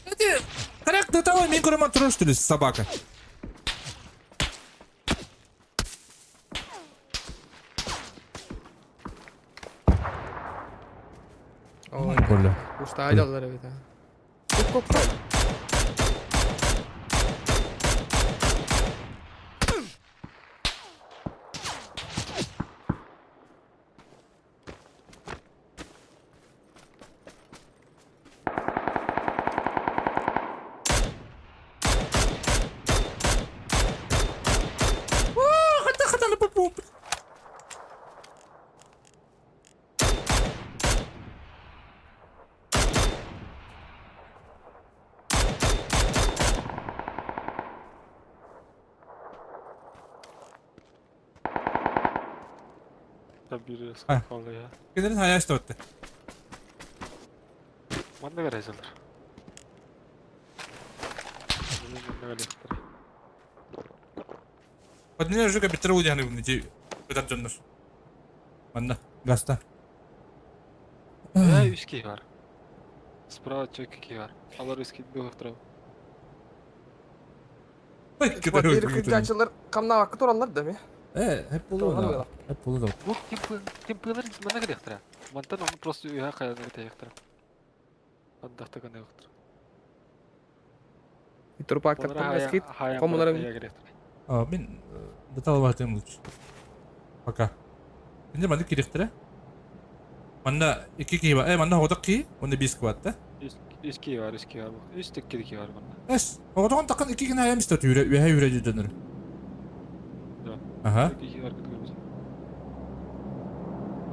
Эти Корректно того, мен көрөмөн турар что ли собака. Ой, Коля. Устааллар эбит. Коп коп коп. Хата хата на попу. Бир А. қалды я. Кедерин хаяш тотты. Манна гаражалар. Манна гаражалар. Поднеля жука битер удяны внутри. Этот жоннор. Манна, гаста. Я үски бар. Справа чөк бар. Алар үски бөгөктөр. Bir kırkacılar kamna hakkı turallar değil mi? Э, hep болду. Hep болду. Бу кемпелер манна гаражалар. Мантан оны просто үйә каяны таяктыр. Андакта гана юктыр. Турпактар эскит. Коммунары. А, мен датал лучше. Пока. Инде манны керектер. Манна iki ки бар. Э, манна hodак ки, онда бис кват да. Үски бар, үски бар. Үс текки ки бар манна. Эс, hodагын такын iki генә аям истә түрә, үһә үрә дөнөр. Да. Ага. Ки бар көтүгә.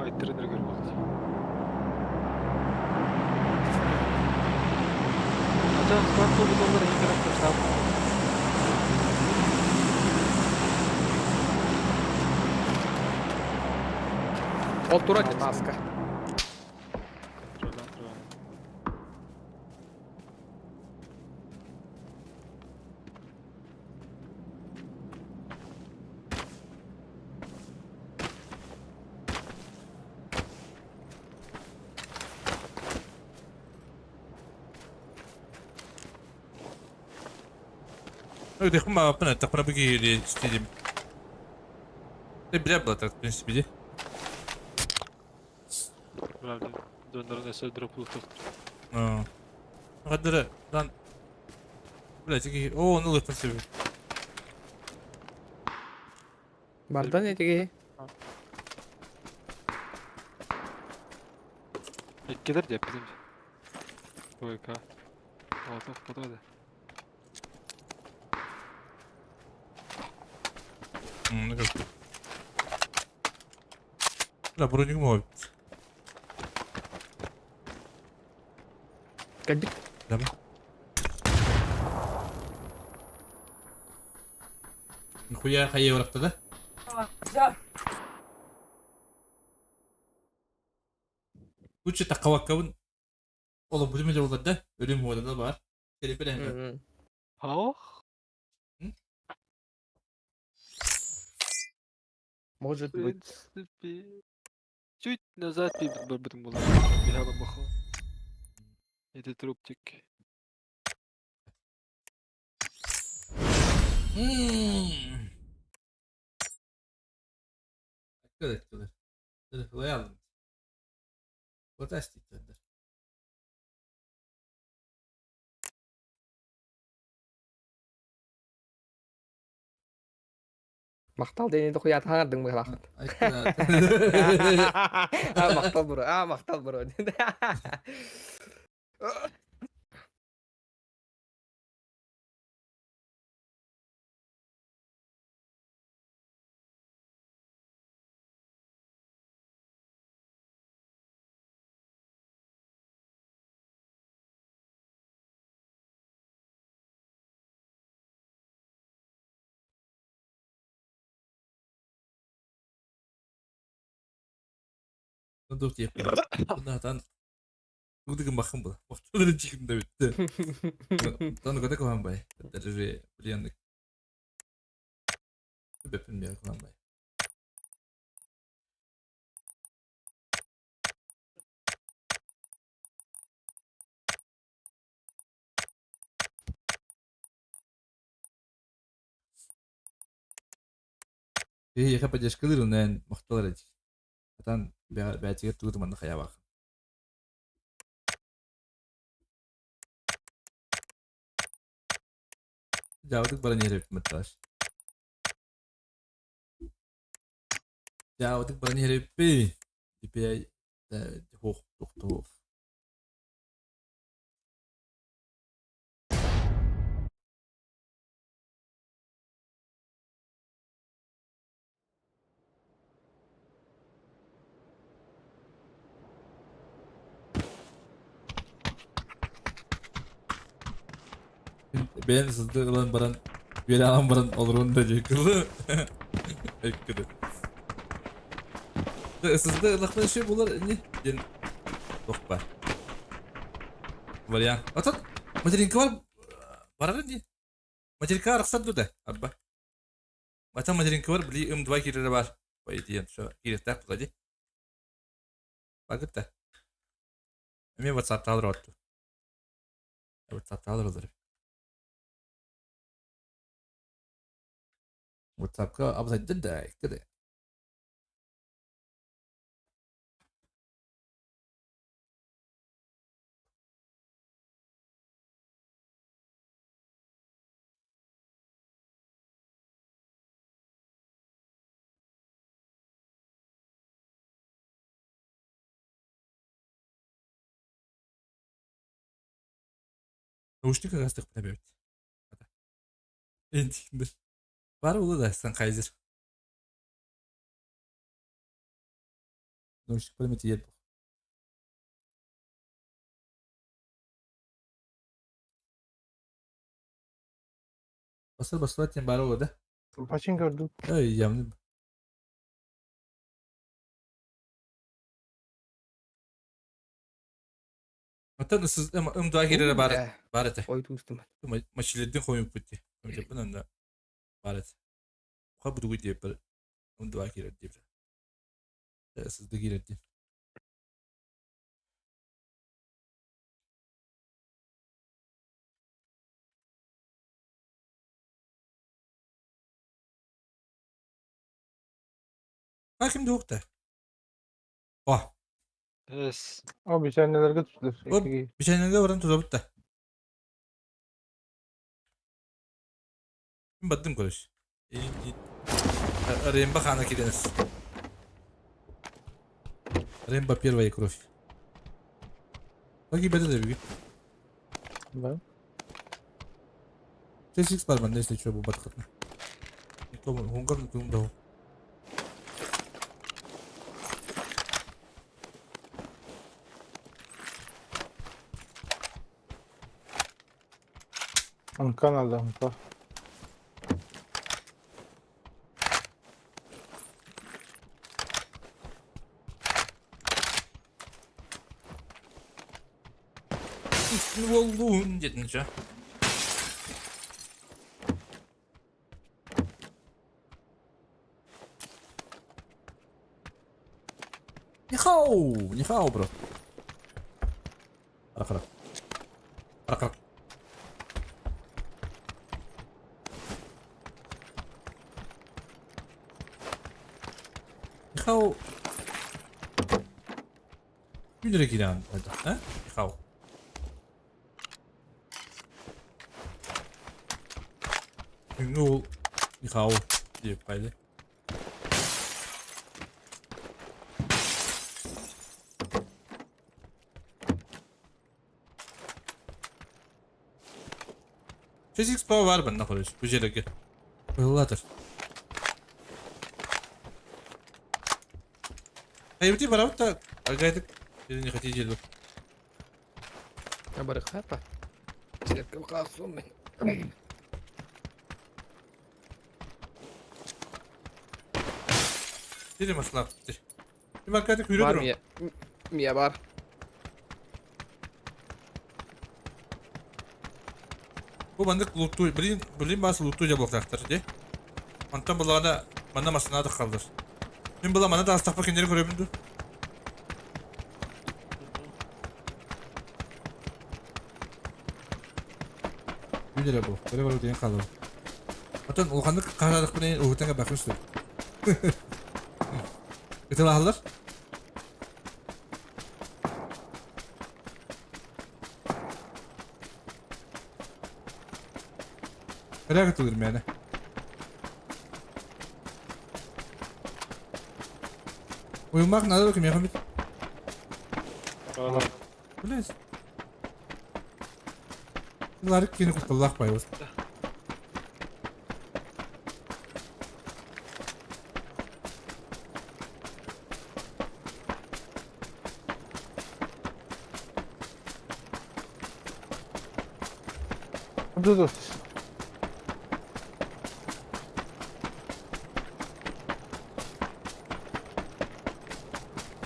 Ай, тренер көрүп алды. Ача, склад доллар интерактив штаб. Ол тура маска. Ой, дехма апна, так пробеги или стилем. Ты бля была так, в принципе, ди. Правда. Донор несе дроп луктуктур. А. Гадыр, дан. Бля, тиги, о, ну лыпа себе. Бардан этиги. Иккилер деп бизим. Двойка. Алтын фото Ну как. Бля, броник мой. Кэлбит. Да. Нихуя хайе уракта да? Лучше такаваккабын. Ола будем делать да? Ölüm да бар. Келе билен. Ох. Может В быть. принципе. Чуть назад бит было. Бегала бахо. Это труптик. Кылыр кылыр. Кылыр Fantastic. Мактал дени дохуя таңардың быһалаахыт. А мактал бро, а мактал бро. Туох диэхпин. Наатан Угдыгын бахын була. Бахтыларын чикин да бүтті. Таны көтө кылан бай. Даже пленный. Беппин бер кылан бай. Эйиэхэ поддержкалыыр эн махтал эрэ Атан бээтигэр тугу манна хайабах. Дьаабытык баран иһэр эбиппин баттааш. Дьаабытык баран иһэр эбиппин. DPI хуох туох Бэйэм сылды ылан баран, үөрэҕин баран олорун да дии кылы. Эккиди. Сызды ылахпын еще булар не диэн туох бар. Вариант. Отон материнка бар барар дии. Материнка арахсар дуо да арба. Ата материнка бар били М2 киирэрэ баар. По идее, все киириэхтээх була дии. Багытта. Эмиэ WhatsApp-таалар отту. WhatsApp-таалар олор. WhatsApp-ка абзайдын да, икки Наушник ыгастык эбит. Интиндер. Бар улы да Sennheiser. Наушник памяти ел. Басыр басылат тем бары да. Пачин көрдүм. Эй, ямны. Оттон ым-дуа киирэрэ баар баар этэ. Ой туустум. Мачилердин хойуппут дии. Дьэппин онно баар этэ. Ха будугуй диэппэр ым-дуа киирэр диэбитэ. Сызды киирэр диэн. А ким да О, Эс. О, бичэннелерге түстүлэр. О, бичэннелерге баран тутабыт да. Баттым короче. Ремба хана киренес. Ремба первая кровь. Лаки беде да Да. 6x бар манда, если что, бу батхатна. Никому, хунгар никому дал. Анка надо, анка. Болдун дедин чё. Нихау, нихау, бро. Ара Ара Нихау. Күнүрэ киирэн а? Нихау. Күҥҥэ уол Нихау диэп хайда. Physics power бар манна короче, бу жерге. Быһыллатыр. Айбыти барабыт да аргайтык или не хотите жер Я барыхапа. Силерге каасуум мен. Дири маслап. Маркаты күүрэ Бар турар. мия. Мия бар. Бу маннык луттуу, блин, блин баас луттуу дьэ буолтаахтар дии. Онтон булаана манна массыына да хааллар. Мин була манна таастахпа кинилэри көрөбүн дуу? Билэрэ бу. Көрө бару диэн хаалар. Отон улаханнык хаалаадахпына уһутан кэбэхпин сөп. Ытылаһаллар? Nereye katılırım yani? Uyumak nerede bakayım yakın bir... Блять. Ларик кини кутталлаах байбыт. Dur dur.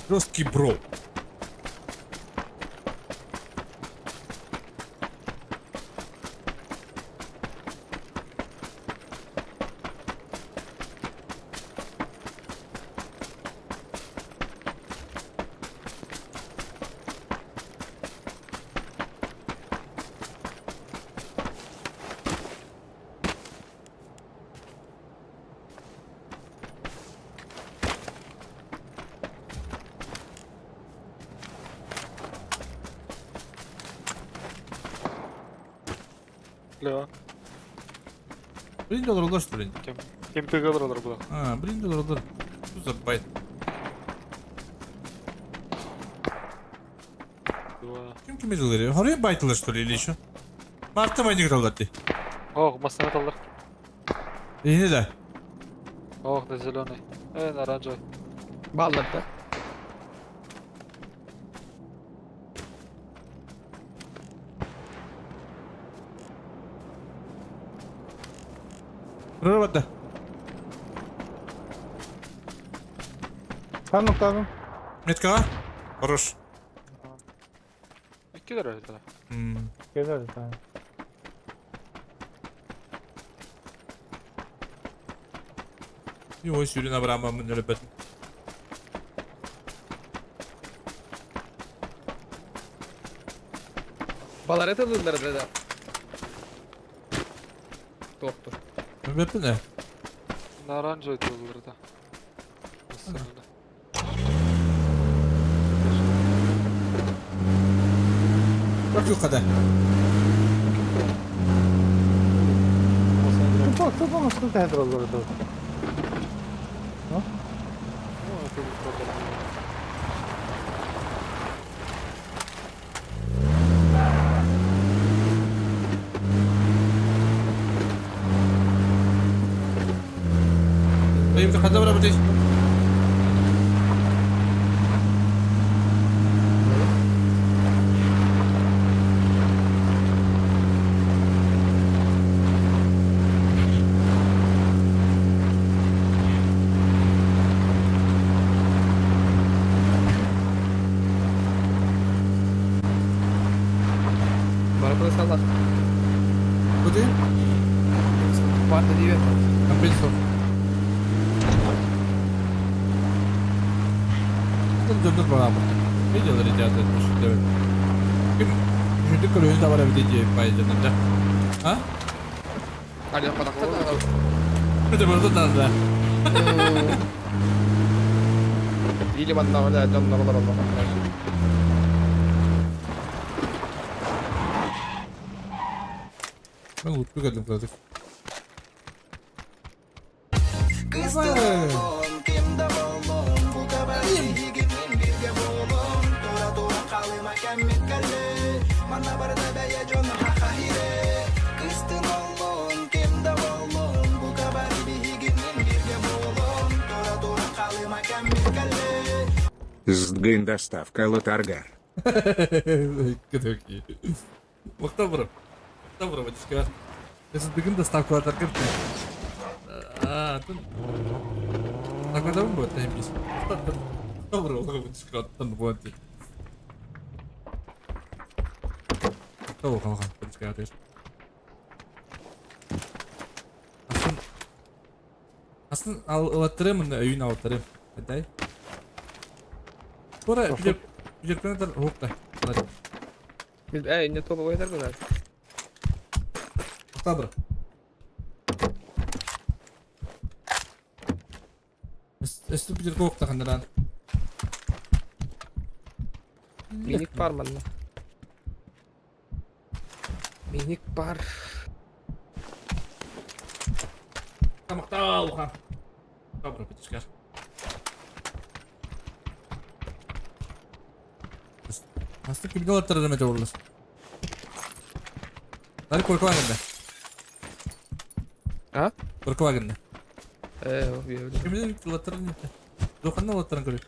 Жесткий бро. Лево. Блин, доллар олор, что ли? Кемпеге олоролор була. А, блин, доллар олор. Что за байт? Ким ким edildi? Oraya baytılır что ли или еще? Martı mı aydı ти? Ох, массыына таллар. Yine de. Ох, на зеленый. Э, на оранжевый. Баллар да. Rövatta. Tamam tamam. Меткаға? Хорош. Иккилер öyle. Келер tamam. Ой, сюрин Абрама мы ребят. Балар этылылар да. Доктор. Ребята, На оранжевый доллар, да. Массыына. Bak yukarıda. Тупо, тупо массыына тахтар олорор. طيب تقدم ولا بديش؟ Бара просалар. Куда? Барда диет. Компенсор. Дöndur bana bak. Ne diyorlar icat etmiş evet. Kim? Şimdi kırıyor da var bir diye paylaşımda. Ha? Alo padakta da. Bir de burada da da. Или манна валя дьоннор олороллор. Ben mutlu geldim zaten. Сдгын доставка Лотаргар. Кыдыки. Мактап бұрып. Мактап бұрып, атишка. Сыздыгын доставкалар кырты. А, тут. Такой будет, наебись. Асын ылаттарым мында өйүн алтарым. Этэй. Бора бүжекпен уһукта. Эй, не то бабай тарбылар. Табыр. Өстү бүжекпен уһукта хандаран. Миник бар манна. Миник бар. Тамактал ухан. Табыр бүтүшкер. Астык кимге алаттар эме жобурлар. Дали коркуба кенде. А? Коркуба кенде. Э, объявлю. Кимден алаттар Духанна алаттарын көрү.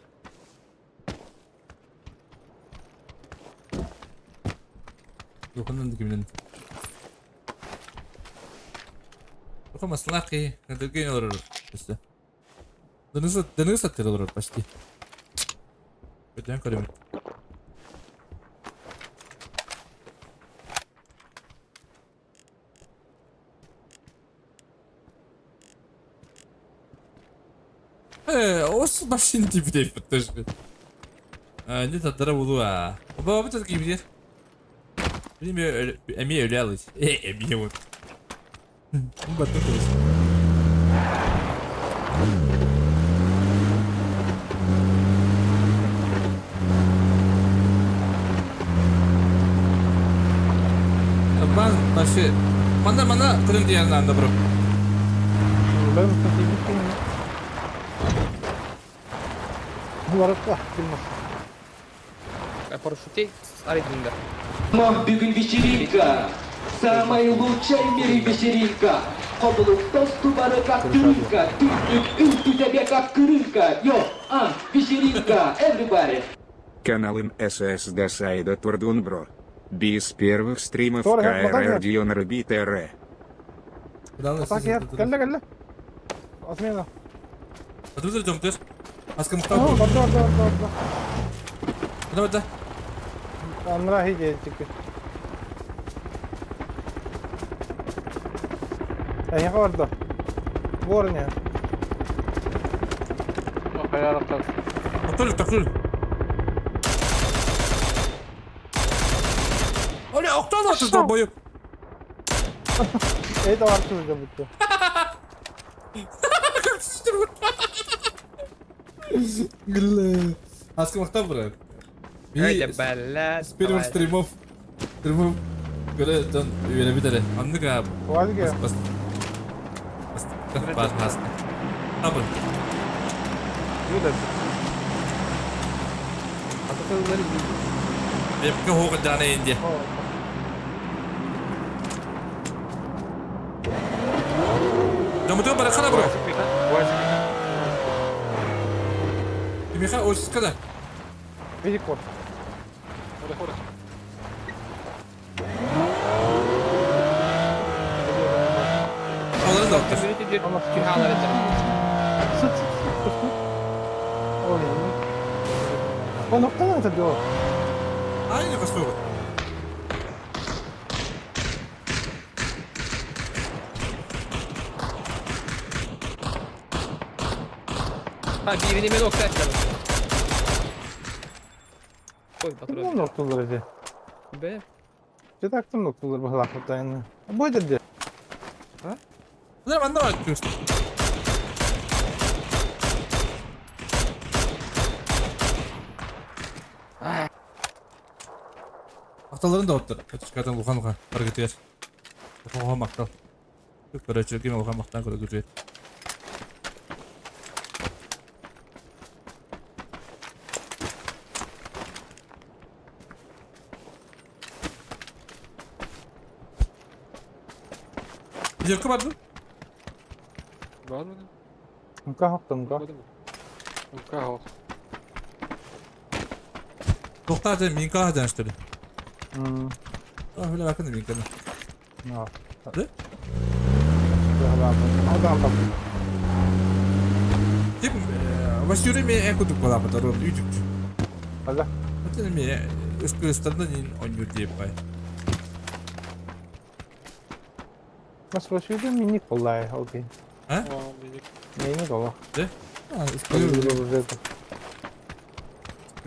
Духаннан кимден. Духа маслаки, другие олорор. Өстө. Дыныса, дыныса олорор почти. Көтөн көрөмүн. Ос машин типа деп тоже. Не тадара булу а. Оба бу таки бир. Билме эми өлө алыс. Э, эми вот. Бу баттын кылыс. Бан башы. Мана мана кырын диyan анда бро. Ben Барыкка билмес. Парашютей аридинда. Бүгүн вечеринка, самая лучшая в мире вечеринка. Хоблук тосту бары как дырка, түннүк үлтү тебе как крынка. Йо, а, вечеринка, everybody. Канал МСС Сайда Турдун бро. Без первых стримов Тор, КРР Дион РБТР. Так я, кэллэ кэллэ. Осмена. Атыбызыр жомтыр. Аска муктал. О, барда барда барда барда. Куда барда? Анра хиде чикки. Эйха барда. Борня. Токтул, токтул. Оля, октан атты боюп. Это Артур да будто. Гүлле. Аска мактап бро. Эй, бәллә. С первых стримов. Стримов. Көрө дон үйрө битере. Анныга. Вальге. Бас. Бас. Бас бас. Табыр. Епке хоғы дана инде. Жамытыға бара қара бро. Миха, ось када. Види код. Аларын да оттыр. Сыт, сыт, сыт, сыт. Ой. Он октан это дело. Ай, не костой. Ha, birini men okta ettim. Ой, Ну, патрон. ноктулар эти. Бе. Че так там ноктулар была хватает. Будет где? Мына манда бар түс. Макталарын да оттыр. Өтүшкәдән лухан лухан. Баргытыр. Лухан мактал. Көрөчү ким лухан мактан көрө күрөт. Жерке барды? Мка хокта мка. Тохта же минка жан что ли? М. А, бля, бакын минка. Да. Да? Да, да. Адам там. Тип, Васюри эмиэ эн курдук балаабыта рол үүтүкчү. Ала. Атын эмиэ ыстырыстарынан иин оонньуур диэп бай. Mas Васюри миник боллай, окей. А? Миник ола. Да? А,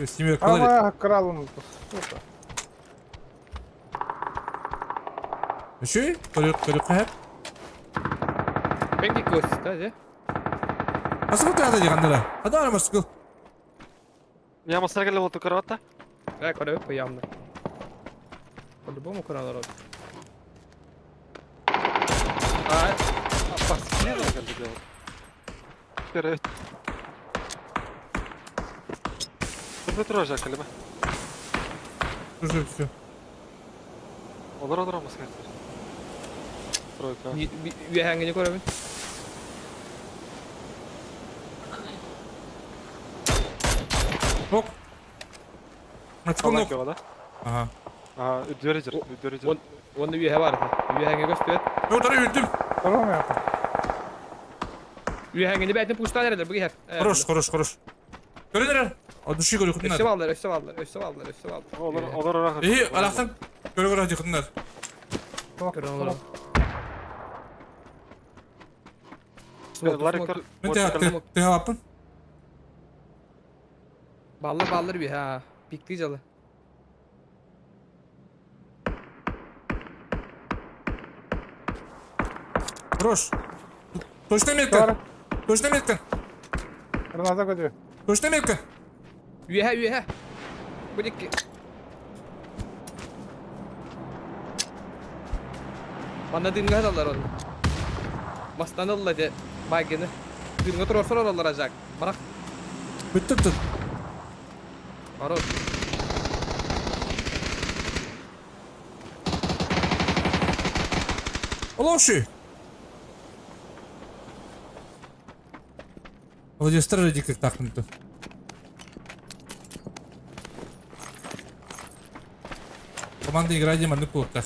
Семеркалар. Ама кралым, сука. Үшүй? Көрүк көрүк хэп. Пенки көстө, да? Асыл тада дигандара. Адара маскыл. Я масаргали вот карата. Да, көрөп явно. По-любому көрө олорор. А, паскина делать. Вперед. Тут тоже калима. Уже все. Олар олар масаргали. Тройка. Үөһээҥҥини көрөбүн. Ок. Ачконок. да? Ага. Ага, үддөрү жер, үддөрү жер. Онно үөһэ бар. Үөһээҥҥи көстүбэт. Өтөрү үрдүм. Үөһээҥҥини бэйтин пустан эрэлэр бу иһэр. Хорош, хорош, хорош. Көрүнөр. О души көрү Өссө күннэр. баллар, өссө баллар, өссө баллар, өссө баллар. Олар олар орах. Эһи, алахтан көрө көрө дикнер. Көрөн олорор. Ларик Мен те те хапын. Баллар баллар үөһэ. Пикти жалы. Хорош. Точно метка. Точно метка. Граната көтү. Точно метка. Үөһэ үөһэ. Бу дикки. Манна дымга алар оны. Мастан алла де байгыны. Дымга турорсор алар ажак. Барак. Бүттү тут. Хорош. Олоши. Владимир диких тахнуты. Команда игра дем анны кулактах.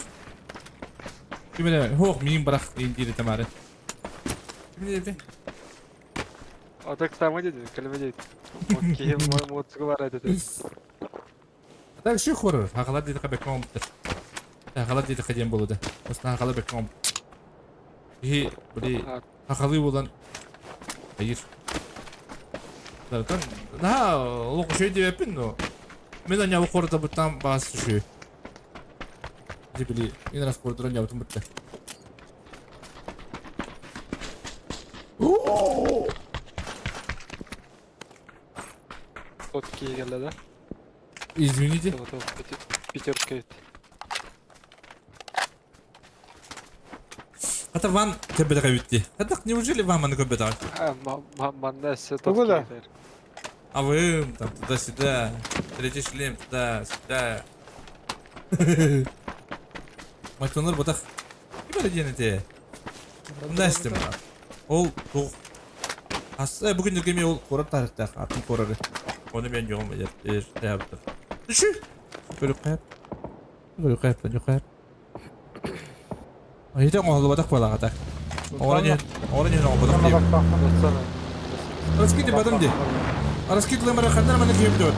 Кимеле, хох мин барах индири тамары. Кимеле де? А так там иди, калима дейт. Окей, мой мотоцикл бар это. Так ши хорор, хакала диди кабек комптер. Хакала диди кадем болуды. Осна хакала бек комп. И били хакалы болан. Hayır. Zaten daha олох şey диэппин но. Мен аня хорда буттан бас şu. Били ин раз кордуран жабытын бутта. Тот келді да? Извините. Пятерка это. Хата ван көбөдө битти. Хата неужели вам аны көбөдө? А, манна все Тугу да? А вы там туда-сюда. Третий шлем туда-сюда. Матонор ботах. Ким эле диэн Мында истем. Ол тух. Ас бүгүн кеме ол корор тарыхтах атын короры. Оны мен жоғым эр эр тәбдир. Түшү. Көрүп кайып. Көрүп кайып, көрүп кайып. Айта оңолу батак балагата. Ораны ораны оңолу батак. Раскиди бадам ди. Раскид лемара хандар мана кийип деп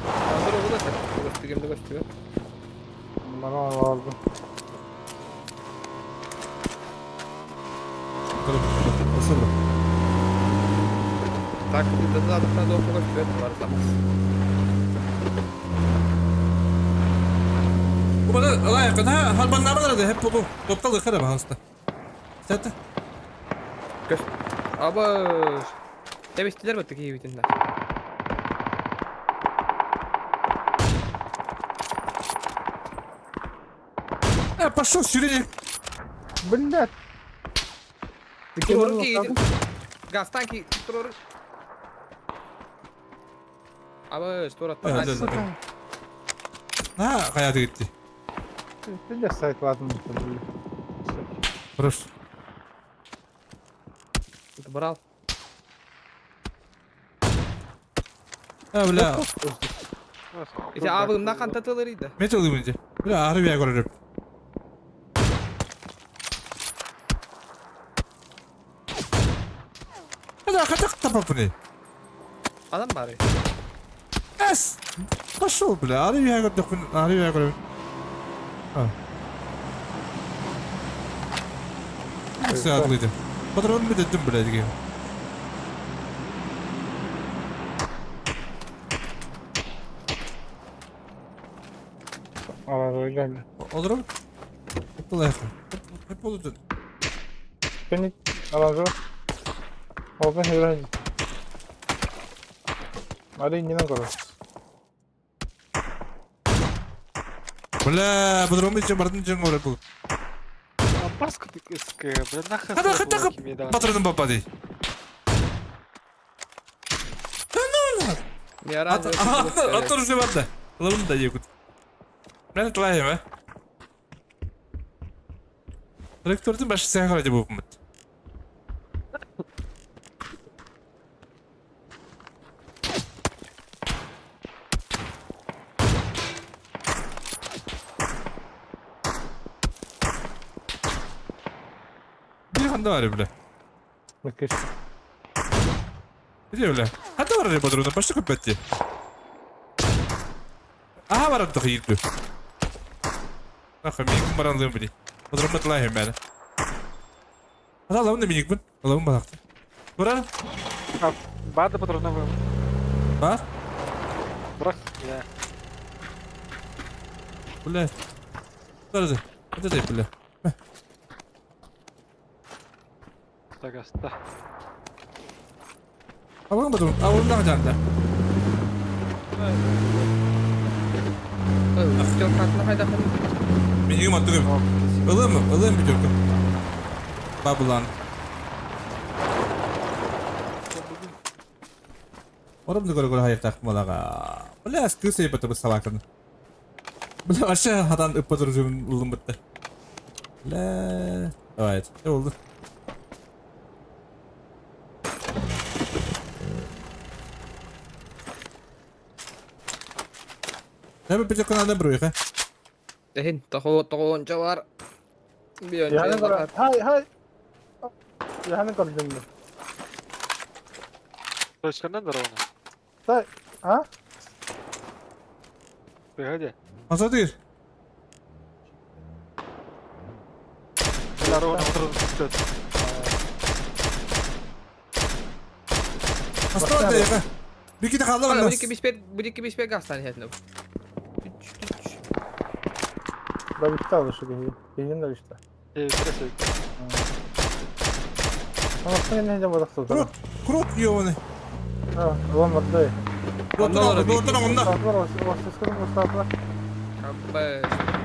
Hazır oldu da sen. Göstergemde gösteriyor. Bana aldım. Так, да да да да gösteriyor. Var tamam. Bu bana layık ha halbanlar da hep bu toptal kara hasta. Zaten Göz. Аба. Тебестилер бат такие битинде. А, пошел сюрень. Блядь. Турор ки. Газ танки турор. Аба, что Да, да, да. Ha, hayatı gitti. Ты сайт ладно. Хорош. Брал. Ha, бля. Эти абымна кантатылар иди. Мен толы мынде. Бля, ары бия көрөрүп. тапаппыный? Адам бары. Эс! Пошел, бля, ары үһэ көрдөхпүн, ары үһэ көрөбүн. Саадылыйдым. Патрон бүтөттүм, бля, диге. Олорор. Hep oldu. Beni alanzo. Open here. Mari ingin karo. Бля, патрон için бардын için oraya bul. Баска ты СК, бля, нахуй. Хата хата патроным попади. Аттар уже барда. Лабын да егут. Мен тлайым, а? Трактордун башы сен карай деп окумут. Bir ханда бар бля. Мекеш. Иди бля. Ханда бар патроны, башы көп бәтти. Аха барам тахийду. Нахуй миник баран били. Патрон тлайым бәне. Ата лабын да миникпин. Лабын балакты. Бура? Бады патроны Бар? Брак, я. Бля. Подожди. Подожди, бля. Так, аста. Абын патрон. Абын да жанда. Минигим аттыгым. Ылым, ылым пятерка. Бабулан. Орым да көрө хайыр тахмалага. Бля, скысы епаты бу салакын. Бля, вообще хадан ыппатыр жүмін ылым бітті. Бля. Давай, не oldu? Ne bir пятерка надо бруйха. Эхин, тохо тоҕуонча бар. Yani karo. Hay hay. Yani karo şimdi. Точкандан здорово. Тай. А? Погоди. Маса дыр. Бля, ровно патрон стоит. Астан да Бики де қалды Бу дикки биспет, бу дикки биспет гастан хетнеп. Да bitti aldı şu geyi. Benim de bitti. Ama sen ne zaman baksa Крот, крот ёбаный. Ha, ulan vardı. Крот, онда.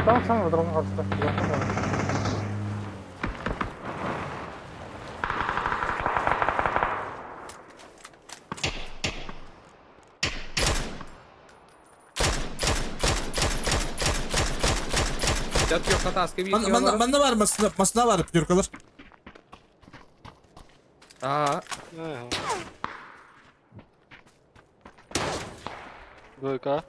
Tamam sen vurdurun karşıda. Манда бар, масына бар, пятеркалар. Аа. Двойка.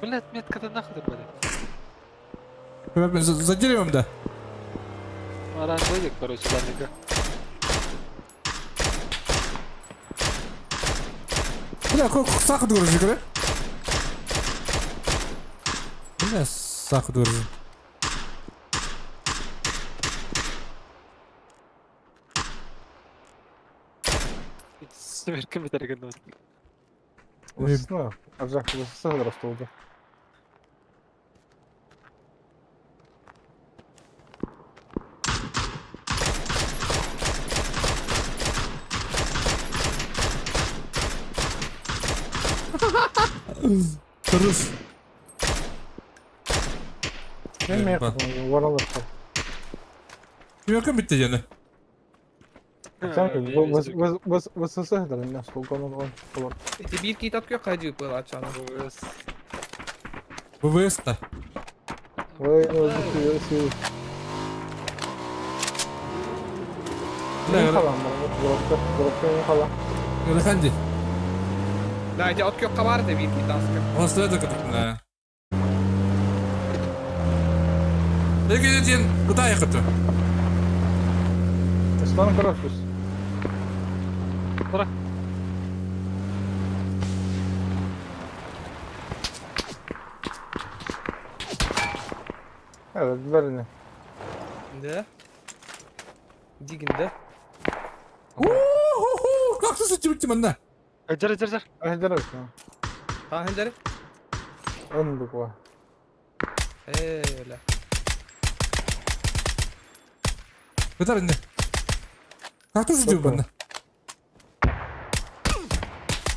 Блять, метка-то нахуй ты, блядь. За деревом, да. Оранжевик, короче, ладненько. Бля, сахар дорожи, бля. Бля, сахар дорожи. Сверка битәргән Весна. Аржак, весна растолды. Хорош. Ben mi Varalır. Кимеркем битте жана. ВСС الناس Эти бир кит аткы кайжы пыла чана. ВВС-та. Ой, Ханди. Да, эти от кёк бар да бир кит аскы. Острый да. Леги ден куда ехать? Ислам короче. Тура. Evet, ver ne? Да. Дигин да. Уу-ху-ху! Как ты сытыбыт манна? Жар жар жар. Ahidar Ha хендери. Öndük var. Э, бля. Кытар инде. Как ты сытыбыт манна?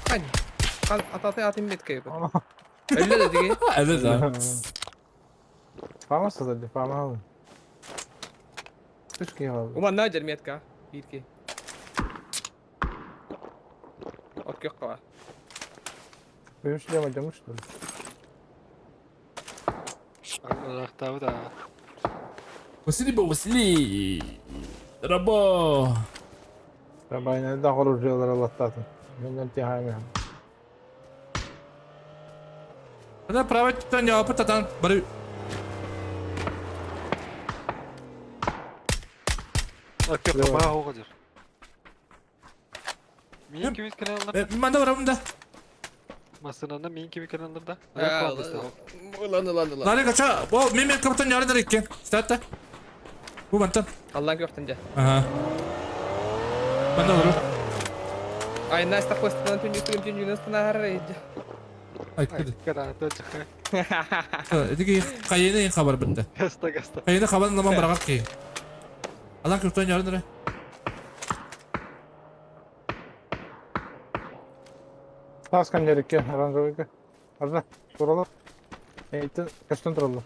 Хань. Хан ататы атым метке. Öyle de диги. Evet да. Fama sazadi, fama alın. Üç kişi aldı. Ума наджер метка. Бирки. От кёкка. Benim şuraya macamıştı. Ырахтабы да. Василий бо Василий. Рабо. Rabayna da horurcular Allah'tan. Benden tihayım. Ана правый туттан жаапы татан бары Өккө баа хоға жар. Мин кимит каналында? Манда барамын да. Масынанда мин кимит каналында? Ылан ылан ылан. Лары кача, бо мен мен каптан яры иккен. Статта. Бу мантан. Аллан көктен жа. Ага. Манда бару. Ай, Настя хостынан түнү түнү түнү станар. Ай, кеди. Кара, точка. Эдиги кайыны хабар битти. Гаста гаста. Кайыны хабар наман барагат ки. Алан көктөн яры Taskan yerike, aranjovike. Arda, turalım. Eğitim, kaçtan turalım?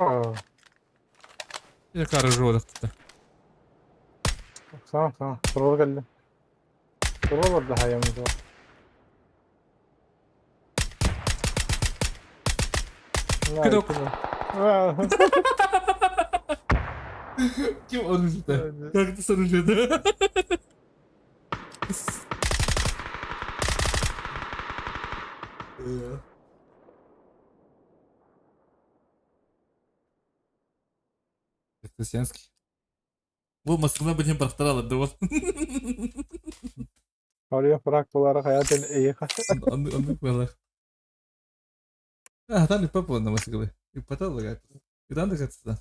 Aa, Кары жолық tuttu. tamam tamam. Turalım geldi. Turalım daha yalnız o. Кидок. Ким оружие-то? Как ты с оружие-то? Христианский. Bu masasına bugün bıraktılar da bu. Oraya bırak olarak hayatın iyi. Anlık böyle. Ah, там и папа на Москвы. И потом лагает. И там докатиться.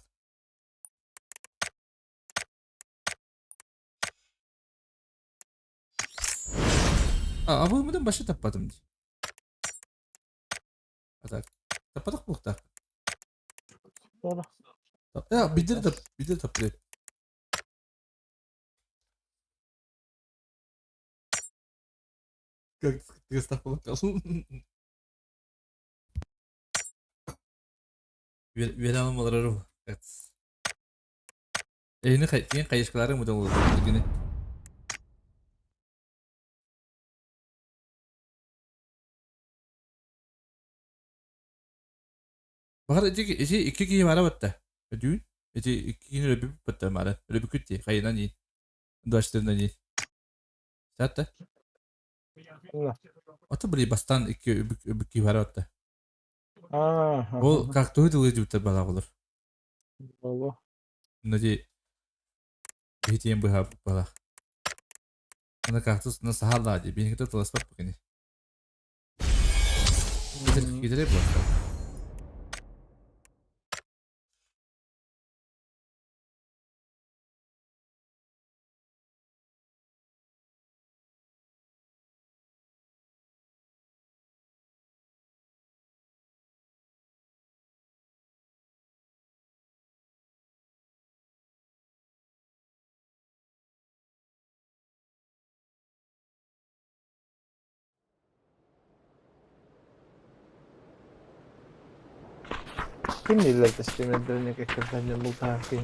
А, а вы мыдан башы таппадым дей. А так. Таппадық бұл так. Doğru. Ya bidir tap, bidir tap direkt. Как ты стаппадық Үен алмалар Evet. Elini kay kayışkaları mı da oldu gene. Bakar eti eti iki kişi var batta. Düğün. Eti iki kişi öbür batta mara. Öbür kütti. Kayınan iyi. Daştırından iyi. Zaten. Ата били бастан iki öbür öbür kişi var batta. Aa. Ол как то дылы жута бала болор. Болу. Нади битен быха бала. Ана кактус на сахала ди бин кете таласпап букини. Кидер кидер бу. Kim iller teslim edilene kadar bu tarafı.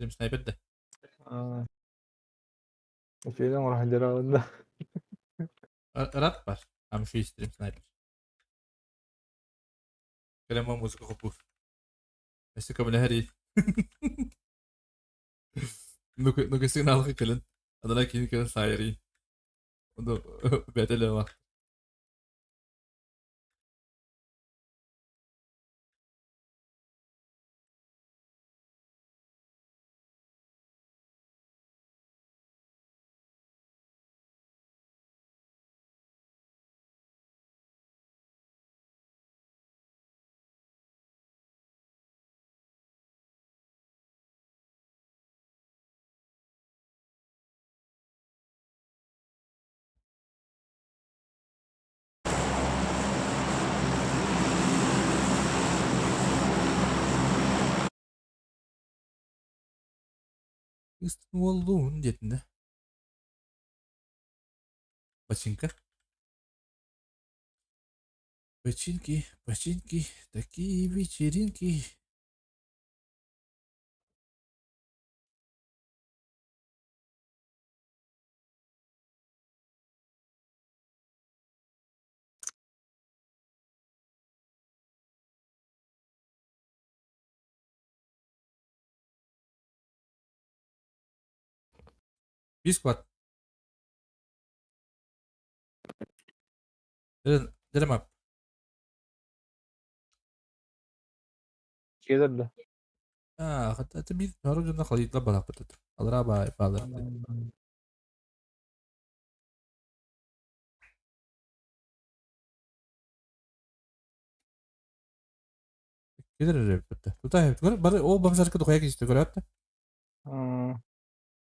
Benim sniper de. Aa. Şeyden var herhalde. Rap var. Ama şu isterim sniper. Kalem muzika kopur. Mesela kabul her iyi. Nuke algı kalın. Adana kini kalın sayarı. Onu bedel var. Кыыстын уоллуун диэтин да. Починка. Починки, починки, такие вечеринки. Бисклад. Дерем ап. Киирэр да? Аа, хата биир сорох дьонно халыйдылар балааппыт. Алараа баай баалар. Киирэр эрэ эбит. Тута эбит. Бары ол бамсарка духая кисте көрөт да.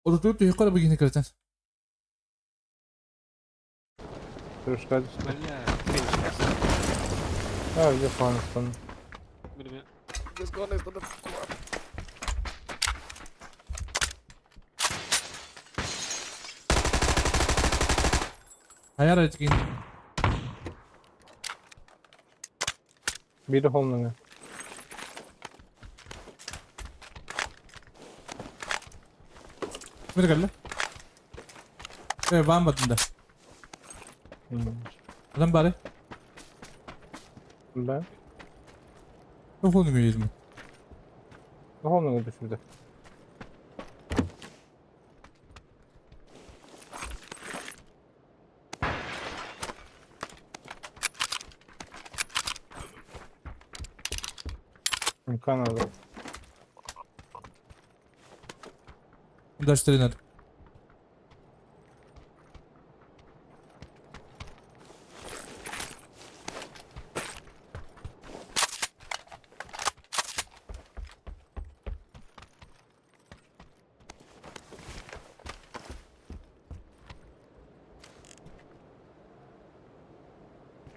Отутур түһүккэ эрэ бигини кырытан. Кружка түстэ. А, где Фанстон? Хайар этикин. Биир холнуҥа. Ким кэллэ? Э, баан батында. Адам бары. Да. Холнуҥа үйрүмү. Холнуҥа түсүрдэ. Канада. Дальше тренер.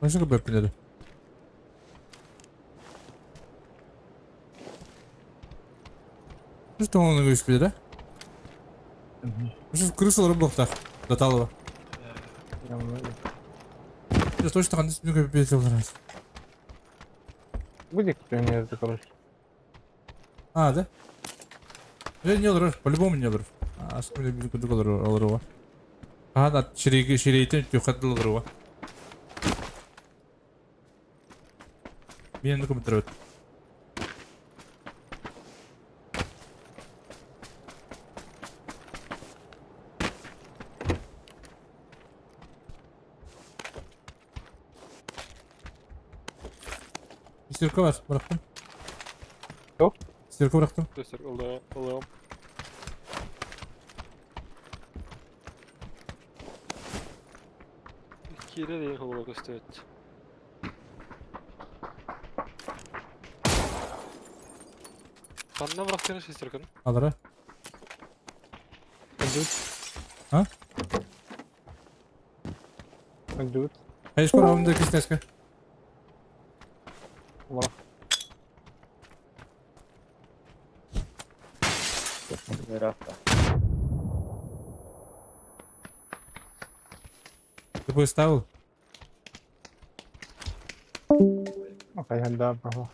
Başka bir Что он говорит, да? Что крыса работа. До Я точно там не капец раз. Будет кто-нибудь, короче. А, да? Я не олорор, по-любому не олорор. А, с кем я буду олорор, А, да, шерейге шерейтен тюхат олорор. Мен комментировать. Стерка var, bıraktım. Yok. Стерка bıraktım. Alır. Ha? Dude. Hayır, şurada кистеска. Лах. Ты бы ставил? Окей, да, браво.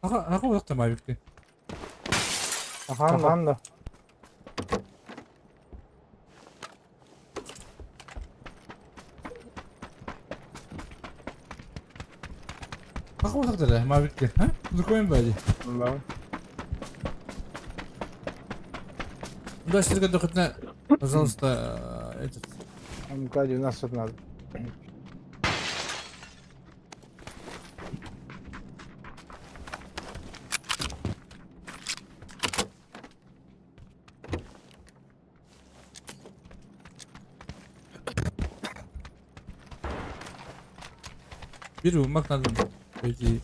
Ага, ага, вот там авикты. Аха, анда. Ага, вот так мавикты. А? Закроем бади. Да. Да, что хоть на, пожалуйста, этот. Мкади, у нас тут надо. Bir bulmak lazım. Peki.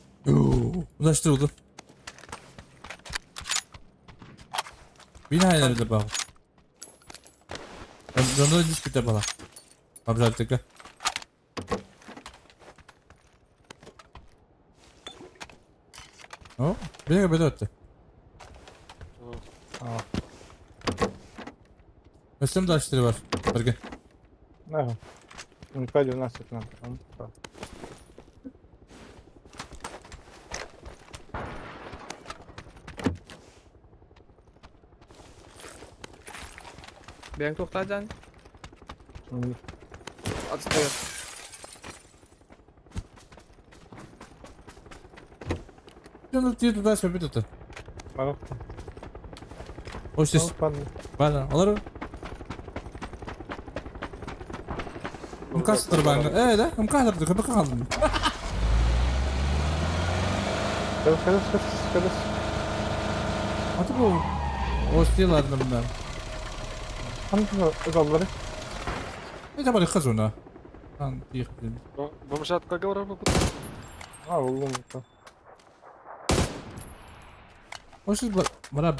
Ulaştırıldı. Bina nerede bak. Onda dispute bala. Обжартыка. О, бэйэ бөтө өттө. Өссөм дальше бар. Берге. Ага. МК-12 нам. Бэйэҥ туохтаах дьаан? Отстает. Ну, ты туда сөбүт это. Ось здесь. Бана, алар. МК сытыр баҥҥа. Ээ, да, МК сытыр, көбө қалдым. Кэлэс, кэлэс, кэлэс, кэлэс. Аты бу. Остиларны bunlar. Ханна ызаллары? Это бары хазуна. Ан тих. Бомжатка говорил бы. А, уллум. Ось бара.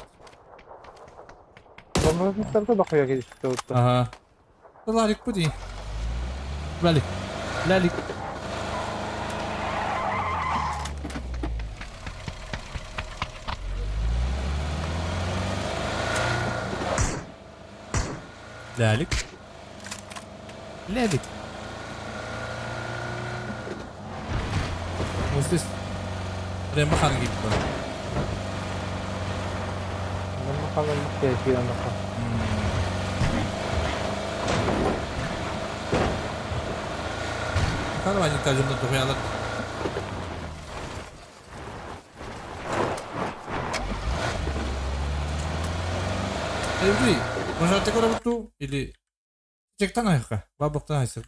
Бомжаттарга дохуя келишти отта. Ага. Ларик пути. Лалик. Лалик. Лялик. Лялик. Вот здесь прямо хан гип. Манна ханна киһи аннаха. Хан вани тажында тухаялар. Эври, может ты куда или Чектан айха, бабыктан айсыр.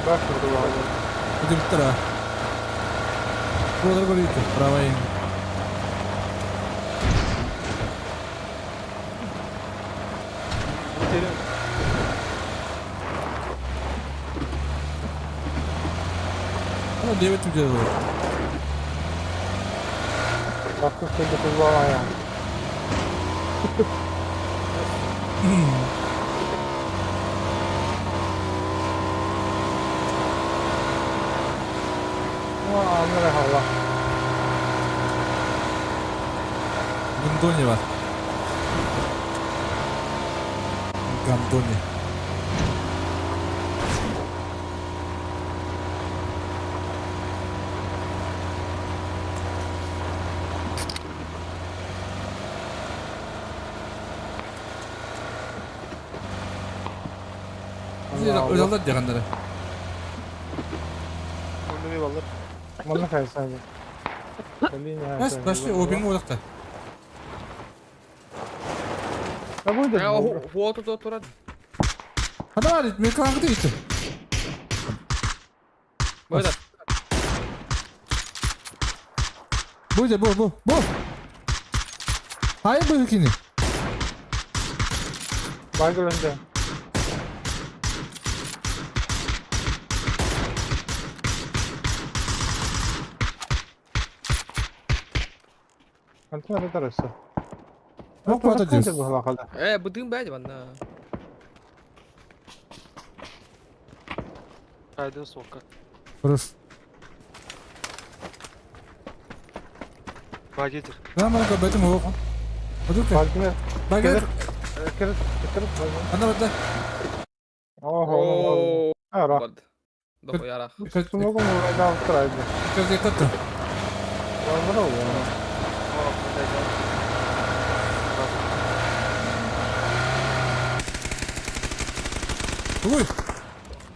Бак турду. Идем тара. Буолар көрүүтү, правайын. Ана девет үдер olur. Бакты келди кузбама я. Ва, амра хала. Гандони бар. Гандони. Öyle дегендere. Манна хайсан. Бас башты обин олақта. Да будет. Хуоту то турат. Хада бар, мен каңгы дейті. Бойда. Бу бу бу бу. Hayır bu ülkeni. Байгылында. Антона тараса. Мок бата дейс. Э, бутын бәйди манна. Кайдын сока. Хорош. Багетер. Да, мана бетим оқ. Одука. Баггы. Баггы. Кир, кир, Ана бата. Ого. Ара. Доху ярах. Сумогу мурайда трайды. Кирди катты. Браво. Ой.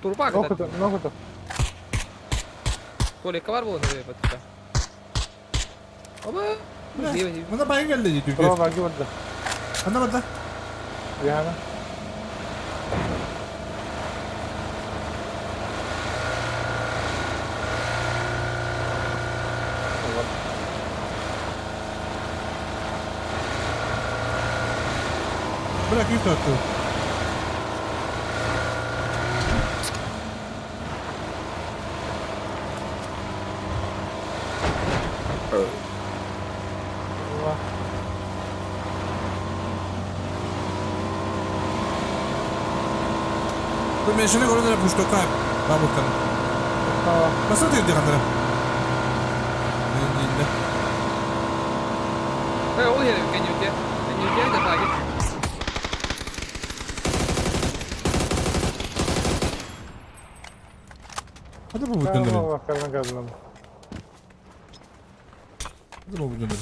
Турпак. Нохото, нохото. Толика бар болду бе бата. Оба. Мына байын келди дейді. Браво, багги барда. Ана бата. Яна. Bırak yük attı. Bu meşini görünür puştoka. Babukanın. Баста тыырды хандара. Инде. Э, ол yere кенюте. Кенюте да таги. Hadi bu döndürün. Allah karına geldim. Hadi bu döndürün.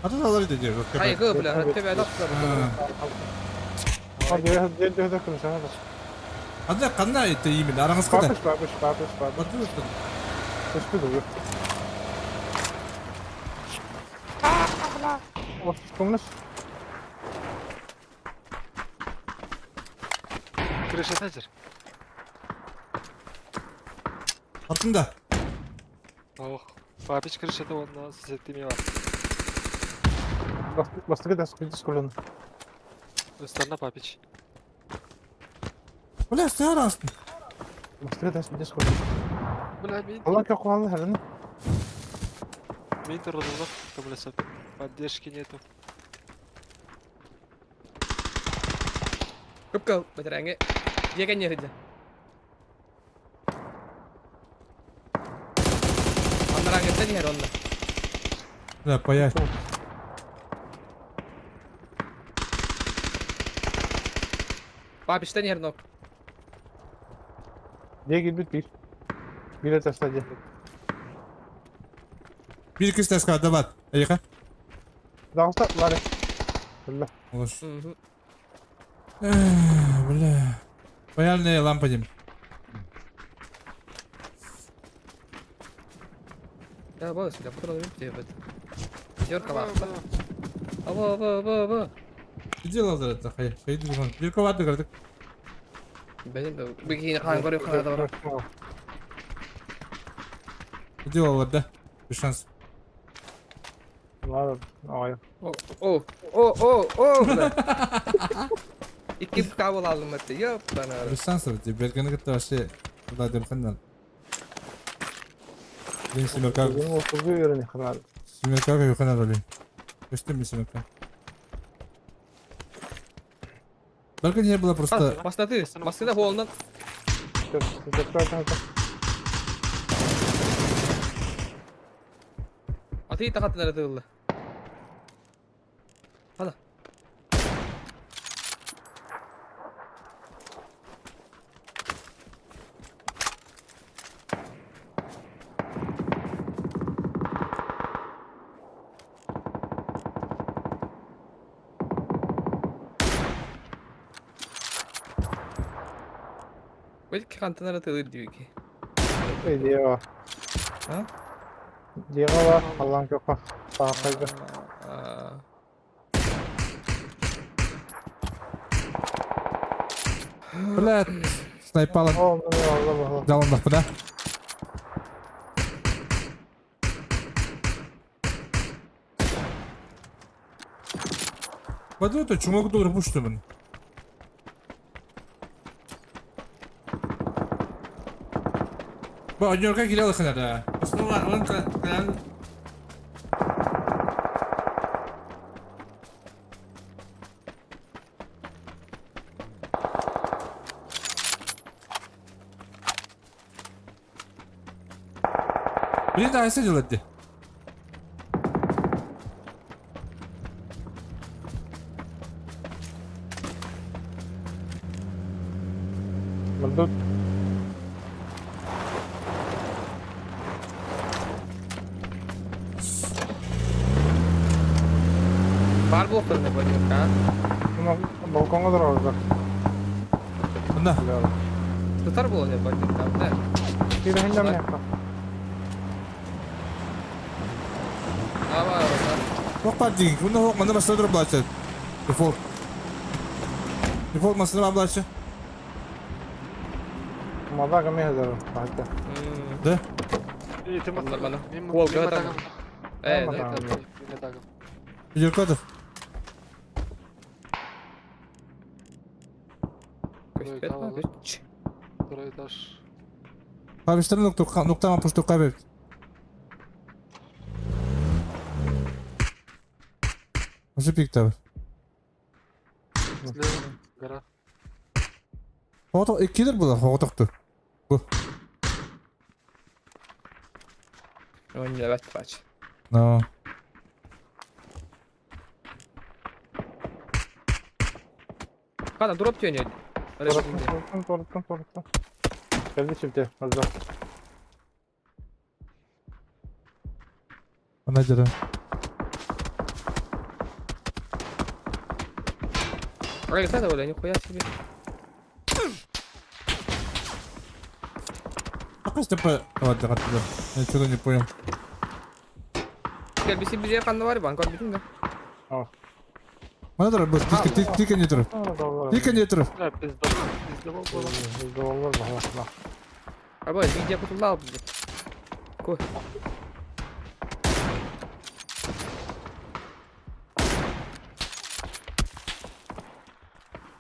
Hadi da alır dedi. Hayır, gıbla, hatta bir Hadi kanna etti iyi mi? Aranız kadar. Папыш, папыш, папыш, папыш. Крыша тәжір. Артында. Ох, папич крышата онна сетими бар. Ыстанна папич. Бля, стояр астын. Бля, мин мин турдулар, көмөлөсөп. Поддержки нету. Көпкө бетереңе. Жеген жерде. Андараңы жер онда. Да, паяй. Папиштен ер нок. Bir kız ters kaldı var. Eyha. Olur. Бля. Паяльная лампа дим. Я бо сюда потом деп. Зеркало. Аба аба аба аба. Делал это, хай. Хай диган. Bir kovады gördük. Benim bir yine kan görüyor kanada var. Делал да. Без шанс. О о о о о. İki kabul aldım hatta. Yok bana. Без шансов. Тебе это вообще куда дем Ден семерка. Семерка юхана роли. Что мне семерка? Только не было просто... Бастаты, бастыда холунdan. Atıyı takatın arada Hadi. Belki kantinlere tığır diyor ki. Ha? Aa. Бля, снайпала. Жалындақ да? Баду это чумок doğru пуштумун. Бу однерка киле ханада. Основа он кан Блин, да, сидел это. Бар bu bakıyor ha. Мында. Tutar bu ne bakıyor да. Ава, Хок бар деген. Мында хок, мында баста туруп булачы. Дефолт. Дефолт масына булачы. Да? Нормально. Ол гада. Э, да. Видеокодов. Второй этаж. Пабиштер нукта нукта пушту кабеп. Уже пик табыр. Слева, гора. Фото иккилер була хоҕотохту. Бу. Ойна бат бач. Но. Kana drop tönüyor. Torаттым, torаттым, torаттым, torаттым. Geldi şimdi, az daha. Она дера. Ралиса да нихуя себе. Какой степа? Ладно, ладно. Я что-то не понял. Gel bizi bize kanlı var bank var bütün de. Мана дора, бу тика тика не тур. Тика не тур. Бля, пиздобол, пиздобол было. Пиздобол было, Abi video kutulu al bizi. Koy.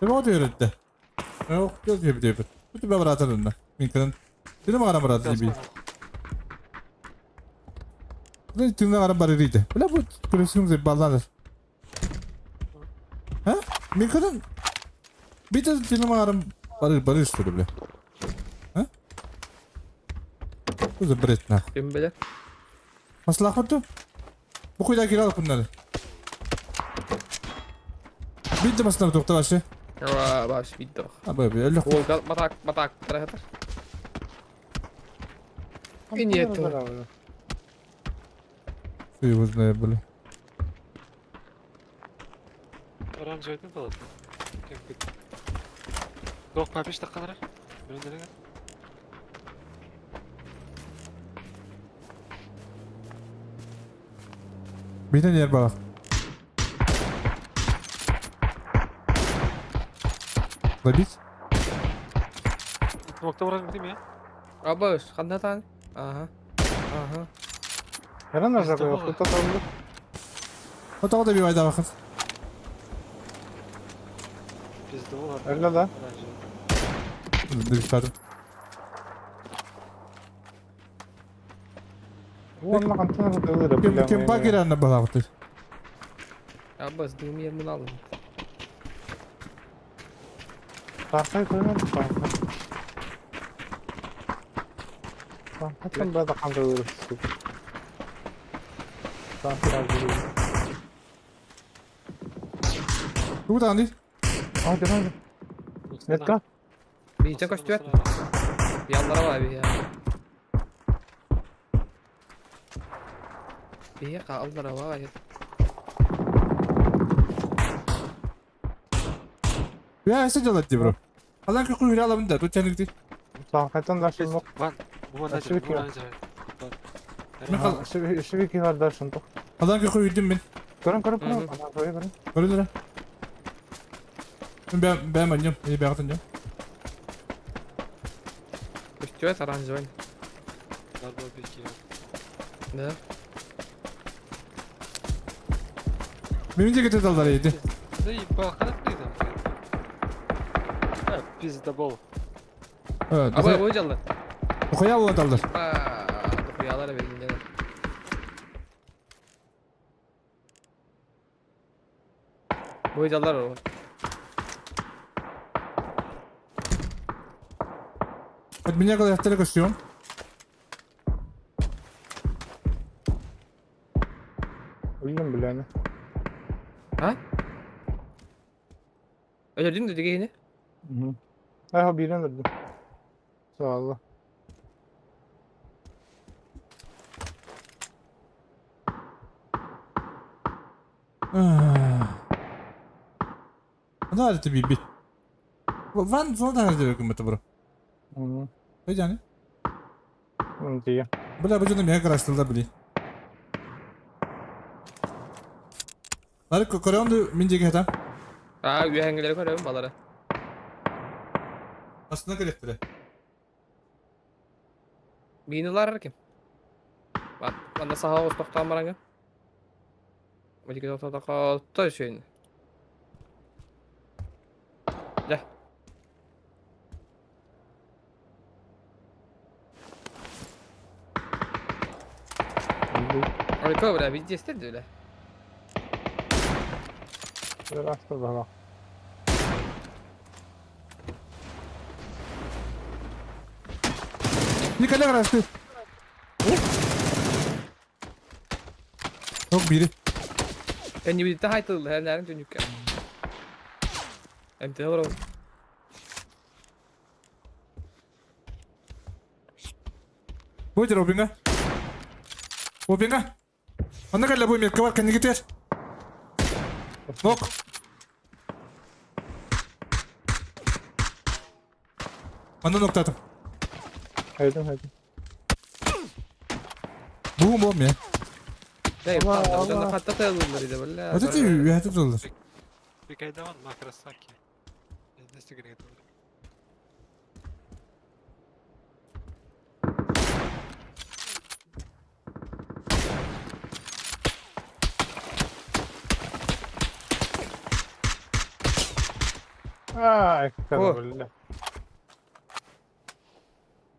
Ne oldu yürüttü? Yok, yok gibi diyor. Bu tip bırakın önüne. Minkanın. Benim aram bırakın gibi. Ne tümden aram barırıydı. Bula bu kulüsümüzü ballanır. Ha? Minkanın bir de tümden aram barır barır istiyor bile. Ha? Bu da бред нахуй. Kim bilir? Maslahatu. Bu kuyuda kiralık bunları. Bitti masına doktor başı. Aa baş bitti. Ha böyle öyle. Gol batak batak tarafatar. Нету. Хуй его знает, бля. Оранжевый был. Док папиш такканара. Билендерге. Bir yer bak. Добить? Nokta vuralım değil mi ya? Abi kanda tane. Aha. Aha. Neren acaba yok? Burada kaldı. O da bir ayda bakın. Pizda var. Öyle lan. Bir tane. والله قمت Kim kim bakir anne balaktı. Abi dığım yerini aldım. Tahtayı koymadım tahta. Tahta ben de kanka öğretisi. Tahta Bu da değil. Hadi hadi. Netka. Bir içe koştu. Yanlara var abi ya. Bir kaldıra var. Ya ese jalat bro. Allah ki kuyu alalım da tut kendini. Tahtadan da şunu. Van. Bu ne? Bu ne? Şibiki var da şunu. Allah ki kuyu ben. Görün görün görün. Görün görün. Görün görün. Ben ben ben İyi ben atacağım. Koştu aranjman. Да. Benim de getirdi aldılar iyiydi. Заебал, ты там, блядь. Пиздобол. Evet. Abi bu canlı. Okuya aldılar aldılar. Aa, dokuyalar benim gene. Bu canlılar o. Hadi меня kadar yattara koşuyorum. Öldüm bile hani. Ha? Öldürdün dedi yine. Hı. Ay birini öldürdüm. Sağ ol. Ne harita bir bir. Van sonra da harita bakın bro. Hı. Ne yani? Hı diye. Бля, bu canım ya karıştırdı bile. Lar koreondu mince hata. Aa, ühengileri koyuyorum balara. Aslında kalektire. Binilar kim? Bak, ben de saha ostoktan baranga. Öteki tokta kaldı şeyini. Gel. Ой, бля, везде стель, бля. Biraz da bak. Николай гаражты. Yok biri. Кэннибититтэн хайтылла һэнээрин түннүккэ. Эмтэнэ олоробут. Будь Робинга. Робинга. Онно кэллэ бу метка бар кэннигитигэр. Нок. Манна ноктаатым. Хайдым хайдым. Бугун буом я. Дэй, хатта тыалыллар иде бля. Вот это үөһэтэ тыллар. Ай, О. бля.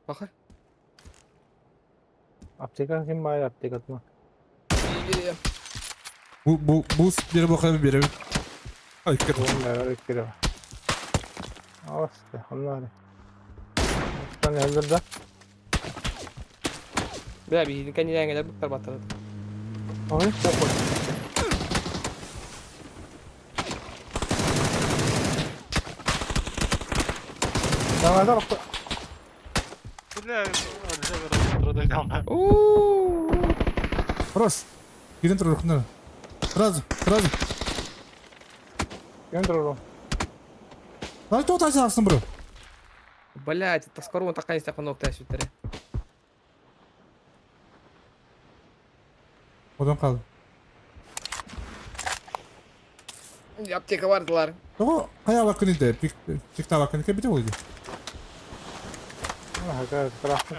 Баха. Аптека ким баар аптекатына? Бу бу бу бире бу бире. Ай, кет. Кире. Аасты, оннары. Тан элберде. Бля, биһигини кэннилээҥҥэлэр быктарбаттар. Ой, такой. Давай, давай. Хорош. Кирен турар Сразу, сразу. Кирен турар. Ай, тоҕо таачаахсың бро? Блять, это скоро он такая истяк ног тәшүттере. Одан қалды. Аптека бардылар. Тоҕо хайа баккын иде, пик пикта баккын кебите болду. Рахат.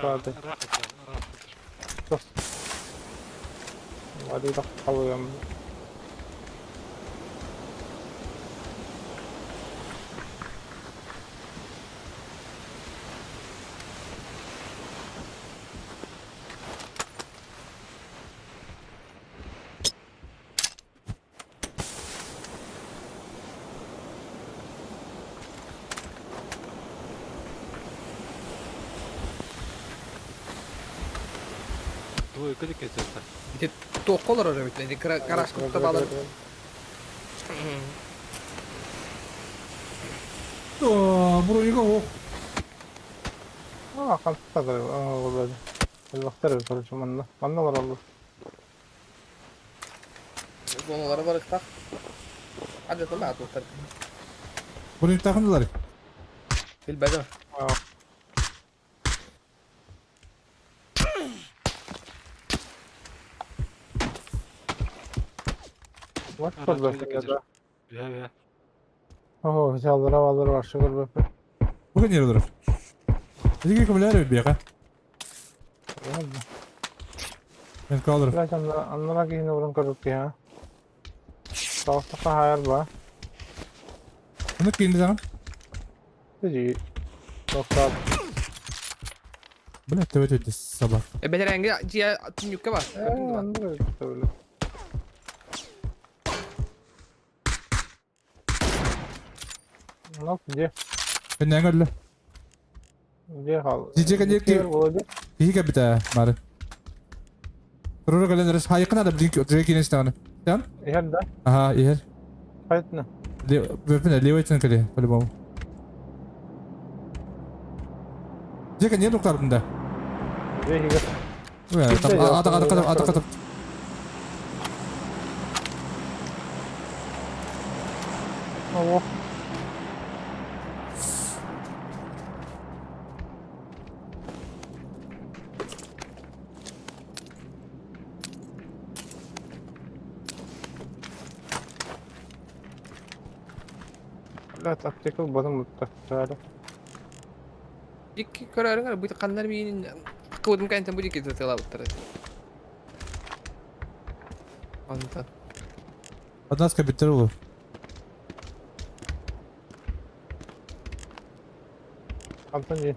Ити туохха олорор эбит, ити гаражка балар. О, бронига о. А, хантар олады. Элбахтар короче манна. Манна бар алды. Зоналары бар ықтақ. Адета ма атылтар. Броник тахындылар. Билбедим. What for the О, взял алыр бар шүгір бөпе. Бүгін ер олар. Эдиге көмөлөр бияка. Мен калыр. Блять, аннара киһини урын көрүк киһи. Тауыстыққа хайар ба. Оны кейинде саган. Тижи. Тоқтап. Бля, төбөт өтө саба. Бәләрәңге жия түнюккә бар. Андыр төбөлө. Ну, где? Мен өллө. Где хал? Жижеге не Киһи кэбитэ мары. Турuru кэлэн эрес хайыкына да билин отуга киинес таганы. Тан? Ихер да? Аха, ихер. Хайтна. Вепине левый кэле, по-любому. Жека не доктор да. Где хигер? Там ата ата ата ата ата. О. Блять, аптека батым мутта. Икки көрөрүң бу каннар миин кылдым кантан бу дики тылабыттар. Антан. Однаска биттер olur. Антон же.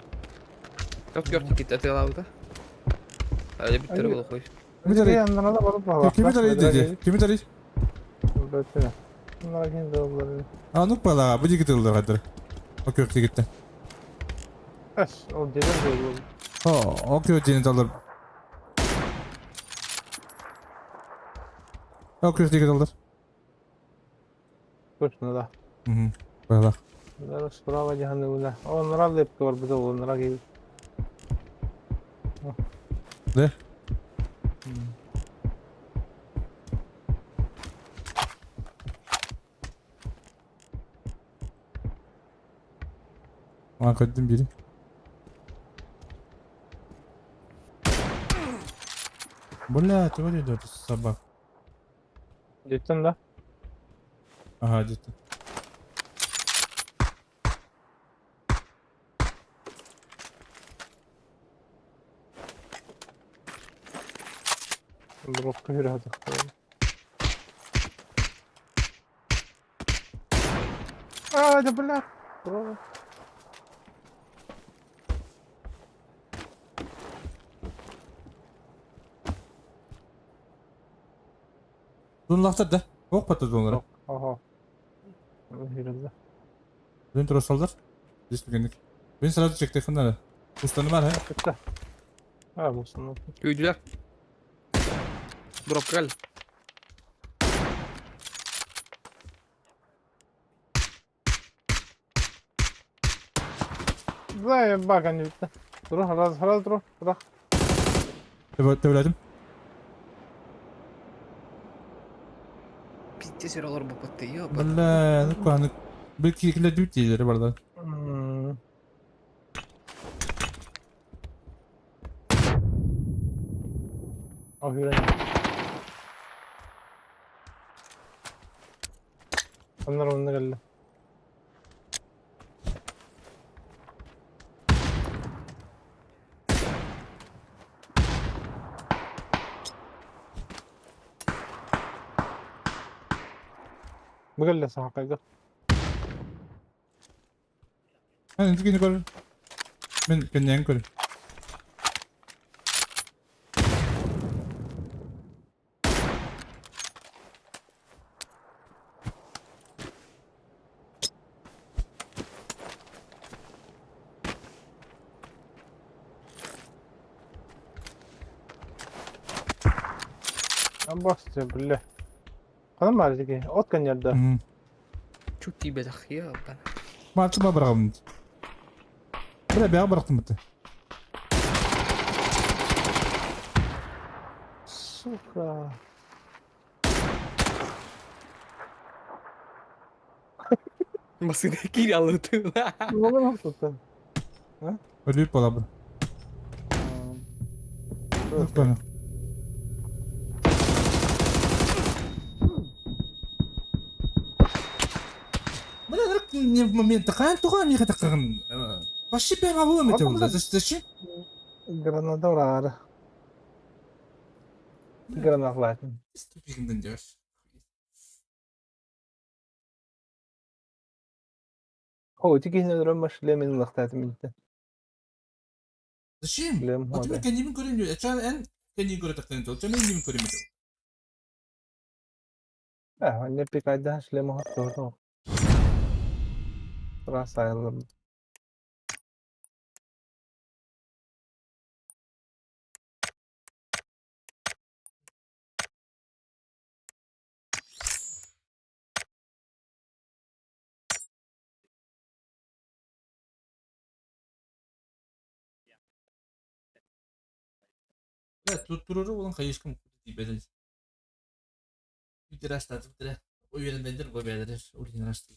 Топ көртүк кит тылабыта. Әле биттер болу кой. Кими Аннара да барып бала. Кими тарый Кими тарый? Аннара кин дыллар. А ну пала, бу дики тыллар хадыр. О көк дигитте. Эс, ол дедер был. Окей, диэн талар. Окей, диэн талар. Точно, да. Угу. Быһалаах. Да, справа дьаһаныбына. О, нора лепки бар быта ол нора киһи. Да? Aa көрдüm biri. Бля, чего идет собак? Деттен да? Ага, где-то. Бровка вирата. А, да бля. Бро. Дунлахтар да. Ох пата дунлара. Ага. Хирилде. Дун турасалдар. Здесь түгенник. Мен сразу чектехин надо. Устаны бар, ha? Bitti. Ha bu sınıf. Күйдүлэр. Дропка кэл. Да, бак они bitti. Dur, раз, раз, dur, bırak. Төвләдем. Пиздец олор боппут ёба. Бля, ну каны. Bir кикле дүт дийлер барда. Hmm. Oh, yürü. Onlar onunla geldi. بقول حقيقة Hani tükeni kor. Men kenyen kor. عم بس بالله قناة ما عليك أوت كان يرده Чуть тибетах ёба. Матыма баргам. Бля, бя барактым бит. Сука. Басына кире алды. Ne yaptın? Ölüp bala bu. Ну каны. Бля, не в момент такая туга ми хата кыргын. Вообще бя бу эме те Зачем? Граната урары. Граната. Тупигинден деш. О, тики römmös lemin лахтат минте. Зачем? Лем А тебе хода. кенними көрүм. Чан эн кенни көрө тактан тол. Чан мен көрүм. А, не пикайда шлем хот. Расайлым. Бля, тут туруру болан хайышкым дибеден. Бүтер аштады, бүтер. Уверендендер, гобядер, урин ашты.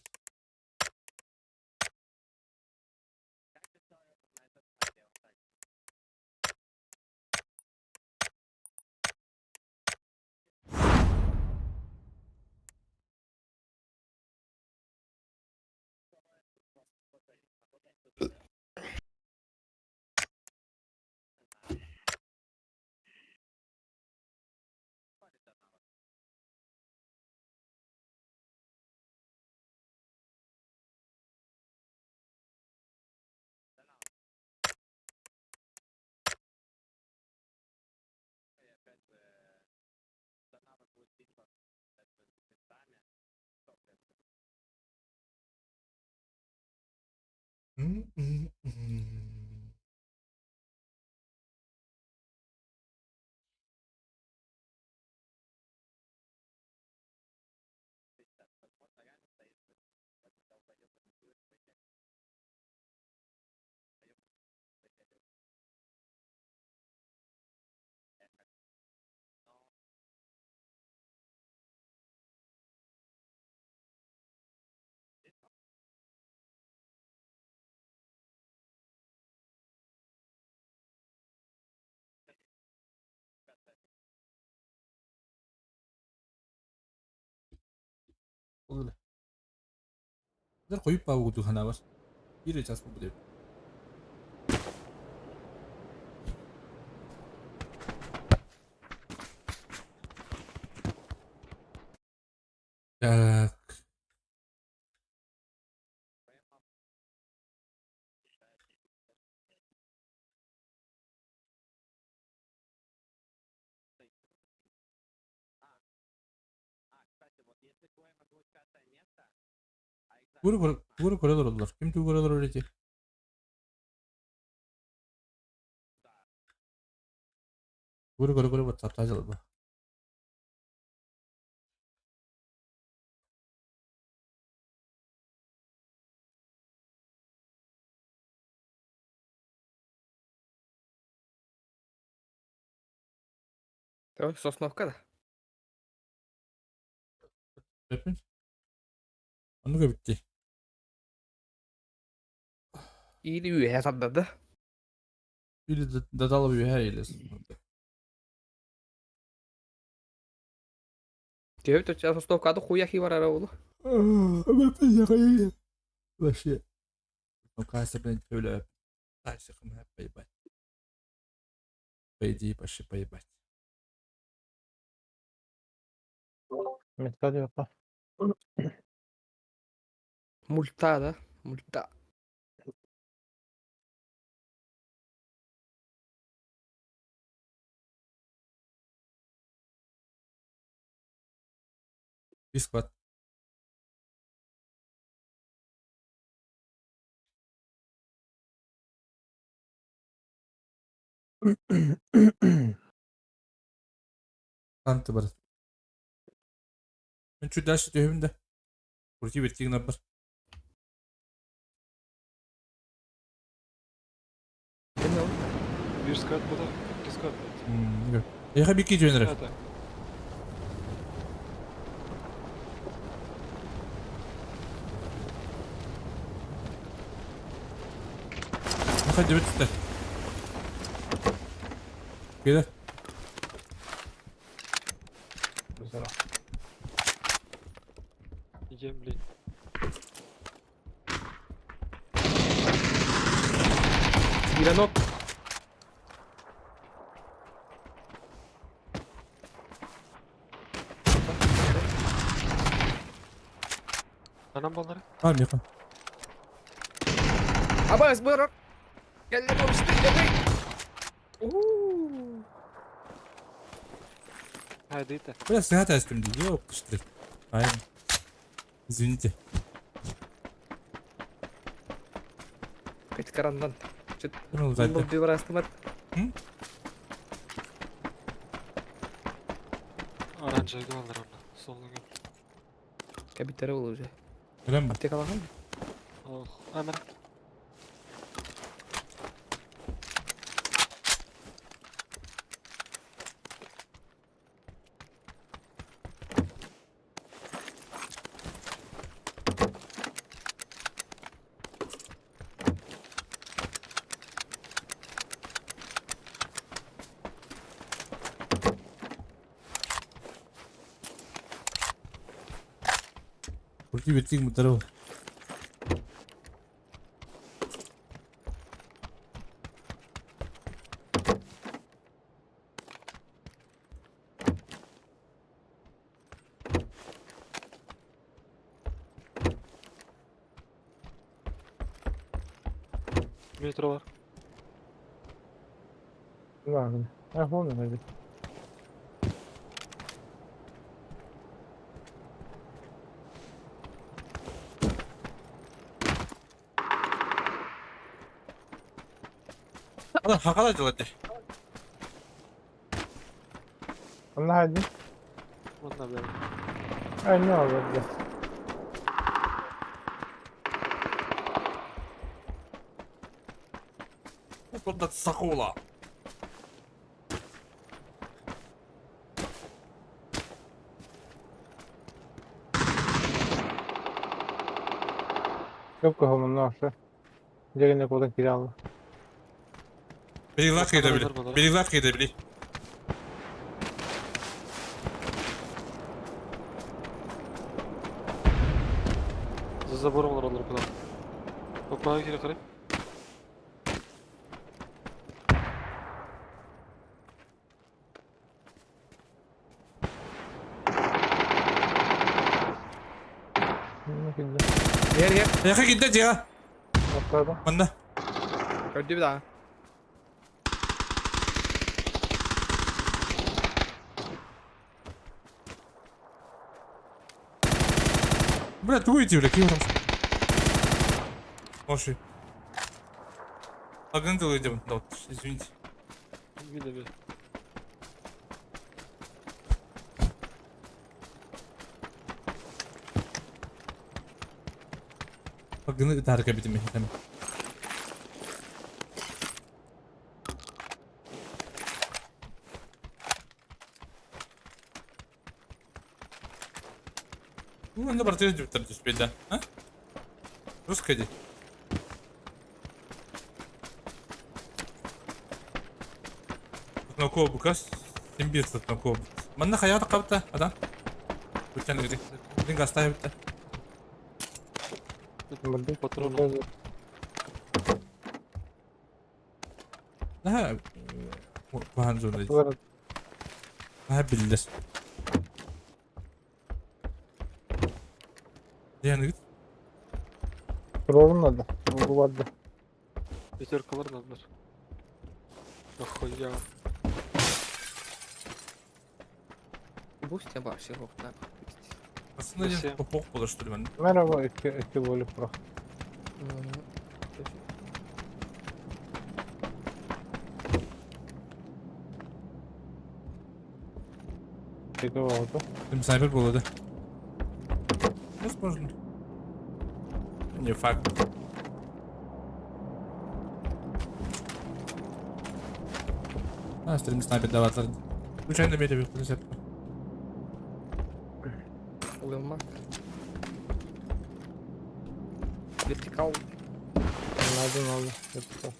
Ол Хойут баа курдук санаабар. Биир час буолбут эбит. Так. Тугу көрө олороллор? Ким тугу көрө олорор ити? Тугу көрө көрө баттааттаа дьалба. Сосновка да? Эппин. Оннук эбит дии. Или үөһэ сардады. Или даталап үөһэ или. Төһө төчө Сосновкада хуя хи барара олу. Вообще. Ну, кажется, блин, өлө. Поебать. По идее, вообще поебать. Метка диэххэ. Мульта да? Мульта. Бискват. Танты бар. Мен чуть дальше түһүм да. Крути беттигин бар. Бирскат була, кискат. Эха бикки жөнөрө. Эха дебет түстэ. Кэлэр. Идем, блин. Биранок. Анам баллары. А, меха. Абас бырак. Кэллэ болсты. Уу. Хайдыта. Бля, сыгата эстим дии. Ёп, кыштыр. Ай. Извините. Кыт карандан. Чыт. Ну, Бұл bir астымат. Оранжевый баллар онна. Солнугу. Кабиттері ол уже. Кэлэн Аптека алған. Ох, амыр. Крути беттигин бутары. Метро бар. Ладно. Я помню, наверное. Ана хакала делать. Онно хайдын. Онна бля. Ай, не олорду. Курдат сакула. Көп көһөмүн ошо. Дегенде колдон кире алды. Бери лак кede били. Бери лак кede били. забором олороллор була. Опа, кире карай. Yer yer. Яха кидде дьиэҕэ. Манна. Көрдү bir daha. Бля, тугу идти, бля, ким там? Оши. Агын тылы идем, да, вот, извините. Видно, видно. Агыны ытаарга битим эһитем. Ну, на бартер диптер түспейді, а? Русская ди. Нокоо букас, симбир сат нокоо. Манна хаята капта, адам. Бүтән гири. Дин гастай битте. Патроны. Наһаа куһаҕан зона дии. Наһаа биллэр. Диэн Надо. Ладно. Пятеркалар надо. Охуя. Бустя вообще так. Aslında diye popok olur что ли ben. Merhaba iki, iki golü bırak. Iki oldu. Benim sniper buladı. Возможно. Не факт. А, стрим снайпер давать. Случайно мере выходит. Улымма. Вертикал. Надо, надо. Vertikal.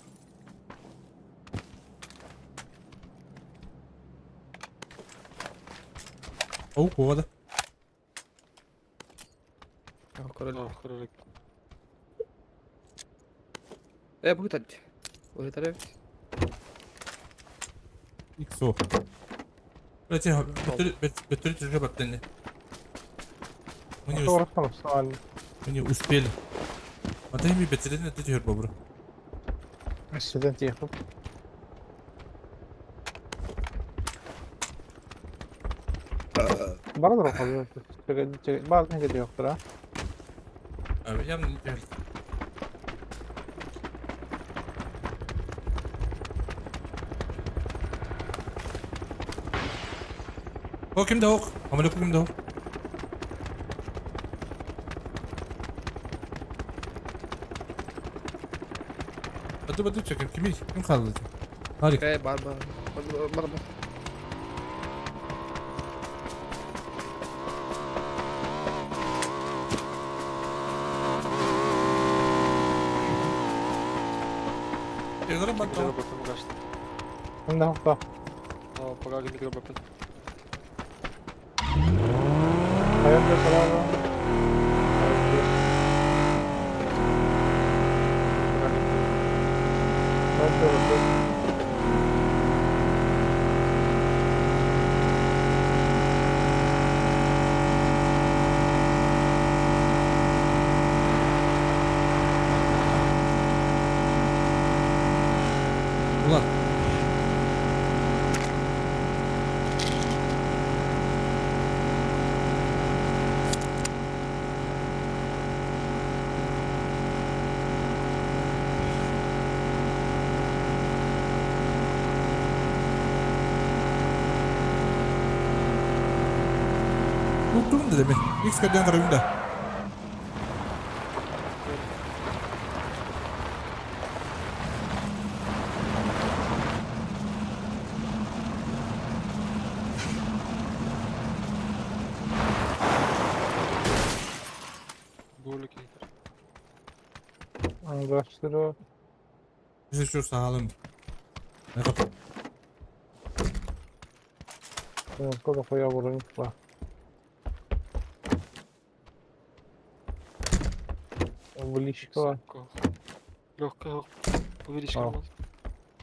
Оу, куода. Король. Король. Бу тад. Бу тад. Иксо. Бөтөрү түргө баттыны. Мы не успели. Мы не успели. А ты ми бетерин это төр бобру. Student yapıp. Bana da bakalım. Bazen geliyor yoktur ha. Abi yan gel. O kimde ok? Amına kimde ok? Hadi hadi çekin. Kimi kim kaldı? Harika. Э, бар бар. Бар бар. Yıllarım bak tamam. Kimde hokta? Aa, пока ким бапын. Hayırlı selam. Hayırlı. Ulan. Unuttum da demin. X kadar karabim de. Anlaştırıyor. Bize şu sağlam. Ne kapı? Koda koya vurun. Увеличка бар. Легкая увеличка Ал. был.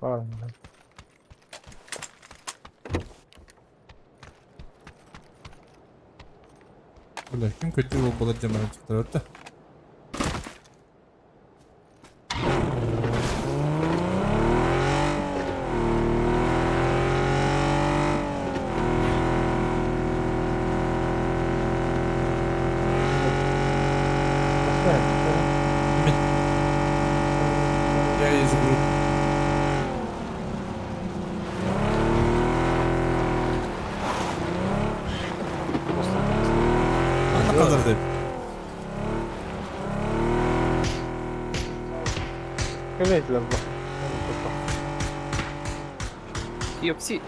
Бар. Бля, ким көтүр буолбалар дьамарын чыктарар да. Я из группы. Ана kadar деп. Кэлэйтилэр бу. Ёпси.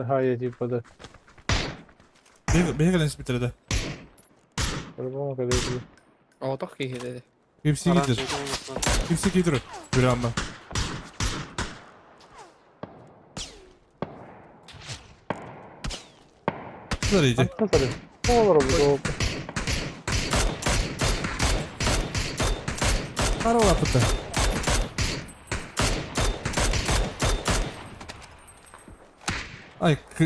Хайа типа да. Бегален спитер да. По-любому кэлэйтилэр. Оҕотох киһи dedi. Кипси кидер. Кипси кидер. Бирама. Смотрите. Олар бу. Харола пыта. Ай, к...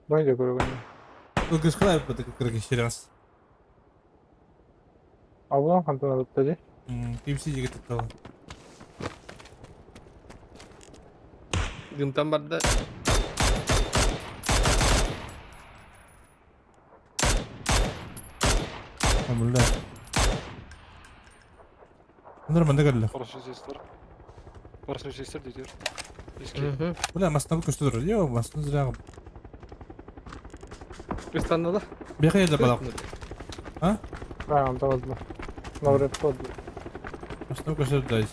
Байды көргөн. Ылгышкалай пыта кыргы раз. Абылан хантан алып ди. Кипси жигит туттала. Дымтан барда. Амулла. Bunlar bende geldi. Хороший сестер. Хороший сестер дейді. Еске. Бля, масна көстөр. Йо, масна зря. Ыстаннала. Беха елде балак. А? А, онтон алды. Лавреп код. Масна көстөр дайыз.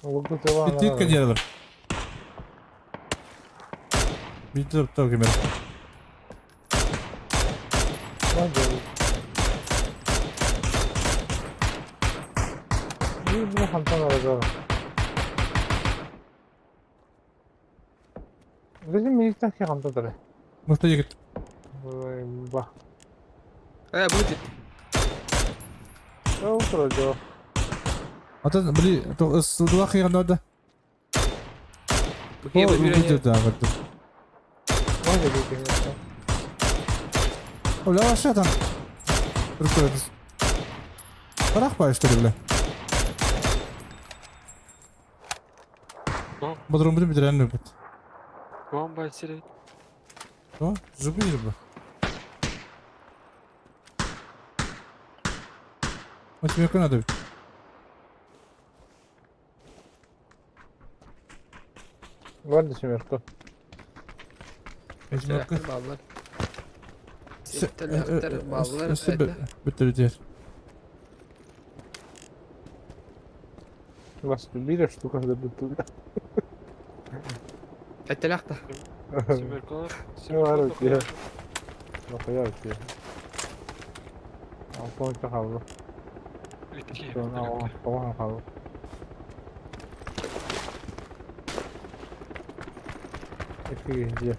Улгу тела. Тит кадерлер. Битер тау кемер. Бу хантан алды. Bizim minikten ki хантан Мықты жігіт. Ба. Э, будет. Ол турады. Ата, били, сылдыла қиған да. Бу Видео да, вот. Байды дейін. Бля, вообще там. Барах па, что ли, бля? Бодрум будем реально бит. Бомба серия. О, зубы бля. Вот тебе надо. Барды семерка. Семерка. Баллар. Баллар. Бітір Вас любили штука да бітір. Әттелақта. Семеркалар. Бар өте. Нахуя өте. Алтын қалды. Тоған қалды. Екіге же.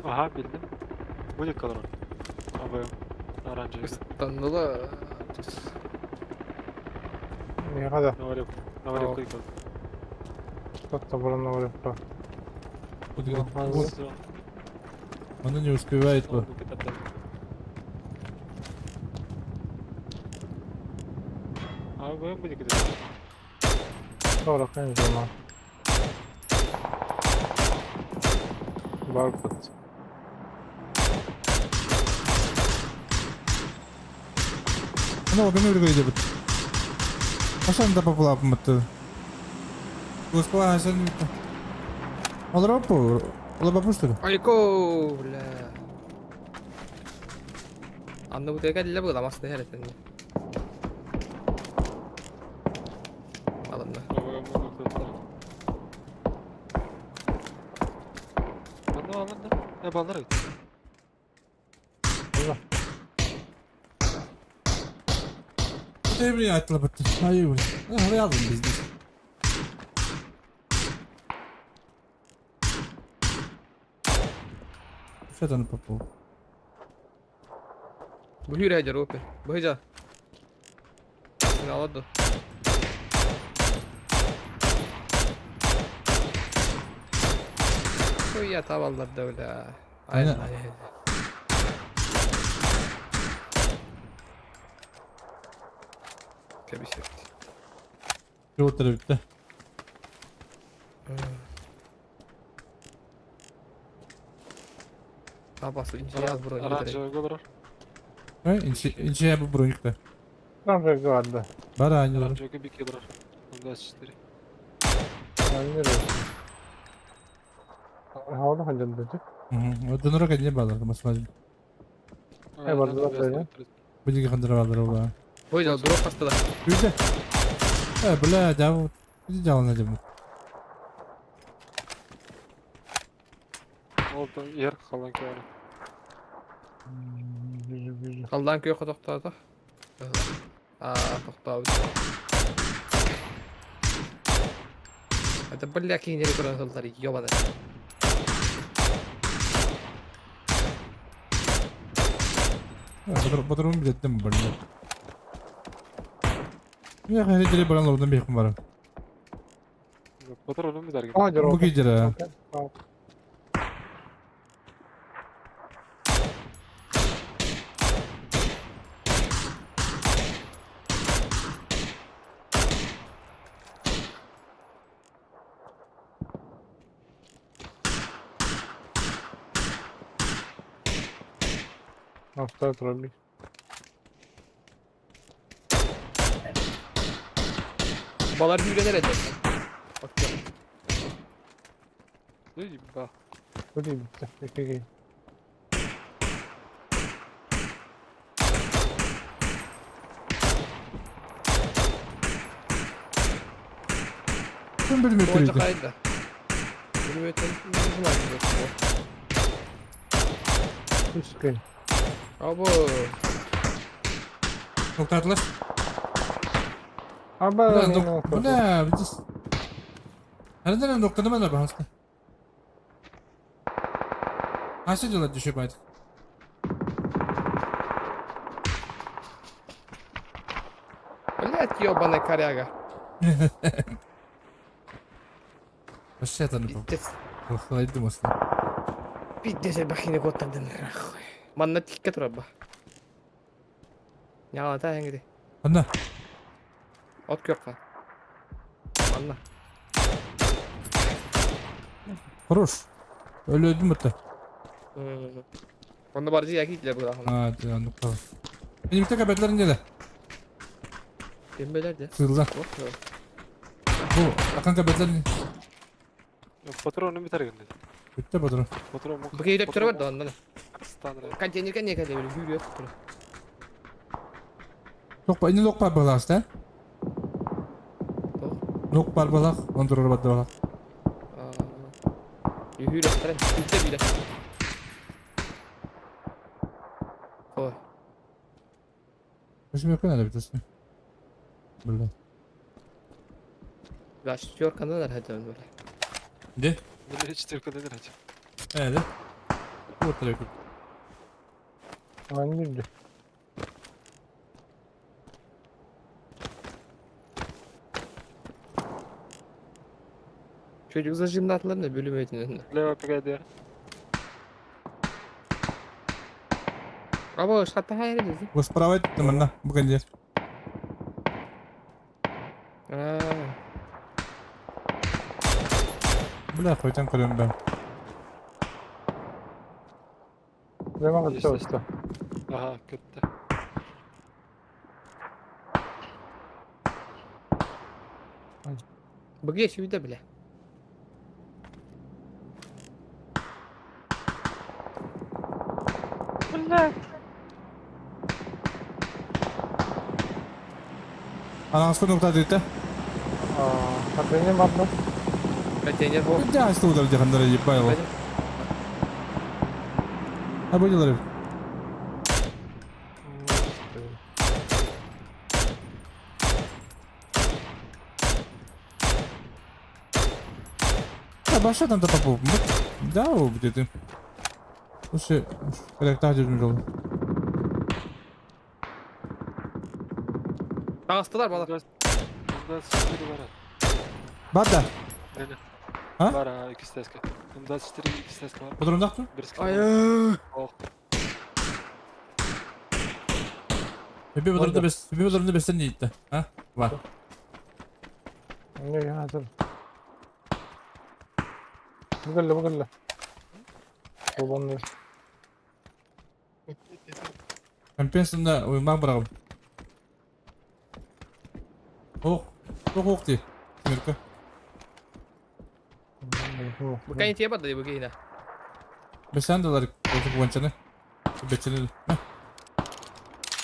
Ага, bildim. Будет колор. АВМ. Оранжевый. Ыстаннала. Не қада. Наварил кликал. Что-то бұрын наварил. Она не успевает. АВМ будет где-то. Sonra конечно. Барбат. Ана огонь үргөйдө бит. Ашан да популап мытты. Господа, ашан бит. Олар опу, олар бапу что ли? Айко, бля. Анны бу тегә диле буламас не хәрәтен. Алынды. Э, баллар эбит. Tebriği atlabattı. Hayır bu. Havaya aldım biz de. Федор Попов. Бу hüre jar ope. Bu hüce. Ne oldu? Ya tavallar da öyle. Aynen. Aynen. Кэбисет. Жуутар bitti. Табасы инженер бронь. Оранжевый голор. Инче bu броникта. Оранжевый голор. Бар aynıları. Оранжевый бики голор. 24. Havada hocam dedi. Донора не балар, масмажым. Э, бар, бар, Билги хандыра балар ола. Бу hüce drop bastı da. Үйде. Э, бля, да, иди жалына деп. Oldu, yer kalan kârı. Kaldan köy toktады. Аа, токтабы. Это бля кейинери көрөн сылдар ёбаны. Батырым билеттим бля. Я хайри баран лордан бихым бар. Патрону ми дарги. Бу кидера. Автотробик. Балар hüre nerede? Bak ya. Ne diyeyim ba. Bu değil bitti. Peki. Ким билмей Boyunca турду. kaydı. Bilmiyorum. Üskün. Abo. Токтатылар. Аба. Бля, док, бля, биз. Nereden noktada ben de bahasta. Nasıl diyorlar düşüp artık? Блять, ёбаная коряга. Вообще это не Пиздец. Хайдым aslında. Пиздец, бахини коттардын. Манна тикке турабба. Яла хәңгиди. Анда. От көккә. Манна. Хорош. Öyle öldüm hatta. Онда бар жия китле бу. Ha, nokta. Benim bir tek haberlerin gele. Кем белерди? Sığıldan. Bu akan haberlerin. Патрону ми дарги. Bitti patron. Патрон му. Бу кейлеп турар да андан. Станра. Контейнерге не кәле бир хүрү тур. Лок ба, ини лок бар балас да? Лок бар балак, ондурur бар балак. Хүрү тур. Үтте биле. Ой. Başım yok öyle bitirsin. Burada. Баш четверканы да хәтә böyle. De. Били четверка дедер hacı. Evet. Bu tarafı. Hangi Çocuk зажимнатылар ne bölüm ötünün. Лево погоди. Abo шатта хайыр dedi. Bu справа ettim ben Bu kadar. Аа. Бля, хойтан көрөм ben. Zaman kaçtı. Aha, kötü. Бу geçti bile. Anasını nokta dedi. Контейнер бар да. Контейнер бу. Да, что удар дехандара ебайло. А бу дьылар эбит. Баша там попов. Да, где-то. Слушай, как так жол. Таҕыстылар балар. Бар да. А? Бар, икки М24 икки бар. Бодурумдах ту? Айы. Бе бодурумда бес, бе бодурумда бестен дейді. А? Бар. Не, hazır. Бу кэллэ, бу кэллэ. Бобоннор. Компенсында уймак бырагым. Ох, ох, ох ти. Мирка. Бу кайын тие барды бу кейіне. Бесен доллар отуп гончаны. Бечени.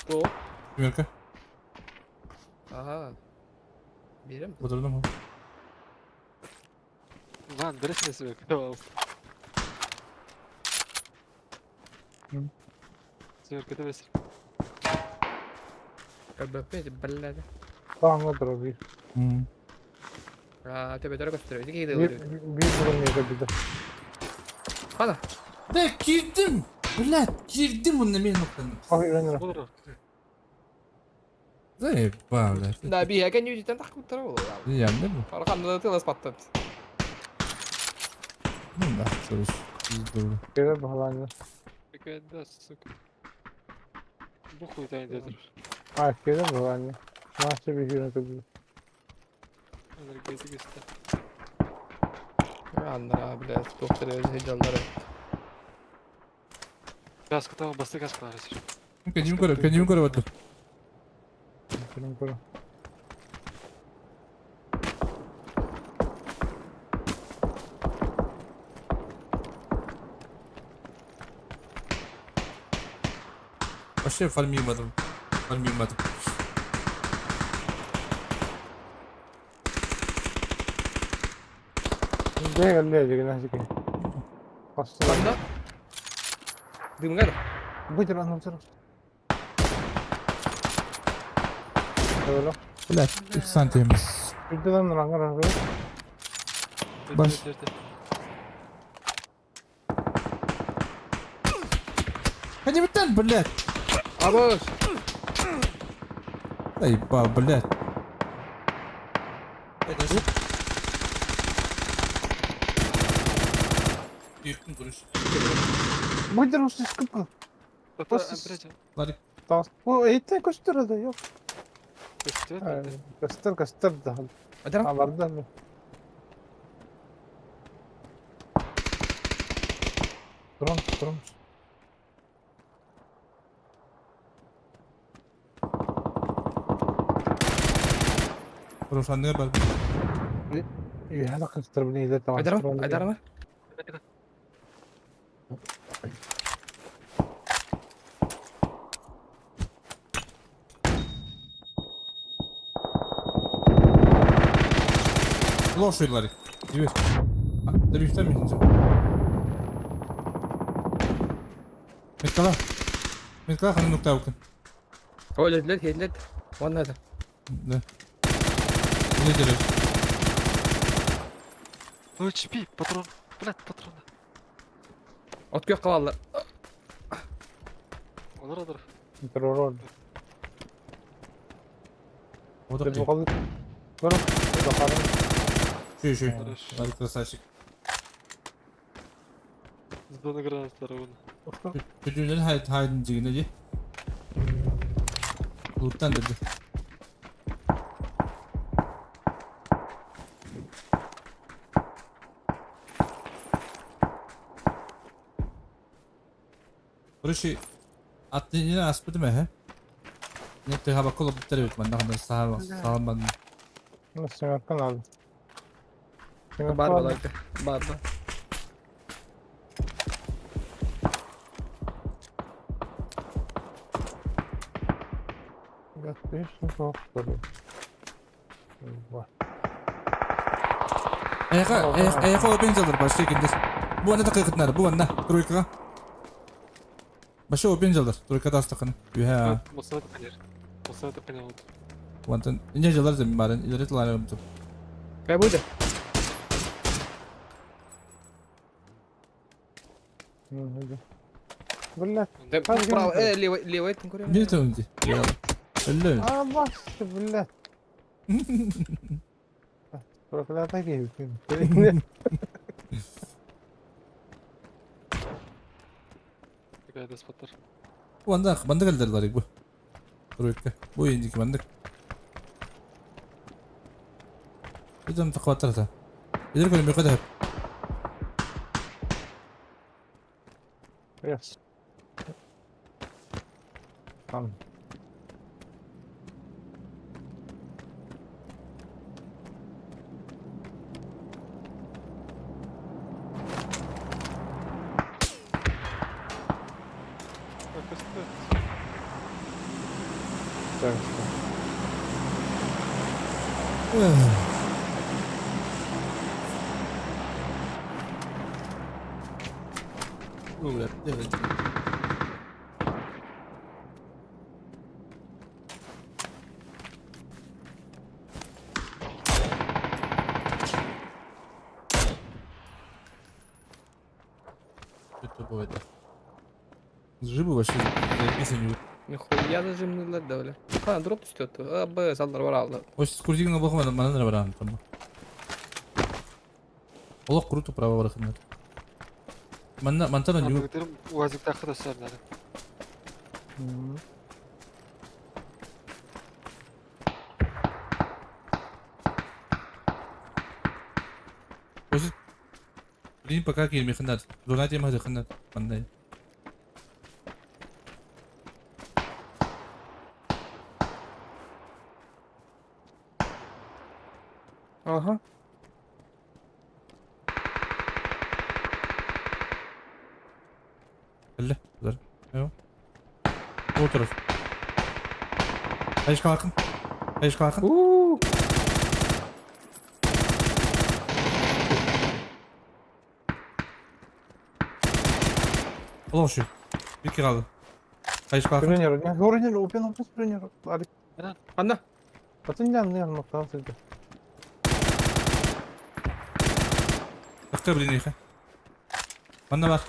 Бу. Мирка. Ага. Берем. Бодурдум. Ван, бересиң себе, пожалуйста. Сверка бересиң. КБП, блядь. Таҥҥа турар А, төбөтөрө көстөрө. Ити кейде Биир биир бүгүн миэхэ кэлбитэ. Хана. Да кирдим. Блядь, кирдим онно мен ноктан. Ах, үйренер. Заебал, блядь. Да, би экен южитен тахкуттара болу. Янды бу. Аркамда да тылас паттат. Ну да, слышь. Здорово. Кэлэр баһылааннар. Какая да, сука. Бу хуйта инде А, кэлэр баһылааннар. Маша биһиэн кэлбит. Энергетик Аннара, блядь, доктор өзі жаллары. Каска там, басты каска бар. Кеним көрө, кеним көрө баттыр. Кэлэн көрө. Вообще фармимадым. Фармимадым. Дьэ кэллэ дьигинэ сики. Ханна? Дымга да. Бу туран турар. Öyle. Блядь, 3 сантиметр. Үрдүнэн раңар раңар. Баш. Кадимиттен, блядь. Абыш. Заебал, блядь. Yıktım kuruş. Бу туран скыпка. Ларик. Бу эйтен көстөр да yok. Көстөр көстөр да. Адарам. Аларда. Туран туран. Рошанныга бар. Үһэ көстөр биле иле тамак. Адарам, адарам. Лошадь, Ларик. Дивись. Добивте мені. Меткала. Меткала ханы нукта укын. Өлөдлөр, хедлер. Онна да. Да. Не делаешь? Ну, HP, патрон. Блядь, патрон. От кök калалар. Олар адар. Турар. Вот Бу калды. Бар. Бакарым. Şu şu. Ларик красавчик. Сдона гранатлары оны. Бүтүнөн хайд хайдын жигине ди. Луттан деди. Короче, аттыны аспыдым э. Не ты хаба коло биттер бит манда ханда саал саалман. Сыңаркан алды. Бар балар. Бар бар. Эха эха опен жалыр башка киндер. Бу анда такыгытнар, бу анда тройкага. Баша опен жалар, только тастақын. Үһә. Мосына тапканер. Мосына тапканер oldu. Вантан инде жалар зем барын, илери тылары умту. Кай буде? Блядь. Право, э, левый, левый, там курим. Не то инде. Әллә. А, бас, блядь. Проклятый киһи. Такая споттар. Ванда, банда кэлдерлар бу. Тройка. Бу индики бандык. Идем тақваттар та. Идер көрім өкөдө. Yes. Там. Так, Бу бля, evet. Это бывает. Жибы вообще записаны. Нихуя зажимныйлар да, бля. Ха, дроп түстө. А, Б, салдар бар алды. Ось скурдигин обоху манан баран там. Олох круто право барахыннар. Манна мантана ню. Андыгыдырым уазиктахы да сәрнәре. Ось Блин, пока кирмехыннар. Донат ема хыннар. Мандай. Ага. Әллә, дар. Эво. Отырыр. Айшка акын. Айшка акын. У. Олох шу. Бики калды. Айшка акын. Тренер, не говори, опен, опен, тренер. Алик. Анда. Пацан, не, ну, там сидит. Тахта блин иха. Манна бар.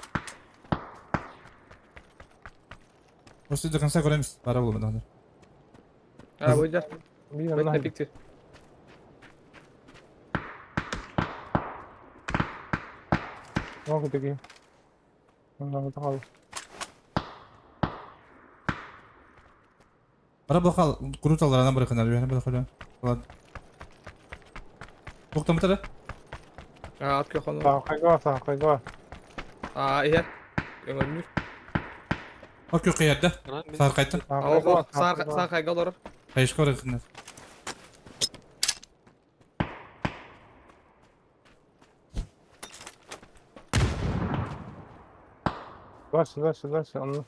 Осы до конца көреміз. Бара болмады. А, бойда. Бир, Бетне нахуй. пиктир. Могу такие. Ну, это Бара бақал круто алар барахыннар. Бара бақал. Ладно. Тоқтамытыр. А, от көхону. Саахайга, саахайга. А, иә. Өңөрмүр. Ок қиярда. Сар қайттым. Ого, сар сар кайга олар. Айшка барахыннар. Дальше, дальше, дальше. Он...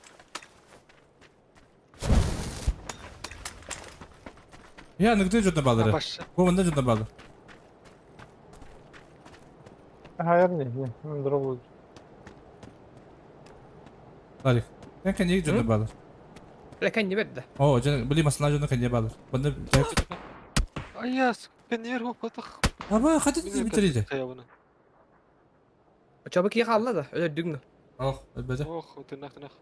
Я нигде жотна балдыры. Башы. Бу мында жотна балды. Хайр, не, не, он дробот. Ларик. Мен кәне жотна балдыр. Бля, кән не берді. О, жана били масла жотна кәне балдыр. Бында Аяс, пенер хопатах. Аба, хатит битириде. Каябына. Чабы ки қалды да, өлөр дүгнү. Ох, әлбәттә. Ох, тынах тынах.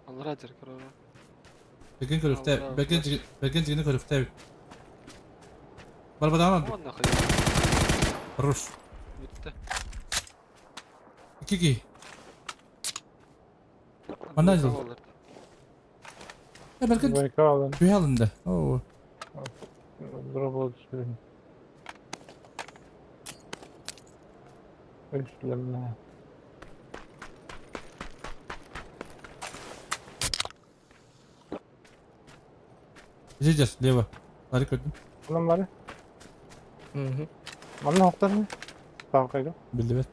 Алла жер көрө. Бәген көрүктә, бәген бәген дигәне көрүктә. Барбадан Онна хай. Руш. Битте. Кики. Анда жыл. Э, бәлки Байкал, Күйалында. О, дробот. Үшлемне. Здесь лево. Ларик өттүм. Анам бары. Мгм. Манна хоқтар Саахайга. Билди бер.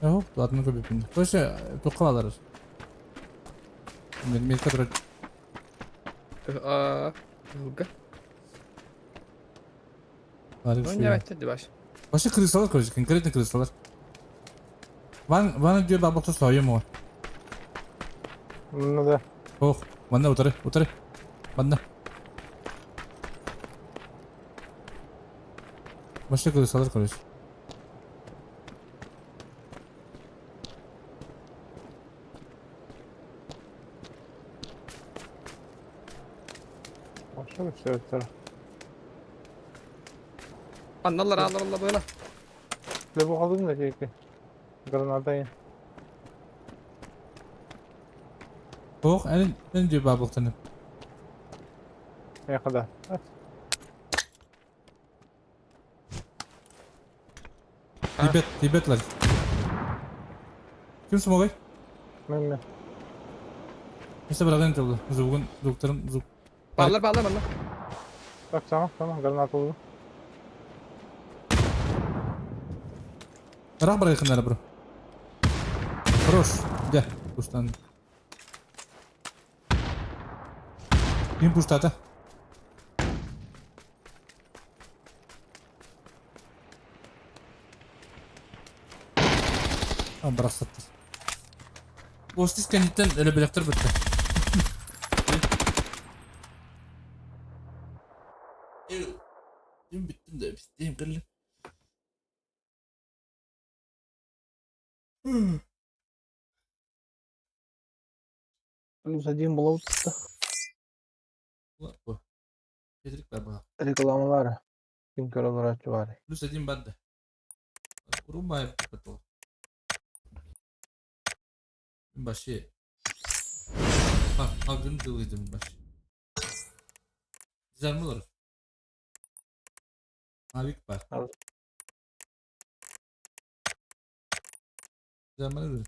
Ого, ладно көбөпүн. Койшы, тоққа алар. Мен мен кадр А, ылга. Вообще крысалар, короче, конкретно крысалар. Ван, ван диye бабакта союм о. Ну да. Ох, манна утары, утары. Манна. Вообще крысалар, короче. Вообще все это. Анналар алар böyle. Лево алдым да кейки. Граната. Ох, эн эн diye бабактаны. Я когда. Тибет, тибетлер. Ким смогай? Мен мен. Mesela bırakın tabi. Zubgun, zubtarım, zub. Bağlar bağlar bağlar. Так, tamam tamam граната oldu. Bırak bırakınlar bro. Хорош. Gel. Пуштан. Ким пуштата? А, бырақ саттыр. Остис кәнеттен өлі білектір бітті. Dün bittim de bittim kırlı. Плюс один было Bu. Yedirikler bana. Reklamalar. Kim kör olarak var. Плюс один bende. Kurulmaya kapatalım. Başı. Bak, algını dılıydım başı. Güzel mi olur? Mavik var. Al. Güzel mi olur?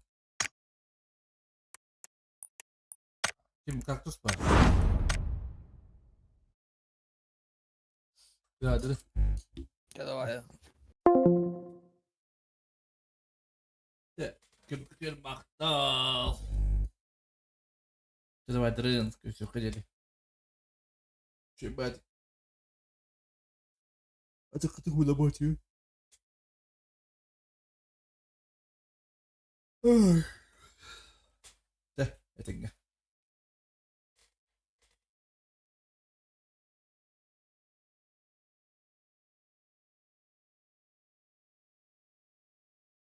Kim kaktüs var. Birader. Давай. Köpükler мақтал. Давай, дрын, все, ходили. Ебать. А ты как ты работаю? Да, это не.